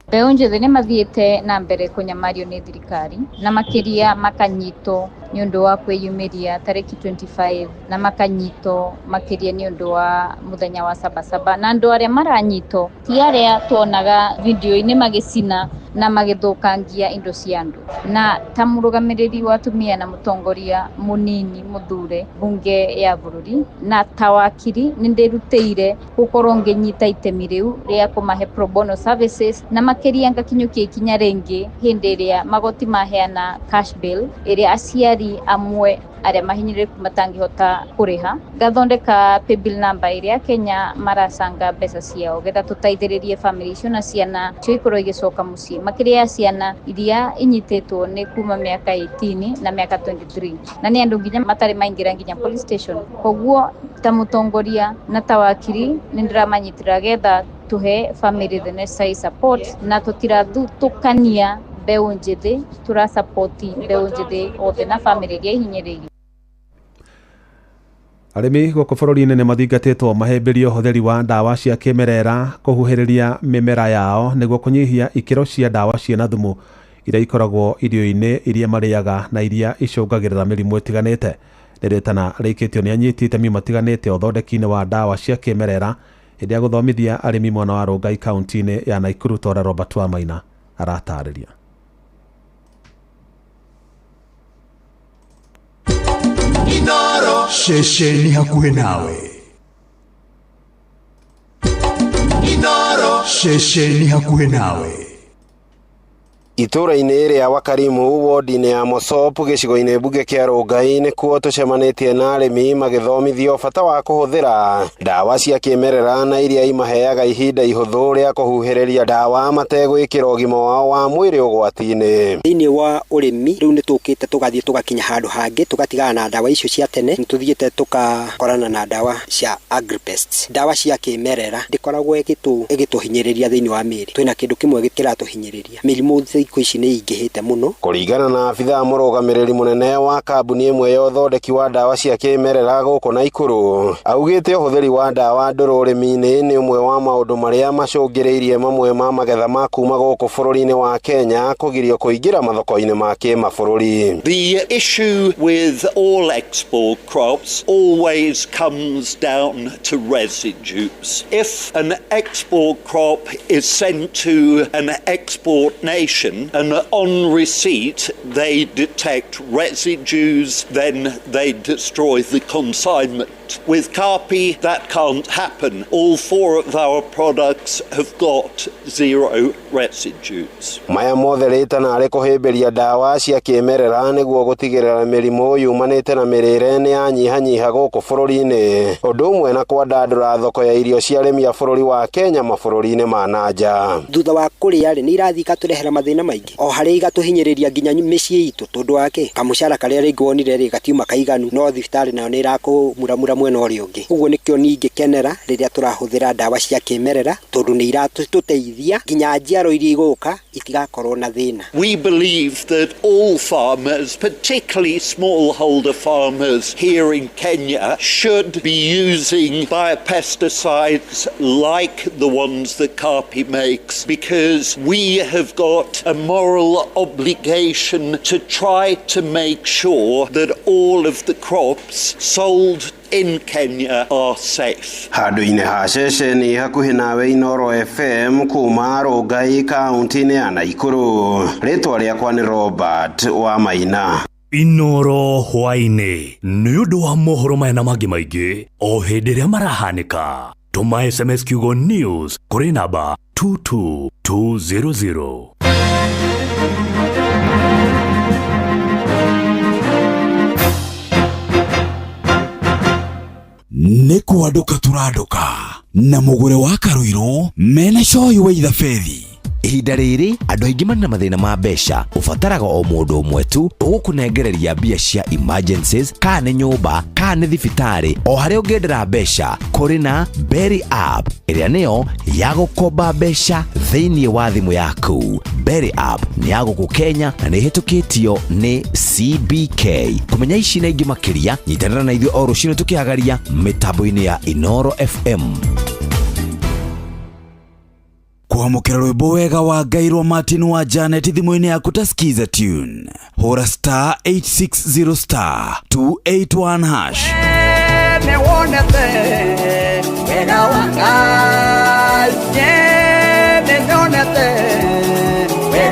Mbeũ njĩthĩ nĩ mathiĩte na mbere kũnyamario nĩ thirikari na makĩria makanyitwo nĩ ũndũ wa kwĩyumĩria tarĩki 25 na makanyitwo makĩria nĩ ũndũ wa mũthenya wa Sabasaba, na andũ arĩa maranyitwo ti arĩa tuonaga video-inĩ magĩcina Na magĩthũkangia indo cia andũ. Na ta mũrũgamĩrĩri wa atumia na mũtongoria mũnini mũthure bunge ya bũrũri na ta wakiri, nĩ ndĩrutĩire gũkorwo ngĩnyita itemi rĩu rĩa kũmahe pro bono services, na makĩria ngakinyũkia ikinya rĩngĩ hĩndĩ ĩrĩa magoti maheana cash bail ĩrĩa aciari amwe arĩa mahinyĩrĩrĩku matangĩhota kũrĩha, ngathondeka paybill number ĩrĩa Kenya maracanga mbeca ciao getha tũteithĩrĩrie famĩlĩ icio na ciana cio ikorwo igĩcoka mũciĩ, makĩria ya ciana iria inyitĩtwo nĩ kuma mĩaka 18 na mĩaka 23, na nĩ andũ nginya matarĩ maingĩra nginya police station. Koguo ta mũtongoria na ta wakiri nĩ ndĩramanyitĩrĩra getha tũhe family the necessary support, na tũtirathutũkania mbeũ njĩthĩ, tũrasapoti mbeũ njĩthĩ othe na famĩlĩ iria ihinyĩrĩirio. Arĩmi gũkũ bũrũri-inĩ nĩ mathingatĩtwo mahĩmbĩrie ũhũthĩri wa ndawa cia kĩmerera kũhuhĩrĩria mĩmera yao nĩguo kũnyihia ikĩro cia ndawa ciĩna thumu iria ikoragwo irio-inĩ iria marĩaga na iria icũngagĩrĩra mĩrimũ ĩtiganĩte. Nĩ rĩtana rĩikĩtio nĩ anyiti itemi matiganĩte ũthondeki-inĩ wa ndawa cia kĩmerera hĩndĩ ya gũthomithia arĩmi mwena wa Rongai kaunti-inĩ ya Nakuru, ta ũrĩa Robert Wamaina aratarĩria. Inoro ceceni hakuhĩ nawe. Inoro ceceni hakuhĩ nawe. Itũũra-inĩ rĩa Wakarimu wodi-inĩ ya Mosop gĩcigo-inĩ mbunge kĩa Rongai nĩkuo tũcemanĩtie na arĩmi magĩthomithio bata wa kũhũthĩra ndawa cia kĩmerera na iria imaheaga ihinda ihũthũ rĩa kũhuhĩrĩria ndawa mategwĩkĩra ũgima wao wa mwĩrĩ ũgwati-inĩ. Thĩinĩ wa ũrĩmi rĩu nĩ tũkĩte tũgathiĩ tũgakinya handũ hangĩ, tũgatigana na ndawa icio cia tene, nĩ tũthiĩte tũkakorana na ndawa cia agripests. Ndawa cia kĩmerera ndĩkoragwo ĩgĩtũhinyĩrĩria thĩinĩ wa mĩĩrĩ. Twĩna kĩndũ kĩmwe kĩratũhinyĩrĩria, mĩrimũ thikũ ici nĩ ingĩhĩte mũno. Kũringana na abithaa mũrũgamĩrĩri mũnene wa kambuni ĩmwe ya ũthondeki wa ndawa cia kĩmerera gũkũ Naikuru, augĩte ũhũthĩri wa ndawa ndũrũ ũrĩmi-inĩ nĩ ũmwe wa maũndũ marĩa macũngĩrĩirie mamwe ma magetha ma kuma gũkũ bũrũri-inĩ wa Kenya kũgirio kũingĩra mathoko-inĩ ma kĩmabũrũri. The issue with all export crops always comes down to residues. If an export crop is sent to an export nation and on receipt they detect residues, then they destroy the consignment. With Carpi, that can't happen. All four of our products have got zero residues. Maya mothe rĩtana arĩ kũhĩmbĩria ndawa cia kĩmerera nĩguo gũtigĩrĩra mĩrimũ yumanĩte na mĩrĩre nĩ yanyihanyiha gũkũ bũrũri-inĩ, ũndũ ũmwe na kwandandũra thoko ya irio cia arĩmi a bũrũri wa Kenya mabũrũri-inĩ ma na nja. Thutha wa kũrĩa rĩ, nĩ irathiĩ ikatũrehera mathĩna maingĩ, o harĩa igatũhinyĩrĩria nginya mĩciĩ itũ, tondũ wake kamũcara karĩa rĩngĩ wonire rĩ gatiuma kaiganu, no thibitarĩ nayo nĩ ĩrakũmuramura mwena ũrĩa ũngĩ. Ũguo nĩkĩo niĩ ingĩkenera rĩrĩa tũrahũthĩra ndawa cia kĩmerera, tondũ nĩ iratũteithia nginya njiaro iria igũka itigakorwo na thĩna. We believe that all farmers, particularly smallholder farmers here in Kenya, should be using biopesticides like the ones that Carpi makes, because we have got a moral obligation to try to make sure that all of the crops sold in Kenya are safe. Handũ-inĩ ha ceceni hakuhĩ nawe Inoro FM kuma Rongai kaunti-inĩ ya Nakuru, rĩtwa rĩakwa nĩ Robert wa Maina. Inoro hwaĩ-inĩ nĩ ũndũ wa mohoro maya na mangĩ maingĩ o hĩndĩ ĩrĩa marahanĩka. Tũma SMS kiugo news kũrĩ namba 22200. Nĩ kwandũka tũrandũka na mũgũre wa Karũirũ mena coyi wa ithabethi. Ihinda rĩrĩ andũ aingĩ marĩ na mathĩna ma mbeca, ũbataraga o mũndũ ũmwe tu ũgũkũnengereria mbia cia emergencies, kana nĩ nyũmba kana nĩ thibitarĩ, o harĩa ũngĩendera mbeca. Kũrĩ na Berry App ĩrĩa nĩyo ya gũkomba mbeca thĩinĩ wa thimũ yaku. Berry App nĩ ya gũkũ Kenya na nĩ ĩhĩtũkĩtio nĩ CBK. Kũmenya ici na ingĩ makĩria, nyitanĩra na ithuĩ o rũcinĩ tũkĩhagaria mĩtambo-inĩ ya Inoro FM. Kwamũkĩra rwĩmbo wega wa Ngai rwa Martin wa Janet thimũ-inĩ yaku ta Skiza tune. Hũra star 860 star 281 hash. Nĩwonete wega wa Ngai, nĩnyonete wega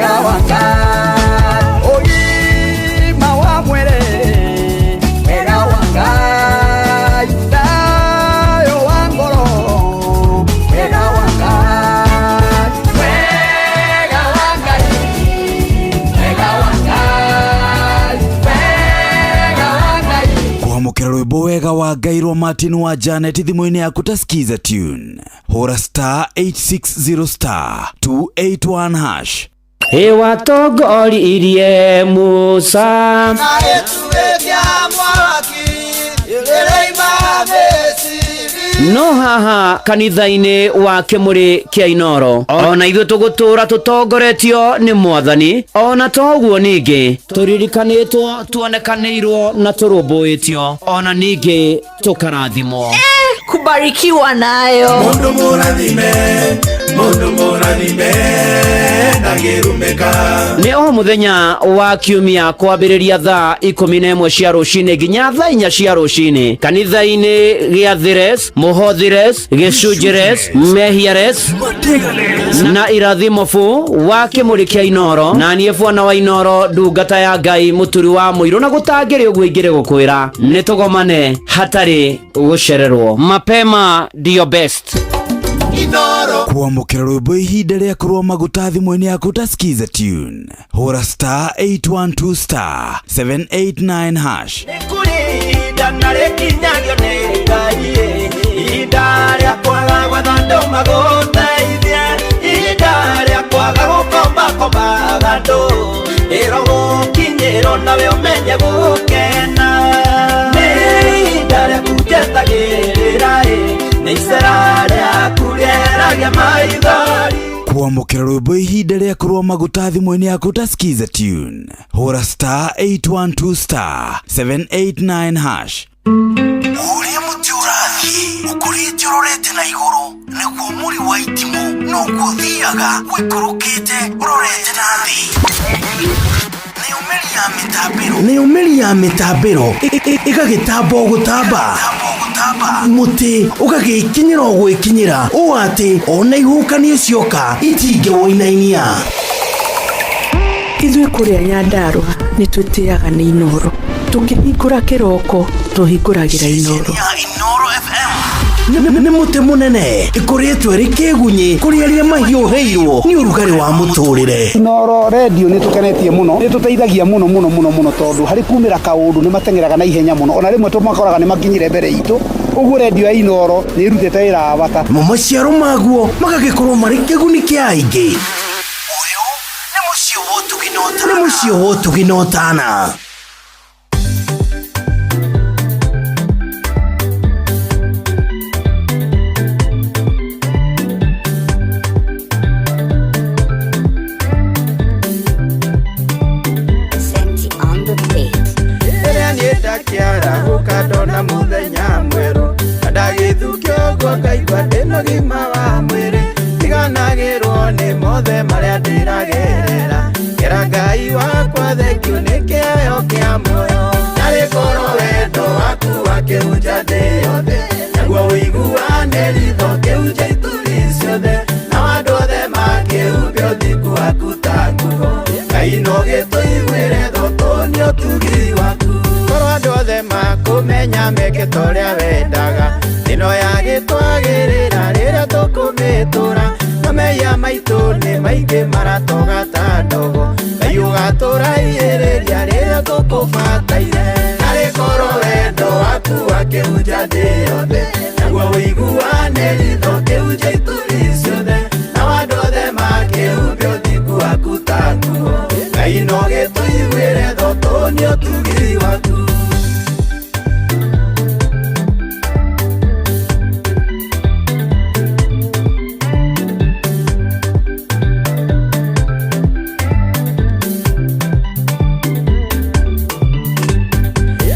Wega wa Ngai rwa Martin wa Janet thimũ-inĩ yaku ta Skiza tune. Hũra star 860 star 281 hash. Ĩwatongoririe Musa. No haha kanitha-inĩ wa kĩmũrĩ kĩa Inoro ona ithuĩ tũgũtũra tũtongoretio nĩ mwathani, ona toguo ningĩ tũririkanĩtwo, tuonekanĩirwo na tũrũmbũĩtio, ona ningĩ tũkarathimwo. Kubarikiwa nayo. Mundu murathime, mundu murathime ndangĩrumĩka. Nĩ o mũthenya wa kiumia kwambĩrĩria thaa 11 cia rũcinĩ nginya thaa 4 cia rũcinĩ kanitha-inĩ gĩa Thires, Mũhothires, Gĩcunjĩres, Mehiares na irathimo bu wa kĩmũrĩ kĩa Inoro, na niĩ bwana wa Inoro, ndungata ya Ngai, mũturi wa mũirũ, na gũtangĩrĩ ũguo ingĩrĩ gũkwĩra nĩ tũgomane hatarĩ gũcererwo. Mapema ndio best. Kwamũkĩra rwĩmbo ihinda rĩa kũrũa maguta thimũ-inĩ yaku ta Skiza tune. Hũra star 812 star 789 hash. Ihinda na rĩkinyagio nĩ Ngai, ihinda rĩa kwaga gwetha andũ magũteithie, ihinda rĩa kwaga gũkombakombaga andũ, ĩro gũkinyĩrwo nawe ũmenye gũkena. Nĩ ihinda rĩaku njetagĩrĩra, nĩ icera rĩaku rĩeragia maithori. Kwamũkĩra rwĩmbo ihinda rĩa kũrũa maguta thimũ-inĩ yaku ta Skiza tune. Hũra star 812 star 789 hash. Ũrĩa mũtĩ ũrathiĩ ũkũrĩte ũrorete na igũrũ nĩguo mũri wa itimũ noguo ũthiaga ũikũrũkĩte ũrorete na thĩ. Nayo mĩri ya mĩtambĩro ĩgagĩtamba o gũtamba, mũtĩ ũgagĩkinyĩra o gwĩkinyĩra ũũ atĩ ona ihuhũkanio cioka itingĩwũinainia. Ithuĩ kũrĩa Nyandarũa nĩ twĩtĩaga nĩ Inoro, tũkĩhingũra kĩroko tũhingũragĩra Inoro. Nĩ mũtĩ mũnene ĩkũrĩtwo ĩrĩ kĩgunyĩ kũrĩ arĩa mahiũhĩirwo nĩ ũrugarĩ wa mũtũrĩre. Inoro redio nĩ tũkenetie mũno, nĩ tũteithagia mũno mũno mũno mũno, tondũ harĩ kumĩra kaũndũ nĩ mateng'eraga na ihenya mũno, ona rĩmwe tũmakoraga nĩ makinyire mbere itũ. Ũguo redio ya Inoro nĩ ĩrutĩte wĩra wa bata. Namo maciaro maguo magagĩkorwo marĩ kĩguni kĩa aingĩ. Nĩ mũciĩ wa ũtugi na ũtana. Rĩrĩa niĩ ndakĩarahũka ndona mũthenya mwerũ, na ndagĩthukio ũguo ngaigua ndĩna ũgima wa mwĩrĩ, ndiganagĩrwo nĩ mothe marĩa ndĩragerera, ngera Ngai wakwa thengiũ nĩ kĩheo kĩa muoyo. Narĩ korwo wendo waku wakĩhunja thĩ yothe, naguo ũiguane ritho kĩhunja ituri ciothe, nao andũ othe makĩhumbe ũthingu waku ta nguo. Ngai no gĩtũiguĩre thotho nĩ ũtugi waku. Korwo andũ othe makũmenya meke ta ũrĩa wendaga, ĩno yagĩtwagĩrĩra rĩrĩa tũkũmĩtũra, na mehia maitũ nĩ maingĩ maratoga ta ndogo, Ngai ũgatũraihĩrĩria rĩrĩa tũkũbataire. Narĩ korwo wendo waku wakĩhunja thĩ yothe, naguo ũiguane ritho kĩhunja ituri ciothe, nao andũ othe makĩhumbe ũthingu waku ta nguo. Ngai no gĩtũiguĩre thotho nĩ ũtugi waku.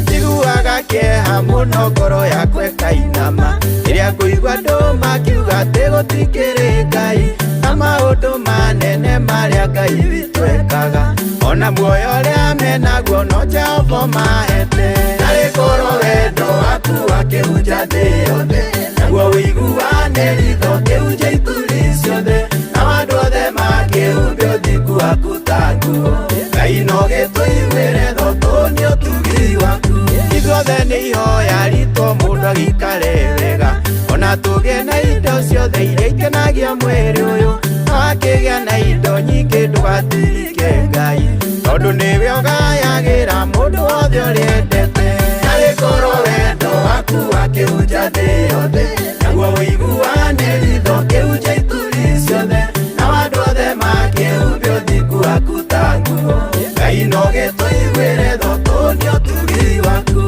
Njiguaga kĩeha mũno ngoro yakwa ĩkainama, rĩrĩa ngũigua andũ makiuga atĩ gũtikĩrĩ Ngai, na maũndũ manene marĩa Ngai witũ ekaga, ona muoyo ũrĩa menaguo no Jehova mahete. Narĩ korwo wendo waku wakĩhunja thĩ yothe, naguo ũiguane ritho kĩhunja ituri ciothe, nao andũ othe makĩhumbe ũthingu waku ta nguo. Ngai no gĩtũiguĩre thotho nĩ ũtugi waku. Ithuothe nĩ ihoya ritũ mũndũ agĩikare wega, ona tũgĩe na indo ciothe iria ikenagia mwĩrĩ ũyũ, na wakĩgĩa na indo nyingĩ ndũgatirike Ngai, tondũ nĩwe ũgayagĩra mũndũ wothe ũrĩa endete. Narĩ korwo wendo waku waku wakĩhunja thĩ yothe naguo ũiguanĩri tha ũkĩhunja ituri ciothe na andũ othe makĩhumbio ũthingu waku ta nguo Ngai no gĩtũiguĩre tha ũtũnie ũtugi waku.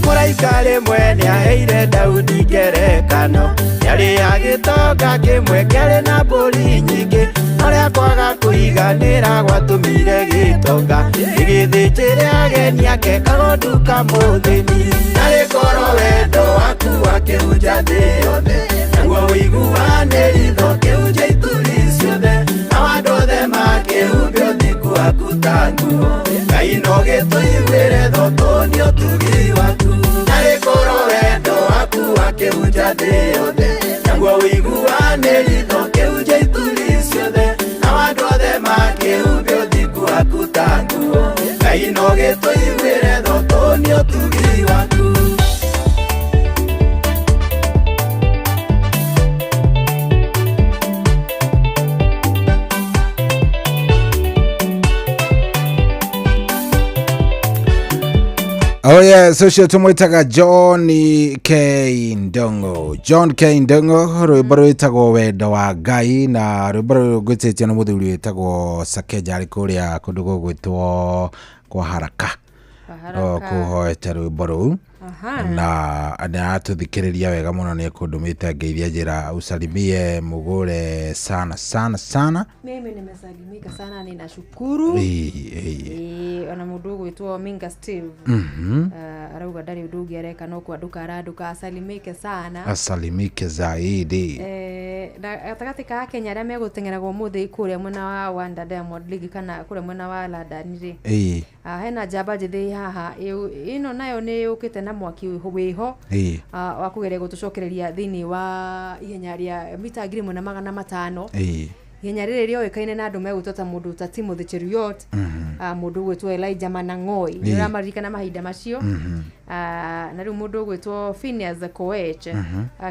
Mũraika rĩmwe nĩaheire Daudi ngerekano nĩarĩ agĩtonga kĩmwe kĩarĩ na mbũri nyingĩ norĩa kwaga kũiganĩra gwatũmire gĩtonga gĩgĩthĩnjĩre ageni ake kagondu kamũthĩni narĩ korwo wendo waku wakĩhunja thĩ yothe naguo ũiguanĩri tha ũkĩhunja ituri ciothe na andũ othe makĩhumbio ũthingu waku ta nguo Ngai no gĩtũiguĩre tha ũtũnie ũtugi waku narĩ korwo wendo waku wakĩhunja thĩ yothe naguo ũiguanĩri tha ũkĩhunja ituri ciothe na andũ othe makĩhumbio ũthingu waku ta nguo Ngai no gĩtũiguĩre tha ũtũnie ũtugi waku. Oh yes, ucio tumwitaga John K Ndongo. John K Ndongo rwimbo rwitagwo wendo wa Ngai na rwimbo rũrũ ngwĩtĩtio nĩ mũthuri wĩtagwo Sakeja arĩ kũrĩa kũndũ gũgwĩtwo kwa Haraka. No kũhoete rwimbo rũu na nĩaratũthikĩrĩria wega mũno nĩ ekũndũmĩte ngeithia njĩra usalimie mũgũre sana sana sana. Mimi nimesalimika sana, ninashukuru. Ona mundu ugwitwo Minga Steve arauga ndari undu ungi areka no kwanduka aranduka asalimike sana, asalimike zaidi. Na gatagatĩ ka Kenya arĩa megũteng'eragwo ũmũthĩ kũrĩa mwena wa Wanda Diamond League kana kũrĩa mwena wa London rĩ, hena njamba njĩthĩ haha ĩno nayo nĩ yũkĩte na mwaki wĩho wa kũgeria gũtũcokereria thĩinĩ wa ihenya rĩa mita 1500. Ihenya rĩrĩ rĩoĩkaine na andũ megwĩtwo ta mũndũ ta Timothy Cheruiyot, mũndũ ũgwĩtwo Elijah Manang'oi, nĩ ũramaririkana mahinda macio. Na rĩu mũndũ ũgwĩtwo Phineas Koech,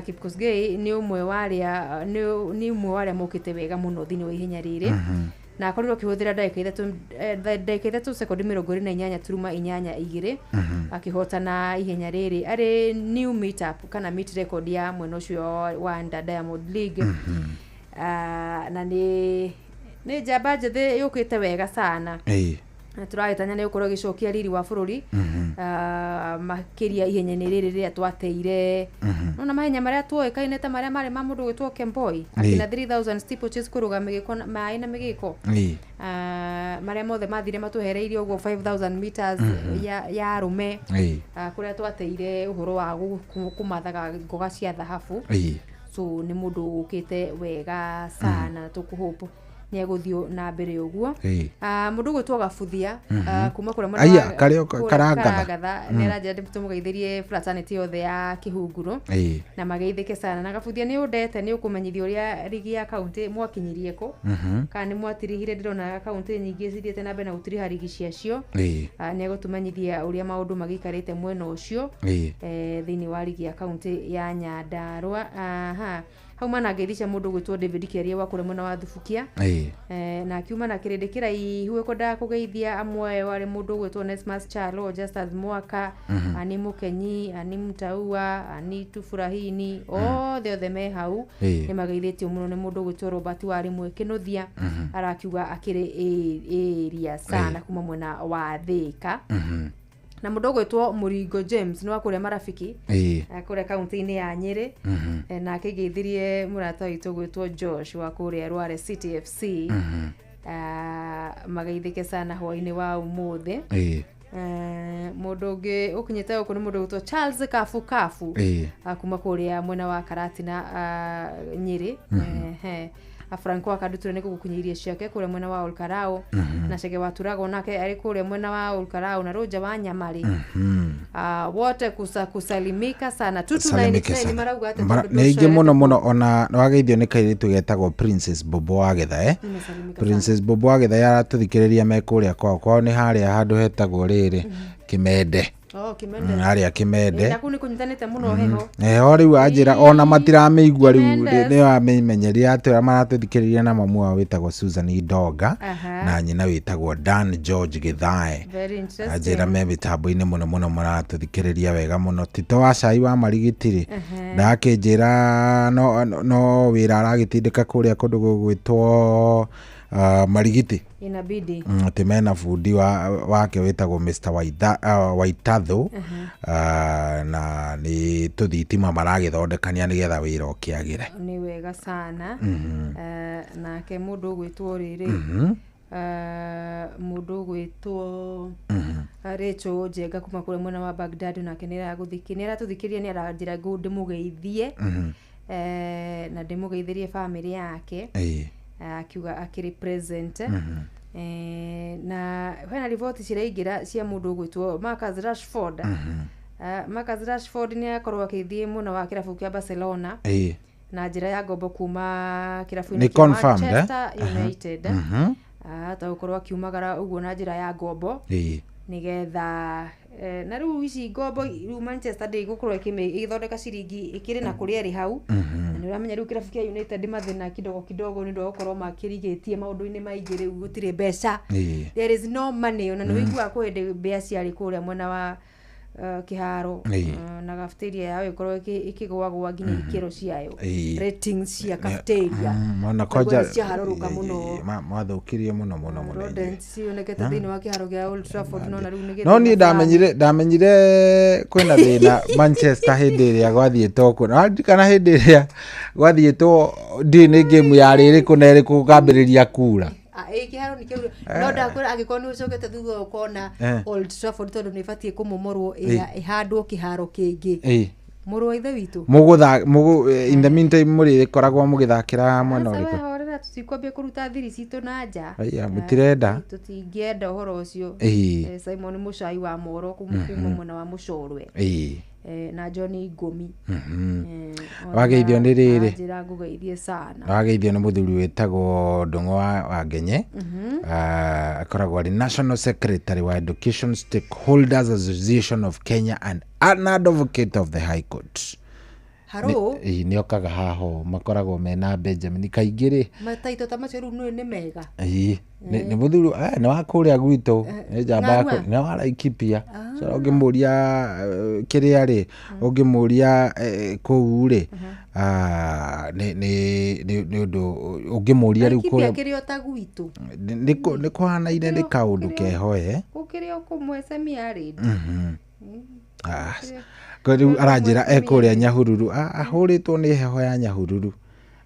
Kipkosgei nĩ ũmwe wa arĩa nĩ ũmwe wa arĩa mokĩte wega mũno thĩinĩ wa ihenya rĩrĩ na akorirwo akĩhũthĩra ndagĩka ithatũ sekondi 28.82 akĩhotana ihenya rĩrĩ arĩ new meet up kana meet record ya mwena ũcio wa Wanda Diamond League. Na nĩ njamba njĩthĩ yũkĩte wega sana na tũragĩtanya nĩ gũkorwo ĩgĩcokia riri wa bũrũri makĩria ihenya-inĩ rĩrĩ rĩrĩa twateire. Nona mahenya marĩa tuoĩkaine ta marĩa marĩ ma mũndũ ũgwĩtwo Kemboi akina 3000 steeplechase kũrũga mĩgĩko maĩ na mĩgĩko, marĩa mothe mathire matũhereirie ũguo 5000 meters ya arũme, kũrĩa twateire ũhoro wa kũmathaga ngoga cia thahabu. So nĩ mũndũ ũkĩte wega sana, tũkũhope nĩ egũthiĩ na mbere ũguo. Mũndũ ũgwĩtwo Gabuthia kuma kũrĩa mwena wa Karangatha nĩ aranjĩra tũmũgeithĩrie fraternity yothe ya Kĩhunguro na mageithĩke sana. Na Gabuthia nĩ ũndete nĩ ũkũmenyithia ũrĩa rigi ya kaunti mwakinyirie kũ, kana nĩ mwatirihire. Ndĩrona kaunti nyingĩ cithiĩte na mbere na gũtiriha rigi ciacio. Nĩ egũtũmenyithia ũrĩa maũndũ magĩikarĩte mwena ũcio thĩinĩ wa rigi ya kaunti ya Nyandarua. Hau mana ngeithicia mũndũ ũgwĩtwo David Kĩaria wa kũrĩa mwena wa Thubukia, na akiuma na kĩrĩndĩ kĩraihu ekwendaga kũgeithia amwe warĩ mũndũ ũgwĩtwo Onesmus Chalo, Justus Mwaka, Ani Mũkenyi, Ani Mtaua, Ani Tufurahini, othe othe me hau nĩ mageithĩtio mũno nĩ mũndũ ũgwĩtwo Robert warĩ Mwĩkĩnũthia, arakiuga akĩrĩ area sana kuma mwena wa Thĩka. Na mũndũ ũgwĩtwo Mũringo James nĩ wa kũrĩa Marafiki kũrĩa kaunti-inĩ ya Nyĩrĩ, na akĩgeithirie mũrata witũ ũgwĩtwo Josh wa kũrĩa Rware City FC. Mageithĩke sana hwaĩ-inĩ wa ũmũthĩ. Mũndũ ũngĩ ũkinyĩte gũkũ nĩ mũndũ ũgwĩtwo Charles Kafu Kafu kuma kũrĩa mwena wa Karatina, Nyĩrĩ. Franco Akaduture nĩ gũgũkinyĩirie ciake kũrĩa mwena wa Olkarau, na Chege wa Turago nake arĩ kũrĩa mwena wa Olkarau na Rũnja wa Nyamari. Wote kusalimika sana tutu na nĩ marauga atĩ nĩ aingĩ mũno mũno. Ona nĩwageithio nĩ kairĩtu getagwo Princess Bobo wa Gĩthae. Princess Bobo wa Gĩthae aratũthikĩrĩria me kũrĩa kwao. Kwao nĩ harĩa handũ hetagwo rĩrĩ Kĩmende. Oh, Kimende. Harĩa Kimende. Na kũu nĩ kũnyitanĩte mũno heho. Heho rĩu anjĩra ona matiramĩigua rĩu. Kimendes. Nĩ wamĩmenyeria atĩ ũrĩa maratũthikĩrĩria na mamu wao wĩtagwo Susan Idonga na nyina wĩtagwo Dan George Githae. Very interesting. Anjĩra me mĩtambo-inĩ mũno mũno maratũthikĩrĩria wega mũno. Tito wa cai wa marigiti-rĩ, ndakĩnjĩra no wĩra aragĩtindĩka kũrĩa kũndũ gũgwĩtwo Marigiti. Inabidi. Atĩ mena bundi wake wĩtagwo Mr. Waitathũ. Na nĩ tũthitima maragĩthondekania nĩgetha wĩra ũkĩagĩre. Nĩ wega sana. Nake mũndũ ũgwĩtwo rĩrĩ, mũndũ ũgwĩtwo Rachel Njenga kuma kũrĩa mwena wa Baghdad, nake nĩ aratũthikĩria, nĩ aranjĩra ndĩmũgeithie. Na ndĩmũgeithĩrie bamĩrĩ yake. Akiuga akĩrĩ present. Na hena riboti ciraingĩra cia mũndũ ũgwĩtwo Marcus Rashford. Marcus Rashford nĩ akorwo akĩthiĩ mwena wa kĩrabu kĩa Barcelona na njĩra ya ngombo kuma kĩrabu-inĩ Nĩ kĩa confirmed, eh? Manchester United. Ahota gũkorwo akiumagara ũguo na njĩra ya ngombo nĩgetha na rĩu ici ngombo rĩu Manchester ndĩgũkorwo ĩgĩthondeka ciringi ĩkĩrĩ na kũrĩa ĩrĩ hau. Na nĩ ũramenya rĩu kĩrabu kĩa United mathĩna kidogo kidogo nĩ ũndũ wa gũkorwo makĩrigĩtie maũndũ-inĩ maingĩ, rĩu gũtirĩ mbeca. There is no money. Ona nĩ ũiguaga kwĩ hĩndĩ mbĩa ciarĩ kũrĩa mwena wa kĩharo, na cafeteria yao ĩkorwo ĩkĩgwagwa nginya ikĩro ciayo, ratings cia cafeteria Ona Naguo kwanja nĩ ciaharũrũka mũno. Mwathũkirie mũno mũno mũno inyuĩ. Rodents cionekete thĩinĩ wa kĩharo kĩa Old Trafford, no na rĩu nĩ No gĩthĩna niĩ ndamenyire kwĩna thĩna Manchester hĩndĩ ĩrĩa gwathiĩtwo kũ waririkana hĩndĩ ĩrĩa gwathiĩtwo ndiũĩ nĩ game yarĩ ĩrĩkũ na ĩrĩkũ gũkambĩrĩria kura. Ĩ kĩharo nĩ kĩu no ndakwĩra angĩkorwo nĩ ũcokete thutha ũkona Old Trafford tondũ nĩ ĩbatiĩ kũmomorwo ĩhandwo kĩharo kĩngĩ. Mũrũ wa ithe witũ Mũgũtha mũgũ in the meantime mũrĩkoragwo mũgĩthakĩra mwena Aca we ũrĩkũ? horera, tũtikwambia kũruta thiri citũ na nja. Aya, mũtirenda. Tũtingĩenda ũhoro ũcio. Simon Mũcai wa Moro kuma mwena wa Mũcorwe. Na John Ngũmi. Wageithio nĩ rĩrĩ. Njĩra ngũgeithie sana. Wageithio nĩ mũthuri wĩtagwo Ndũng'ũ wa Ngenye. Akoragwo arĩ National Secretary wa Education Stakeholders Association of Kenya and an advocate of the High Court. Harũ? Nĩ okaga haha ũũ, makoragwo mena Benjamin kaingĩ rĩ. Mataito ta macio rĩu nĩ mega. Nĩ mũthuri nĩ wa kũrĩa gwitũ, nĩ njamba ya Ng'ang'a? nĩ wa Laikipia. So ũngĩmũria kĩrĩa rĩ, ũngĩmũria kũu rĩ, nĩ ũndũ ũngĩmũria rĩu Laikipia kũrĩa kĩrĩ o ta gwitũ. Nĩ kũhanaine nĩ kaũndũ keho Gũkĩrĩ o kũmwe semiarid. Ko rĩu aranjĩra e kũrĩa Nyahururu, ahũrĩtwo nĩ heho ya Nyahururu.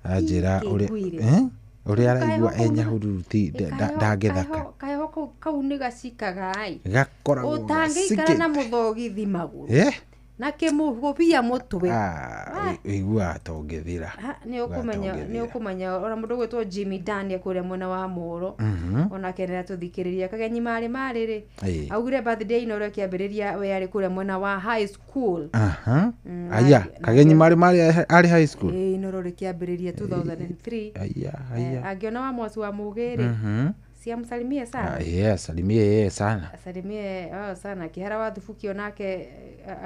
Aranjĩra Ngĩngwire. ũrĩa araigua e Nyahururu ti ndangĩthaka. Kaheho kau nĩ gacikaga ĩ. Gakoragwo Ũtangĩikara na gacikĩte. mũthogithi magũrũ. Na kĩmũgũbia mũtwe. Ũiguaga ta ũngĩthira. Nĩ ũkũmenya ona mũndũ ũgwĩtwo Jimmy Daniel kũrĩa mwena wa Moro. Onake nĩ aratũthikĩrĩria kagenyi marĩ marĩ rĩ. Augire birthday ino ũrĩa kĩambĩrĩria we arĩ kũrĩa mwena wa high school. Aya, kagenyi marĩ marĩ arĩ high school. Ĩĩ, Inooro rĩkĩambĩrĩria 2003. Aya, aya. Angĩona wa mwasi wa Mũgĩ rĩ, siamsalimie sana. Yeah, salimie yeye sana. Asalimie sana. Kĩhara wa Thubuki onake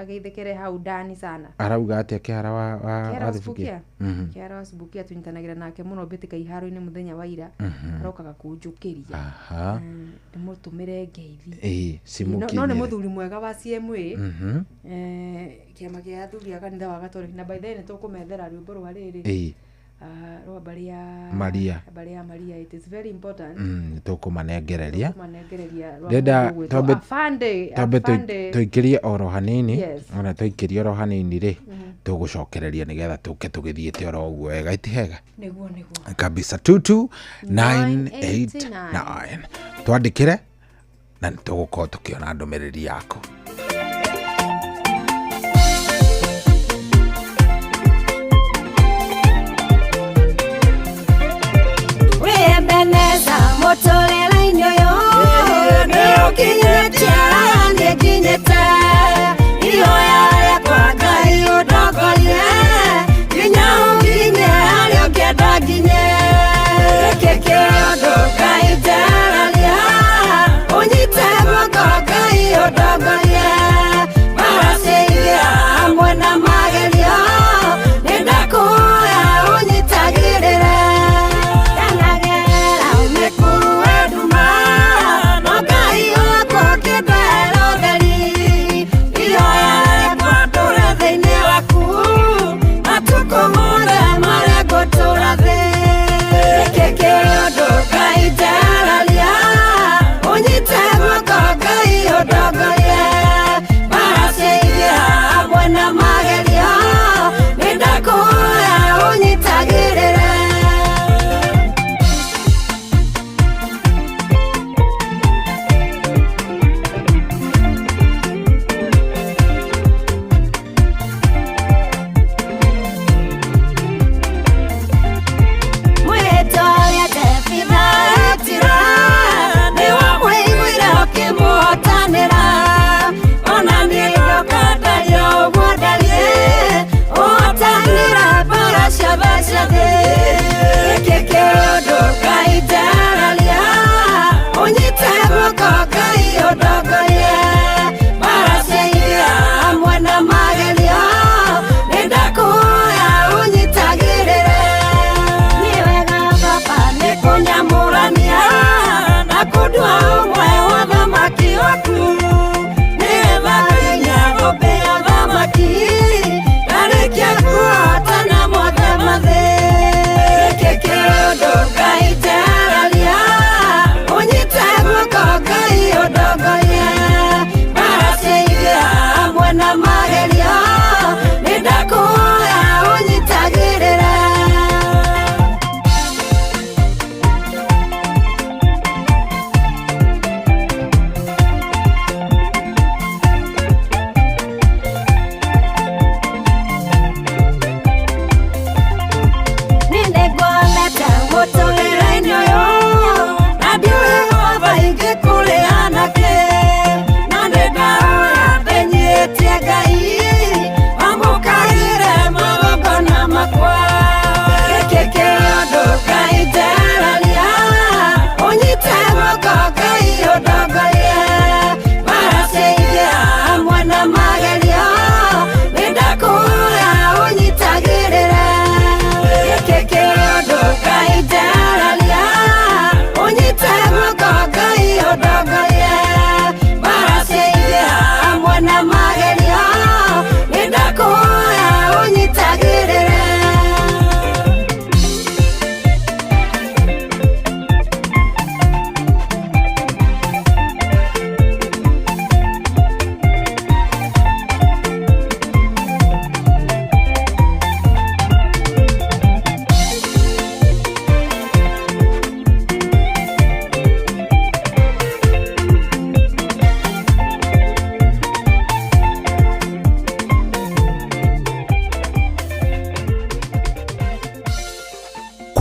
ageithĩkĩre hau ndani sana. Arauga atĩa Kĩhara wa Kĩhara wa wa Thubukia? Thubukia? Kĩhara wa Thubukia tũnyitanagĩra nake mũno mbĩtĩka iharo-inĩ mũthenya wa ira. Arokaga kũnjũkĩria. Ndĩmũtũmĩre ngeithi. Cimũkinyĩre. No nĩ mũthuri mwega wa CMA. Kĩama kĩa athuri a kanitha wa Gatoreki, na by the way nĩ tũkũmethera rwĩmbo rwa rĩrĩ. Rwa mbarĩ ya Maria. Mbarĩ ya Maria, it is very important. Nĩ tũkũmanengereria. Tũkũmanengereria rwa Ndĩrenda mũndũ ũgwĩtwo Afande, twambe Afande. tũikĩrie oro hanini. Yes. Ona tũikĩrie oro hanini rĩ, tũgũcokereria nĩgetha tũke tũgĩthiĩte oro ũguo wega, iti hega Nĩguo nĩguo. Kabisa. 22989 twandĩkĩre na nĩ tũgũkorwo tũkĩona ndũmĩrĩri yaku. Ebeneza mũtũrĩre-inĩ ũyũ nĩ ũkinyĩte niĩ nginyĩte ihoya rĩakwa Ngai ũndongorie nginya ũnginye harĩa ũngĩenda nginye gĩkĩ kĩũndũ Ngai njereria ũnyite guoko Ngai ũndongorie.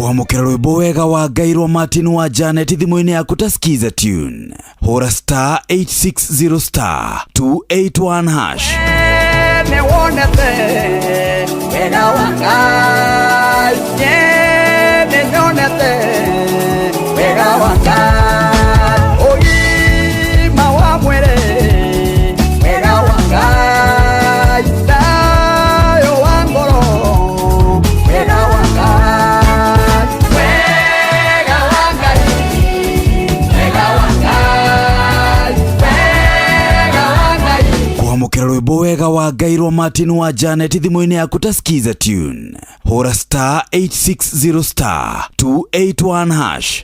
Kwamũkĩra rwĩmbo wega wa Ngai rwa Martin wa Janet thimũ-inĩ yaku ta Skiza tune, hũra star 860 star 281 hash. Nĩ wonete wega wa Ngai, nĩ nyonete wega wa Ngai, ũgima wa mwĩrĩ wega wa Ngai, thayũ wa ngoro wega wa Ngai, wega wa Ngai, wega wa Ngai, wega wa Ngai. Kwamũkĩra rwĩmbo wega wa Ngai rwa Martin wa Janet thimũ-inĩ yaku ta Skiza tune, hũra star 860 star 281 hash.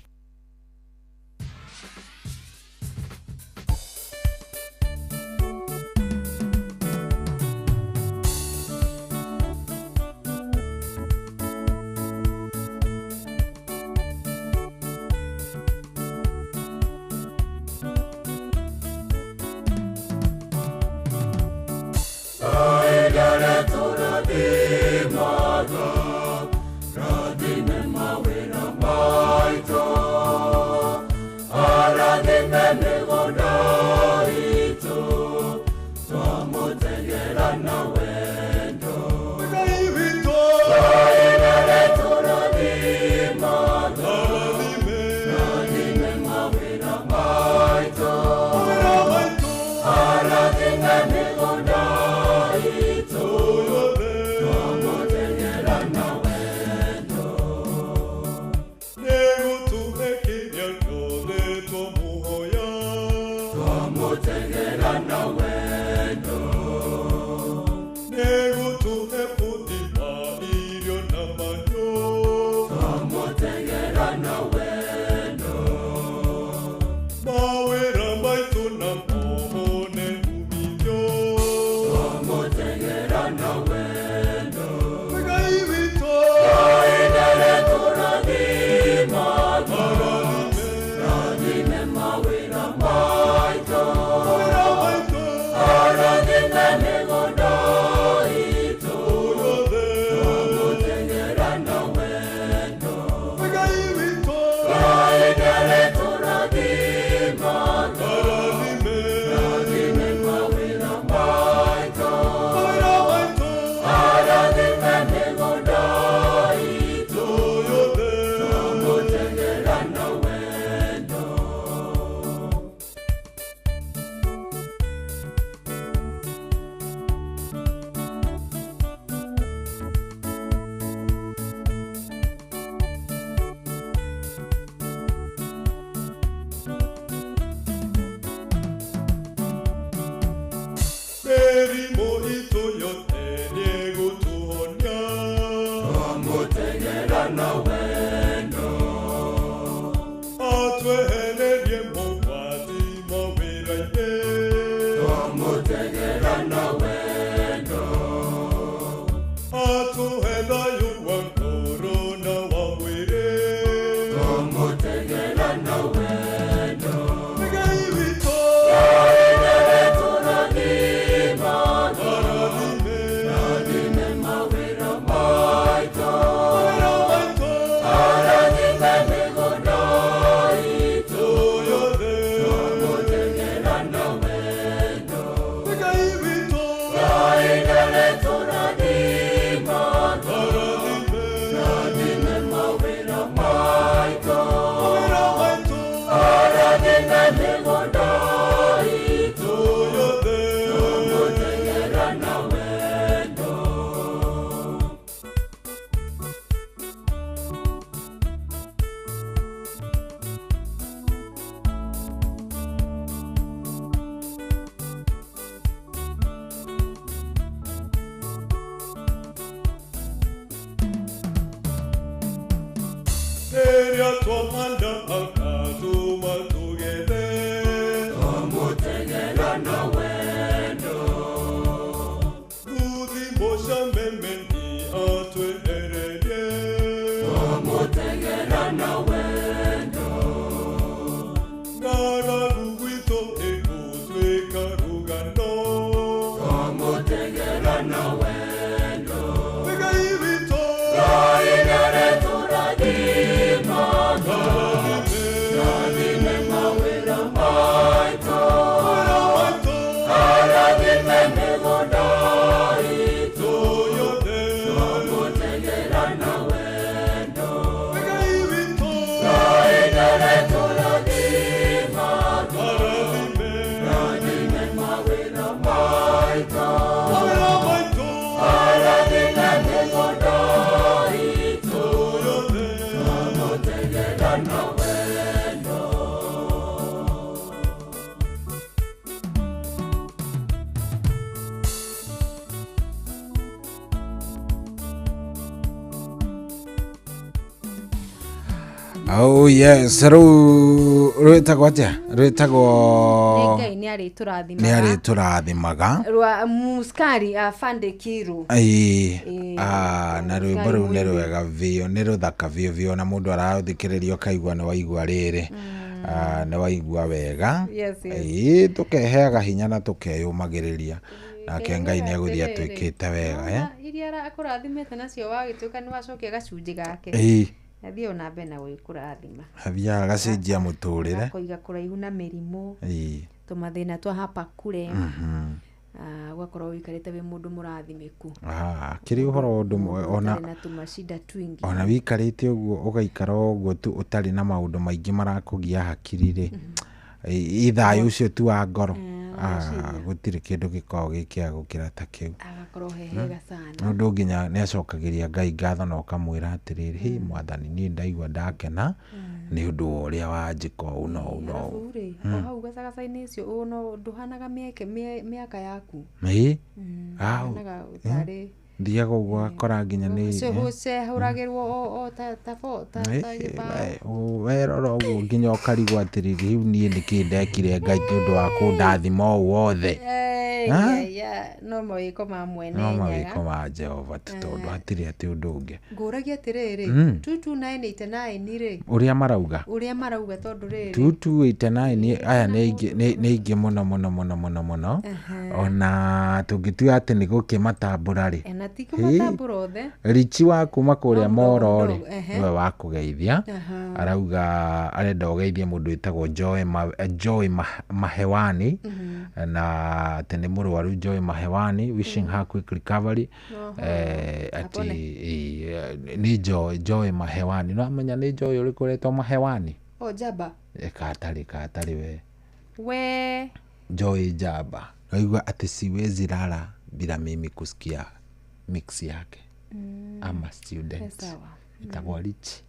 Wendo. Oh yes, rĩu rwĩtagwo atĩa? Rwĩtagwo Nĩ Ngai nĩ arĩtũrathimaga. Nĩ arĩtũrathimaga. Rwa muskari afande Kiru. Ĩĩ. Ĩĩ. Ah, na rwĩmbo rũu nĩ rwega biũ, nĩ rũthaka biũ biũ, na mũndũ arathikĩrĩria ũkaigua nĩ waigua rĩrĩ. Ah, nĩ waigua wega. Yes, yes. Ĩĩ, tũkeheaga hinya na tũkeyũmagĩrĩria. Nake Ngai nĩ egũthiĩ atwĩkĩte wega. Eh? Iria akũrathimĩte nacio wagĩtuĩka nĩ wacokia gacunjĩ gake. Ĩĩ. Athiĩ ona mbere na gũgĩkũrathima. Athiaga agacenjia mũtũrĩre. Akũiga kũraihu na mĩrimũ. Ĩĩ. Tũmathĩna twa hapa kure. Mhm. Ũgakorwo ũikarĩte wĩ mũndũ mũrathimĩku. Ah, kĩrĩ ũhoro ũndũ ũmwe ona Ũtarĩ na tũmacida twingi. Ona wĩikarĩte ũguo ũgaikara ũguo tu ũtarĩ na maũndũ maingĩ marakũgia hakiri rĩ, ĩ thayũ ũcio tu wa ngoro, ah, gũtirĩ kĩndũ gĩkoragwo gĩ kĩega gũkĩra ta kĩu. Agakorwo he hega sana. Nĩ ũndũ nginya nĩ acokagĩria Ngai ngatho na ũkamwĩra atĩrĩrĩ, hĩ mwathani niĩ ndaigua ndakena nĩ ũndũ wa ũrĩa wanjĩka ũũ na ũũ na ũũ. Arabu rĩ, o hau gacagaca-inĩ ũcio no ndũhanaga mĩeke mĩaka yaku. Ĩĩ. Au. Ndũhanaga tarĩ Thiaga ũguo ũgakora nginya nĩ ũcehũragĩrwo o ta ta bo ta ta gĩbaũ. Werora ũguo nginya ũkarigwo atĩrĩrĩ, rĩu niĩ nĩkĩ ndekire Ngai nĩ ũndũ wa kũndathima ũũ wothe. No mawĩko ma mwene No Nyaga. mawĩko ma Jehova tu tondũ hatirĩ atĩ ũndũ ũngĩ. Ngũragia atĩrĩrĩ, 22989 rĩ, Ũrĩa marauga. Ũrĩa marauga tondũ rĩrĩ. 2289 aya nĩ aingĩ nĩ aingĩ mũno mũno mũno mũno mũno. Ona tũngĩtua atĩ nĩ gũkĩmatambũra rĩ. Na ti kũmatambũra othe. Richi wa kuma kũrĩa Moro rĩ, ehe. nĩwe wa kũgeithia. Arauga arenda ũgeithie mũndũ wĩtagwo Joy Mahewani, na atĩ nĩ mũrwaru Joy Mahewani, wishing her quick recovery. Atĩ nĩ Joy Mahewani. No amenya nĩ Joy ũrĩkũ ũretwo Mahewani? O Njamba. Katarĩ we. We. Joy Njamba. Naigua atĩ siwezi lala bila mimi kusikia mix yake. Ama student. Sawa. Ĩtagwo Richi.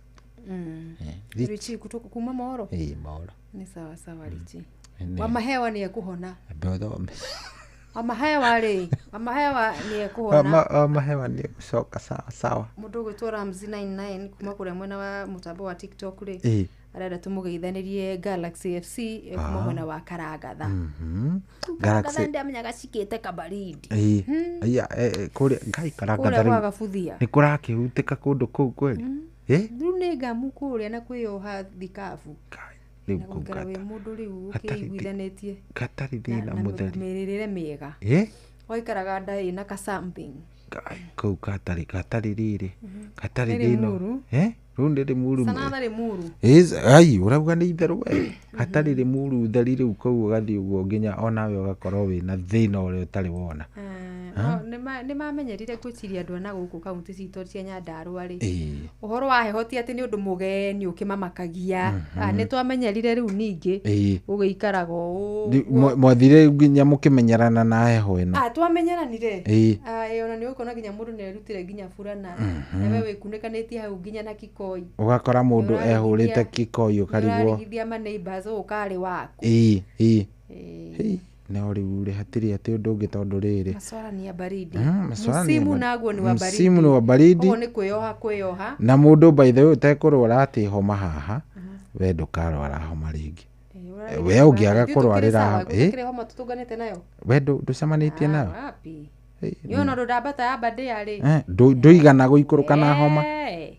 Richi. Richi kutoka kuma Moro. Ĩĩ Moro. Nĩ sawa sawa Richi. Wa mahewa nĩ ekuhona. Ambe ũthome. Wa mahewa rĩ, wa mahewa nĩ ekuhona. Wa mahewa nĩ egũcoka sawa sawa. Mũndũ ũgwĩtwo Ramsey 99 kuma kũrĩa mwena wa mũtambo wa TikTok rĩ. Ĩĩ. Arenda tũmũgeithanĩrie Galaxy FC kuma mwena wa Karangatha. Galaxy. Karangatha ndamenyaga cikĩte kabaridi. Ĩĩ. Aya kũrĩa Ngai Karangatha Kũrĩa gwa rĩu. Gabuthia. Nĩ kũrakĩhutĩka kũndũ kũu kweli? Rĩu nĩ ngamu kũrĩa na kwĩyoha thikabu. Rĩu Na kũu gũikara wĩ mũndũ rĩu hatarĩ ũkĩiguithanĩtie. gatarĩ thĩna Na mũtheri. mĩrĩre mĩega. Waikaraga nda ĩna ka something. Kũu gatarĩ rĩrĩ. Gatarĩ Nĩ thĩna. Limuru. Rĩu nĩ Limuru. Sanatha Limuru. Ai, ũrauga nĩ itherũ we. Hatarĩ Limuru theri rĩu kũu ũgathiĩ ũguo nginya onawe ũgakorwo wĩna thĩna ũrĩa ũtarĩ wona. Nĩ mamenyerire gwĩciria andũ a na gũkũ kaunti citũ cia Nyandarũa rĩ. Ĩĩ. Ũhoro wa heho ti atĩ nĩ ũndũ mũgeni ũkĩmamakagia. Nĩ twamenyerire rĩu ningĩ Ĩĩ. gũgĩikaraga ũũ. Mwathire nginya mũkĩmenyerana na heho ĩno. Twamenyeranire. Ĩĩ. Ona nĩ ũkuona nginya mũndũ nĩ erutire nginya burana. Nawe wĩkunĩkanĩtie hau nginya na kikoi. Ũgakora mũndũ ehũrĩte kikoi ũkarigwo. Nĩũrarigithia ma neighbors ũũ karĩ waku. Ĩĩ, ĩĩ. Hĩ, no rĩu rĩ hatirĩ atĩ ũndũ ũngĩ tondũ rĩrĩ. Maswala ni ya baridi. Maswala ni ya Msimu baridi. naguo ni wa baridi. Msimu ni wa baridi. Ũguo nĩ kwĩyoha kwĩyoha. Na mũndũ by the way ũtekũrwara atĩ homa haha, we ndũkarwara homa rĩngĩ. We ũngĩaga kũrwarĩra Gũtikĩrĩ homa tũtũnganĩte nayo. We ndũcemanĩtie nayo? Wapi? Nĩ ona ũndũ ndambata ya Aberdare rĩ. Ndũigana gũikũrũka na homa.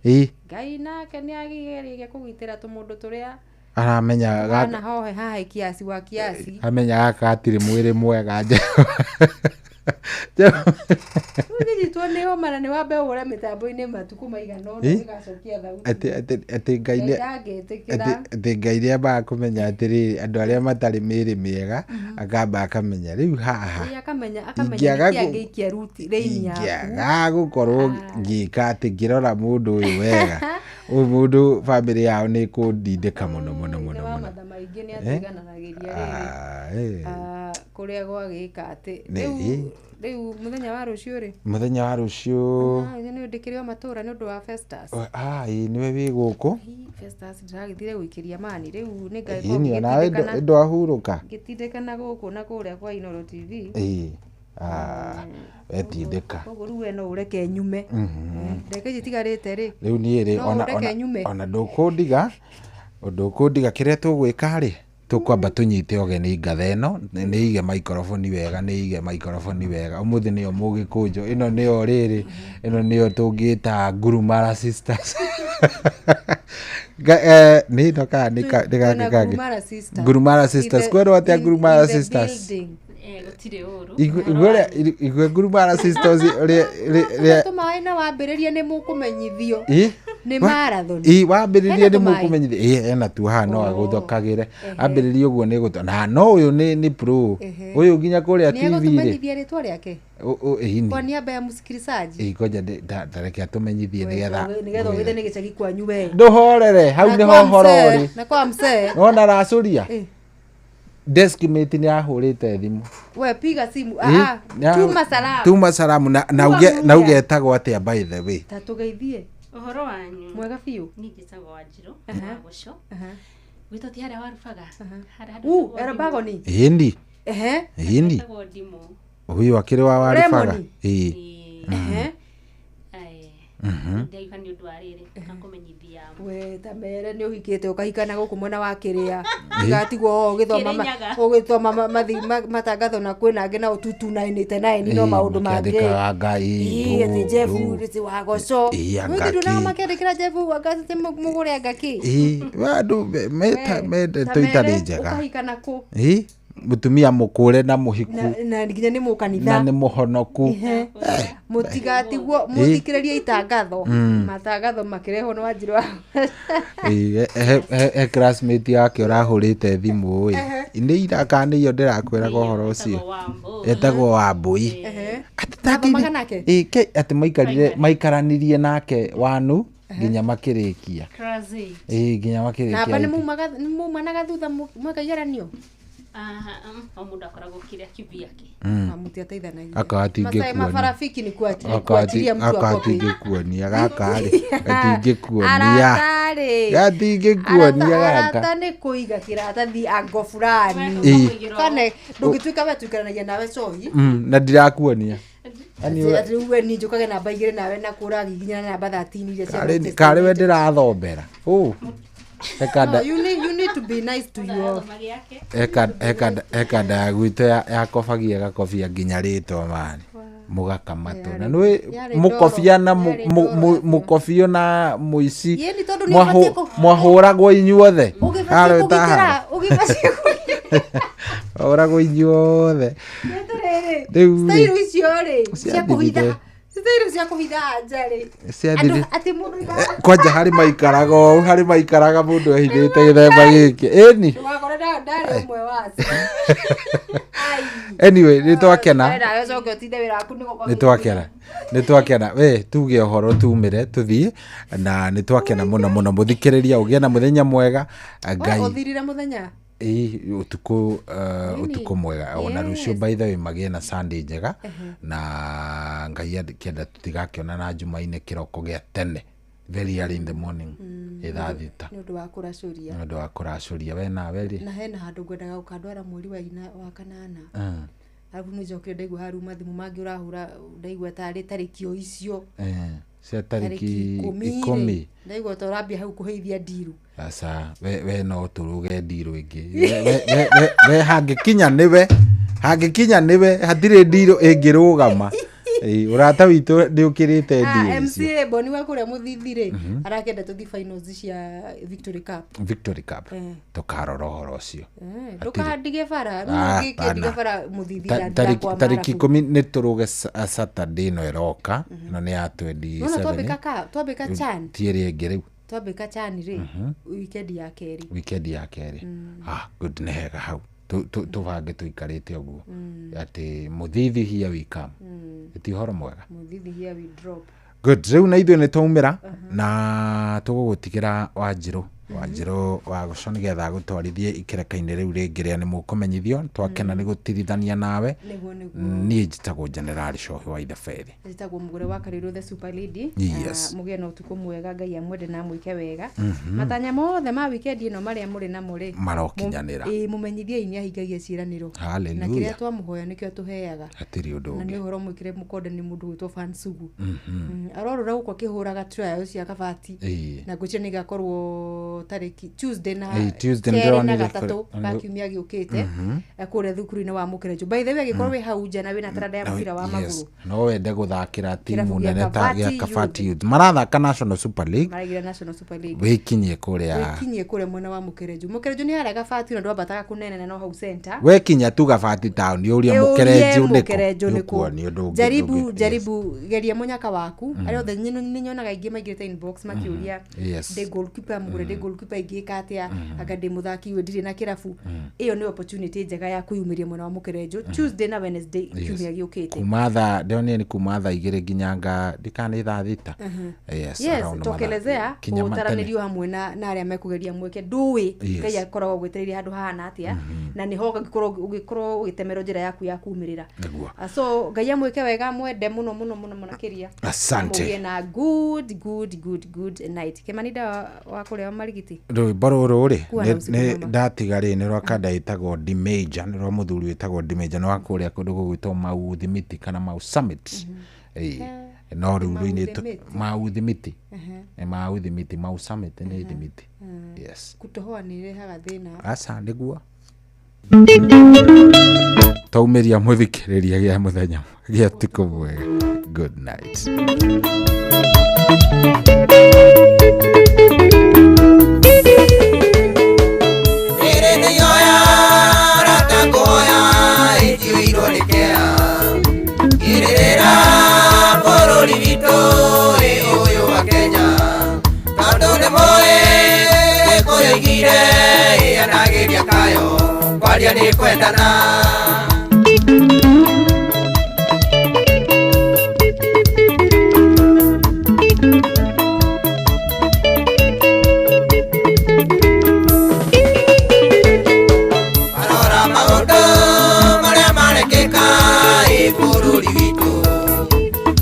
Ĩĩ. Ngai nake nĩ agĩgeririe kũgitĩra tũmũndũ tũrĩa Aramenya hana hohe hahe kiasi wa kiasi. Amenya gaka gatirĩ mwĩrĩ mwega. Ũngĩnyitwo nĩ homa na nĩ wambe ũhũre mĩtambo-inĩ matukũ maigana ũna ũgĩgacokia thauti. Atĩ Ngai nĩ Ndangĩtĩkĩra. atĩ Ngai nĩ ambaga kũmenya atĩrĩrĩ andũ arĩa matarĩ mĩĩrĩ mĩega akamba akamenya rĩu haha Ĩĩ, akamenya akamenya nĩkĩ angĩikia ruti raini yaku. Ingĩaga gũkorwo ngĩka atĩ ngĩrora mũndũ ũyũ wega ũyũ mũndũ bamĩrĩ yao nĩ ĩkũndindĩka mũno mũno mũno mũno. Matha maingĩ nĩ atigananagĩria rĩrĩ kũrĩa gwagĩka atĩ rĩu mũthenya wa rũciũ rĩ. Mũthenya wa rũciũ. Nĩ ndĩkĩrĩ o matũra nĩ ũndũ wa Festus. Ĩĩ nĩwe wĩ gũkũ. Festus ndĩragĩthire gũikĩria mani rĩu nĩ Ĩĩ onawe ndwahurũka. ngĩtindĩkana gũkũ na kũrĩa kwa Inooro TV. Ĩĩ. Wetindĩka. Koguo rĩu we no ũreke nyume. Ndagĩka ici itigarĩte rĩ. Rĩu niĩ rĩ, No ona ũreke ona nyume. Ona ndũkũndiga, ndũkũndiga. Kĩrĩa tũgwĩka rĩ, tũkwamba tũnyite ũgeni ngatha ĩno, nĩ ige maikoroboni wega, nĩ ige maikoroboni wega. Ũmũthĩ nĩyo mũgĩkũnjũ ĩno, nĩyo rĩrĩ, ĩno nĩyo tũngĩta Ngurumara Sisters. Nĩ ĩno kana nĩ nĩ gakĩ Twĩna kangĩ? Ngurumara Sisters. Ngurumara In Sisters. the- Kwerwo atĩa in Ngurumara in the Sisters? building. Gũtirĩ ũru. Igue Ngurumara Sisters ũrĩa ũrĩa Tũmaĩ na wambĩrĩria nĩ mũkũmenyithio. Ĩ? Nĩ marathon. Ĩ, wambĩrĩrie Hena nĩ tũmaĩ? mũkũmenyithia. Ĩ, ena tu haha no agũthokagĩre ambĩrĩrie ũguo nĩ gũtũ na no ũyũ nĩ pro ũyũ nginya kũrĩa Nĩ TV rĩ. egũtũmenyithia rĩtwa rĩake. Ĩni. Kwa niaba ya msikilizaji. Ĩ, ngoja tareke atũmenyithie nĩgetha Nĩgetha ũgĩthe nĩ gĩcagi kwanyu we. Ndũhorere hau Na nĩho kwa horo mzee- ũrĩ. Na kwa mzee. Nona racũria Eh. desk mate nĩ ahũrĩte thimũ. We piga simu. Ĩ, Ah, ah, tuma salamu. Tuma salamu na Tuma uge na muya. ugetagwo atĩa, by the way? Ta tũgeithie. Ũhoro wanyu? Mwega biũ. Niĩ njĩtagwo Wanjirũ Aha. wa Gũco. Gwitũ ti harĩa warubaga. Harĩa handũ U, hetagwo Erobagoni. Ĩni. Ehe. Ĩni. Hetagwo Ndimũ. Huyu akĩrĩ wa warubaga. Lemoni. Ĩ. Ehe. Ndaiga nĩ ũndũ wa rĩrĩ gakũmenyithia. We ta mere nĩ ũhikĩte ũkahikana gũkũ mwena wa kĩrĩa ũgatigwo o ũgĩthoma Kĩrĩnyaga. ũgĩthoma matangatho na kwĩna angĩ nao tutunainĩte naini no Ĩ, maũndũ mangĩ. makĩandĩkaga Ngai, Ĩ, atĩ ndũ, Jeff ndũ. rĩtĩ wa goco. Ĩ, anga Ndũnao kĩ. makĩandĩkĩra Jeff anga mũgũre anga kĩ. Ĩ, andũ We, mendete ta itarĩ mere njega. ũkahikana kũ? Ĩ, mũtumia mũkũre na mũhiku. Na nginya nĩ mũkanitha. Na nĩ mũhonoku. Ehe. Mũtigatigwo mũthikĩrĩrie itangatho. Matangatho makĩrehwo nĩ Wanjirũ wa Ĩ, he classmate yake ũrahũrĩte thimũ ĩ, nĩ ira kana nĩ iyo ndĩrakwĩraga ũhoro ũcio, etagwo Wambũi. Ehe. Mathomaga nake? Ĩ, atĩ maikarire maikaranirie nake wanu nginya makĩrĩkia. Class eight. Ĩ, nginya Namba nĩ makĩrĩkia. mumanaga thutha mweka igeranio? Aha, o mũndũ akoragwo kĩrĩa kivyake. Mutiateithanagia. Aka Masai mafarafiki ni kuachilia mtu aka akopi. atingĩkuonia gaka rĩ, gatingĩkuonia. Arata-rĩ. Gatingĩkuonia gaka. Arata nĩ kũiga kĩratathi ango fulani. Ĩ. Kana ndũngĩtuĩka we tuikaranagia nawe cohi. Na ndirakuonia. Yaani Atĩ rĩu we niĩ njũkage namba 2 nawe na kũragiginyana na namba 13 iria cia Manchester karĩ we United. ndĩrathombera. Ũ. No, you need to be nice to your Heka nda gwitũ yakobagia gakobia nginya rĩtwa mani mũgakamatũ na nĩ Yarĩ mũkobia na ndoro, yarĩ ndoro. mũkobio na mũici. Ĩni tondũ nĩ ũbatiĩ Mwahũragwo inyuothe. Ũgĩbatiĩ Harĩa kũgitĩra, ũtahara. ũgĩbatiĩ Mwahũragwo inyuothe. Atĩrĩrĩ, Rĩu rĩ, style icio rĩ cia ciathirire. kũhitha, style cia kũhitha anja rĩ. Ciathirire. Andũ atĩ mũndũ Kwanja harĩ maikaraga ũũ, harĩ maikaraga mũndũ ehithĩte gĩthemba gĩkĩ, ĩni. Ndũgakore ndarĩ ũmwe wacio. Anyway, nĩ twakena. We nawe ũcoke ũtinde wĩra waku nĩ gũkorwo. Nĩ twakena, we tuge ũhoro tumĩre tũthiĩ, na nĩ twakena mũno mũno. Mũthikĩrĩria, ũgĩe na mũthenya mwega. Ngai Ũthirire mũthenya. Ĩ, ũtukũ, ũtukũ mwega ona rũciũ. By the way, magĩe na Sunday njega, na Ngai akĩenda tũtigakĩonana Jumaine kĩroko gĩa tene, very early in the morning, thaa 6. Nĩ ũndũ wa kũracũria. Nĩ ũndũ wa kũracũria we nawe rĩ. Na hena handũ ngwendaga gũkandwara mweri wa ina wa kanana. Arabu nĩ njokire ndaigua haruma thimũ mangĩ ũrahũra, ndaigua tarĩ tarĩki o icio. Cia tarĩki 10 rĩ, 10. Ndaigua ta ũrambia hau kũheithia ndiru. Aca, we no tũrũge ndirũ ĩngĩ. We hangĩkinya nĩwe, hangĩkinya nĩwe hatirĩ ndirũ ĩngĩrũgama. Ĩ, ũrata witũ nĩ ũkĩrĩte Ah, ndirũ icio. MCA Boni wa kũrĩa mũthithi rĩ, arakĩenda tũthi finals cia Victory Cup. Victory Cup. Tũkarora ũhoro ũcio. Ndũkandige bara rĩu Ah, ũngĩkĩndiga pana. bara mũthithi Tarĩki kwa tarĩki 10 nĩ tũrũge Saturday ĩno ĩroka, ĩno nĩ ya Nona 27. twambĩka chan. Ti ĩrĩa ĩngĩ rĩu. Twambĩka chan rĩ, weekend ya kerĩ. Weekend ya kerĩ. Ah, good, nĩ hega hau. Tũbange tũikarĩte ũguo atĩ mũthithi, here we come. Ti ũhoro mwega? Mũthithi, here we drop. Good, rĩu na ithuĩ nĩ twaumĩra na tũgũgũtigĩra Wanjirũ. Wanjirũ wa gũco nĩgetha agũtwarithie ikereka-inĩ rĩu rĩngĩ rĩa nĩ mũkũmenyithio. Twakena nĩ gũtirithania nawe. Nĩguo, nĩguo. Niĩ njĩtagwo General Cohi wa Itheberi. Njĩtagwo Mũgũre wa Karĩrũ, the super lady. Yes. Ah, mũgĩe na ũtukũ mwega, Ngai amwende na amwĩke wega. Matanya mothe ma wikendi ĩno marĩa mũrĩ namo rĩ, Marokinyanĩra. Ĩĩ, mũmenyithiei nĩ ahingagia ciĩranĩro na Hallelujah. kĩrĩa twamũhoya nĩkĩo tũheaga. Hatirĩ ũndũ Na ũngĩ. nĩ ũhoro mwĩkĩre mũkonde nĩ mũndũ gwĩtwo Fansugu. Arorũra gũkũ akĩhũraga trial cia Kabati. Na ngwĩciria nĩ igakorwo tarĩki Tuesday na Ĩĩ, Tuesday kerĩ na nĩndĩronire gatatũ ga kiumia gĩũkĩte, kũrĩa thukuru-inĩ wa Mũkerenjũ. By the way, angĩkorwo wĩ hau nja na wĩna taranda ya mũbira wa magũrũ, no wende gũthakĩra timu Kĩrabu gĩa nene ta Kabati gĩa Youth. Kabati Youth marathaka National Super League. Maraingĩra National Super League. Wĩkinyie kũrĩa. Wĩkinyie kũrĩa mwena wa Mũkerenjũ. Mũkerenjũ nĩ harĩa Gabati na ndwambataga kũnene na no hau center. Wekinya tu Gabati town ũrie Ĩ, ũrie Mũkerenjũ nĩkũ. Mũkerenjũ nĩkũ. Nĩũkuonio ũndũ ũngĩ. Jaribu jaribu geria mũnyaka waku. Arĩa othe nĩ nyonaga aingĩ maingĩrĩte inbox makĩũria, ndĩ goalkeeper mũgũre, ndĩ goalkeeper ingĩka atĩa, anga ndĩ mũthaki ũyũ ndirĩ na kĩrabu. Ĩyo nĩ opportunity njega ya kwĩyumĩria mwena wa Mũkerenjũ Tuesday na Wednesday kiumia gĩũkĩte. Kuma thaa ndĩronire nĩ kuma thaa 2 nginya nga ndikana nĩ thaa 6. Yes, Yes, around mathaa. tokelezea Kinya matene. ũtaranĩrio hamwe na arĩa mekũgeria mweke. Ndũĩ Ngai akoragwo agwetereire handũ hahana atĩa, na nĩho ũngĩkorwo ũgĩtemerwo njĩra yaku ya kumĩrĩra. Nĩguo. Ah, so Ngai amwĩke wega, mwende mũno mũno mũno mũno makĩria. Asante. Mũgĩe na good good good good night. Kĩmani wa kũrĩa marigiti. Rwĩmbo rũrũ rĩ, Kuwa na usiku nĩ mwema. ndatiga rĩ, nĩ rwa kanda ĩtagwo D Major, nĩ rwa mũthuri wĩtagwo D Major, nĩ wa kũrĩa kũndũ gũgwĩtwo Mau Thimiti kana Mau Summit. Ĩĩ. No rĩu Mau rũinĩtwo Thimiti. Mau Thimiti. Nĩ Mau Thimiti, Mau Summit nĩ Thimiti. Yes. Kutohoa nĩ irehaga thĩna. Aca nĩguo. Twaumĩria mũthikĩrĩria gĩa mũthenya gĩa ũtukũ mwega. Good night. Rĩrĩ nĩ ihoya rata ngũhoya ĩnjiyũirwo nĩ kĩeha, ngĩrĩrĩra bũrũri witũ ĩ ũyũ wa Kenya, tondũ nĩ mũĩ Gĩkũyũ oigire ĩanagĩria kayo kwaria nĩ kwendana. Marora maũndũ marĩa marekĩka ĩ bũrũri witũ,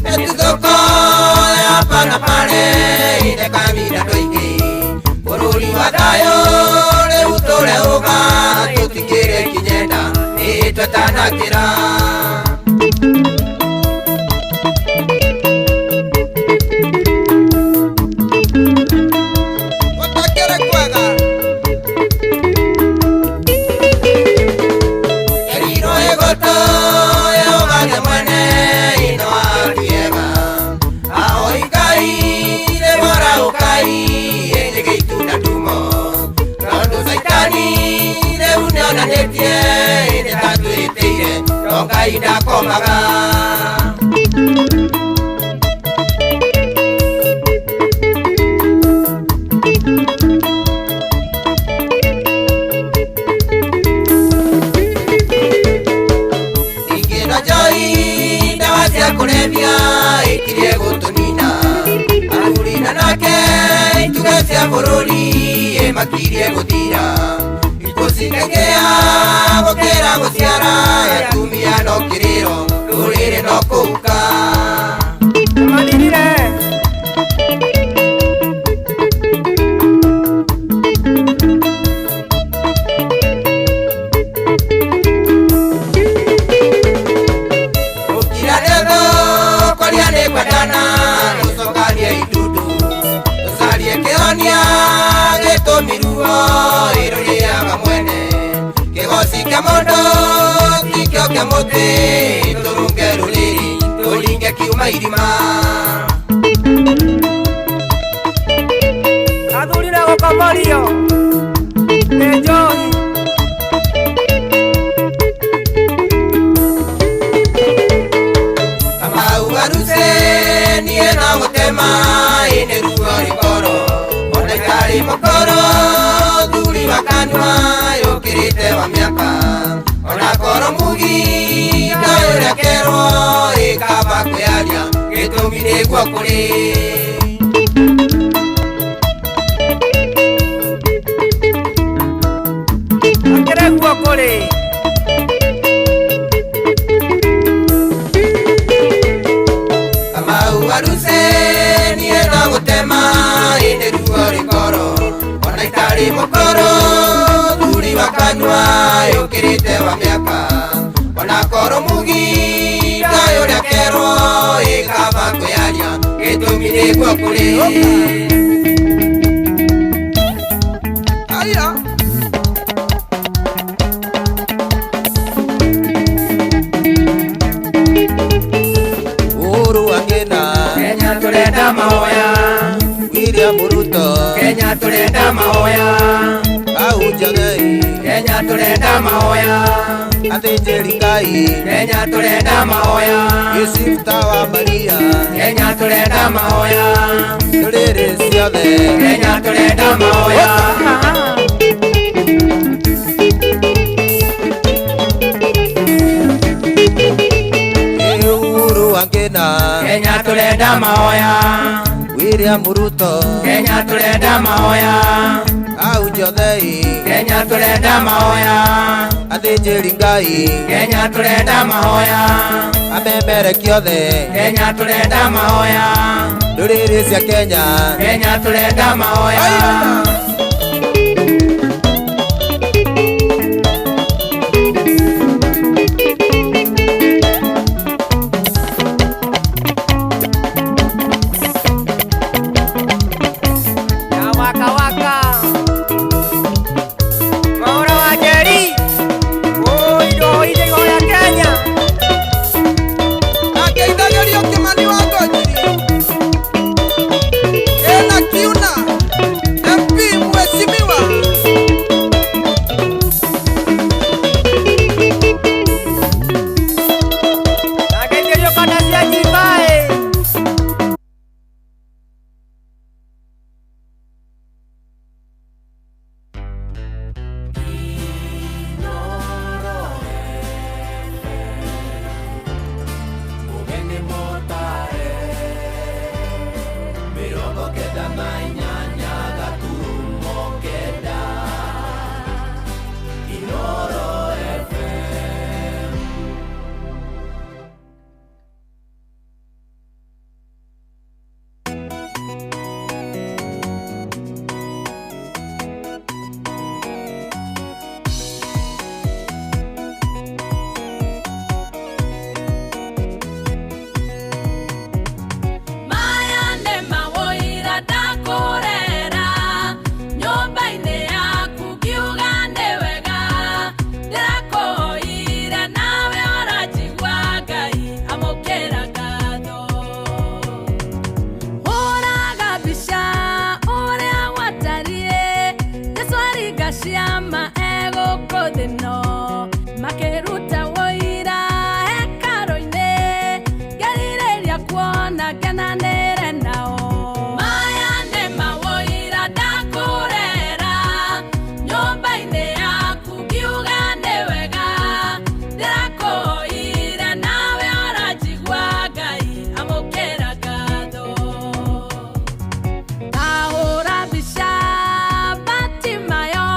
mĩtuthũko ya hapa na pale ine kamira tũingĩ, bũrũri wa thayũ rĩu tũreuga tũtikĩrĩ kinyenda nĩ twetanakĩra. Gũtakĩrĩ kwega. Eriro egoto eogage mwene ino atuega aoikai rebora ukai enyege itunda tumo tondu Caitani rĩu nĩonanĩtie nĩtatwĩtĩire no Ngai ndakomaga. Ingĩ na njoi ndawa cia kũrebia ikirie gũtũnina, athuri na nake ituge cia bũrũri ĩmakirie gũthira, ikuũ cikaingĩha gũkĩra gũciara, atumia no kĩrĩro rũrĩrĩ no kũhuka. Maninire. Gũkira nĩ thũ kwaria nĩ kwendana, tũcokanie itutu tũcarie kĩhonia gĩtũmi ruo ĩrũrĩaga mwene, kĩgoci kĩa mũndũ tikĩo kĩa mũtĩ, tũrunge rũrĩrĩ tũringe kiuma irima. Athuri na gũkomorio nĩ njohi. Kamau aruse niĩ no gũtema ĩ nĩ ruo rĩkoro ona itarĩ mũkoro, thuri wa kanua yũkĩrĩte wa mĩaka, ona koro mugi ndoĩ ũrĩa kerwo ĩ kaba kwĩyaria gĩtũmi nĩguo kũrĩ. Nĩguo kũrĩ. Aya. Uhuru wa Kenya. Kenya turenda mahoya. William Ruto. Kenya turenda mahoya. Ahunjagei. Kenya turenda mahoya. Athĩnjĩri Ngai. Kenya turenda mahoya. Gĩcibta wa Maria. Kenya turenda mahoya. Ndũrĩrĩ ciothe. Kenya turenda mahoya. Uhuru wa Kenya. Kenya turenda mahoya. William Ruto. Kenya turenda mahoya. Ahunjagei. Kenya turenda mahoya. Athĩnjĩri Ngai. Kenya turenda mahoya. Amemereki othe. Kenya turenda mahoya. Ndũrĩrĩ cia Kenya. Kenya turenda mahoya. Waka waka. Maura wa Njeri. Oi ndo ihoya Kenya. Ageithagĩrio Kĩmani wa Ngonjiri. Ena Kiuna. MP Mheshimiwa. Ageithĩrio kanda cia Njibaĩ. Ũgeni mũtare 98 gaturumo kenda Inoro FM. Maya nĩ mawoira ndakũrera nyũmba-inĩ yaku ngiuga nĩ wega ndĩrakũhoire nawe ũranjigua Ngai amũkĩra ngatho hũraga mbica ũrĩa gwatariĩ Jesũ aringa ciama egũkũ thĩ ĩno makĩruta wũira hekarũ-inĩ ngerirĩria kuona ngenanĩre nao. Maya nĩ mawoira ndakũrera nyũmba-inĩ yaku ngiuga nĩ wega ndĩrakũhoire nawe ũranjigua Ngai amũkĩra ngatho. Ahũra mbica Batimayo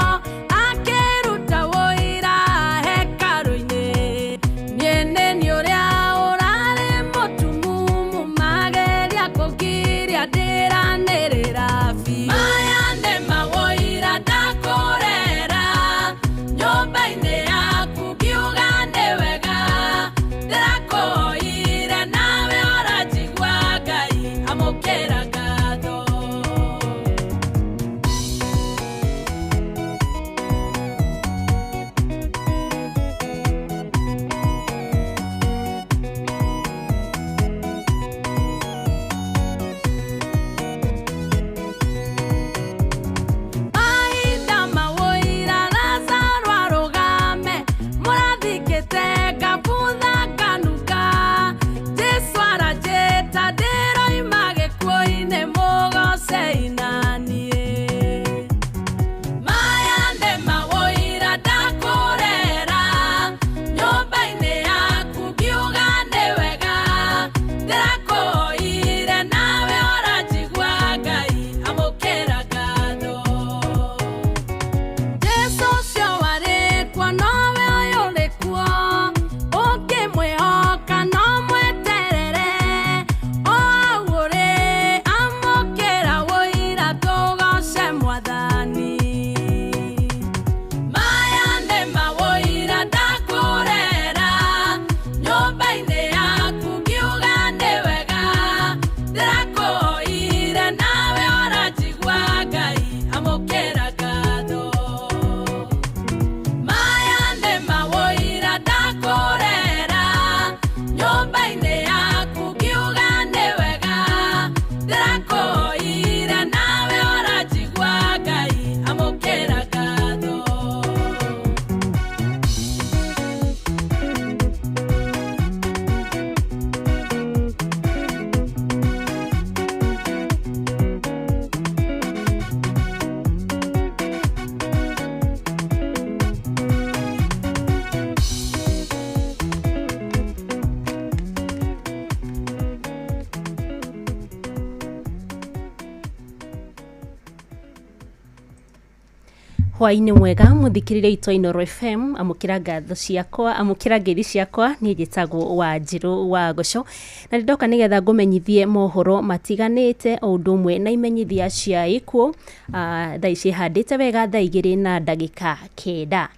Hwainĩ mwega mũthikĩrĩria witũ wa Inooro FM, amũkĩra ngatho ciakwa, amũkĩra ngeithi ciakwa. Niĩ njĩtagwo Wanjirũ wa Goco na nĩndoka nĩgetha ngũmenyithie mohoro matiganĩte o ũndũ ũmwe na imenyithia cia ikuũ. Thaa ici ĩhandĩte wega thaa 2:09,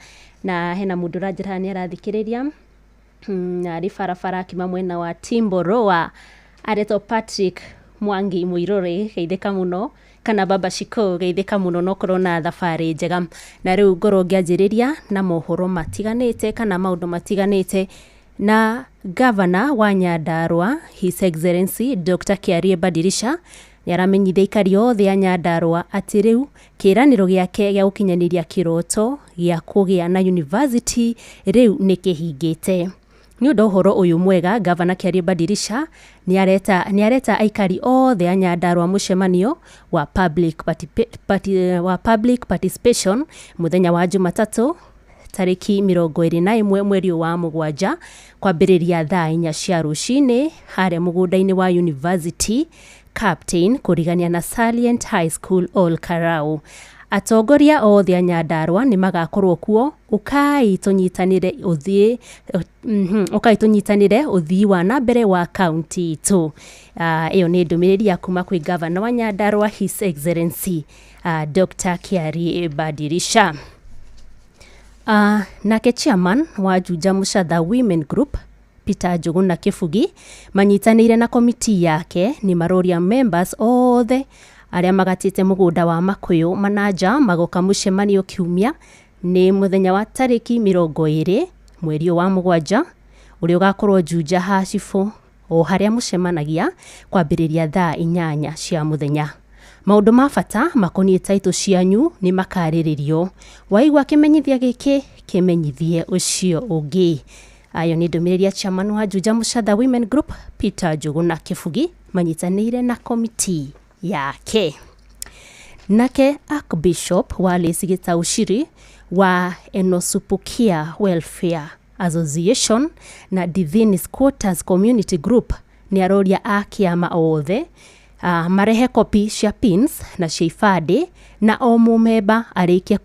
na hena mũndũ ũranjĩra nĩ arathikĩrĩria na arĩ barabara akiuma mwena wa Timboroa, aretwo Patrick Mwangi Mũirũrĩ, geithĩka mũno, kana Baba Shiko, geithĩka mũno na ũkorwo na thabarĩ njega. Na rĩu ngorwo ngĩanjĩrĩria na mohoro matiganĩte kana maũndũ matiganĩte na gavana wa Nyandarua His Excellency Dr. Kiarie Badirisha nĩ aramenyithia aikari othe a Nyandarua atĩ rĩu kĩĩranĩro gĩake gĩa gũkinyanĩria kĩroto gĩa kũgĩa na university rĩu nĩ kĩhingĩte. Nĩ ũndũ wa ũhoro ũyũ mwega, gavana Kiarie Badirisha nĩ areta aikari othe a Nyandarua mũcemanio wa public participation mũthenya wa Jumatatũ tarĩki 21 mweri wa 7 kwambĩrĩria thaa 4 cia rũcinĩ harĩa mũgũnda-inĩ wa University Captain kũrigania na Salient High School Ol Karau. Atongoria othe a Nyandarua nĩ magakorwo kuo. Ũkai tũnyitanĩre ũthii wa na mbere wa kaunti itũ. Ĩyo nĩ ndũmĩrĩri ya kuma kwĩ gavana wa Nyandarua His Excellency Dr. Kiarie Badirisha. Nake chairman wa Juja Mushatha Women Group Peter Njuguna Kĩbugi manyitanĩire na komiti yake nĩ maroria members othe arĩa magatĩte mũgũnda wa Makuyu Manaja magoka mũcemanio kiumia nĩ mũthenya wa tarĩki 20 mweri wa 7 ũrĩa ũgakorwo Juja Hacibũ o harĩa mũcemanagia kwambĩrĩria thaa 8 cia mũthenya. Maũndũ ma bata makoniĩ taitũ cianyu nĩ makarĩrĩrio. Waigua kĩmenyithia gĩkĩ, kĩmenyithie ũcio ũngĩ. Ayo nĩ ndũmĩrĩri ya chairman wa Juja Mushatha Women Group Peter Njuguna Kĩbugi manyitanĩire na komiti yake. Nake Archbishop Wallace Gitauchiri wa Enosupukia Welfare Association na Divine Squatters Community Group nĩ aroria a kĩama othe marehe kopi cia pins na cia ibandĩ na o mũmemba arĩkie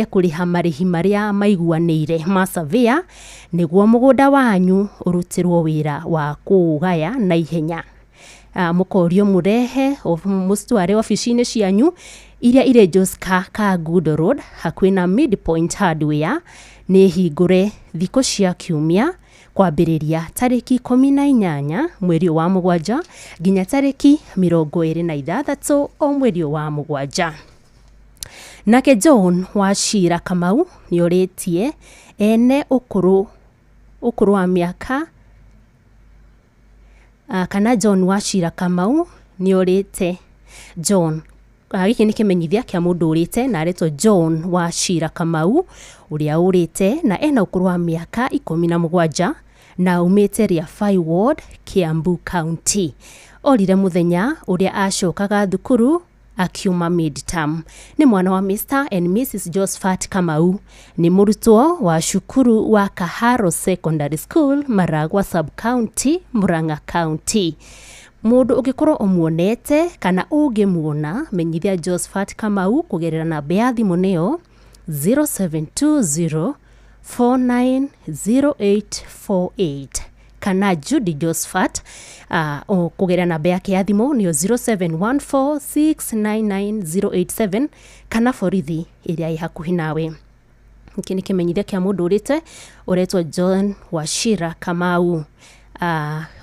kũrĩha marĩhi marĩa maiguanĩire ma surveyor nĩguo mũgũnda wanyu ũrutĩrwo wĩra wa kũũgaya na ihenya. Mũkorio mũrehe mũcitware obici-inĩ cianyu iria irĩ Joska Kangundo Road hakuhĩ na Midpoint Hardware nĩ hingũre thikũ cia kiumia kwambĩrĩria tarĩki 18 mweri wa 7 nginya tarĩki 26 o mweri wa 7. Nake John Wachira Kamau nĩ orĩtie ene ũkũrũ wa mĩaka kana John Wachira Kamau nĩ orĩte John gĩkĩ nĩ kĩmenyithia kĩa mũndũ ũrĩte na aretwo John Wachira Kamau ũrĩa ũrĩte na ena ũkũrũ wa mĩaka 17 na aumĩte Riafai Ward, Kiambu County. Orire mũthenya ũrĩa acokaga thukuru akiuma midterm. Nĩ mwana wa Mr. and Mrs. Josephat Kamau. Nĩ mũrutwo wa cukuru wa Kaharo Secondary School, Maragua Sub-County, Murang'a County. Mũndũ ũngĩkorwo ũmuonete kana ũngĩmuona, menyithia Josephat Kamau kũgerera namba ya thimũ nĩyo 0720 490848 kana Judy Josephat kũgerera namba yake ya thimũ nĩyo 0714699087 kana borithi ĩrĩa ĩ hakuhĩ nawe. Gĩkĩ nĩ kĩmenyithia kĩa mũndũ ũrĩte ũretwo John Wachira Kamau.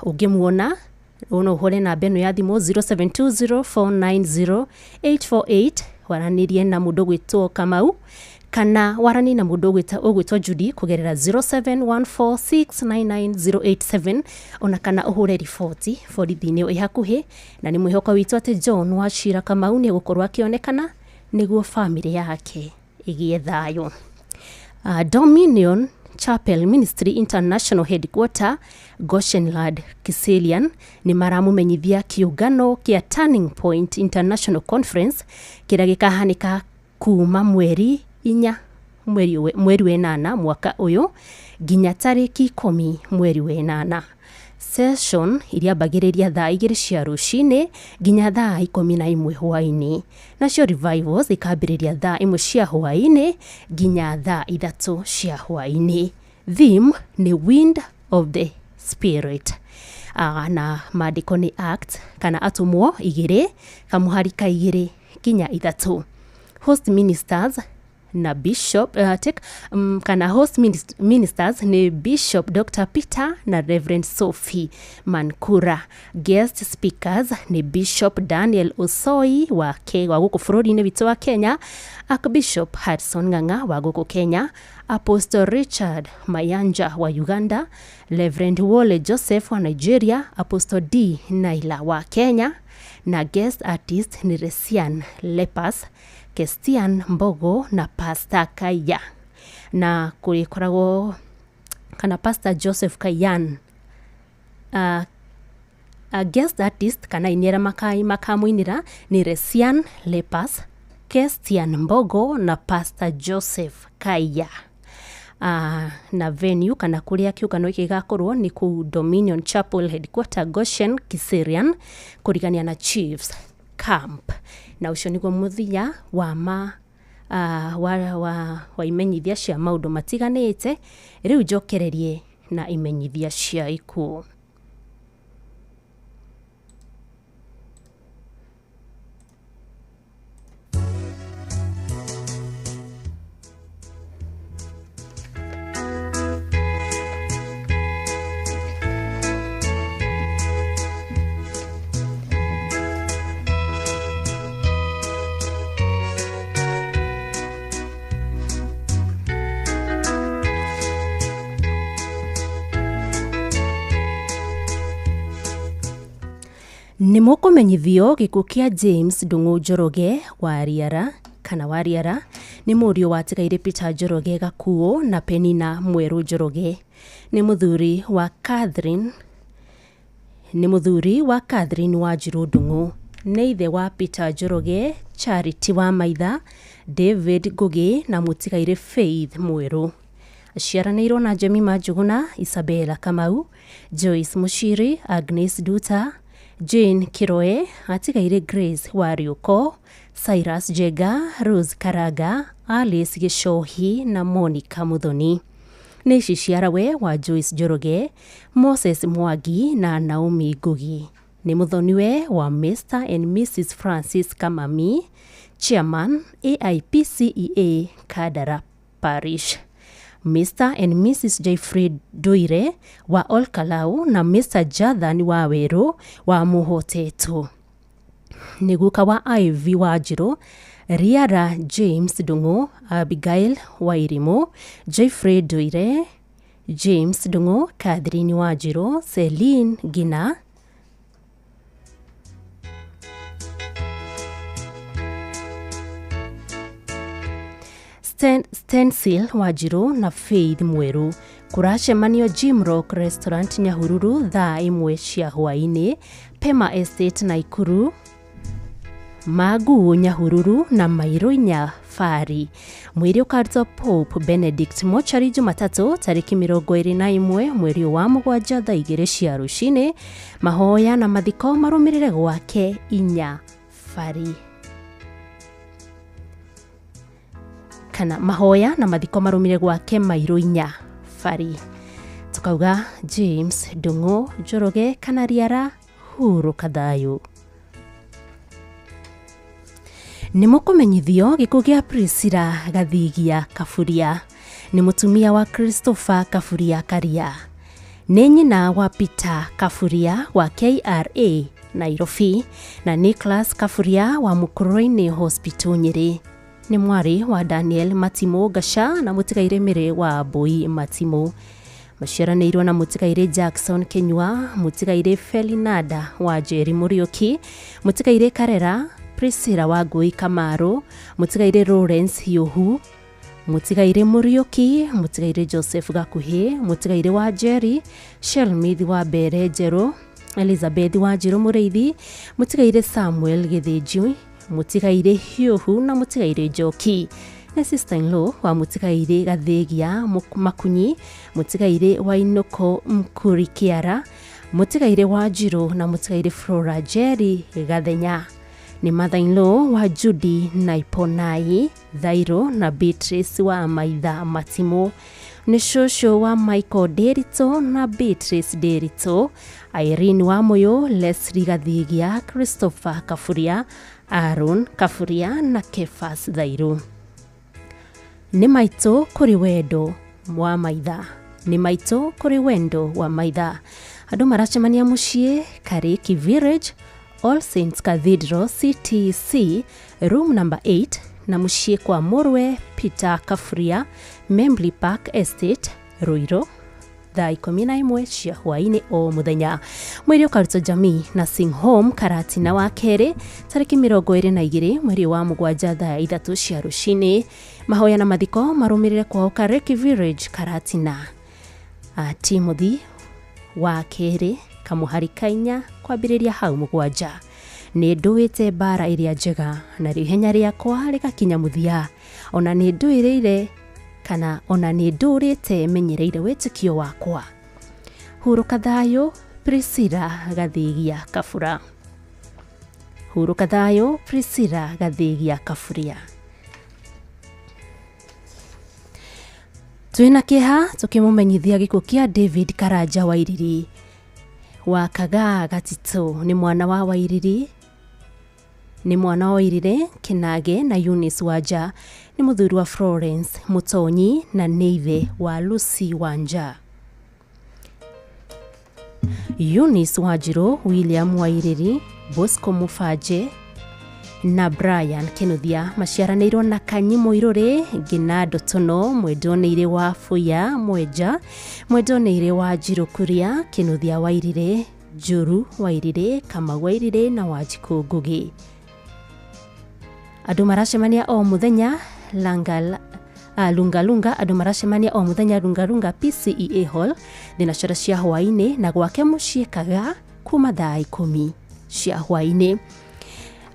Ũngĩmuona no ũhũre namba ĩno ya thimũ 0720490848 waranĩrie na mũndũ ũgwĩtwo Kamau kana warani na mũndũ ũgwĩtwo Judy kũgerera 0714699087 ona kana ũhũre riboti borithi-inĩ ĩ hakuhĩ. Na nĩ mwĩhoko witũ atĩ John Wachira Kamau nĩ egũkorwo akĩonekana nĩguo famĩlĩ yake ĩgĩe thayũ. Dominion Chapel Ministry International Headquarter Goshenland Kiselian nĩ maramumenyithia kĩũngano kĩa Turning Point International Conference kĩrĩa gĩkahanĩka kuma mweri 4 mweri wa 8 mwaka ũyũ nginya tarĩki 10 mweri wa 8. Session iriambagĩrĩria thaa 2 cia rũcinĩ nginya thaa 11 hwaĩ-inĩ, nacio revivals ikambĩrĩria thaa 1 cia hwaĩ-inĩ nginya thaa 3 cia hwaĩ-inĩ. Theme nĩ Wind of the Spirit. Na maandĩko nĩ Act kana Atũmwo 2 kamũhari ka 2 nginya 3. Host ministers na Bishop kana host ministers ni Bishop Dr. Peter na Reverend Sophie Mankura. Guest speakers ni Bishop Daniel Osoi wa gũkũ bũrũri-inĩ witũ wa Kenya, Archbishop Hudson Ng'ang'a wa gũkũ Kenya, Apostle Richard Mayanja wa Uganda, Reverend Wole Joseph wa Nigeria, Apostle D Naila wa Kenya, na guest artist ni Resian Lepas, Kestian Mbogo na Pastor Kaya. Na kũrĩkoragwo kana Pastor Joseph Kayan. Guest artist kana inera makamũinĩra ni Resian Lepas, Kestian Mbogo na Pastor Joseph Kaya. Na venue kana kũrĩa kĩũngano gĩkĩ gĩgakorwo nĩ kũu Dominion Chapel Headquarter Goshen Kiserian, kũrigania na Chiefs Camp. Na ũcio nĩguo mũthia wa wa imenyithia cia maũndũ matiganĩte. Rĩu njokererie na imenyithia cia ikuũ. Nĩ mũkũmenyithio gĩkuũ kĩa James Ndung'u Njoroge wa Riara kana wa Riara nĩ mũriũ watigaire Peter Njoroge Gakuo na Penina Mwerũ Njoroge. Nĩ mũthuri wa Catherine Wanjiru Ndung'u. Nĩ ithe wa Peter Njoroge, Charity wa Maitha, David Ngugi na mũtigaire Faith Mwerũ. Aciaranĩirwo na Jemima Njuguna, Isabella Kamau, Joyce Mushiri, Agnes Duta, Jane Kiroe, atigaire Grace Wariuko, Cyrus Jega, Rose Karaga, Alice Gicohi na Monica Muthoni. Nĩ ciciarawe wa Joyce Njoroge, Moses Mwangi na Naomi Ngugi. Nĩ mũthoniwe wa Mr. and Mrs. Francis Kamami, Chairman AIPCEA Kandara Parish. Mr. and Mrs. Jeffrey Duire wa Olkalau na Mr. Jathan wa Weru wa Muhotetu. Nĩ guka wa Ivy Wanjiru, Riara James Ndung'u, Abigail Wairimu, Jeffrey Duire, James Ndung'u, Catherine Wanjiru, Celine Gina, Stencil Wanjiru na Faith Mweru. Kũracemanio Jim Rock Restaurant Nyahururu thaa 1 cia hwaĩ-inĩ, Pema Estate Naikuru, Magu Nyahururu na Mairo Nyafari. Mwĩrĩ ũkarutwo Pope Benedict Mochari Jumatatũ tarĩki 21 mweri wa 7 thaa 2 cia rũcinĩ. Mahoya na mathiko marũmĩrĩre gwake Inyafari. Kana mahoya na mathiko marũmĩrĩre gwake Mairo Nyafari. Tukauga James Ndung'u Njoroge kana Riara hurũka thayũ. Nĩ mũkũmenyithio gĩkuũ kĩa Priscilla Gathigia Kaburia. Nĩ mũtumia wa Christopher Kaburia Karia. Nĩ nyina wa Peter Kaburia wa KRA Nairobi na Nicholas Kaburia wa Mukurweini Hospital Nyeri. Nĩ mwarĩ wa Daniel Matimo Gasha na mũtigaire Mĩrĩ wa Mbui Matimo. Maciaranĩirwo na mũtigaire Jackson Kinyua, mũtigaire Felinada wa Njeri Mũriũki, mũtigaire Karera Priscilla wa Ngui Kamaru, mũtigaire Lawrence Hiuhu, mũtigaire Mũriũki, mũtigaire Joseph Gakuhi, mũtigaire wa Njeri, Shelmith wa Mbere Njerũ, Elizabeth wa Njirũ Mũrĩithi, mũtigaire Samuel Gĩthĩnji, mũtigaire Hiuhu na mũtigaire Njoki. Na sister-in-law wa mũtigaire Gathigia Makunyi, mũtigaire Wainũko Mkuri Kĩara, Mũtigairĩ wa Njirũ na mũtigairĩ Flora Jerry Gathenya. Nĩ mother-in-law wa Judy Naiponai Thairo na Beatrice wa Maitha Matimũ. Nĩ cũcũ wa Michael Ndĩritũ na Beatrice Ndĩritũ, Irene wa Mũyũ, Leslie Gathigia, Christopher Kaburia, Aaron Kaburia na Kefas Thairo. Nĩ maitũ kũrĩ wendo wa maitha. Nĩ maitũ kũrĩ wendo wa maitha. Andũ maracemania mũciĩ Kariki Village, All Saints Cathedral CTC room number 8 na mũciĩ kwa mũrwe Peter Kaburia, Membley Park Estate, Ruiru, thaa 11 cia hwaĩ-inĩ o mũthenya. Mwĩrĩ ũkarutwo Jamii Nursing Home Karatina wa kerĩ tarĩki 22 mweri wa mũgwanja thaa 3 cia rũcinĩ. Mahoya na mathiko marũmĩrĩre kwao Kareki Village Karatina. Timothy wa kerĩ kamũhari kainya kwambĩrĩria hau mũgwanja. Nĩ ndũĩte mbara ĩrĩa njega na rĩu ihenya rĩakwa rĩgakinya mũthia. Ona nĩ ndũĩrĩire kana ona nĩ ndũrĩte menyereire wĩtĩkio wakwa. Hurũka thayũ Priscilla Gathigia Kabura. Hurũka thayũ Priscilla Gathigia Kaburia. Twĩna kĩeha tũkĩmũmenyithia gĩkuũ kĩa David Karanja Wairiri wa Kagaa Gatitũ. Nĩ mwana wa Wairiri, nĩ mwana wa Wairire Kinage na Eunice Wanja. Nĩ mũthuri wa Florence Mũtonyi na nĩ ithe wa Lucy Wanja. Eunice Wanjirũ, William Wairiri, Bosco Mũbanje na Brian Kinuthia maciaranĩirwo na Kanyi Mũirũrĩ, Ngina Ndotono, Mwendonĩire wa Buya Mwenja, Mwendonĩire wa Njirũ Kuria, Kinuthia Wairire, Njuru Wairire, Kamau Wairire na Wanjikũ Ngugi. Andũ maracemania o mũthenya Lungalunga, andũ maracemania o mũthenya Lungalunga PCEA Hall thinacara cia hwaĩ-inĩ na gwake mũciĩ Kagaa kuma thaa 10 cia hwaĩ-inĩ.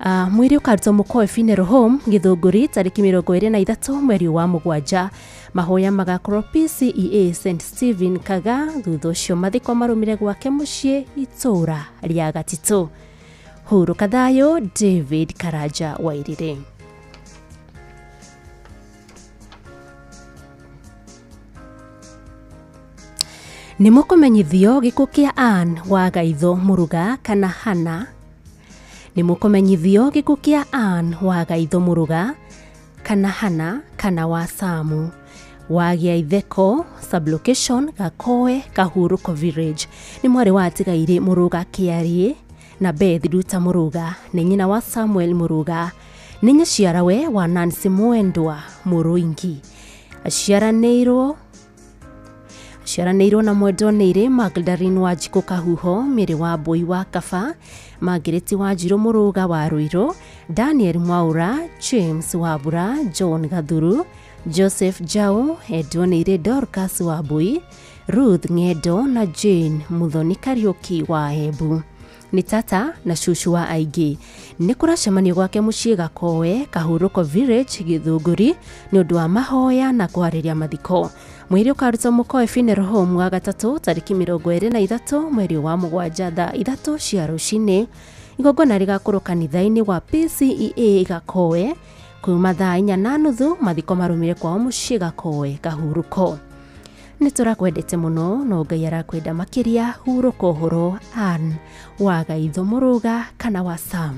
Mwĩrĩ ũkarutwo Mũkoe Funeral Home Gĩthũngũri tarĩki 23 mweri wa mũgwanja. Mahoya magakorwo PCEA St Stephen Kagaa, thutha ũcio mathiko marũmĩre gwake mũciĩ itũũra rĩa Gatitũ. Hurũka thayũ David Karanja Wairire. Nĩ mũkũmenyithio gĩkuũ kĩa Ann wa Gaitho Mũruga kana Hana. Nĩ mũkũmenyithio gĩkuũ kĩa Ann wa Gaitho Mũruga kana Hana kana wa Samu wa Gĩaitheko sublocation Gakoe Kahurũko Village. Nĩ mwarĩ wa Atigaire Mũruga Kĩarie na Beth Ruta Mũruga. Nĩ nyina wa Samuel Mũruga. Nĩ nyaciarawe wa Nancy Mwendwa Mũrũingi. Aciaranĩirwo na Mwendonĩire Magdalene Wanjikũ Kahuho, Mĩrĩ wa Mbũi wa Kaba, Margaret Wanjirũ Mũrũga wa Ruiru, Daniel Mwaura, James Wambura, John Gathuru, Joseph Jao, Endonĩire Dorcas Wambui, Ruth Ng'endo na Jane Muthoni Kariũki wa Embu. Nĩ tata na cucu wa aingĩ. Nĩ kũracemanio gwake mũciĩ Gakoe Kahurũko Village Gĩthũngũri nĩ ũndũ wa mahoya na kwarĩria mathiko. Mwĩrĩ ũkarutwo Mũkoe Funeral Home wa gatatũ tarĩki 23 mweri wa mũgwanja thaa 3 cia rũcinĩ. Igongona rĩgakorwo kanitha-inĩ wa PCEA Gakoe kuma thaa 4:30. Mathiko marũmĩre kwao mũciĩ Gakoe Kahurũko. Nĩ tũrakwendete mũno no Ngai arakwenda makĩria. Hurũka ũhoro Ann wa Gaitho Mũrũga kana wa Sam.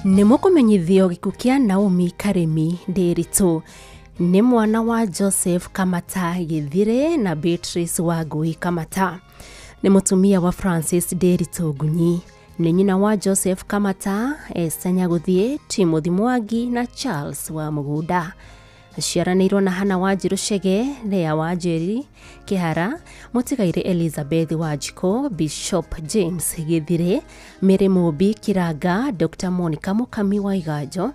Nĩ mũkũmenyithio gĩkuũ kĩa Naomi Karĩmi Ndĩritũ. Nĩ mwana wa Joseph Kamata Gĩthire na Beatrice Wangui Kamata. Nĩ mũtumia wa Francis Ndĩritũ Ngunyi. Nĩ nyina wa Joseph Kamata, Esther Nyagũthiĩ, Timothy Mwangi na Charles wa Mũgũnda. Aciaranĩirwo na Hana Wanjirũ Chege, Lea Wanjeri Kĩhara, mũtigaire Elizabeth Wanjikũ, Bishop James Gĩthire, Mary Mũmbi Kĩranga, Dr. Monica Mũkami wa Iganjo,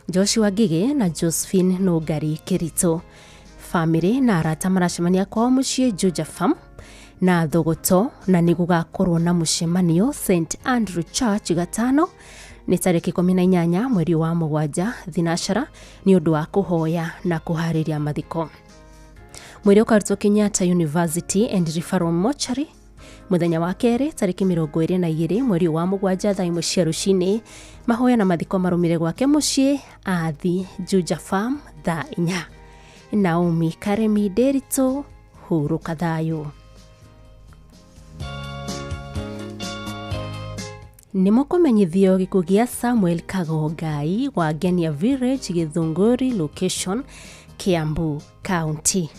Joshua Ngigĩ na Josephine Nũngari Kĩritũ. Famĩlĩ na arata maracemania kwao mũciĩ Juja Farm na Thogoto na nĩ gũgakorwo na mũcemanio St Andrew Church gatano nĩ tarĩki 18 mweri wa mũgwanja thinacara nĩ ũndũ wa kũhoya na kũharĩria mathiko. Mwĩrĩ ũkarutwo Kenyatta University and Referral Mortuary mũthenya wa kerĩ tarĩki 22 mweri wa mũgwanja thaa 1 cia rũcinĩ. Mahoya na mathiko marũmĩre gwake mũciĩ Athi Juja Farm thaa 4. Naomi Karemi Nderitu, hurũka thayũ. Nĩ mũkũmenyithio gĩkuũ gĩa Samuel Kagongai wa Ngenia Village, Gĩthũngũri location, Kiambu County.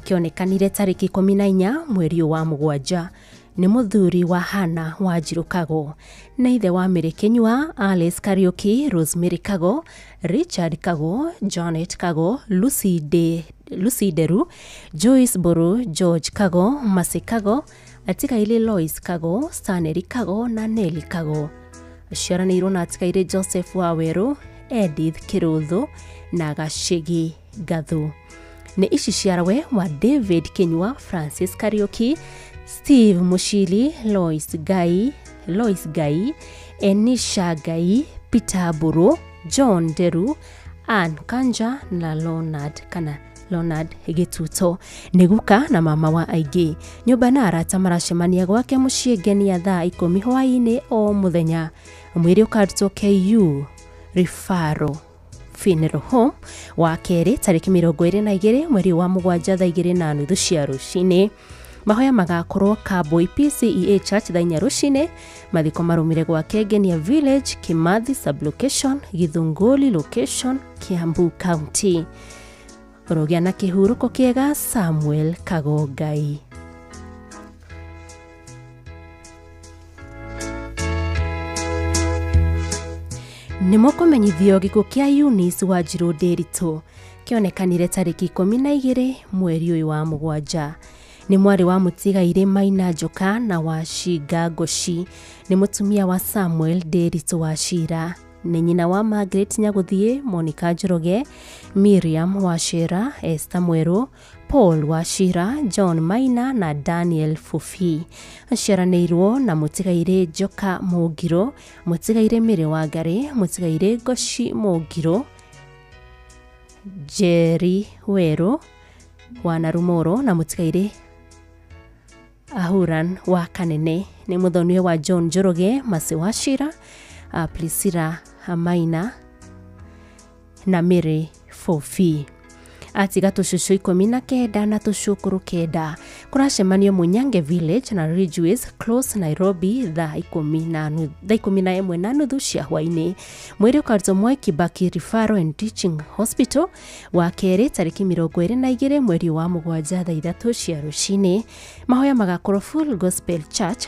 Kĩonekanire tarĩki 14 mweri wa mũgwanja. Nĩ mũthuri wa Hana Wanjiru Kago na ithe wa Mary Kinyua, Alice Kariuki, Rosemary Kago, Richard Kago, Janet Kago, Lucy Deru, Joyce Boru, George Kago, Masi Kago, atigaire Lois Kago, Stanley Kago na Nelly Kago. Aciaranĩirwo na atigaire Joseph Waweru, Edith Kiruthu na Gacigi Gathu. Nĩ ici ciarawe wa David Kinyua, Francis Kariuki, Steve Mushili, Lois Ngai, Enisha Ngai, Peter Buru, John Deru, Ann Kanja na Leonard Gituto. Nĩ guka na mama wa aingĩ. Nyũmba na arata maracemania gwake mũciĩ Ngenia thaa 10 hwaĩ-inĩ o mũthenya. Mwĩrĩ ũkarutwo KU Referral Funeral Home wa kerĩ tarĩki 22 mweri wa mũgwanja thaa 2:30 cia rũcinĩ. Mahoya magakorwo Kaboi PCEA Church thaa 4 rũcinĩ. Mathiko marũmĩre gwake Ngenia Village, Kimathi sublocation, Githunguri location, Kiambu County. Ũrogĩa na kĩhurũko kĩega Samuel Kagongai. Nĩ mũkũmenyithio gĩkuũ kĩa Eunice Wanjiru Nderitu kĩonekanire tarĩki 12 mweri ũyũ wa mũgwanja. Nĩ mwarĩ wa mũtigairĩ Maina Njoka na wa Shinga Ngoci. Nĩ mũtumia wa Samuel Nderitu wa Shira. Nĩ nyina wa Margaret Nyagũthiĩ, Monica Njoroge, Miriam Wachira, Esther Mwerũ, Paul Wachira, John Maina na Daniel Fufi. Aciaranĩirwo na mũtigairĩ Njoka Mũngiro, mũtigairĩ Mĩrĩ Wangari, mũtigairĩ Ngoci Mũngiro, Jerry Werũ wa Narumoro na mũtigairĩ Ahuran wa Kanene. Nĩ mũthoniwe wa John Njoroge, Masi Wachira, Priscilla Maina na Mary Fofi. Atiga tũcũcũ 19 na tũcũkũrũ 9. Kũracemanio Munyange Village na Ridgeways Close, Nairobi thaa 11:30 cia hwaĩ-inĩ. Mwĩrĩ ũkarutwo Mwai Kibaki Referral and Teaching Hospital wa kerĩ tarĩki 22 mweri wa mũgwanja thaa 3 cia rũcinĩ. Mahoya magakorwo Full Gospel Church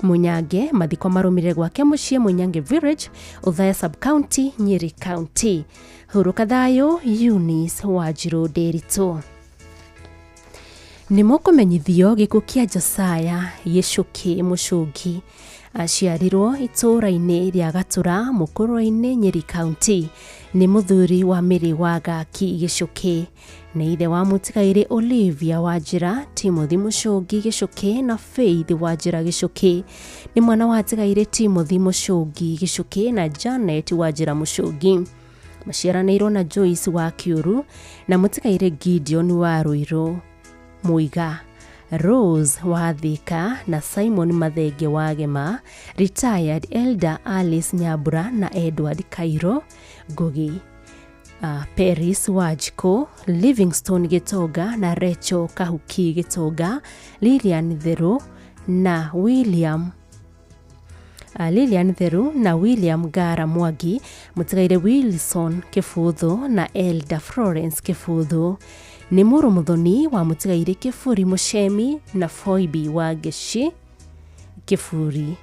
Munyange. Mathiko marũmĩrĩre gwake mũciĩ Munyange Village, Othaya Sub-County, Nyeri County. Hurũka thayũ Eunice Wanjiru Nderitu. Nĩ mũkũmenyithio gĩkuũ kĩa Josiah Gĩcũkĩ Mũcũngi. Aciarirwo itũũra-inĩ rĩa Gatũra, Mũkũrwe-inĩ, Nyeri County. Nĩ mũthuri wa Mĩrĩ wa Gaki Gĩcũkĩ. Nĩ ithe wa mũtigairĩ Olivia Wanjira, Timothy Mũcũngi Gĩcũkĩ na Faith Wanjira Gĩcũkĩ. Nĩ mwana wa atigairĩ Timothy Mũcũngi Gĩcũkĩ na Janet Wanjira Mũcũngi. Maciaranĩirwo na Joyce wa Kiuru na mũtigairĩ Gideon wa Ruiru Muiga, Rose wa Thika na Simon Mathenge wa Gema, retired Elder Alice Nyambura na Edward Kairo Ngugi, Paris Wajiko, Livingstone Gĩtonga na Rachel Kahuki Gĩtonga, Lilian Theru na William Lilian Theru na William Gara Mwangi, mũtigaire Wilson Kĩbuthu na Elder Florence Kĩbuthu. Nĩ mũrũ mũthoni wa mũtigaire Kĩburi Mũcemi na Foibi wa Ngeci Kĩburi.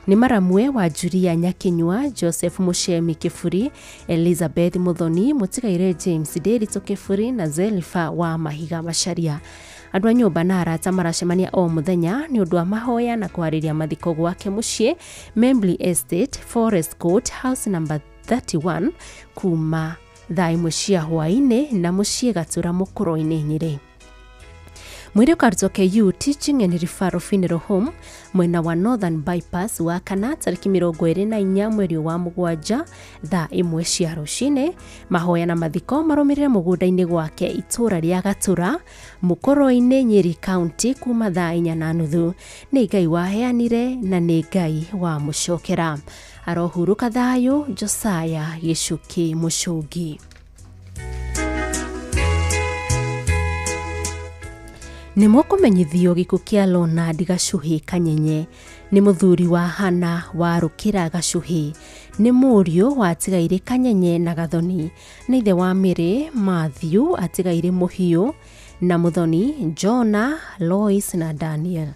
Nĩ maramwe wa Julia Nyakinyua, Joseph Mũcemi Kĩburi, Elizabeth Mũthoni, mũtigaire James Nderitu Kĩburi na Zelifa wa Mahiga Macharia. Andũ a nyũmba na arata maracemania o mũthenya nĩ ũndũ wa mahoya na kũharĩria mathiko gwake mũciĩ Membly Estate, Forest Court, house number 31, kuma Thaa 1 cia hwaĩ-inĩ na mũciĩ Gatura Mũkũrũ-inĩ Nyĩrĩ. Mwĩrĩ ũkarutwo KU Teaching and Referral Funeral Home mwena wa Northern Bypass wa kana tarĩki 24 mweri wa mũgwanja thaa 1 cia rũcinĩ. Mahoya na mathiko marũmĩrĩre mũgũnda-inĩ gwake itũra rĩa Gatura Mũkũrũ-inĩ Nyĩrĩ County kuma thaa 4:30. Nĩ Ngai waheanire na nĩ Ngai wamũcokera. Arohurũka thayũ Josiah Gĩcuki Mũcũngi. Nĩ mũkũmenyithio gĩkuũ kĩa Leonard Gacuhi Kanyenye. Nĩ mũthuri wa Hana wa Rũkĩra Gacuhi. Nĩ mũriũ wa Atigaire Kanyenye na Gathoni. Nĩ ithe wa Mary Matthew Atigaire Mũhiũ na Mũthoni Jona Lois na Daniel.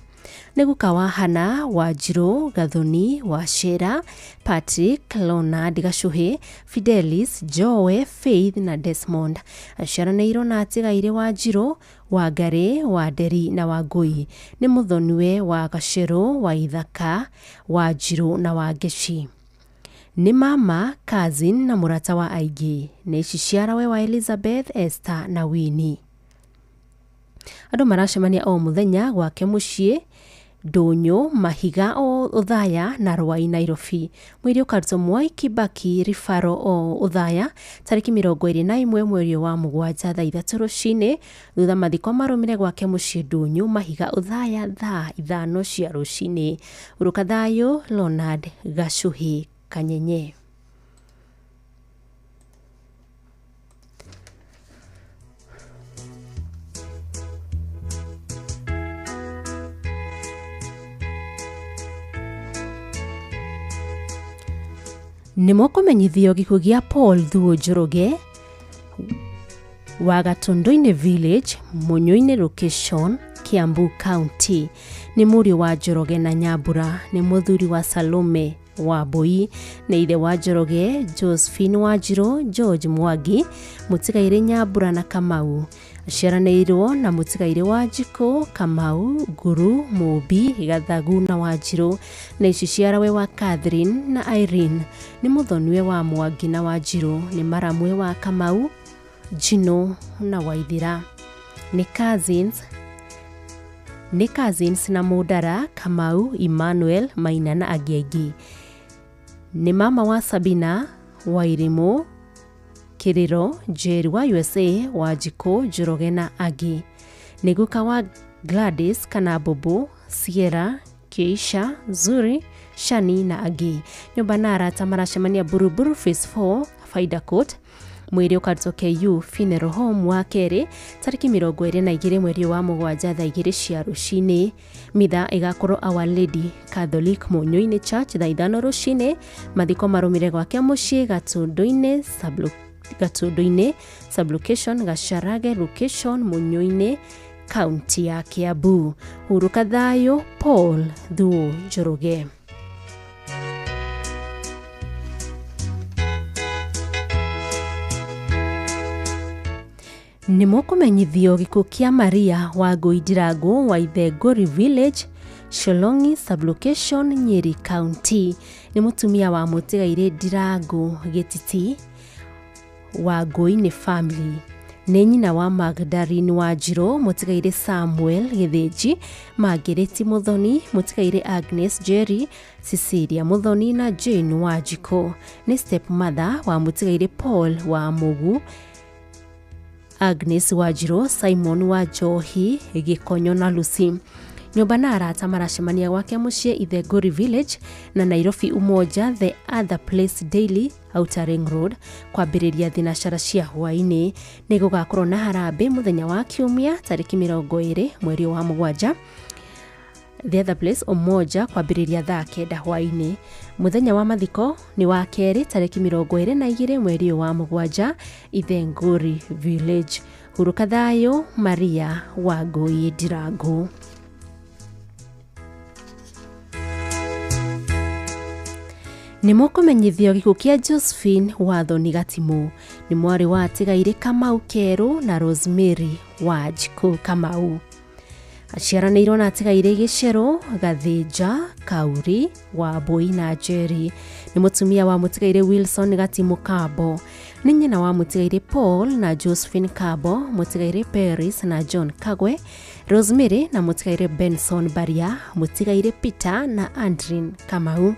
Nĩ guka wa Hana Wanjirũ Gathoni wa Shera Patrick Leonard Gacuhi Fidelis Joe Faith na Desmond. Aciaranĩirwo na Atigaire Wanjirũ Wangari Wanderi na Wangũi. Nĩ mũthoniwe wa Gacerũ wa Ithaka Wanjirũ na Wangeci. Nĩ mama, cousin na mũrata wa aingĩ. Nĩ ciciarawe wa Elizabeth, Esther na Winnie. Andũ maracemania o mũthenya gwake mũciĩ Ndũnyũ Mahiga o Othaya na Rwai Nairobi. Mwĩrĩ ũkarutwo Mwai Kibaki Ribaro o Othaya tarĩki 21 mweri wa mũgwanja thaa 3 rũcinĩ. Thutha mathiko marũmĩre gwake mũciĩ Ndũnyũ Mahiga Othaya thaa 5 cia rũcinĩ. Urũka thayũ Leonard Gacuhi Kanyenye. Nĩ mũkũmenyithio gĩkuũ gĩa Paul Thuo Njoroge wa Gatũndũ-inĩ Village, Mũnyũ-inĩ Location, Kiambu County. Nĩ mũriũ wa Njoroge na Nyambura. Nĩ mũthuri wa Salome wa Mbui. Nĩ ithe wa Njoroge, Josephine Wanjirũ, George Mwangi, mũtigairĩ Nyambura na Kamau. Aciaranĩirwo na mũtigairĩ Wanjikũ, Kamau, Nguru, Mũmbi, Gathagu na Wanjirũ. Na ici ciarawe wa Catherine na Irene. Nĩ mũthoniwe wa Mwangi na Wanjirũ. Nĩ maramwe wa Kamau, Njino na Waithira. Nĩ cousins na Mũndara, Kamau, Emmanuel, Maina na angĩ aingĩ. Nĩ mama wa Sabina, Wairimũ, Kiriro, Njeri wa USA, Wanjikũ, Njoroge na angĩ. Nĩ guka wa Gladys kana Bobo, Sierra, Keisha, Zuri, Shani na angĩ. Nyũmba na arata maracemania Buruburu Phase 4, Faida Court. Mwĩrĩ ũkarutwo KU Funeral Home wa kerĩ tarĩki 22 mweri wa mũgwanja thaa 2 cia rũcinĩ. Mitha ĩgakorwo Our Lady Catholic Mũnyũ-inĩ Church thaa 5 rũcinĩ. Mathiko marũmĩre gwake mũciĩ Gatũndũ-inĩ sublocation Gacharage location Mũnyũ-inĩ County ya Kiambu. Hurũka thayũ Paul Thuo Njoroge. Nĩ mũkũmenyithio gĩkuũ kĩa Maria Wangũi Ndirangu wa Ithengũri Village, Sholongi sublocation Nyeri County. Nĩ mũtumia wa mũtigairĩ Ndirangu Gĩtiti Wangũi-nĩ family. Nĩ nyina wa Magdalene Wanjirũ, mũtigairĩ Samuel Gĩthĩnji, Margaret Mũthoni, mũtigairĩ Agnes Jerry, Cecilia Mũthoni na Jane Wanjikũ. Nĩ stepmother wa mũtigairĩ Paul wa Mũgu, Agnes Wanjirũ, Simon wa Njohi, Gĩkonyo na Lucy. Nyũmba na arata maracemania gwake mũciĩ Ithengũri Village na Nairobi Umoja The Other Place Daily Outer Ring Road kwambĩrĩria thinacara cia hwaĩ-inĩ. Nĩ gũgakorwo na harambĩ mũthenya wa Kiumia tarĩki 20 mweri wa mũgwanja The Other Place Umoja kwambĩrĩria thaa 9 hwaĩ-inĩ. Mũthenya wa mathiko nĩ wa kerĩ tarĩki 22 mweri wa mũgwanja Ithengũri Village. Hurũka thayũ Maria Wangũi Ndirangu. Nĩ mũkũmenyithio gĩkuũ kĩa Josephine Wathoni Gatimũ. Nĩ mwarĩ wa Atigaire Kamau Kerũ na Rosemary Wanjikũ Kamau. Aciaranĩirwo na atigaire Gĩcerũ, Gathĩnja, Kauri, Wambui na Njeri. Nĩ mũtumia wa mũtigaire Wilson Gatimu Kambo. Nĩ nyina wa mũtigaire Paul na Josephine Kambo, mũtigaire Paris na John Kagwe, Rosemary na mũtigaire Benson Baria, mũtigaire Peter na Andrin Kamau,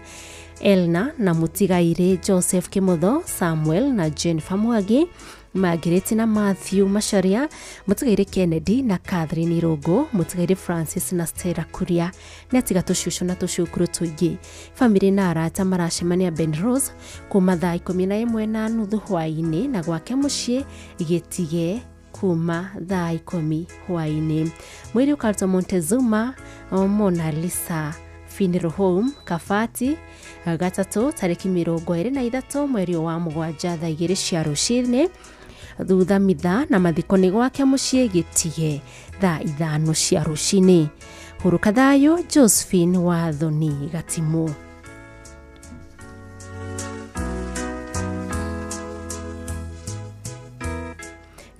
Elna na mũtigaire Joseph Kimotho, Samuel na Jennifer Mwangi, Margaret na Matthew Macharia, mũtigaire Kennedy na Catherine Irũngũ, mũtigaire Francis na Stella Kuria. Nĩ atiga tũcucu na tũcukuru tũingĩ. Bamĩrĩ na arata maracemania Ben Rose kuma thaa 11:30 hwaĩ-inĩ na gwake mũciĩ Gĩtige kuma thaa 10 hwaĩ-inĩ. Mwĩrĩ ũkarutwo Montezuma Mona Lisa Funeral Home, Kabati, gatatũ tarĩki 23 mweri wa mũgwanja thaa 2 cia rũcinĩ. Thutha mitha na mathiko nĩ gwake mũciĩ Gĩtige thaa 5 cia rũcinĩ. Hurũka thayũ Josephine Wathoni Gatimu.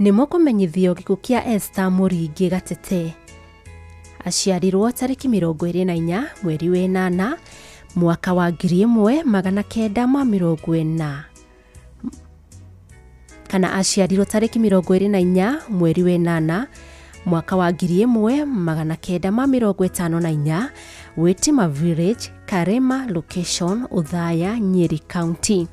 Nĩ mũkũmenyithio gĩkuũ kĩa Esther Mũringi Gatete. Aciarirwo tarĩki 24 mweri wa 8 mwaka wa 1940 kana aciarirwo tarĩki 24 mweri wa 8 mwaka wa 1954 Witima Village, Karema Location, Othaya, Nyeri County.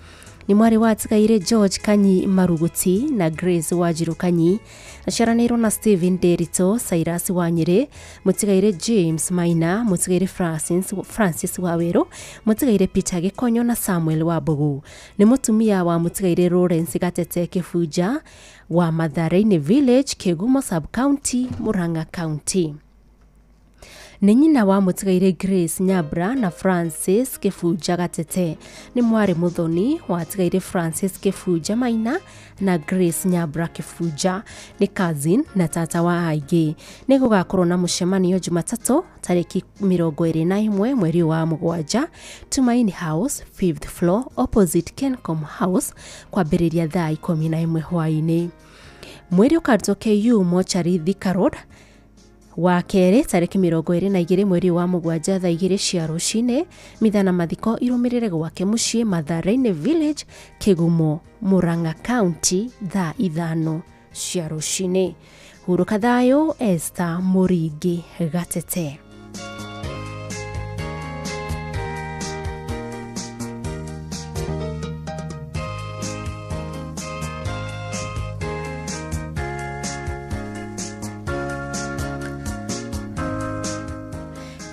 Nĩ mwarĩ wa atigaire George Kanyi Maruguti na Grace Wanjiru Kanyi. Aciaranĩirwo na Stephen Derito, Cyrus wa Nyĩrĩ, mũtigaire James Maina, mũtigaire Francis Wawerũ, mũtigaire Peter Gĩkonyo na Samuel Wambugu. Nĩ mũtumia wa mũtigaire Lawrence Gatete Kĩbunja wa Mathareinĩ Village, Kĩgumo Sub-County, Murang'a County. Nĩ nyina wa mũtigaire Grace Nyabra na Francis Kĩbunja Gatete. Nĩ mwarĩ mũthoni wa atigaire Francis Kĩbunja Maina na Grace Nyabra Kĩbunja. Nĩ cousin na tata wa aingĩ. Nĩ gũgakorwo na mũcemanio Jumatatũ tarĩki 21 mweri wa mũgwanja, Tumaini House, 5th floor, opposite Kencom House, kwambĩrĩria thaa 11 hwaĩ-inĩ. Mwĩrĩ ũkarutwo KU Mochari Thika Road wa kerĩ tarĩki 22 mweri wa mũgwanja thaa 2 cia rũcinĩ. Mitha na mathiko irũmĩrĩre gwake mũciĩ Mathareinĩ Village, Kĩgumo, Murang'a County thaa 5 cia rũcinĩ. Hurũka thayũ Esther Mũringi Gatete.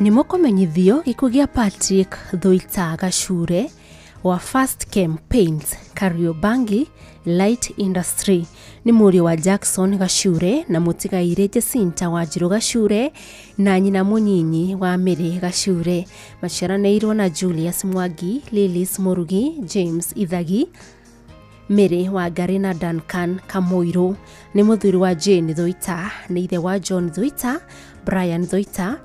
Nĩ mũkũmenyithio gĩkuũ gĩa Patrick Thuita Gacure wa Fast Chem Paints, Kariobangi Light Industry. Nĩ mũriũ wa Jackson Gacure na mũtigaire Jacinta Wanjiru Gacure na nyina mũnyinyi wa Mary Gacure. Maciaranĩirwo na Julius Mwangi, Lilies Murugi, James Ithagi, Mary Wangari na Duncan Kamoiru. Nĩ mũthuri wa Jane Thuita, nĩ ithe wa John Thuita, Brian Thuita,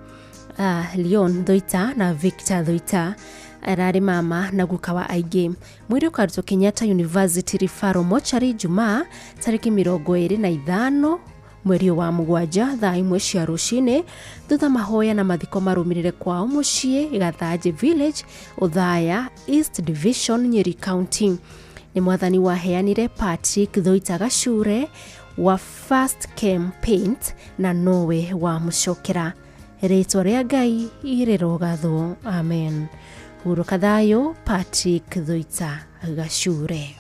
Leon Thuita na Victor Thuita. Ararĩ mama na guka wa aingĩ. Mwĩrĩ ũkarutwo Kenyatta University Referral Mochari Jumaa tarĩki 25 mweri wa mũgwanja thaa 1 cia rũcinĩ. Thutha mahoya na mathiko marũmĩrĩre kwao mũciĩ Gathanjĩ Village, Othaya East Division, Nyeri County. Nĩ mwathani waheanire Patrick Thuita Gacure wa Fast Chem Paint na nowe wa mũcokera. Rĩtwa rĩa Ngai rĩrogathwo. Amen. Hurũka thayũ Patrick Thuita Gacure.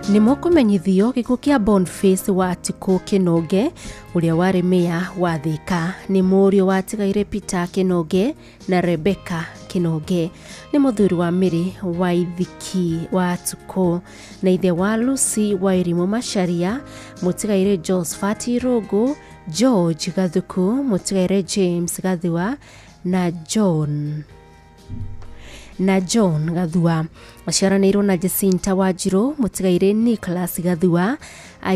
Nĩ mũkũmenyithio gĩkuũ kĩa Boniface wa Atikũ Kĩnũnge ũrĩa warĩ meya wa Thika. Nĩ mũriũ wa atigaire Peter Kĩnũnge na Rebecca Kĩnũnge. Nĩ mũthuri wa Mary Waithiki wa Atukũ na ithe wa Lucy Wairimũ Macharia, mũtigaire Josephat Irũngũ, George Gathuku, mũtigaire James Gathua na John. na John Gathua. Aciaranĩirwo na Jacinta Wanjiru, mũtigairĩ Nicholas Gathua,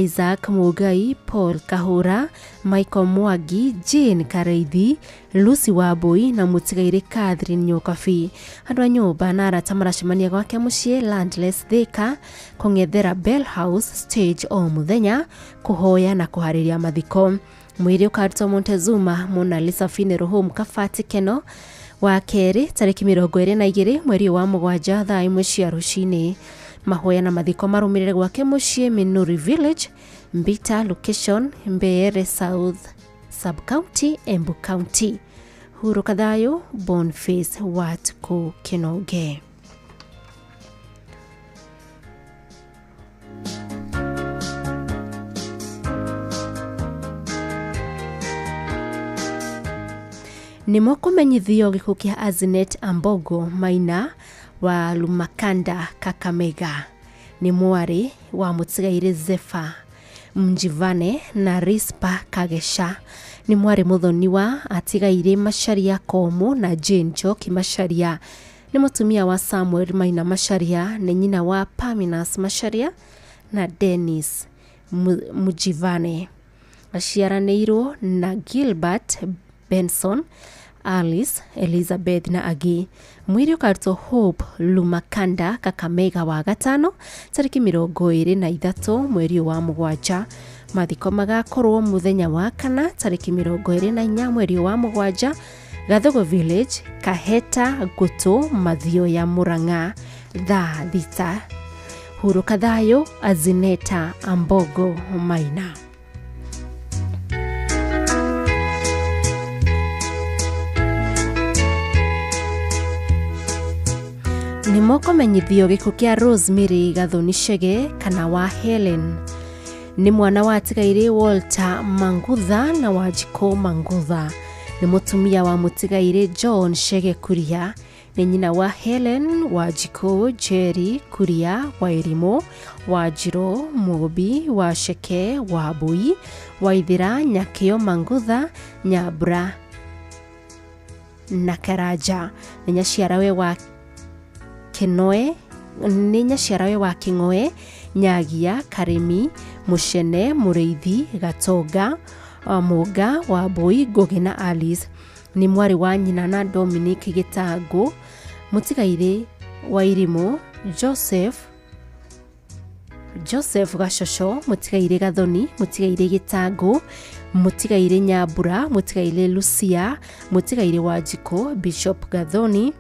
Isaac Mugai, Paul Kahura, Michael Mwangi, Jane Kareithi, Lucy Wambui na mũtigairĩ Catherine Nyokabi. Andũ a nyũmba na arata maracemania gwake mũciĩ Landless Thika kũng'ethera Bell House stage o mũthenya kũhoya na kũharĩria mathiko. Mwĩrĩ ũkarutwo Montezuma Mona Lisa Funeral Home Kabati Keno wa kerĩ tarĩki 22 mweri wa mũgwanja thaa 1 cia rũcinĩ. Mahoya na mathiko marũmĩrĩre gwake mũciĩ Minuri Village, Mbita location, Mbeere South Sub County, Embu County. Hurũka thayũ Boniface Watuku Kĩnonge. Nĩmo kũmenyithio gĩkuũ kĩa Azinet Ambogo Maina wa Lumakanda Kakamega. Nĩ mwarĩ wa mũtigairĩ Zefa Mjivane na Rispa Kagesha. Nĩ mwarĩ mũthoni wa atigairĩ Macharia Komu na Jane Njoki Macharia. Nĩ mũtumia wa Samuel Maina Macharia, nĩ nyina wa Paminas Macharia na Dennis Mjivane. Aciaranĩirwo na Gilbert Benson, Alice, Elizabeth na angĩ. Mwĩrĩ ũkarutwo Hope Lumakanda Kakamega wa gatano tarĩki 23 mweri wa mũgwanja. Mathiko magakorwo mũthenya wa kana tarĩki 24 mweri wa mũgwanja Gathogo Village, Kaheta Gutu, Mathioya Murang'a thaa 6. Hurũka thayũ Azineta Ambogo Maina. Nĩmo kũmenyithio gĩkuũ kĩa Rosemary Gathoni Chege kana wa Helen. Nĩ mwana wa atigairĩ Walter Mangutha na Wanjikũ Mangutha. Nĩ mũtumia wa mũtigairĩ John Chege Kuria. Nĩ nyina wa Helen Wanjikũ, Jerry Kuria, Wairimũ, Wanjirũ, Mũmbi, Waceke, Wambui, Waithĩra, Nyakĩo Mangutha, Nyambura na Karanja. Nĩ nyaciarawe wa Kinoe, nĩ nyaciarawe wa King'oe, Nyagia, Karĩmi, Mũcene, Mũrĩithi, Gatonga, Mũnga, Wambui, Ngũgĩ na Alice. Nĩ mwarĩ wa nyina na Dominic Gĩtangũ, mũtigairĩ Wairimũ, Joseph Gacoco, mũtigairĩ Gathoni, mũtigairĩ Gĩtangũ, mũtigairĩ Nyambura, mũtigairĩ Lucia, mũtigairĩ Wanjikũ, Bishop Gathoni,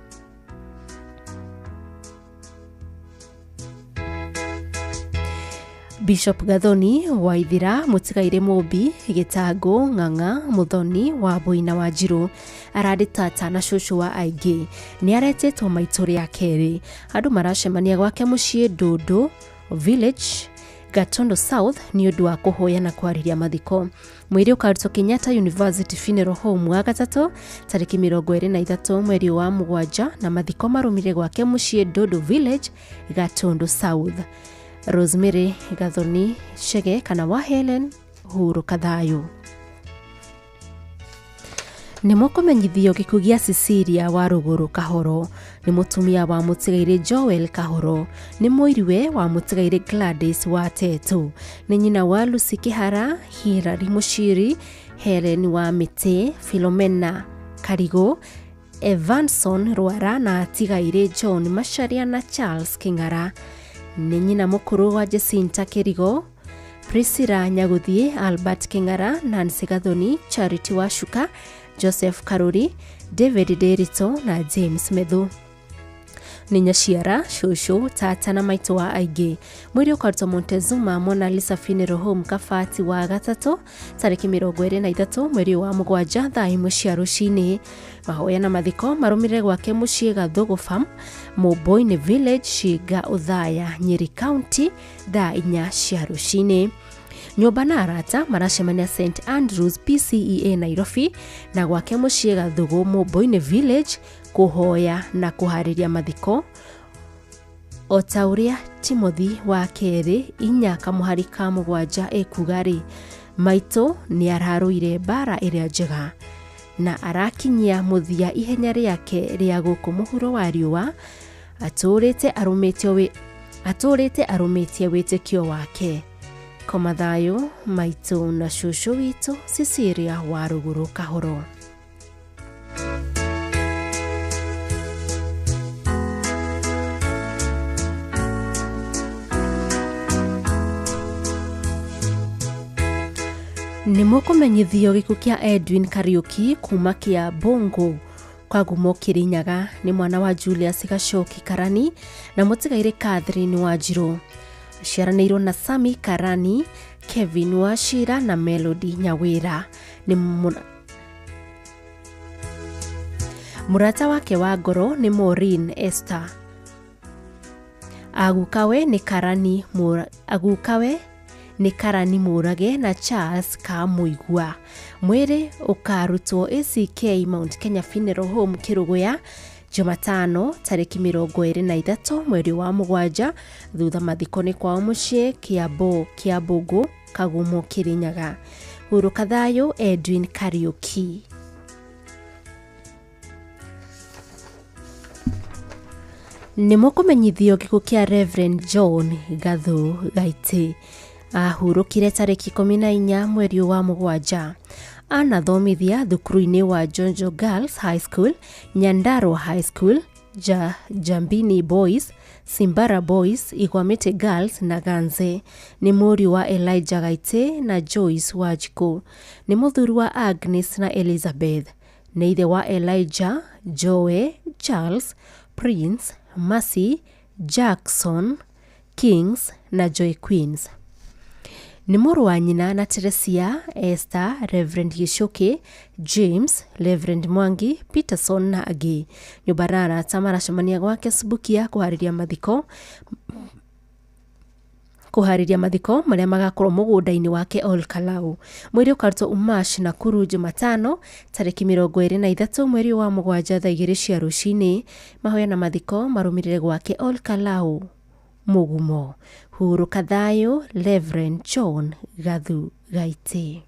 Bishop Gathoni, Waithira, mũtigairĩ Mũmbi, Gĩtangũ, Ng'ang'a, Mũthoni, Wambui na Wanjirũ. Ararĩ tata na cũcũ wa aingĩ. Nĩ aretĩtwo maitũ rĩa kerĩ. Andũ maracemania gwake mũciĩ Ndũndũ Village, Gatondo South nĩ ũndũ wa kũhoya na kwarĩria mathiko. Mwĩrĩ ũkarutwo Kenyatta University Funeral Home wa gatatũ tarĩki 23 mweri wa mũgwanja na mathiko marũmĩrĩre gwake mũciĩ Ndũndũ Village, Gatondo South. Rosemary Gathoni Chege kana wa Helen, hurũka thayũ. Nĩmo kũmenyithio gĩkuũ gĩa Cecilia wa Rũgũrũ Kahoro. Nĩ mũtumia wa mũtigairĩ Joel Kahoro. Nĩ mũiriwe wa mũtigairĩ Gladys wa Tetu. Nĩ nyina wa Lucy Kĩhara, Hilary Mũciri, Helen wa Mĩtĩ, Philomena Karigũ, Evanson Rwara na atigairĩ John Macharia na Charles Kĩng'ara. Nĩ nyina mũkũrũ wa Jacinta Kĩrigo, Priscilla Nyagũthiĩ, Albert Kĩng'ara, Nancy Gathoni, Charity Wacuka, Joseph Karuri, David Nderitu na James Methu. Nĩ nyaciara, cũcũ, tata na maitũ wa aingĩ. Mwĩrĩ ũkarutwo Montezuma Mona Lisa Funeral Home Kabati wa gatatũ tarĩki 23 mweri wa mũgwanja thaa 1 cia rũcinĩ. Mahoya na mathiko marũmĩrĩre gwake mũciĩ Gathugu Farm, Mũmbũinĩ Village, Shinga, Othaya, Nyeri County thaa 4 cia rũcinĩ. Nyũmba na arata maracemania St Andrews PCEA Nairobi na gwake mũciĩ Gathugu Mũmbũinĩ Village kũhoya na kũharĩria mathiko. O ta ũrĩa Timothy wa kerĩ 4 kamũhari ka 7 ekuga rĩ, maitũ nĩ ararũire mbara ĩrĩa njega. Na arakinyia mũthia ihenya rĩake rĩa gũkũ mũhuro wa riũa atũrĩte arũmĩtie wĩtĩkio wake. Koma thayũ maitũ na cũcũ witũ Cecilia Warũgũrũ Kahoro. Nĩ mũkũmenyithio gĩkuũ kĩa Edwin Kariuki kuma kĩa Bongo kwa Gumo Kirinyaga nĩ mwana wa Julius Gachoki Karani na mũtigairĩ Catherine Wanjirũ. Aciaranĩirwo na Sami Karani, Kevin Wachira na Melody Nyawĩra. Nĩ mũrata wake wa ngoro nĩ Maureen Esther. Agukawe nĩ Karani Mũrage na Charles Kamũigua. Mwĩrĩ ũkarutwo ACK Mount Kenya Funeral Home Kĩrũgũya Jumatano tarĩki 23 mweri wa mũgwanja thutha mathiko nĩ kwao mũciĩ Kĩambũngũ Kagumo Kirinyaga. Hurũka thayũ Edwin Kariuki. Nĩ mũkũmenyithio gĩkuũ kĩa Reverend John Gathu Gaitĩ. Ahurũkire tarĩki 14 mweri wa mũgwanja. Anathomithia thukuru-inĩ wa Jonjo Girls High School, Nyandarua High School, Jambini Boys, Simbara Boys, Igwamĩtĩ Girls na Ganze. Nĩ mũriũ wa Elijah Gaitĩ na Joyce Wanjikũ. Nĩ mũthuri wa Agnes na Elizabeth. Nĩ ithe wa Elijah, Joe, Charles, Prince, Mercy, Jackson, Kings na Joy Queens. Nĩ mũrũ wa nyina na Teresia, Esther, Reverend Gichuki, James, Reverend Mwangi, Peterson na angĩ. Nyũmba na arata maracemania gwake Subukia kũharĩria mathiko marĩa magakorwo mũgũnda-inĩ wake Ol Kalou. Mwĩrĩ ũkarutwo Umash Nakuru Jumatano tarĩki 23 mweri wa mũgwanja thaa 2 cia rũcinĩ. Mahoya na mathiko marũmĩrĩre gwake Ol Kalou Mũgumo. Hurũka thayũ Reverend John Gathu Gaitĩ.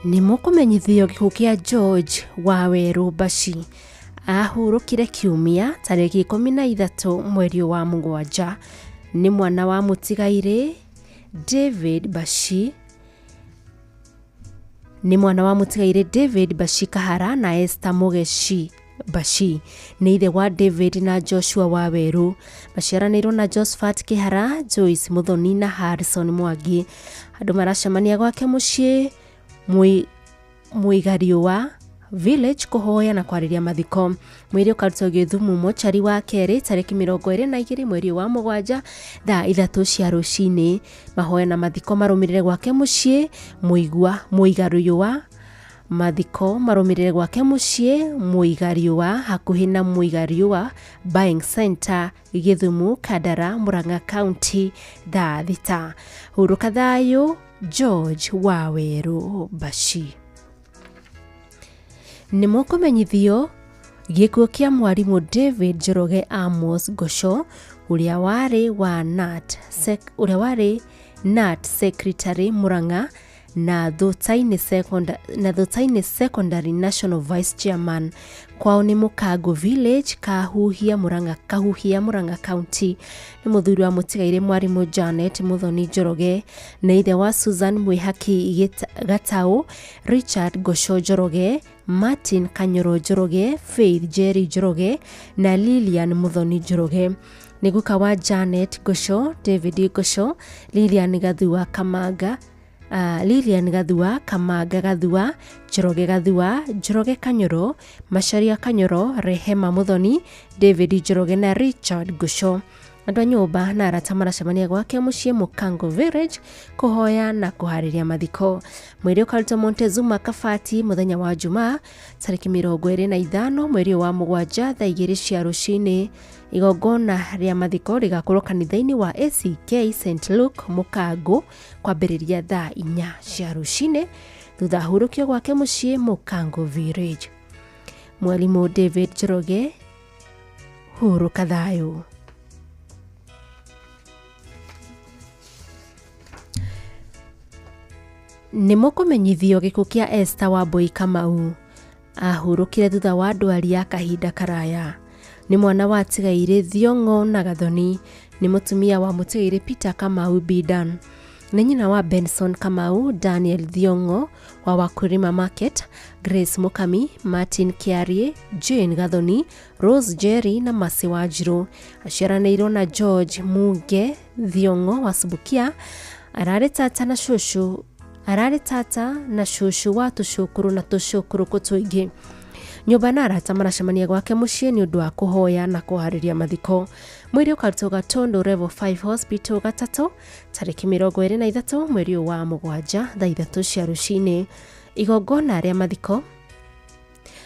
Nĩ mũkũmenyithio gĩkuũ kĩa George Wawerũ Bashi. Ahurũkire kiumia tarĩki 13 mweri wa mũgwanja. Nĩ mwana wa mũtigairĩ David Bashi. Nĩ mwana wa mũtigairĩ David Bashi Kahara na Esther Mũgeci Bashi. Nĩ ithe wa David na Joshua Wawerũ. Maciaranĩirwo na Josephat Kĩhara, Joyce Muthoni na Harrison Mwangi. Andũ maracemania gwake mũciĩ Mũigariũa Village kũhoya na kwarĩria mathiko. Mwĩrĩ ũkarutwo Gĩthumo mochari wa kerĩ tarĩki 22 mweri wa mũgwanja thaa 3 cia rũcinĩ. Mahoya na mathiko marũmĩrĩre gwake mũciĩ Mũigariũa. Mathiko marũmĩrĩre gwake mũciĩ Mũigariũa hakuhĩ na Mũigariũa Buying Center Gĩthumo Kandara Murang'a County thaa 6. Hurũka thayũ George Wawerũ Bashi. Nĩ mũkũmenyithio gĩkuũ kĩa mwarimũ David Njoroge Amos Gosho ũrĩa warĩ NAT Secretary Murang'a na Thutaini Secondary National Vice Chairman. Kwao nĩ Mũkango Village Kahuhia Murang'a County. Nĩ mũthuri wa mũtigairĩ mwarimũ Janet Muthoni Njoroge. Nĩ ithe wa Susan Mwihaki Gatau, Richard Gosho Njoroge, Martin Kanyoro Njoroge, Faith Jerry Njoroge na Lilian Muthoni Njoroge. Nĩ guka wa Janet Gosho, David Gosho, Lilian Gathua Kamanga, Lilian Gathua, Kamanga Gathua, Njoroge Gathua, Njoroge Kanyoro, Macharia Kanyoro, Rehema Muthoni, David Njoroge na Richard Gosho. Andũ a nyũmba na arata maracemania gwake mũciĩ Mũkango Village kũhoya na kũharĩria mathiko. Mwĩrĩ ũkarutwo Montezuma Kabati mũthenya wa Jumaa tarĩki 25 mweri wa mũgwanja thaa 2 cia rũcinĩ. Igongona rĩa mathiko rĩgakorwo kanitha-inĩ wa ACK St Luke Mũkango kwambĩrĩria thaa 4 cia rũcinĩ. Thutha ahurũkio gwake mũciĩ Mũkango Village. Mwalimu David Njoroge, hurũka thayũ. Nĩ mũkũmenyithio gĩkuũ kĩa Esther Wambui Kamau. Ahurũkire thutha wa ndwari ya kahinda karaya. Nĩ mwana wa tigairĩ Thiong'o na Gathoni. Nĩ mũtumia wa mũtigairĩ Peter Kamau Bidan. Nĩ nyina wa Benson Kamau, Daniel Thiong'o wa Wakulima Market, Grace Mukami, Martin Kiarie, Jane Gathoni, Rose Jerry na Mercy Wanjiru. Aciaranĩirwo na George Muge Thiong'o wa Subukia. Ararĩ tata na cũcũ ararĩ tata na cũcũ wa tũcũkũrũ na tũcũkũrũkũ tũingĩ. Nyũmba na arata maracemania gwake mũciĩ nĩ ũndũ wa kũhoya na kũharĩria mathiko. Mwĩrĩ ũkarutwo Gatondo Level 5 Hospital Gatatũ tarĩki 23 mweri ũyũ wa mũgwanja thaa 3 cia rũcinĩ. Igongona rĩa mathiko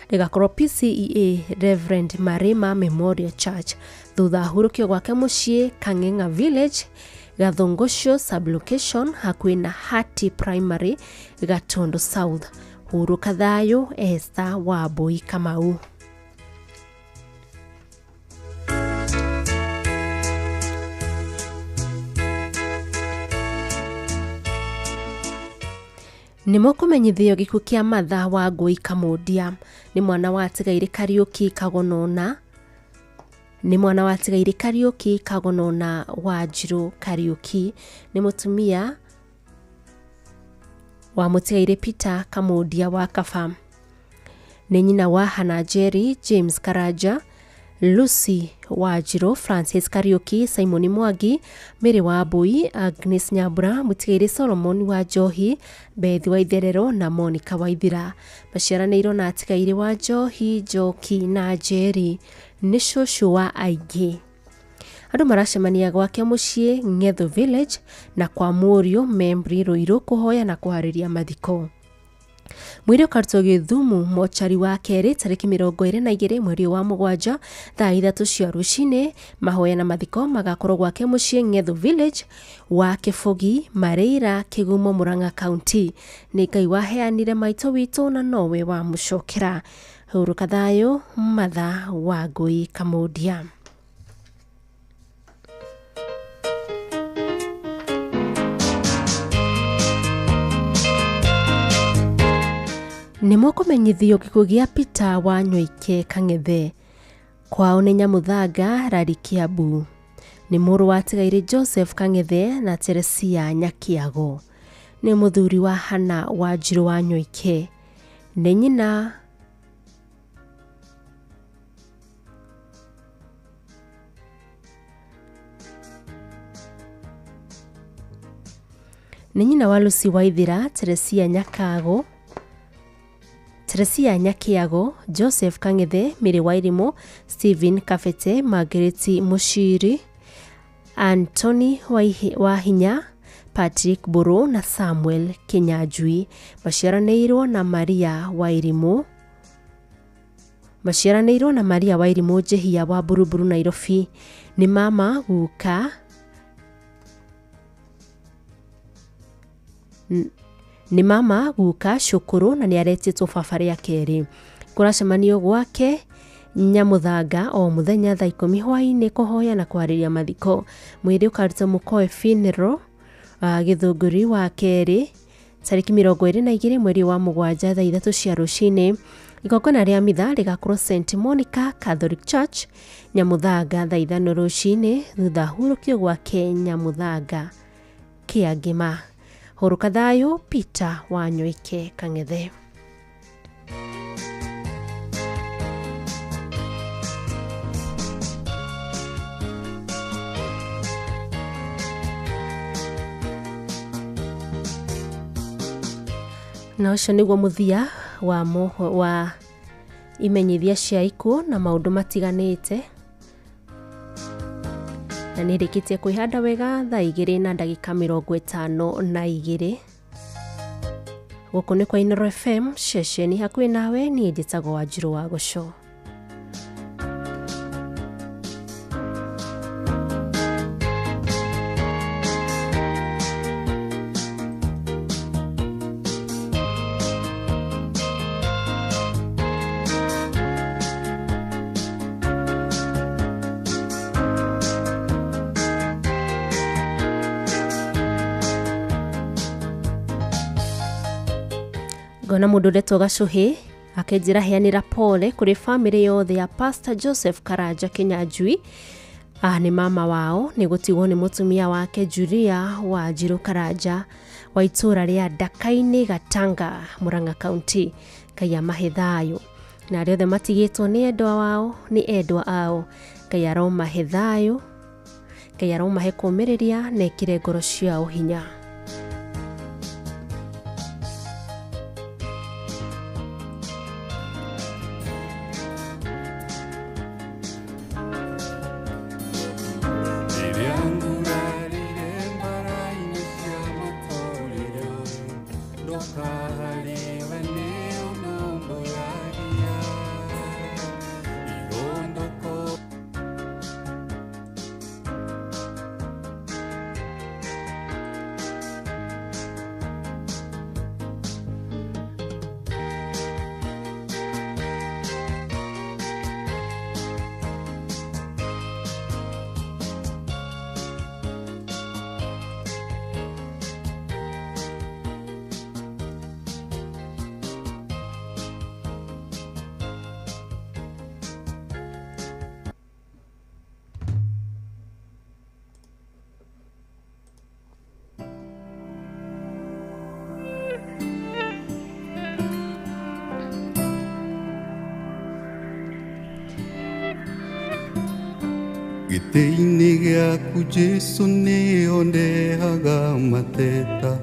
rĩgakorwo PCEA Reverend Marima Memorial Church. Thutha ahurũkio gwake mũciĩ Kang'eng'a Village, Gathongosho sublocation hakuhĩ na Hati Primary, Gatondo South. Hurũka thayũ Esther Wambui Kamau. Nĩ mũkũmenyithio gĩkuũ kĩa Martha Wangui Kamundia. Nĩ mwana wa tigairĩ Kariũki Kagonona. Nĩ mwana wa tigairĩ Kariũki Kagonona Wanjirũ Kariũki. Nĩ mũtumia wa mũtigairĩ Peter Kamundia wa Kaba. Nĩ nyina wa Hannah Njeri, James Karanja, Lucy Wanjirũ, Francis Kariũki, Simon Mwangi, Mary Wambui, Agnes Nyambura, mũtigairĩ Solomon wa Njohi, Beth Waitherero na Monica Waithira. Maciaranĩirwo na atigairĩ wa Njohi, Njoki na Njeri. Nĩ cũcũ wa aingĩ. Andũ maracemania gwake mũciĩ Ng'etho Village na kwa mũriũ Membri Ruiru kũhoya na kũharĩria mathiko. Mwĩrĩ ũkarutwo Gĩthumu mochari wa kerĩ tarĩki 22 mweri wa mũgwanja thaa 3 cia rũcinĩ. Mahoya na mathiko magakorwo gwake mũciĩ Ng'etho Village wa Kĩbũgi, Mareira, Kĩgumo, Murang'a County. Nĩ Ngai waheanire maitũ witũ na nowe wamũcokera. Hurũka thayũ Martha Wangui Kamundia. Nĩ mũkũmenyithio gĩkuũ gĩa Peter Wanyoike Kang'ethe. Kwao nĩ Nyamuthanga, Rari, Kiambu. Nĩ mũrũ wa tigairĩ Joseph Kang'ethe na Teresia Nyakiago. Nĩ mũthuri wa Hannah Wanjirũ Wanyoike. Nĩ nyina wa Lucy Waithira, Teresia Nyakago, Teresia Nyakiago, Joseph Kang'ethe, Mary Wairimu, Stephen Kafete, Margaret Mushiri, Anthony Wahinya, Patrick Buru na Samuel Kinyanjui. Maciaranĩirwo na Maria Wairimu. Maciaranĩirwo na Maria Wairimu Njehia wa Buruburu, Nairobi. Nĩ mama guka nĩ mama guka cũkũrũ na nĩ aretĩtwo baba rĩa kerĩ. Kũracemanio gwake Nyamuthanga o mũthenya thaa 10 hwaĩ-inĩ kũhoya na kũharĩria mathiko. Mwĩrĩ ũkarutwo Mũkoe Funeral Gĩthũngũri wa kerĩ tarĩki 22 mweri wa mũgwanja thaa 3 cia rũcinĩ. Igongona rĩa mitha rĩgakorwo St Monica Catholic Church Nyamuthanga thaa 5 rũcinĩ. Thutha hurũkio gwake Nyamuthanga Kĩangĩma. Hurũka thayũ Peter Wanyoike Kang'ethe. Na ũcio nĩguo mũthia wa imenyithia cia ikuũ na maũndũ matiganĩte. Na nĩ rĩkĩtie kwĩhanda wega thaa 2:52. Gũkũ nĩ kwa Inooro FM, ceceni hakuhĩ nawe. Niĩ njĩtagwo Wanjirũ wa Gũco. Ngona mũndũ ũretwo Gacuhi akĩnjĩra heanĩra pole kũrĩ famĩlĩ yothe ya Pastor Joseph Karanja Kinyanjui. Nĩ mama wao nĩ gũtigwo nĩ mũtumia wake Julia wa Njirũ Karanja wa itũũra rĩa Ndaka-inĩ Gatanga, Murang'a County. Ngai amahe thayũ, na arĩa othe matigĩtwo nĩ endwa wao nĩ endwa ao, Ngai aromahe thayũ, Ngai aromahe kũũmĩrĩria na ĩkĩre ngoro ciao hinya. Rĩrĩa ngurarire mbara-inĩ cia mũtũrĩre ũyũ, ndoka harĩwe nĩ ũnũmbũyagia. Irondoko Gĩtĩ-inĩ gĩaku Jesũ nĩho ndehaga mateta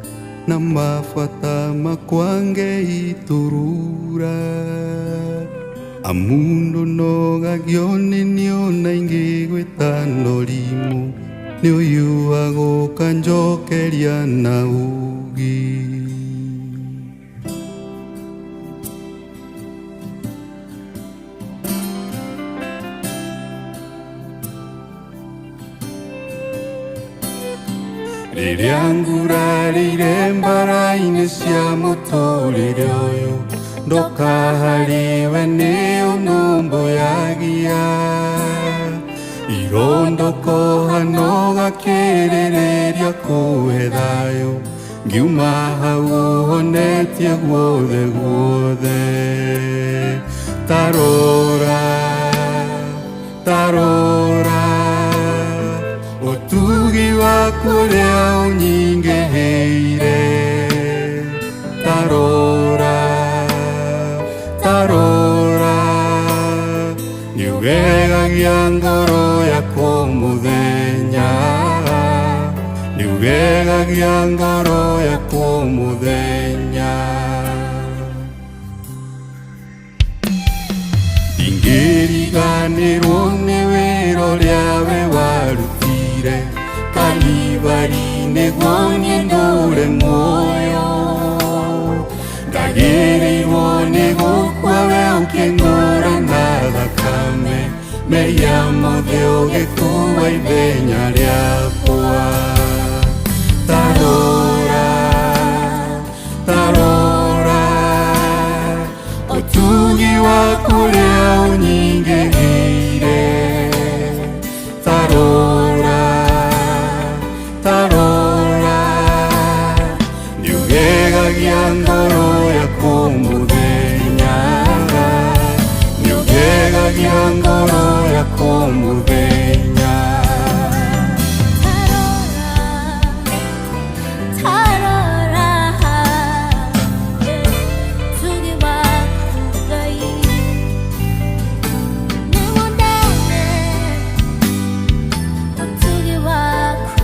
na mabata makwa ngeiturura. Amu ndũnogagio nĩ niona ingĩ gwĩtana ũrimũ, nĩ ũyuaga ũkanjokeria na ũũgĩ. Rĩrĩa ngurarĩire mbara-inĩ cia mũtũrĩre ũyũ, ndoka harĩwe nĩ ũnũmbũyagia. Irondoko hano gakĩrĩrĩria kũhe thayũ, ngiuma hau ũhonetie guothe guothe. Tarora, tarora, ũtugi waku ũrĩa ũnyingĩhĩire. Tarora, tarora, nĩũgegagia ngoro yakwa mũthenya, nĩũgegagia ngoro yakwa mũthenya. Ndingĩriganĩrwo nĩ wĩra ũrĩa we warutire Kalivari nĩguo niĩ ndũre muoyo. Ndagĩrĩirwo nĩ gũkua we ũkĩngũra na thakame, mehia mothe ũgĩkua ithenya rĩakwa. Tarora, tarora, ũtugi waku ũrĩa ũnyingĩhĩire. Tarora, tarora, nĩũgegagia ngoro yakwa mũthenya, nĩũgegagia ngoro yakwa mũthenya. Tarora, ũtugi waku Ngai nĩwondete, ũtugi waku.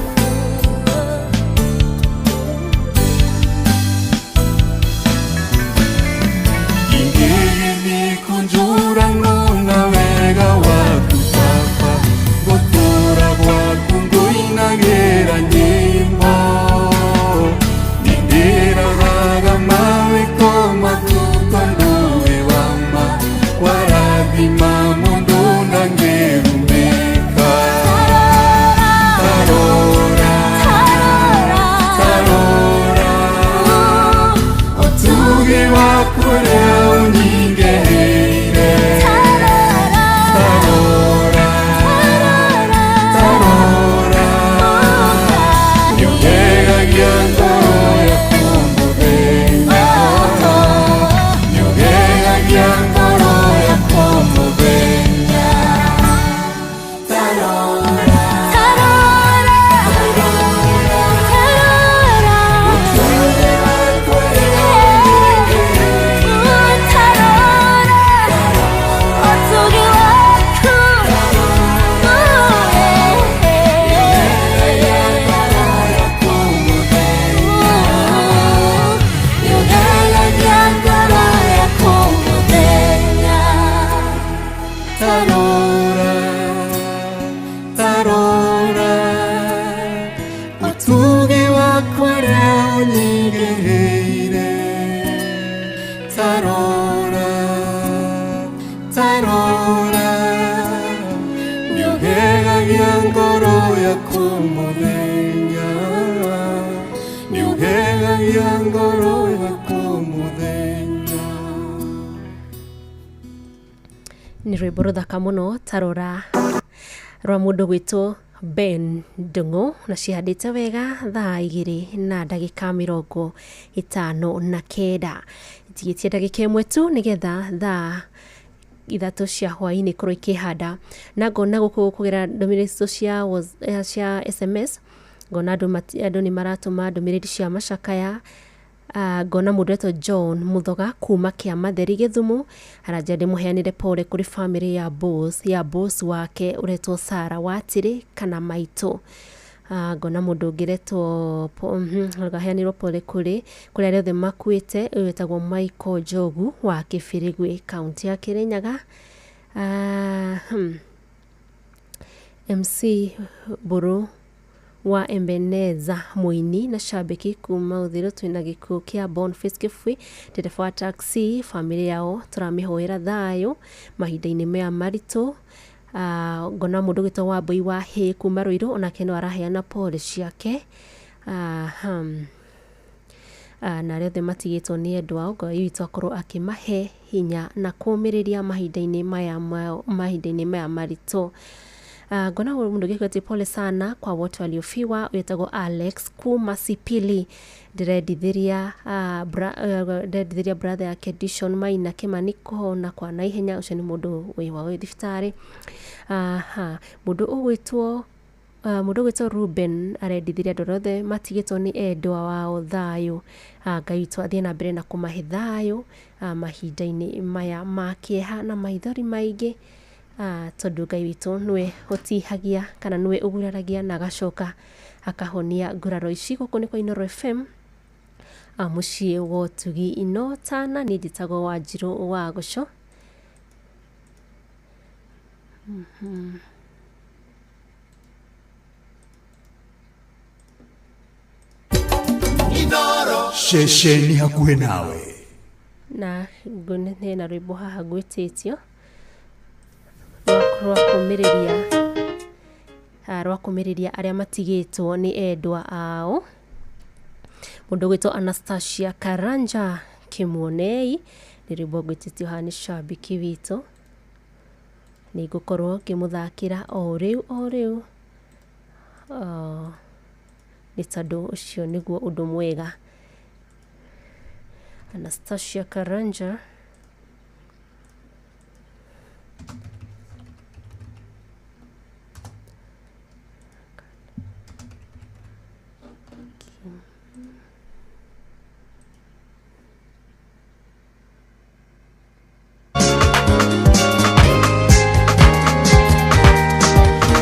Ingĩgĩthiĩ kũnjũragwo na wega waku Baba, ngũtũũra gwaku ngũinagĩra nyĩmbo. Nĩndĩroraga mawĩko maku tondũ wĩ wa ma, warathima mũndũ ndangĩrumĩka. Tarora, tarora, ũtugi waku ũrĩa ũnyingĩhĩire. Tarora, tarora, nĩũgegagia ngoro yakwa mũthenya, Tarora, tarora, nĩũgegagia ngoro yaku mũthenya, nĩũgegagia ngoro yaku mũthenya. Nĩ rwĩmbo rũthaka mũno tarora rwa mũndũ gwĩtwo Ben Ndung'u na cihandĩte wega thaa 2:59 itigĩtie ndagĩka ĩmwe tu nĩgetha thaa 3 cia hwaĩ-inĩ ikorwo ikĩhanda. Na ngona gũkũ kũgera ndũmĩrĩri citũ cia SMS, ngona andũ nĩ maratũma ndũmĩrĩri cia macakaya. Ngona mũndũ etwo John Muthoga kuma Kĩamatheri Gĩthumo aranja ndĩmũheanĩre pole kũrĩ famĩlĩ ya boss wake ũretwo Sarah Watiri kana Maitũ. Ngona mũndũ ũngĩ ũretwo aheanĩrwo pole kũrĩ arĩa othe makuĩte, ũyũ wĩtagwo Michael Njogu wa Kĩbĩrĩgwĩ kaũntĩ ya Kĩrĩnyaga. MC Mbũrũ wa Ebeneza mũini na shabiki kuma Uthiru twĩna gĩkuũ kĩa Boniface Kĩbui ndereba wa taxi, famĩlĩ yao tũramĩhoera thayũ mahinda-inĩ maya maritũ. Ngona mũndũ ũgwĩtwo Wambui wa Hĩ kuma Ruiru onake no araheana pole ciake. Na arĩa othe matigĩtwo nĩ endwa ao, Ngai witũ akorwo akĩmahe hinya na kũũmĩrĩria mahinda-inĩ maya maritũ. Ngona mũndũ ũngĩ pole sana kwa wote waliofiwa wĩtagwo Alex kuma Sipili ndĩrendithĩria brother yake Dishon Maina Kĩmani kũhona kwa naihenya, ũcio nĩ mũndũ wĩ wa thibitarĩ. Mũndũ ũgwĩtwo Ruben arendithĩria andũ othe matigĩtwo nĩ endwa wao thayũ. Ngai witũ athiĩ na mbere na kũmahe thayũ mahinda-inĩ maya ma kĩeha na maithori maingĩ, tondũ Ngai witũ nĩwe ũtihagia kana nĩwe ũguraragia na agacoka akahonia nguraro ici. Gũkũ nĩ kwa Inooro FM, mũciĩ wa ũtugi Inotana, niĩ njĩtagwo Wanjirũ wa Gũco. Ceceni hakuhĩ nawe. Na ngone na rwĩmbo haha ngwĩtĩtio rwa kũmĩrĩria arĩa matigĩtwo nĩ endwa ao. Mũndũ ũgwĩtwo Anastasia Karanja Kĩmuonei nĩ rwĩmbo ngwĩtĩtio haha nĩ shabiki witũ, nĩ ngũkorwo ngĩmũthakĩra o rĩu o rĩu, nĩ tondũ ũcio nĩguo ũndũ mwega. Anastasia Karanja.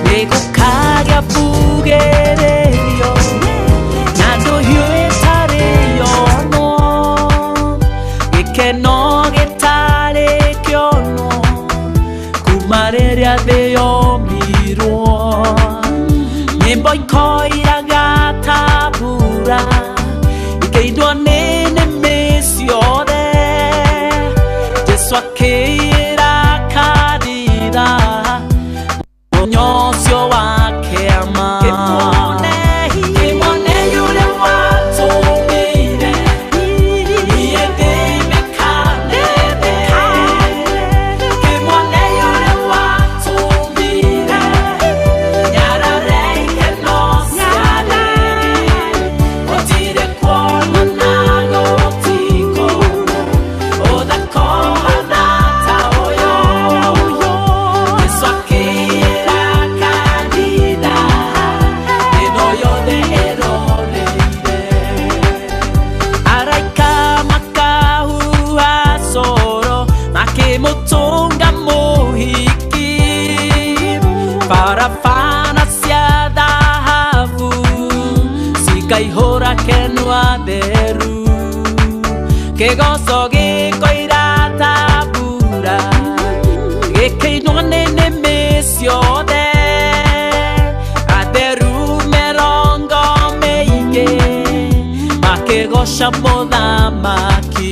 Nĩgũkagĩa mbugĩrĩrio na ndũhiũ ĩtarĩ yonwo, gĩkeno gĩtarĩ kĩonwo kuma rĩrĩa thĩ yombirwo. Nyĩmbo ikoiraga ta mbura ikĩindwo nĩ nĩmĩ ciothe, Jesũ akĩĩra kanitha ũcio wa kĩama. Kĩmone ũrĩa watũmire niĩ ndĩmĩkanene, kĩmone ũrĩa watũmire nyarare ikeno ciarĩ, gũtirĩ kuonana gũtikũ ũthaka ũhana ta ũyũ. Jesũ akĩĩra kanitha ĩno yothe ĩroreire, araika makahuha coro makĩmũtũnga mũhiki, barabara cia thahabu cikaihũra kenwa theru, kĩgoco gĩkoira ta mbura gĩkĩinwo nĩ nĩmĩ ciothe, atheru mĩrongo mĩingĩ makĩgoca mũthamaki.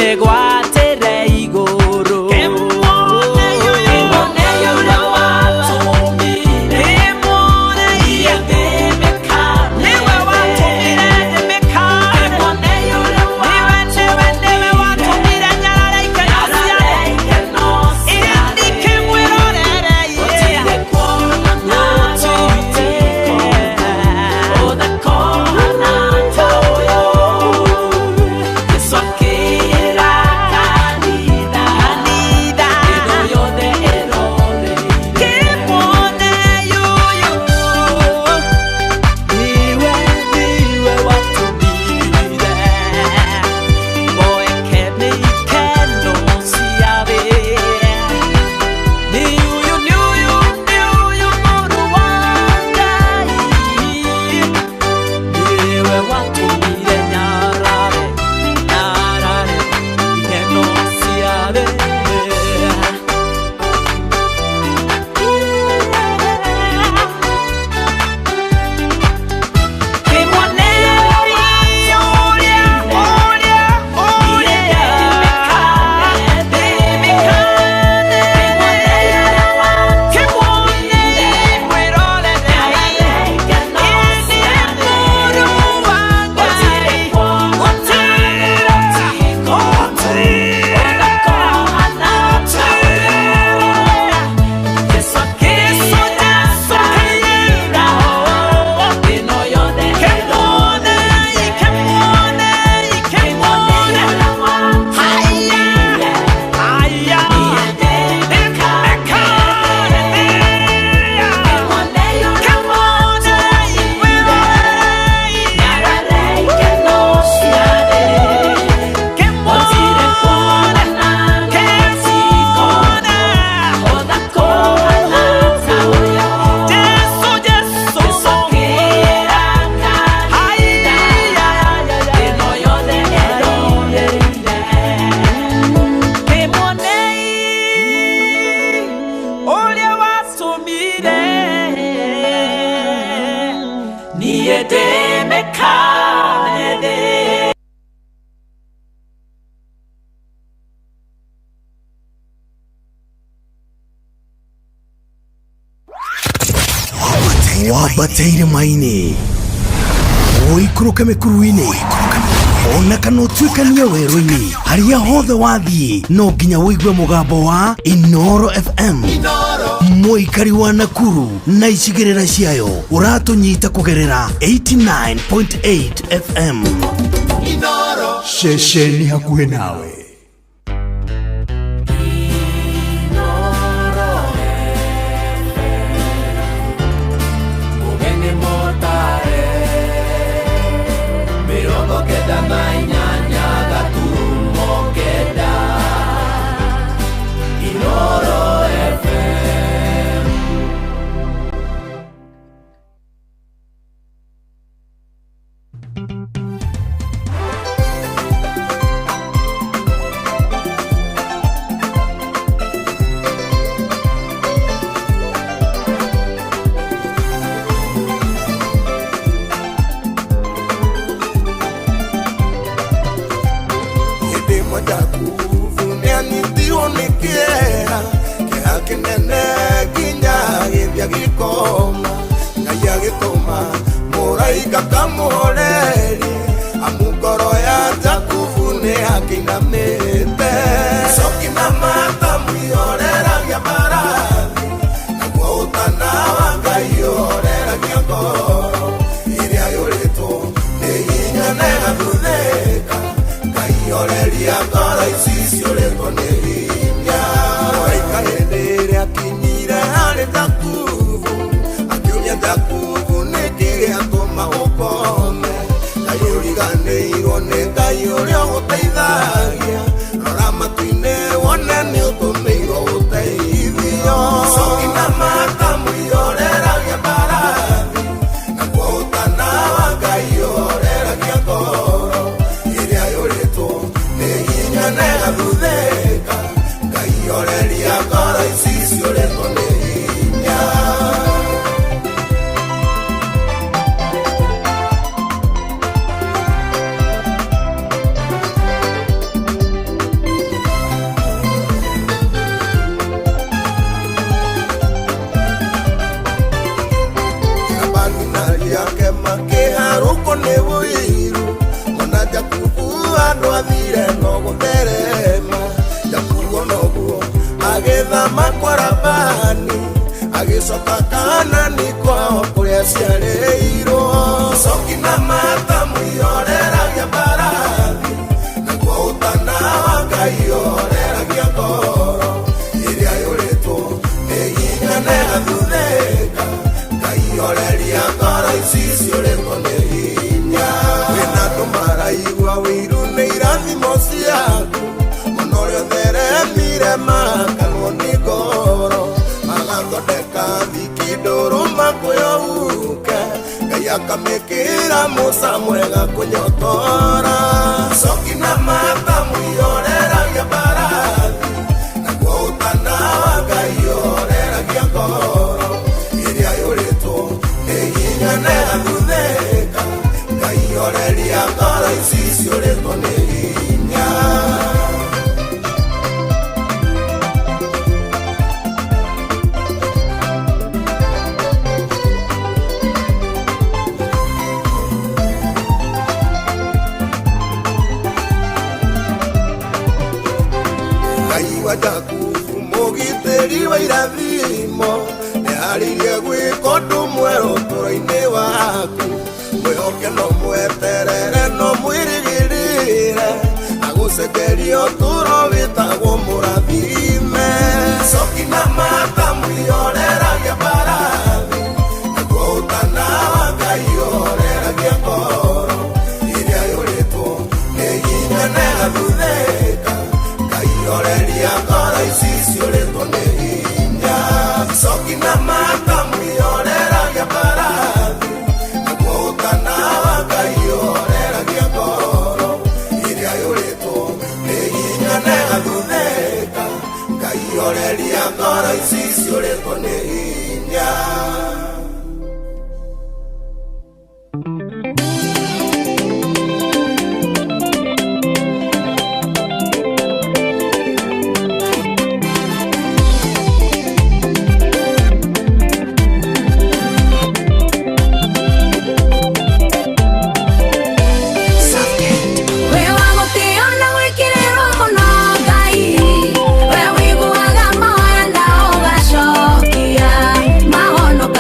Ndĩmĩgwatĩre igũrũ. Kĩmuone ũrĩa watũmire. Kĩmuone ndĩmĩkane. Nĩwe watũmire ndĩmĩkane. Kĩmuone ũrĩa watũmire. Nĩwe watũmire nyarare ikeno ciake. Ĩndi kĩmwĩrorere gũtirĩ kuonana ũthaka ũhana ta ũyũ. Yesu akĩra kanitha, ĩno yothe ĩroreire. Kĩmuone yuyu, niwe niwe watũmire mboeke nĩ ikeno ciathĩ. Ni uyu ni uyu ni uyu mũrũ wa Ngai, niwe watũmire nyarare nyarare ikeno ciathĩ. Kĩmuone ũrĩa ũrĩa ũrĩa ndĩmĩkane, kĩmuone mwĩrorere ĩndĩ mũrũ wa Ngai. Ũrĩa watũmire niĩ ndĩmĩkane thĩ. Wambateire maini ũikũrũke mĩkuru-inĩ ona kana ũtuĩkanie werũ-inĩ harĩa hothe wathiĩ no nginya ũigue mũgambo wa Inoro FM. Mũikari wa Nakuru na icigĩrĩra ciayo ũratũnyita kũgerera 89.8 FM. Ceceni hakuhĩ nawe. Mũgeni mũtare 98 gaturumo 9 Inoro FM. Hĩndĩ ĩmwe Jakubu nĩanyitirwo nĩ kĩeha, kĩeha kĩnene nginya agĩthiĩ agĩkoma. Ngai agĩtũma mũraika kamũhorerie, amu ngoro ya Jakubu nĩakĩinamĩte. Coki na matamu ihoreragia mbarathi, naguo ũtana wa Ngai ũhoreragia ngoro ĩrĩa yũrĩtwo nĩ hinya na ĩgathuthĩka. Ngai horeria ngoro ici ciũrĩtwo nĩ hinya. Mũraika hĩndĩ ĩrĩa akinyire harĩ Jakubu, akĩũria Jakubu nĩkĩ gĩatũma ũkome. Ngai ũriganĩirwo nĩ Ngai ũrĩa ũgũteithagia, rora matu-inĩ wone nĩ ũtũmĩirwo ũteithio. Coki na matamu ihoreragia mbarathi, naguo ũtana wa Ngai ũhoreragia ngoro ĩrĩa yũrĩtwo nĩ hinya na ĩgathuthĩka. wathire no gũtherema Jakubu noguo agĩthama kwa Labani agĩcoka Kanani kwao kũrĩa aciarĩirwo Coki na matamu ihoreragia mbarathi naguo ũtana wa Ngai ũhoreragia ngoro ĩrĩa yũrĩtwo nĩ hinya na ĩgathuthĩka Ngai horeria ngoro ici ciũrĩtwo nĩ hinya wĩna andũ maraigua wĩiru nĩ irathimo ciaku mũno ũrĩa ũtheremire makanwo nĩ ngoro magathondeka thiki ndũrũ makũyouke Ngai akamĩkĩra mũca mwega kũnyotora Coki na matamu ihoreragia mbarathi naguo ũtana wa Ngai ũhoreragia ngoro ĩrĩa yũrĩtwo nĩ hinya na ĩgathuthĩka Ngai horeria ngoro ici ciũrĩtwo nĩ hinya Ngai wa Jakubu mũgitĩri wa irathimo nĩarĩirie gwĩka ũndũ mwerũ ũtũũro-inĩ waku mwĩhoke no mweterere no mwĩrĩgĩrĩre agũcenjerie ũtũũro wĩtagwo mũrathime Coki na matamu ihoreragia mbarathi naguo ũtana wa Ngai ũhoreragia ngoro ĩrĩa yũrĩtwo nĩ hinya na ĩgathuthĩka Ngai horeria ngoro ici ciũrĩtwo nĩ hinya Coki na matamu ihoreragia mbarathi naguo ũtana wa Ngai ũhoreragia ngoro ĩrĩa yũrĩtwo nĩ hinya na ĩgathuthĩka Ngai horeria ngoro ici ciũrĩtwo nĩ hinya We wagũtĩo na gwĩkĩrĩrwo mũno Ngai we wĩiguaga mahoya na ũgacokia mahonoka.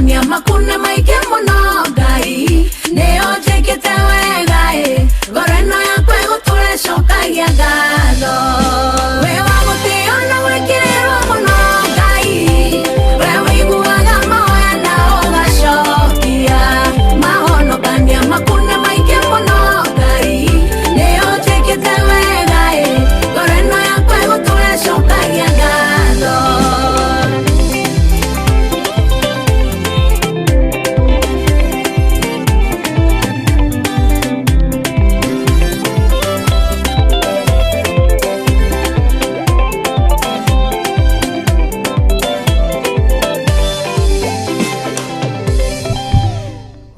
Mahonokania maku nĩ maingĩ mũno Ngai nĩo njĩkĩte wega ĩ ngoro ĩno yakwa ĩgũtũra ĩcokagia ngatho wĩ wa gũtĩo na gwĩkĩrĩrwo mũno Ngai we wĩiguaga mahoya na ũgacokia mahonokania maku nĩ maingĩ mũno Ngai nĩo njĩkĩte wega ĩ ngoro ĩno yakwa ĩgũtũra ĩcokagia ngatho.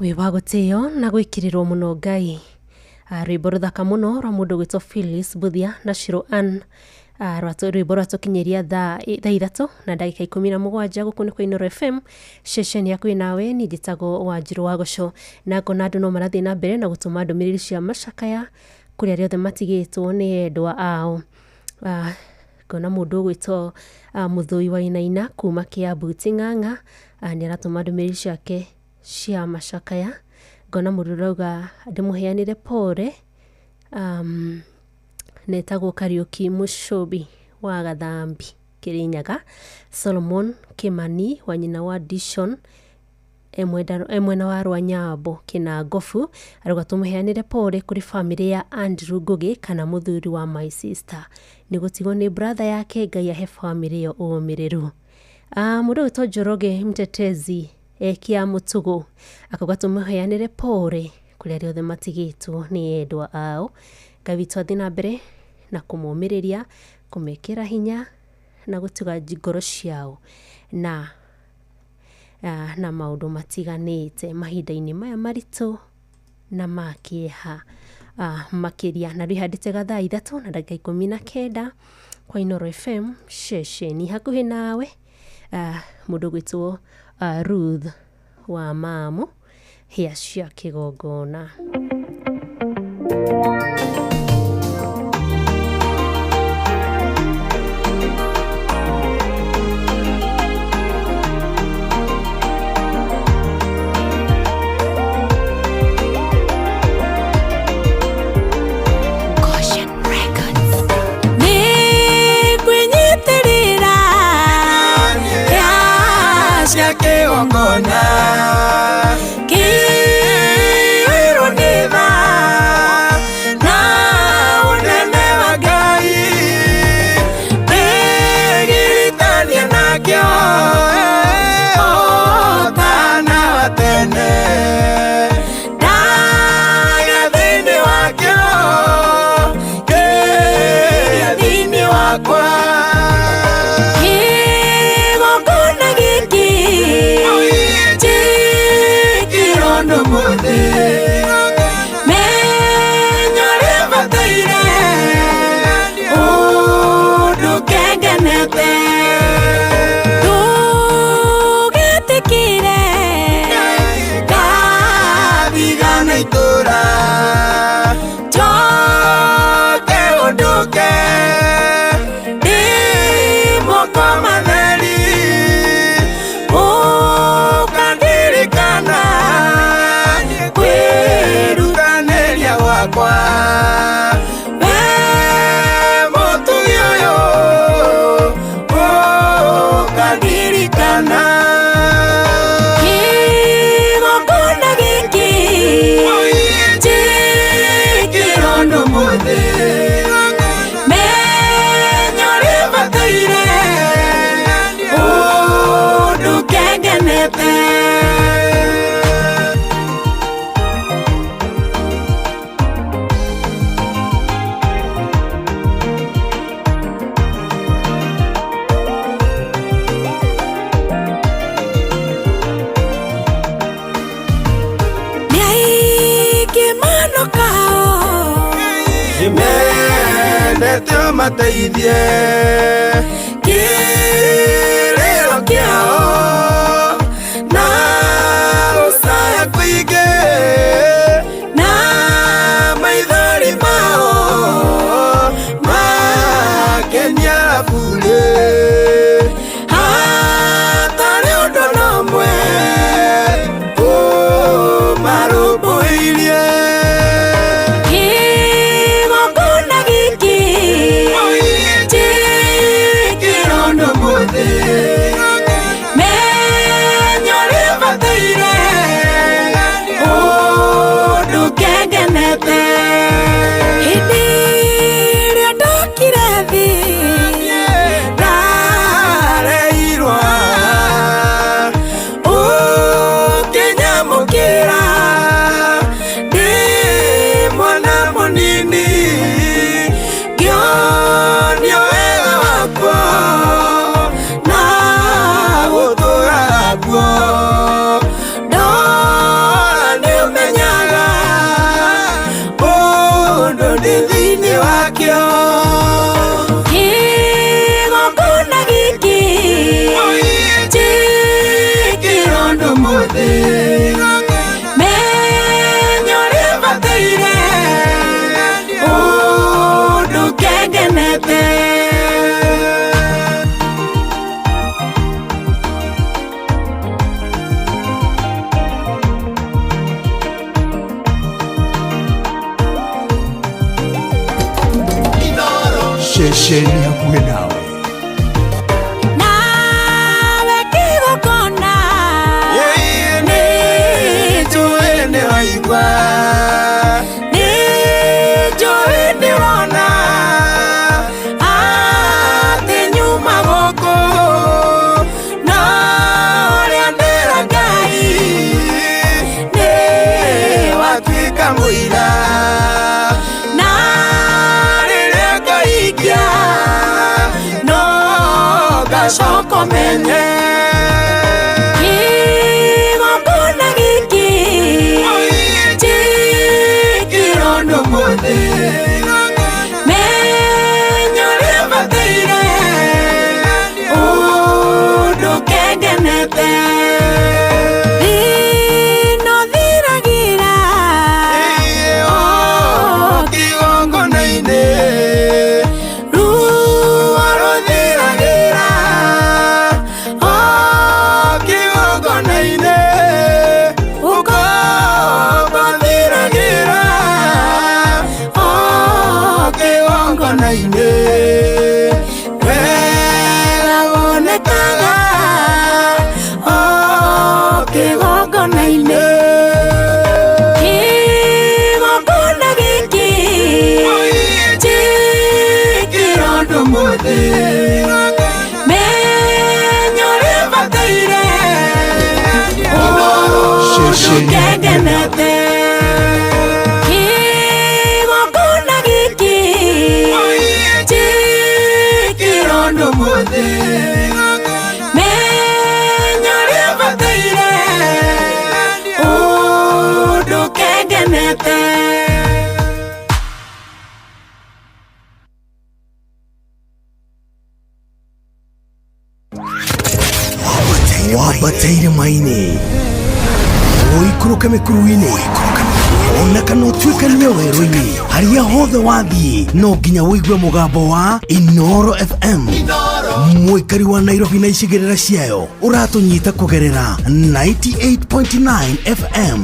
Wĩ wa gũtĩo na gwĩkĩrĩrwo mũno Ngai. Rwĩmbo rũthaka mũno rwa mũndũ gwĩtwo Phyllis Buthia na Shiro Ann. Rwĩmbo rwatũkinyĩria thaa 3 na ndagĩka 17 gũkũ nĩ kwa Inooro FM ceceni yaku nawe niĩ njĩtagwo Wanjirũ wa Gũco na ngona andũ no marathiĩ na mbere na gũtũma ndũmĩrĩri cia macakaya kũrĩ arĩa othe matigĩtwo nĩ endwa ao. Ngona mũndũ ũgwĩtwo Mũthũi wa Inaina kuma Kiambu Ting'ang'a nĩ aratũma ndũmĩrĩri ciake cia macakaya. Ngona mũndũ ũrauga ndĩmũheanĩre pore, netagwo Kariũki Mũcũbi wa Gathambi Kĩrĩnyaga, Solomon Kimani wa nyina wa Dishon e mwena wa Rwanyambo Kĩnangobu arauga tũmũheanĩre pore kũrĩ bamĩrĩ ya Andrew Ngugi kana mũthuri wa my sister nĩ gũtigwo nĩ brother yake Ngai ahe bamĩrĩ ĩyo ũmĩrĩru. Mũndũ ũgwĩtwo Njoroge Mtetezi ekia Mũtũgũ akauga tũmũheanĩre pore kũrĩ arĩa othe matigĩtwo nĩ endwa ao. Ngai witũ athiĩ na mbere na kũmomĩrĩria, kũmekĩra hinya na gũtiga ngoro ciao na maũndũ matiganĩte mahinda-inĩ maya maritũ na ma kĩeha makĩria. Na rĩu handĩte gathaa 3 na ndagĩka 19 kwa Inooro FM ceceni hakuhĩ nawe. Mũndũ ũgwĩtwo Ruth wa Mamu hĩa cia kĩgongona. Kĩgongona kĩirwo nĩ tha na ũnene wa Ngai ndĩgiritania nakĩo ũtana wa tene ndagĩa thĩinĩ wakĩo kĩrĩa thĩinĩ wakwa. Kĩgongona gĩkĩ menyo rĩbataire ũndũ kengenete ndũgetĩkĩre ngathigana itũra njoke ũndũke ndĩ moko matheri ũkandirikana kwĩrutanĩria gwakwa we mũtugi ũyũ ũkandirikana. Kĩgongona gĩkĩ njĩkĩrwo ndũ mũthĩ menyo rĩbataire ũndũ kengenete. Mendete ũmateithie kĩrĩro kĩao na gũcaya kũingĩ na maithori mao makenia burĩ hatarĩ ũndũ na ũmwe. Ceceni hakuhĩ nawe. Nawe kĩgongona Nĩ njũĩ nĩ waigua, nĩ njũĩ nĩ wona atĩ nyuma gũkũ no ũrĩa ndĩra Ngai nĩ watuĩka mũira na rĩrĩa ngaikia no ngacoka menye. Kĩgongona gĩkĩ njĩkĩrwo ũndũ mũthĩ menya ũrĩa bataire ũndũ kengenete thĩna ũthiragĩra o kĩgongona-inĩ ruo rũthiragĩra o kĩgongona-inĩ ũkombo ũthiragĩra o kĩgongona-inĩ wega wonekaga o kĩgongona-inĩ. Kĩgongona gĩkĩ njĩkĩrwo ũndũ mũthĩ menya ũrĩa bataire ũndũ kengenete kĩgongona gĩkĩ njĩkĩrwo ũndũ mũthĩ menya ũrĩa bataire ũndũ kengenete. Wambate irĩma-inĩ, ũikũrũke mĩkuru-inĩ, ona kana ũtuĩkanie werũ-inĩ, harĩa hothe wathiĩ no nginya ũigue mũgambo wa Inoro FM. Mũikari wa Nairobi na icigĩrĩra ciayo ũratũnyita kũgerera 98.9 FM.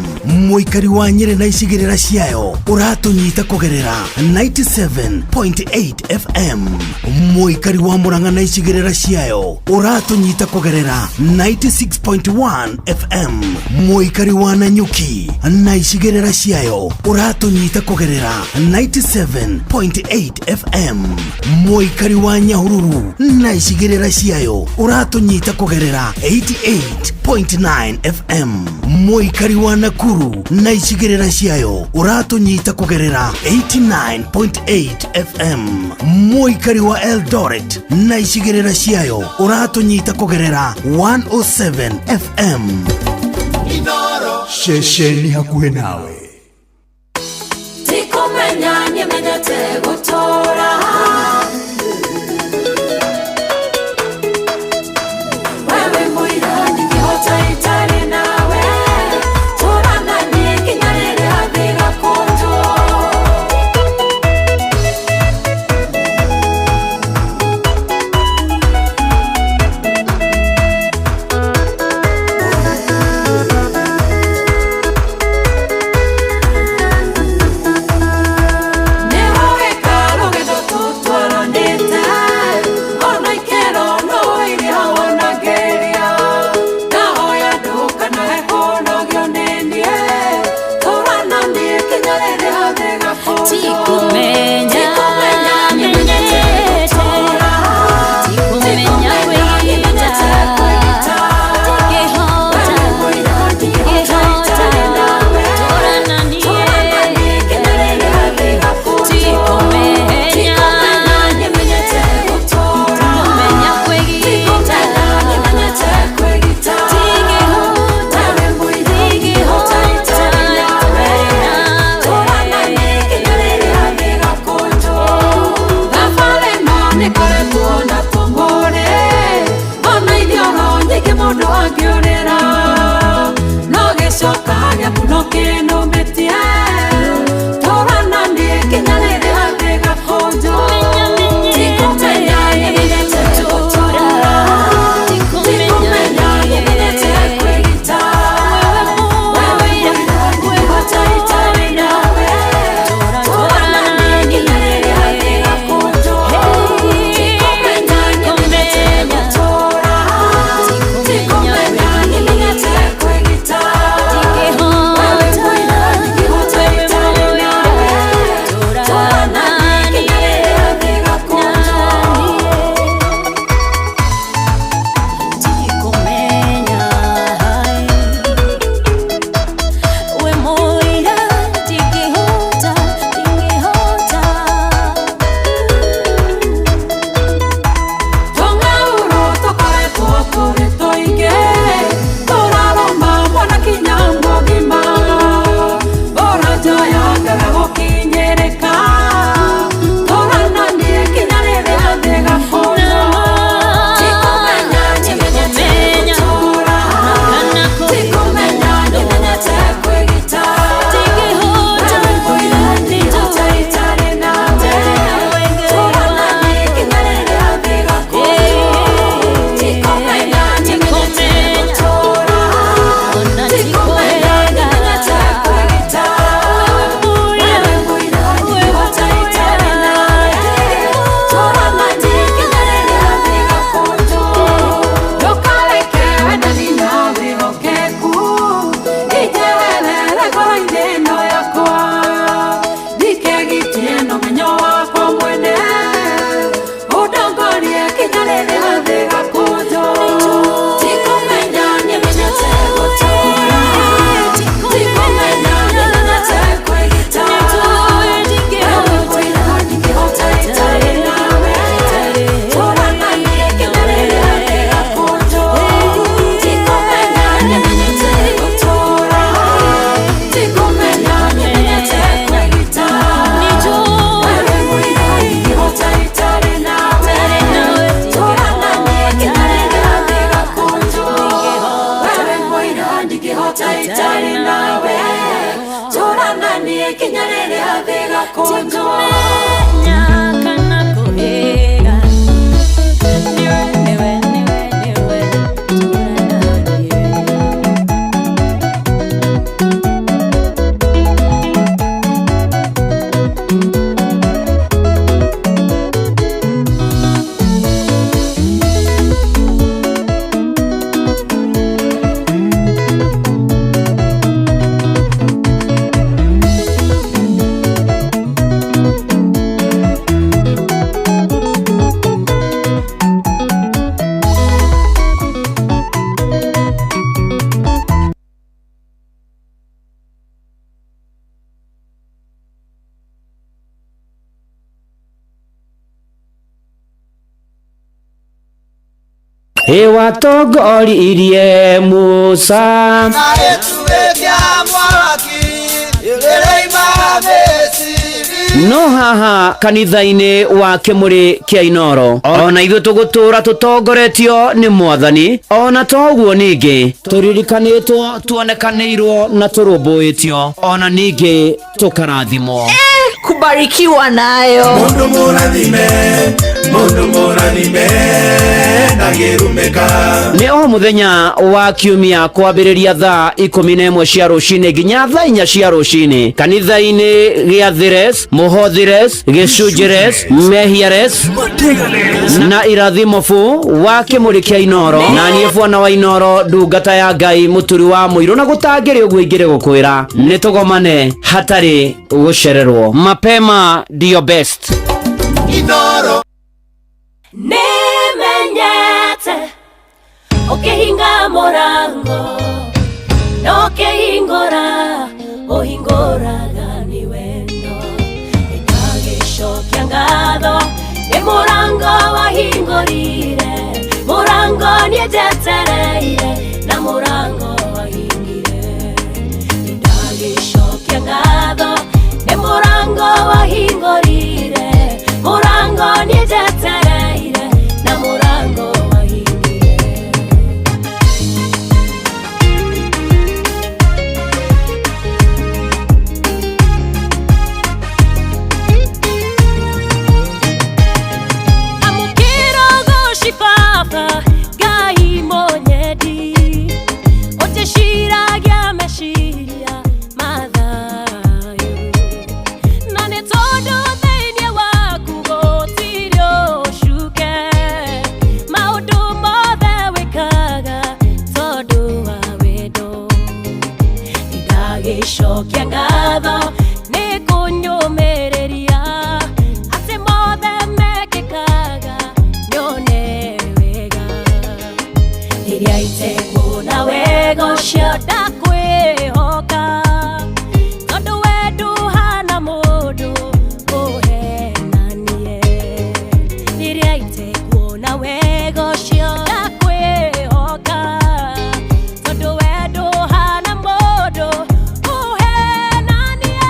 Mũikari wa Nyĩrĩ na icigĩrĩra ciayo ũratũnyita kũgerera 97.8 FM. Mũikari wa Murang'a na icigĩrĩra ciayo ũratũnyita kũgerera 96.1 FM. Mũikari wa Nanyuki na icigĩrĩra ciayo ũratũnyita kũgerera 97.8 FM. Mũikari wa Nyahururu na icigĩrĩra ciayo ũratũnyita kũgerera 88.9 FM. Mũikari wa Nakuru na icigĩrĩra ciayo ũratũnyita kũgerera 89.8 FM. Mũikari wa Eldoret na icigĩrĩra ciayo ũratũnyita kũgerera 107 FM. Ceceni hakuhĩ nawe. Tikumenya nĩmenyete gũtũũra wewe mũira ndingĩhota itarĩ nawe tũra na niĩ nginya rĩrĩa thĩ ĩgakũnjwo. Nĩwe wĩka rũgendo. Ĩ watongoririe Musa. Na gĩtugĩ kĩa mwaki rĩrĩima Misiri. No haha kanitha-inĩ wa Kĩmũrĩ kĩa Inoro ona ithuĩ tũgũtũra tũtongoretio nĩ Mwathani, ona toguo ningĩ tũririkanĩtwo, tuonekanĩirwo na tũrũmbũĩtio, ona ningĩ tũkarathimwo. Kubarikiwa nayo. Mundu mũrathime, mundu mũrathime ndangĩrumĩka. Nĩ o mũthenya wa kiumia kwambĩrĩria thaa 11 cia rũcinĩ nginya thaa 4 cia rũcinĩ kanitha-inĩ gĩa Thires, Mũhothires, Gĩcunjĩres, Mehiares na irathimo bu wa Kĩmũrĩ kĩa Inoro. Na niĩ bwana wa Inoro, ndungata ya Ngai, mũturi wa mũirũ, na gũtangĩrĩ ũguo ingĩrĩ gũkwĩra nĩ tũgomane hatarĩ gũcererwo. Mapema ndio best. Inoro. Nĩmenyete ũkĩhinga mũrango na ũkĩhingũra, ũhingũraga nĩ wendo. Nĩndagĩcokia ngatho nĩ mũrango wahingũrire, mũrango niĩ njetereire na mũrango wahingire. Nĩndagĩcokia ngatho nĩ mũrango wahingũrire, mũrango niĩ njetereire na mũrango wahingire. Amũkĩra ũgoci Baba Ngai mũnyendi, ũtĩciragia meciria mathayo, na nĩ tondũ thĩinĩ waku gũtirĩ ũcuke, maũndũ mothe wĩkaga tondũ wa wendo. Nĩndagĩcokia ngatho nĩ kũnyũmĩrĩria atĩ mothe mekĩkaga nyone wega. Rĩrĩa itekuona wega ũcio ndakwĩhoka, tondũ we ndũhana mũndũ ũhenanie. Rĩrĩa itekuona wega ũcio ndakwĩhoka, tondũ we ndũhana mũndũ ũhenanie.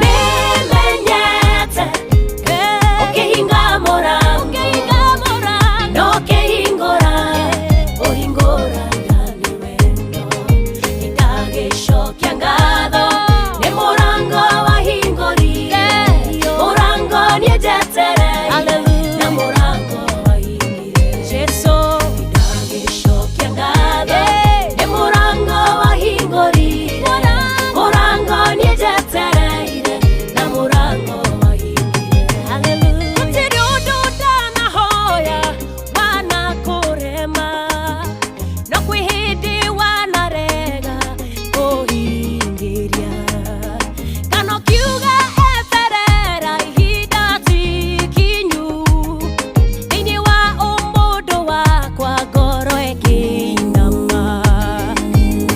Nĩmenyete ũkĩhinga mũrango na ũkĩhingũra, ũhingũraga nĩ wendo. Nĩndagĩcokia ngatho nĩ mũrango wahingũrire, mũrango niĩ njetereire na mũrango wahingire. Jesũ, nĩndagĩcokia ngatho nĩ mũrango wahingũrire, mũrango niĩ njetereire na mũrango wahingire. Hallelujah. Gũtirĩ ũndũ ndanahoya wanakũrema, no kwĩ hĩndĩ wanarega kũhingĩria, kana ũkiuga eterera ihinda ti ikinyu. Thĩinĩ wa ũmũndũ wakwa ngoro ĩkĩinama,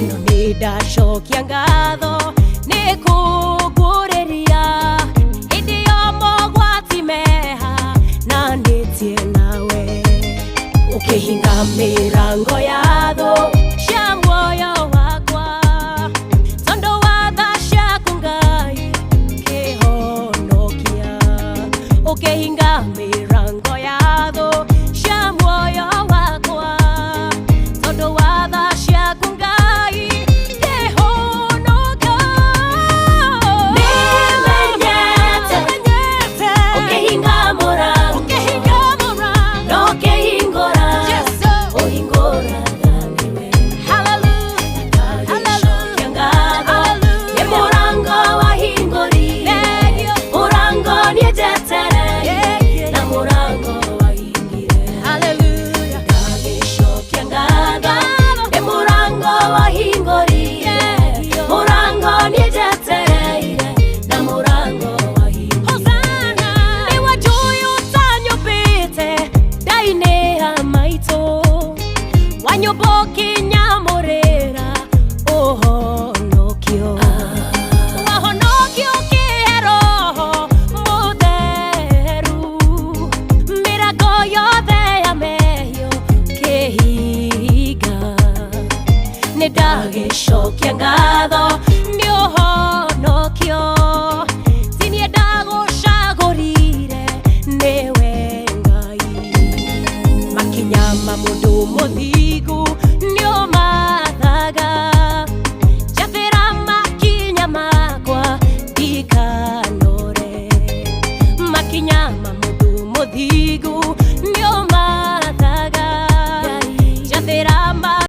no nĩndacokia ngatho nĩ kũngũrĩria hĩndĩ yo mogwati meha na nĩtie nawe, ũkĩhinga mĩrango ya thũ cia muoyo wakwa, tondũ wa tha ciaku Ngai kĩhonokia, ũkĩhinga mĩrango ya